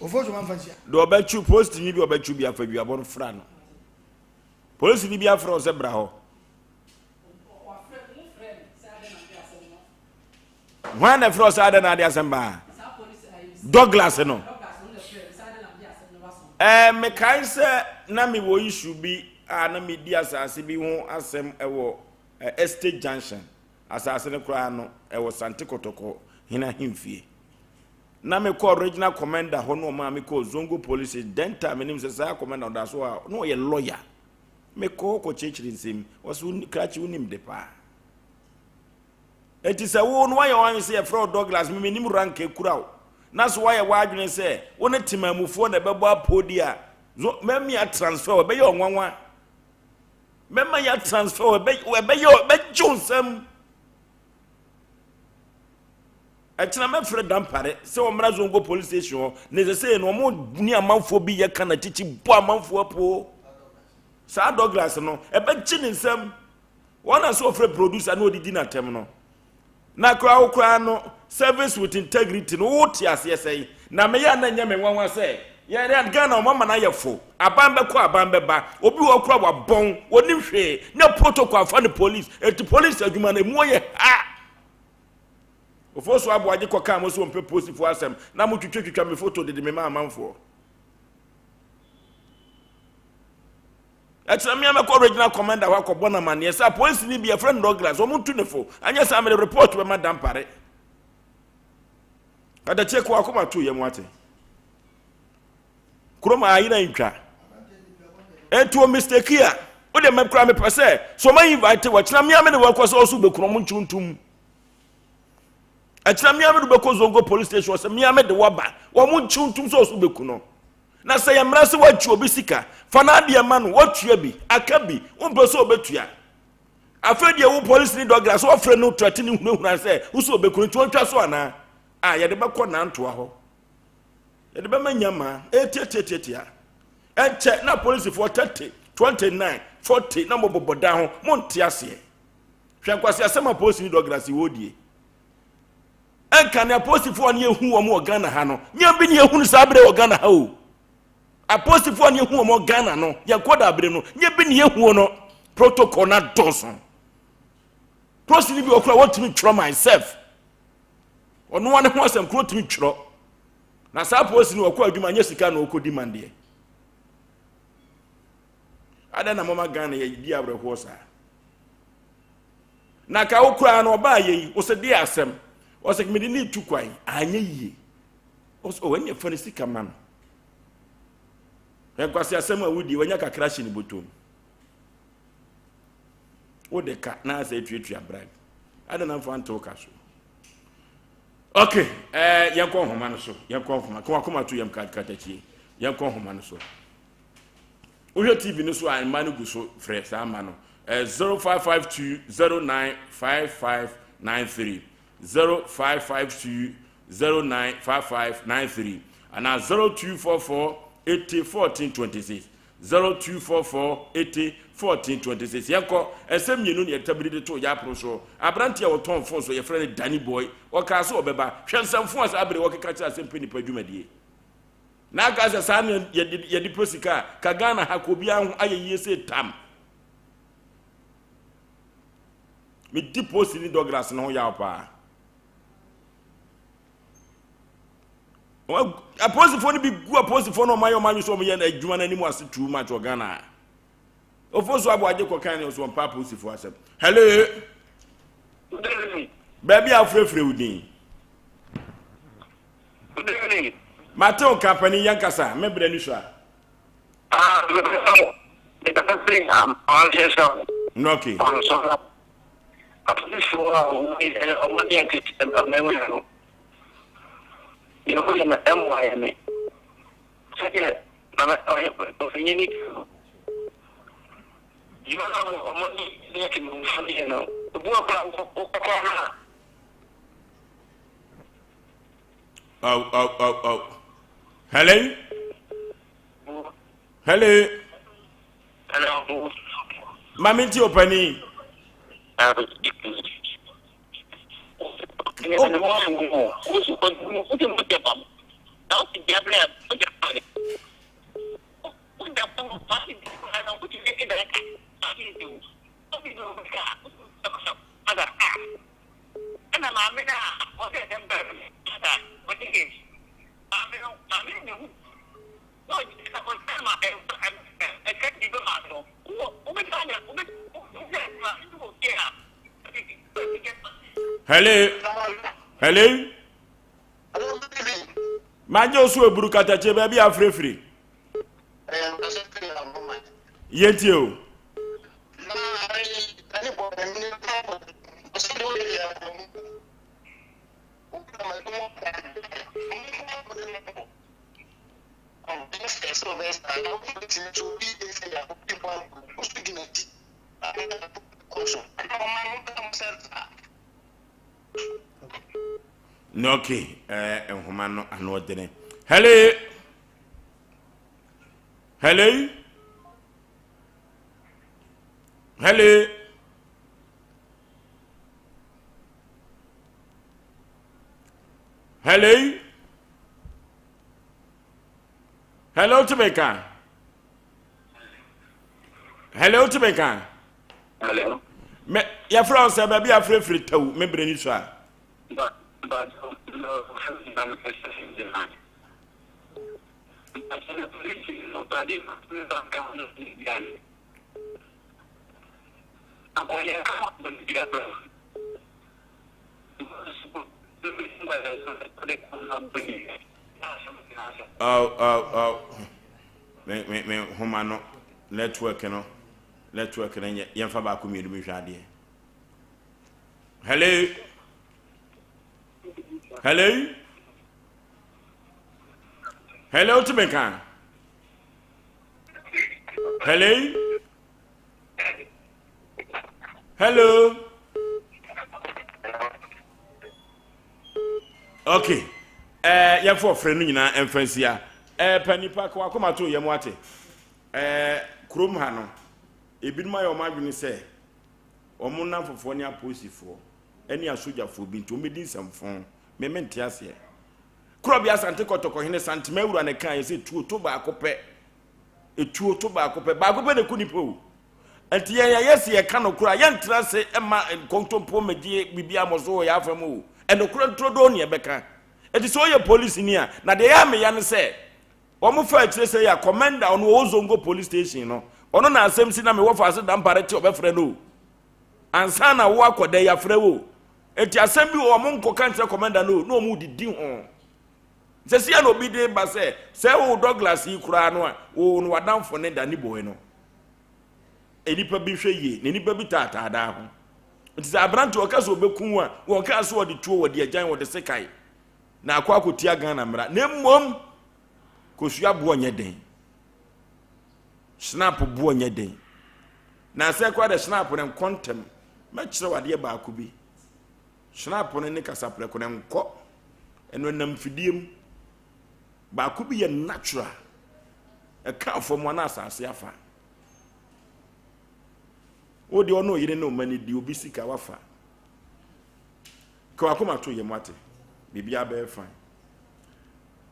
Wɔfɔ so wɔmfa nsia. Deɛ ɔbɛtwi polisini bi a ɔbɛtwi bi afa duabɔ no fra no. Polisini bi afrɛ wo sɛ bra hɔ. Hwan na ɛfrɛ wo sɛ adɛn na ade asɛm baa? Douglas no. Ɛɛ mekae sɛ na mewɔ issue bi a na medi asase bi ho asɛm ɛwɔ Estate Junction. Asase no koraa no ɛwɔ Sante Kɔtɔkɔ hene ahemfie. Na mekɔɔ regional commander hɔ na ɔmaa mekɔɔ Zongo police station. Then time menim sɛ saa commander ɔda so a na ɔyɛ lawyer. Mekɔ hɔ kɔkyerɛkyerɛ nsɛm. Ɔsɛ krakye wonim de paa. Enti sɛ wo no woayɛ w'adwene sɛ yɛfrɛ wo Douglas, me mennim rank ekura wo, na so woayɛ w'adwene sɛ wo ne temanmufoɔ na ɛbɛbɔ apoo di a, zo mɛmi atransfer wo, ɛbɛyɛ ɔnwanwa. Mɛma yɛ transfer wo, ɛbɛyɛ ɛbɛgye wo nsam. Ɛkyena mɛfrɛ Dampare sɛ ɔmmra Zongo police station hɔ, na ɛsɛ sɛ no wɔn ne amanfoɔ bi yɛ ka na kyikyi bɔ amanfoɔ apoo. Saa Douglas no, ɛbɛgye ne nsam. Wɔn na sɛ ɔfrɛ producer na ɔdidi n'atɛm no. Na koraa wo koraa no service with integrity no wo te aseɛ sɛn? Na meyɛ a na ɛnyɛ me nwanwa sɛ yɛn yɛn Ghana wɔn ama no ayɛ fo. Aban bɛkɔ aban bɛba. Obi wɔ hɔ koraa wabɔn, wɔnim hwee. Na protocol afa no police. Eti police adwuma no emu yɛ ha. Ofosu Aboagye kɔkaa mo sɛ wɔmpɛ polisifoɔ asɛm na motwitwatwitwa me photo dede me ma amanfoɔ. Ɛkyerɛ me a mɛkɔ regional commander hɔ akɔbɔ no amanneɛ sɛ apolisini bi yɛfrɛ no Douglas wɔn ntu ne fo anyɛ saa mede report bɛma Dampare. Katakyie kɔ akoma to yam wate. Kurom a ayera ntwa. Enti wɔ mistake a wode mɛkora mepɛ sɛ so ɔma invite wɔkyena me a mede wɔkɔ sɛ ɔso bɛkunu ɔmo nkyew ntom. Ɛkyena me a mede bɛkɔ Zongo police station sɛ me a mede wɔba wɔn nkyew ntom sɛ ɔso bɛku no. Na sɛ yɛ mmara sɛ woatwi obi sika, fa n'adeɛ ma no, woatua bi, aka bi, wompɛ sɛ ɔbɛtua. Afei deɛ wo polisini Douglas wɔfrɛ no trɛte ne hunahuna sɛ wo sɛ ɔbɛkunu nti ɔntwa so anaa? A yɛde bɛkɔ nantoa hɔ. Yɛde bɛma nyamaa ɛtiatiatiatia. Ɛnkyɛ na polisifoɔ 30, 29, 40 na mobobɔ dan ho monte aseɛ. Hwɛ nkwasi asɛm a polisini Douglas wɔ die. Ɛnka ne apolisifoɔ a ne yɛhu wɔn wɔ Ghana ha no, nyɛ bi ne yɛhu no saa berɛ wɔ Ghana ha o. Apolisifoɔ a ne yɛhu wɔn wɔ Ghana no, yɛn kɔda bere no, nyɛ bi ne yɛhu no. Protocol no adɔɔso. Polisini bi wɔ kora wɔntumi ntwerɛ myself. Ɔno ara ne ho asɛm koro ntumi ntwerɛ. Na saa polisini wɔkɔ adwuma nyɛ sika na ɔkɔdi mandeɛ. Adɛn na moma Ghana yɛdi awerɛhoɔ saa? Na ka wo koraa no ɔbaa yɛ yi ɔsɛ deɛ asɛm ɔsɛ mede ne tu kwan anyɛ yie ɔsɛ ɔwɔ ɛnyɛ fa ne sika ma no nkwasi asɛm a wodie wanya kakra hyɛ ne bɔtɔm wode ka na asɛ atuatua bribe adɛn na mfa ntew ka so ok ɛɛ eh, yɛnkɔ nhoma no so yɛnkɔ nhoma kɔn akoma to yɛm katakyie yɛnkɔ nhoma no so Wohwɛ TV no so a mma no gu so frɛ saa mma no. 0552 095593 0552 095593 anaa 0244 80 14 26 0244 80 14 26 yɛnkɔ ɛsɛ mmienu ne yɛtabiri de to yɛ aporo so aberante a wɔtɔn fon so yɛfrɛ no Danny Boy ɔkaa so ɔbɛba hwɛ nsɛmfo a saa bere wɔkeka kyerɛ asɛmpɛ nipa dwumadie Na aka sɛ saa na yɛde yɛde pɛ sika a, ka Ghana ha ka obiara ho ayɛ yie sɛ tam. Medi post ne Douglas no ho yaw paa. Apolisifoɔ no bi gu apolisifoɔ no ɔmayɛ ɔma adwe sɛ ɔmoyɛ adwuma no anim ase too much wɔ Ghana. Ofosu Aboagye kɔkan ne ɔso ɔmpa apolisifoɔ asɛm. Hello. Baabi a wofrɛfrɛ wo din. Good evening. Mate wo nka panin yɛn kasa me brɛ ni so a. Ah, mekasa firi amanseɛ Okay. Ɔnso apolisifoɔ a wɔn ne yɛn tete amammerɛ no, deɛ wɔyɛ no ɛmmoa yɛn me. Sɛdeɛ nana ɔyɛ ɔpanyin ni no, dwuma no a wɔn ne yɛn temmufo no yɛ no, obi wɔ koraa wokɔkɔ no a. Oh, oh, oh, oh. Hello? Hello? Hello. Mami nti opani. Ɛna maame no a ɔsɛ dɛm bɛrɛ no na ɔde yɛ maame no maame no na ewu na ɔgye na ɔsan ma ɛka di bɛ maame no wɔ wobɛsa na wobɛ wobɛ maame no wɔ fie a. Hello hello magye wo so aburu katakye baabi a afirafiri yɛntie o. Okay, eh, nhoma no ano ɔdene. Hello. Hello. Hello. Hello. Hello to me ka. Hello to me ka. Hello. Me yɛfrɛ wo sɛ baabi afrɛfrɛ tawu me berɛ ni so a. Ba ba Oh, oh, oh. Me, me, me, homa no, network no, network no nyɛ, yɛmfa baako mmienu bi nhwɛ adeɛ. Hello? Hello? Hello, wotumi nka? Hello? Hello. Okay. Eh, yɛmfa ɔfrɛ no nyinaa ɛmfa nsia. Eh, pa nipa ka wakoma to yɛm wate. Eh, kurom ha no, ebinom ayɛ wɔn adwene sɛ wɔn nnamfofoɔ ne apolisifoɔ ne asogyafoɔ bi nti wɔbɛdi nsɛmfo. Me mente aseɛ. Korɔbea Asante Kɔtɔkɔhene Santema Awura ne kaa yɛ sɛ tuo to baako pɛ. Etuo to baako pɛ. Baako pɛ na ɛku nipa o. Nti yɛn yɛyɛ sɛ yɛka nokorɛ a, yɛntra ase mma nkontompo mmɛgye biribi ammɔ so wɔ yɛn afa mu o. Ɛnokorɛ nturodoo ne yɛbɛka. Nti sɛ woyɛ polisini a, na deɛ ɛyɛ a meya ne sɛ, wɔn fa akyire sɛ yɛ a, commander ɔno ɔwɔ Zongo police station no, ɔno na asɛm si na mewɔ faase Dampare te ɔbɛfrɛ no o. Ansa na wo akɔ dɛ yɛafrɛ wo o. Nti asɛm bi wɔ wɔn nkɔka nkyerɛ commander no o, na wɔn redidi ho. Sɛsi a na obi de ba sɛ, sɛ wo Douglas yi koraa no a, wo no w'adamfo ne Danny Boy no. Nnipa bi hwɛ yie na nnipa bi taataa daa ho. Nti sɛ aberante ɔka sɛ ɔbɛku wo a, wɔnkaa sɛ ɔde tuo, wɔde agyan, wɔde sekae na akɔ akɔtia Ghana mmara. Na mmom kosua boɔ nyɛ den. Snap boɔ nyɛ den. Na sɛ koraa de snap no nkɔ ntɛm. Mɛkyerɛ wo adeɛ baako bi. Snap no ne kasaprɛko no nkɔ. Ɛno ɛnam mfidie mu. Baako bi yɛ natural. Ɛka fam a na asase afa. Wo deɛ ɔne ɔyere ne ɔma no di obi sika wafa. Ka wakoma to yam wate. Biribiara bɛyɛ fine.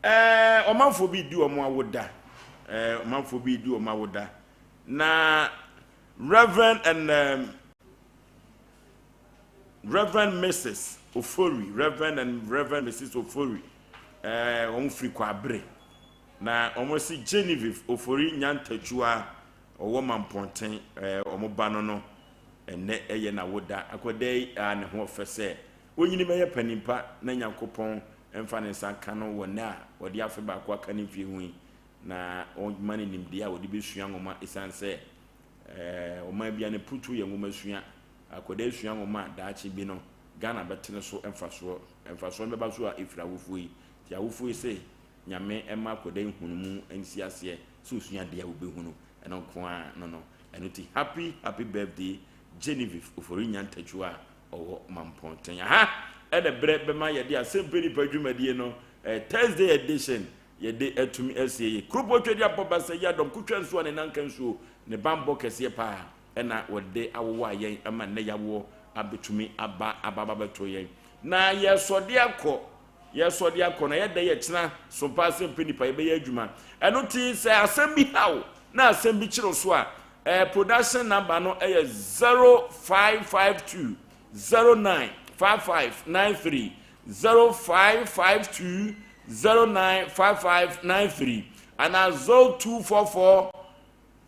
Ɛɛ ɔmanfoɔ bi di wɔn awoda. Ɛɛ ɔmanfoɔ bi di wɔn awoda. Na Reverend and um, Reverend Mrs. Ofori, Reverend and Reverend Mrs. Ofori, ɛɛ wɔn firi Kwabere. Na wɔn si Genevieve Ofori Nyantakyiwa ɔwɔ Mampɔnten ɛɛ wɔn ba no no ɛnɛ ɛyɛ n'awoda. Akwadaa yi a ne ho ɔfɛ sɛ onyini bɛyɛ panin pa na Nyankopɔn mfa ne nsa nka no wɔ nnɛ a ɔde afe baako aka ne mfie ho yi na ɔma no nimdeɛ a ɔde bɛsua nwoma ɛsiane sɛ ɛɛ ɔman bia ne putu yɛ nwoma sua. Akwadaa sua nwoma a daakye bi no Ghana bɛte ne so mfasoɔ. Mfasoɔ no bɛba so a ɛfiri awofoɔ yi. Nti awofoɔ yi se Nyame mma akwadaa yi nhunu mu nsi aseɛ sɛ osua adeɛ a obɛhunu ɛno nko ara no no ɛno nti happy happy birthday Genevieve Ofori Nyantakyi a ɔwɔ Mampɔnten aha ɛna berɛ bɛma yɛde asɛmpɛ nipa dwumadie no eh, Thursday edition yɛde atumi asie yi kuropɔ twadi apɔ basa yi adɔm kotwa nsuo a ne nanka nsuo ne banbɔ kɛseɛ paa ɛna wɔde awowa yɛn ama nnɛ yawoɔ abɛtumi aba aba aba bɛto yɛn na yɛsɔde akɔ Yɛsɔ de akɔ na yɛda yɛkyena so paa sɛ mpɛ nipa yɛbɛyɛ adwuma. Ɛno ti sɛ asɛm bi haw na asɛm bi kyerɛ so a, eh, production number no ɛyɛ 0552 09 5593 0552 09 5593 anaa 0244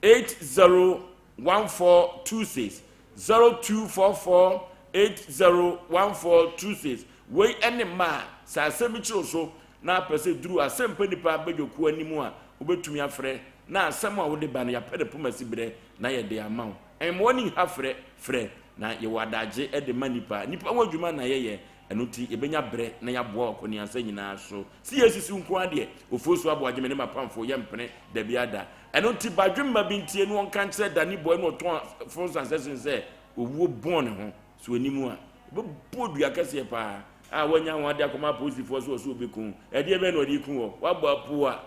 801426, 0244 801426. Wei ne mma a sɛ asɛm bi kyere wo so na apɛ sɛ duru asɛmpa nipa badwakuo anim a wobɛtumi afrɛ na asɛm a wode ba no yɛapɛ ne poma si berɛ na yɛde ama wo. Mmoa ne nha frɛ frɛ na yɛwɔ adagye de ma nipa. Nipa ho adwuma na yɛyɛ ɛno nti yɛbɛnya berɛ na yɛaboa wɔ akɔneasa nyinaa so. Sɛ yɛsisi nko ara deɛ Ofosu Aboagye me ne m'apamfoɔ yɛmpene dabiara da. Ɛno nti badwemma bi ntie na ɔnka nkyerɛ Danny Boy na ɔtɔn phones and accessories sɛ owuo bɔn ne ho. So anim a, ɔbɛbɔ dua kɛseɛ paa a wanya ho ade akɔma apolisifoɔ sɛ ɔsɛ ɔbɛku. Ɛdeɛ bɛn na ɔde ku wɔ? Wabɔ apo a,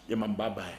yɛma bye bye.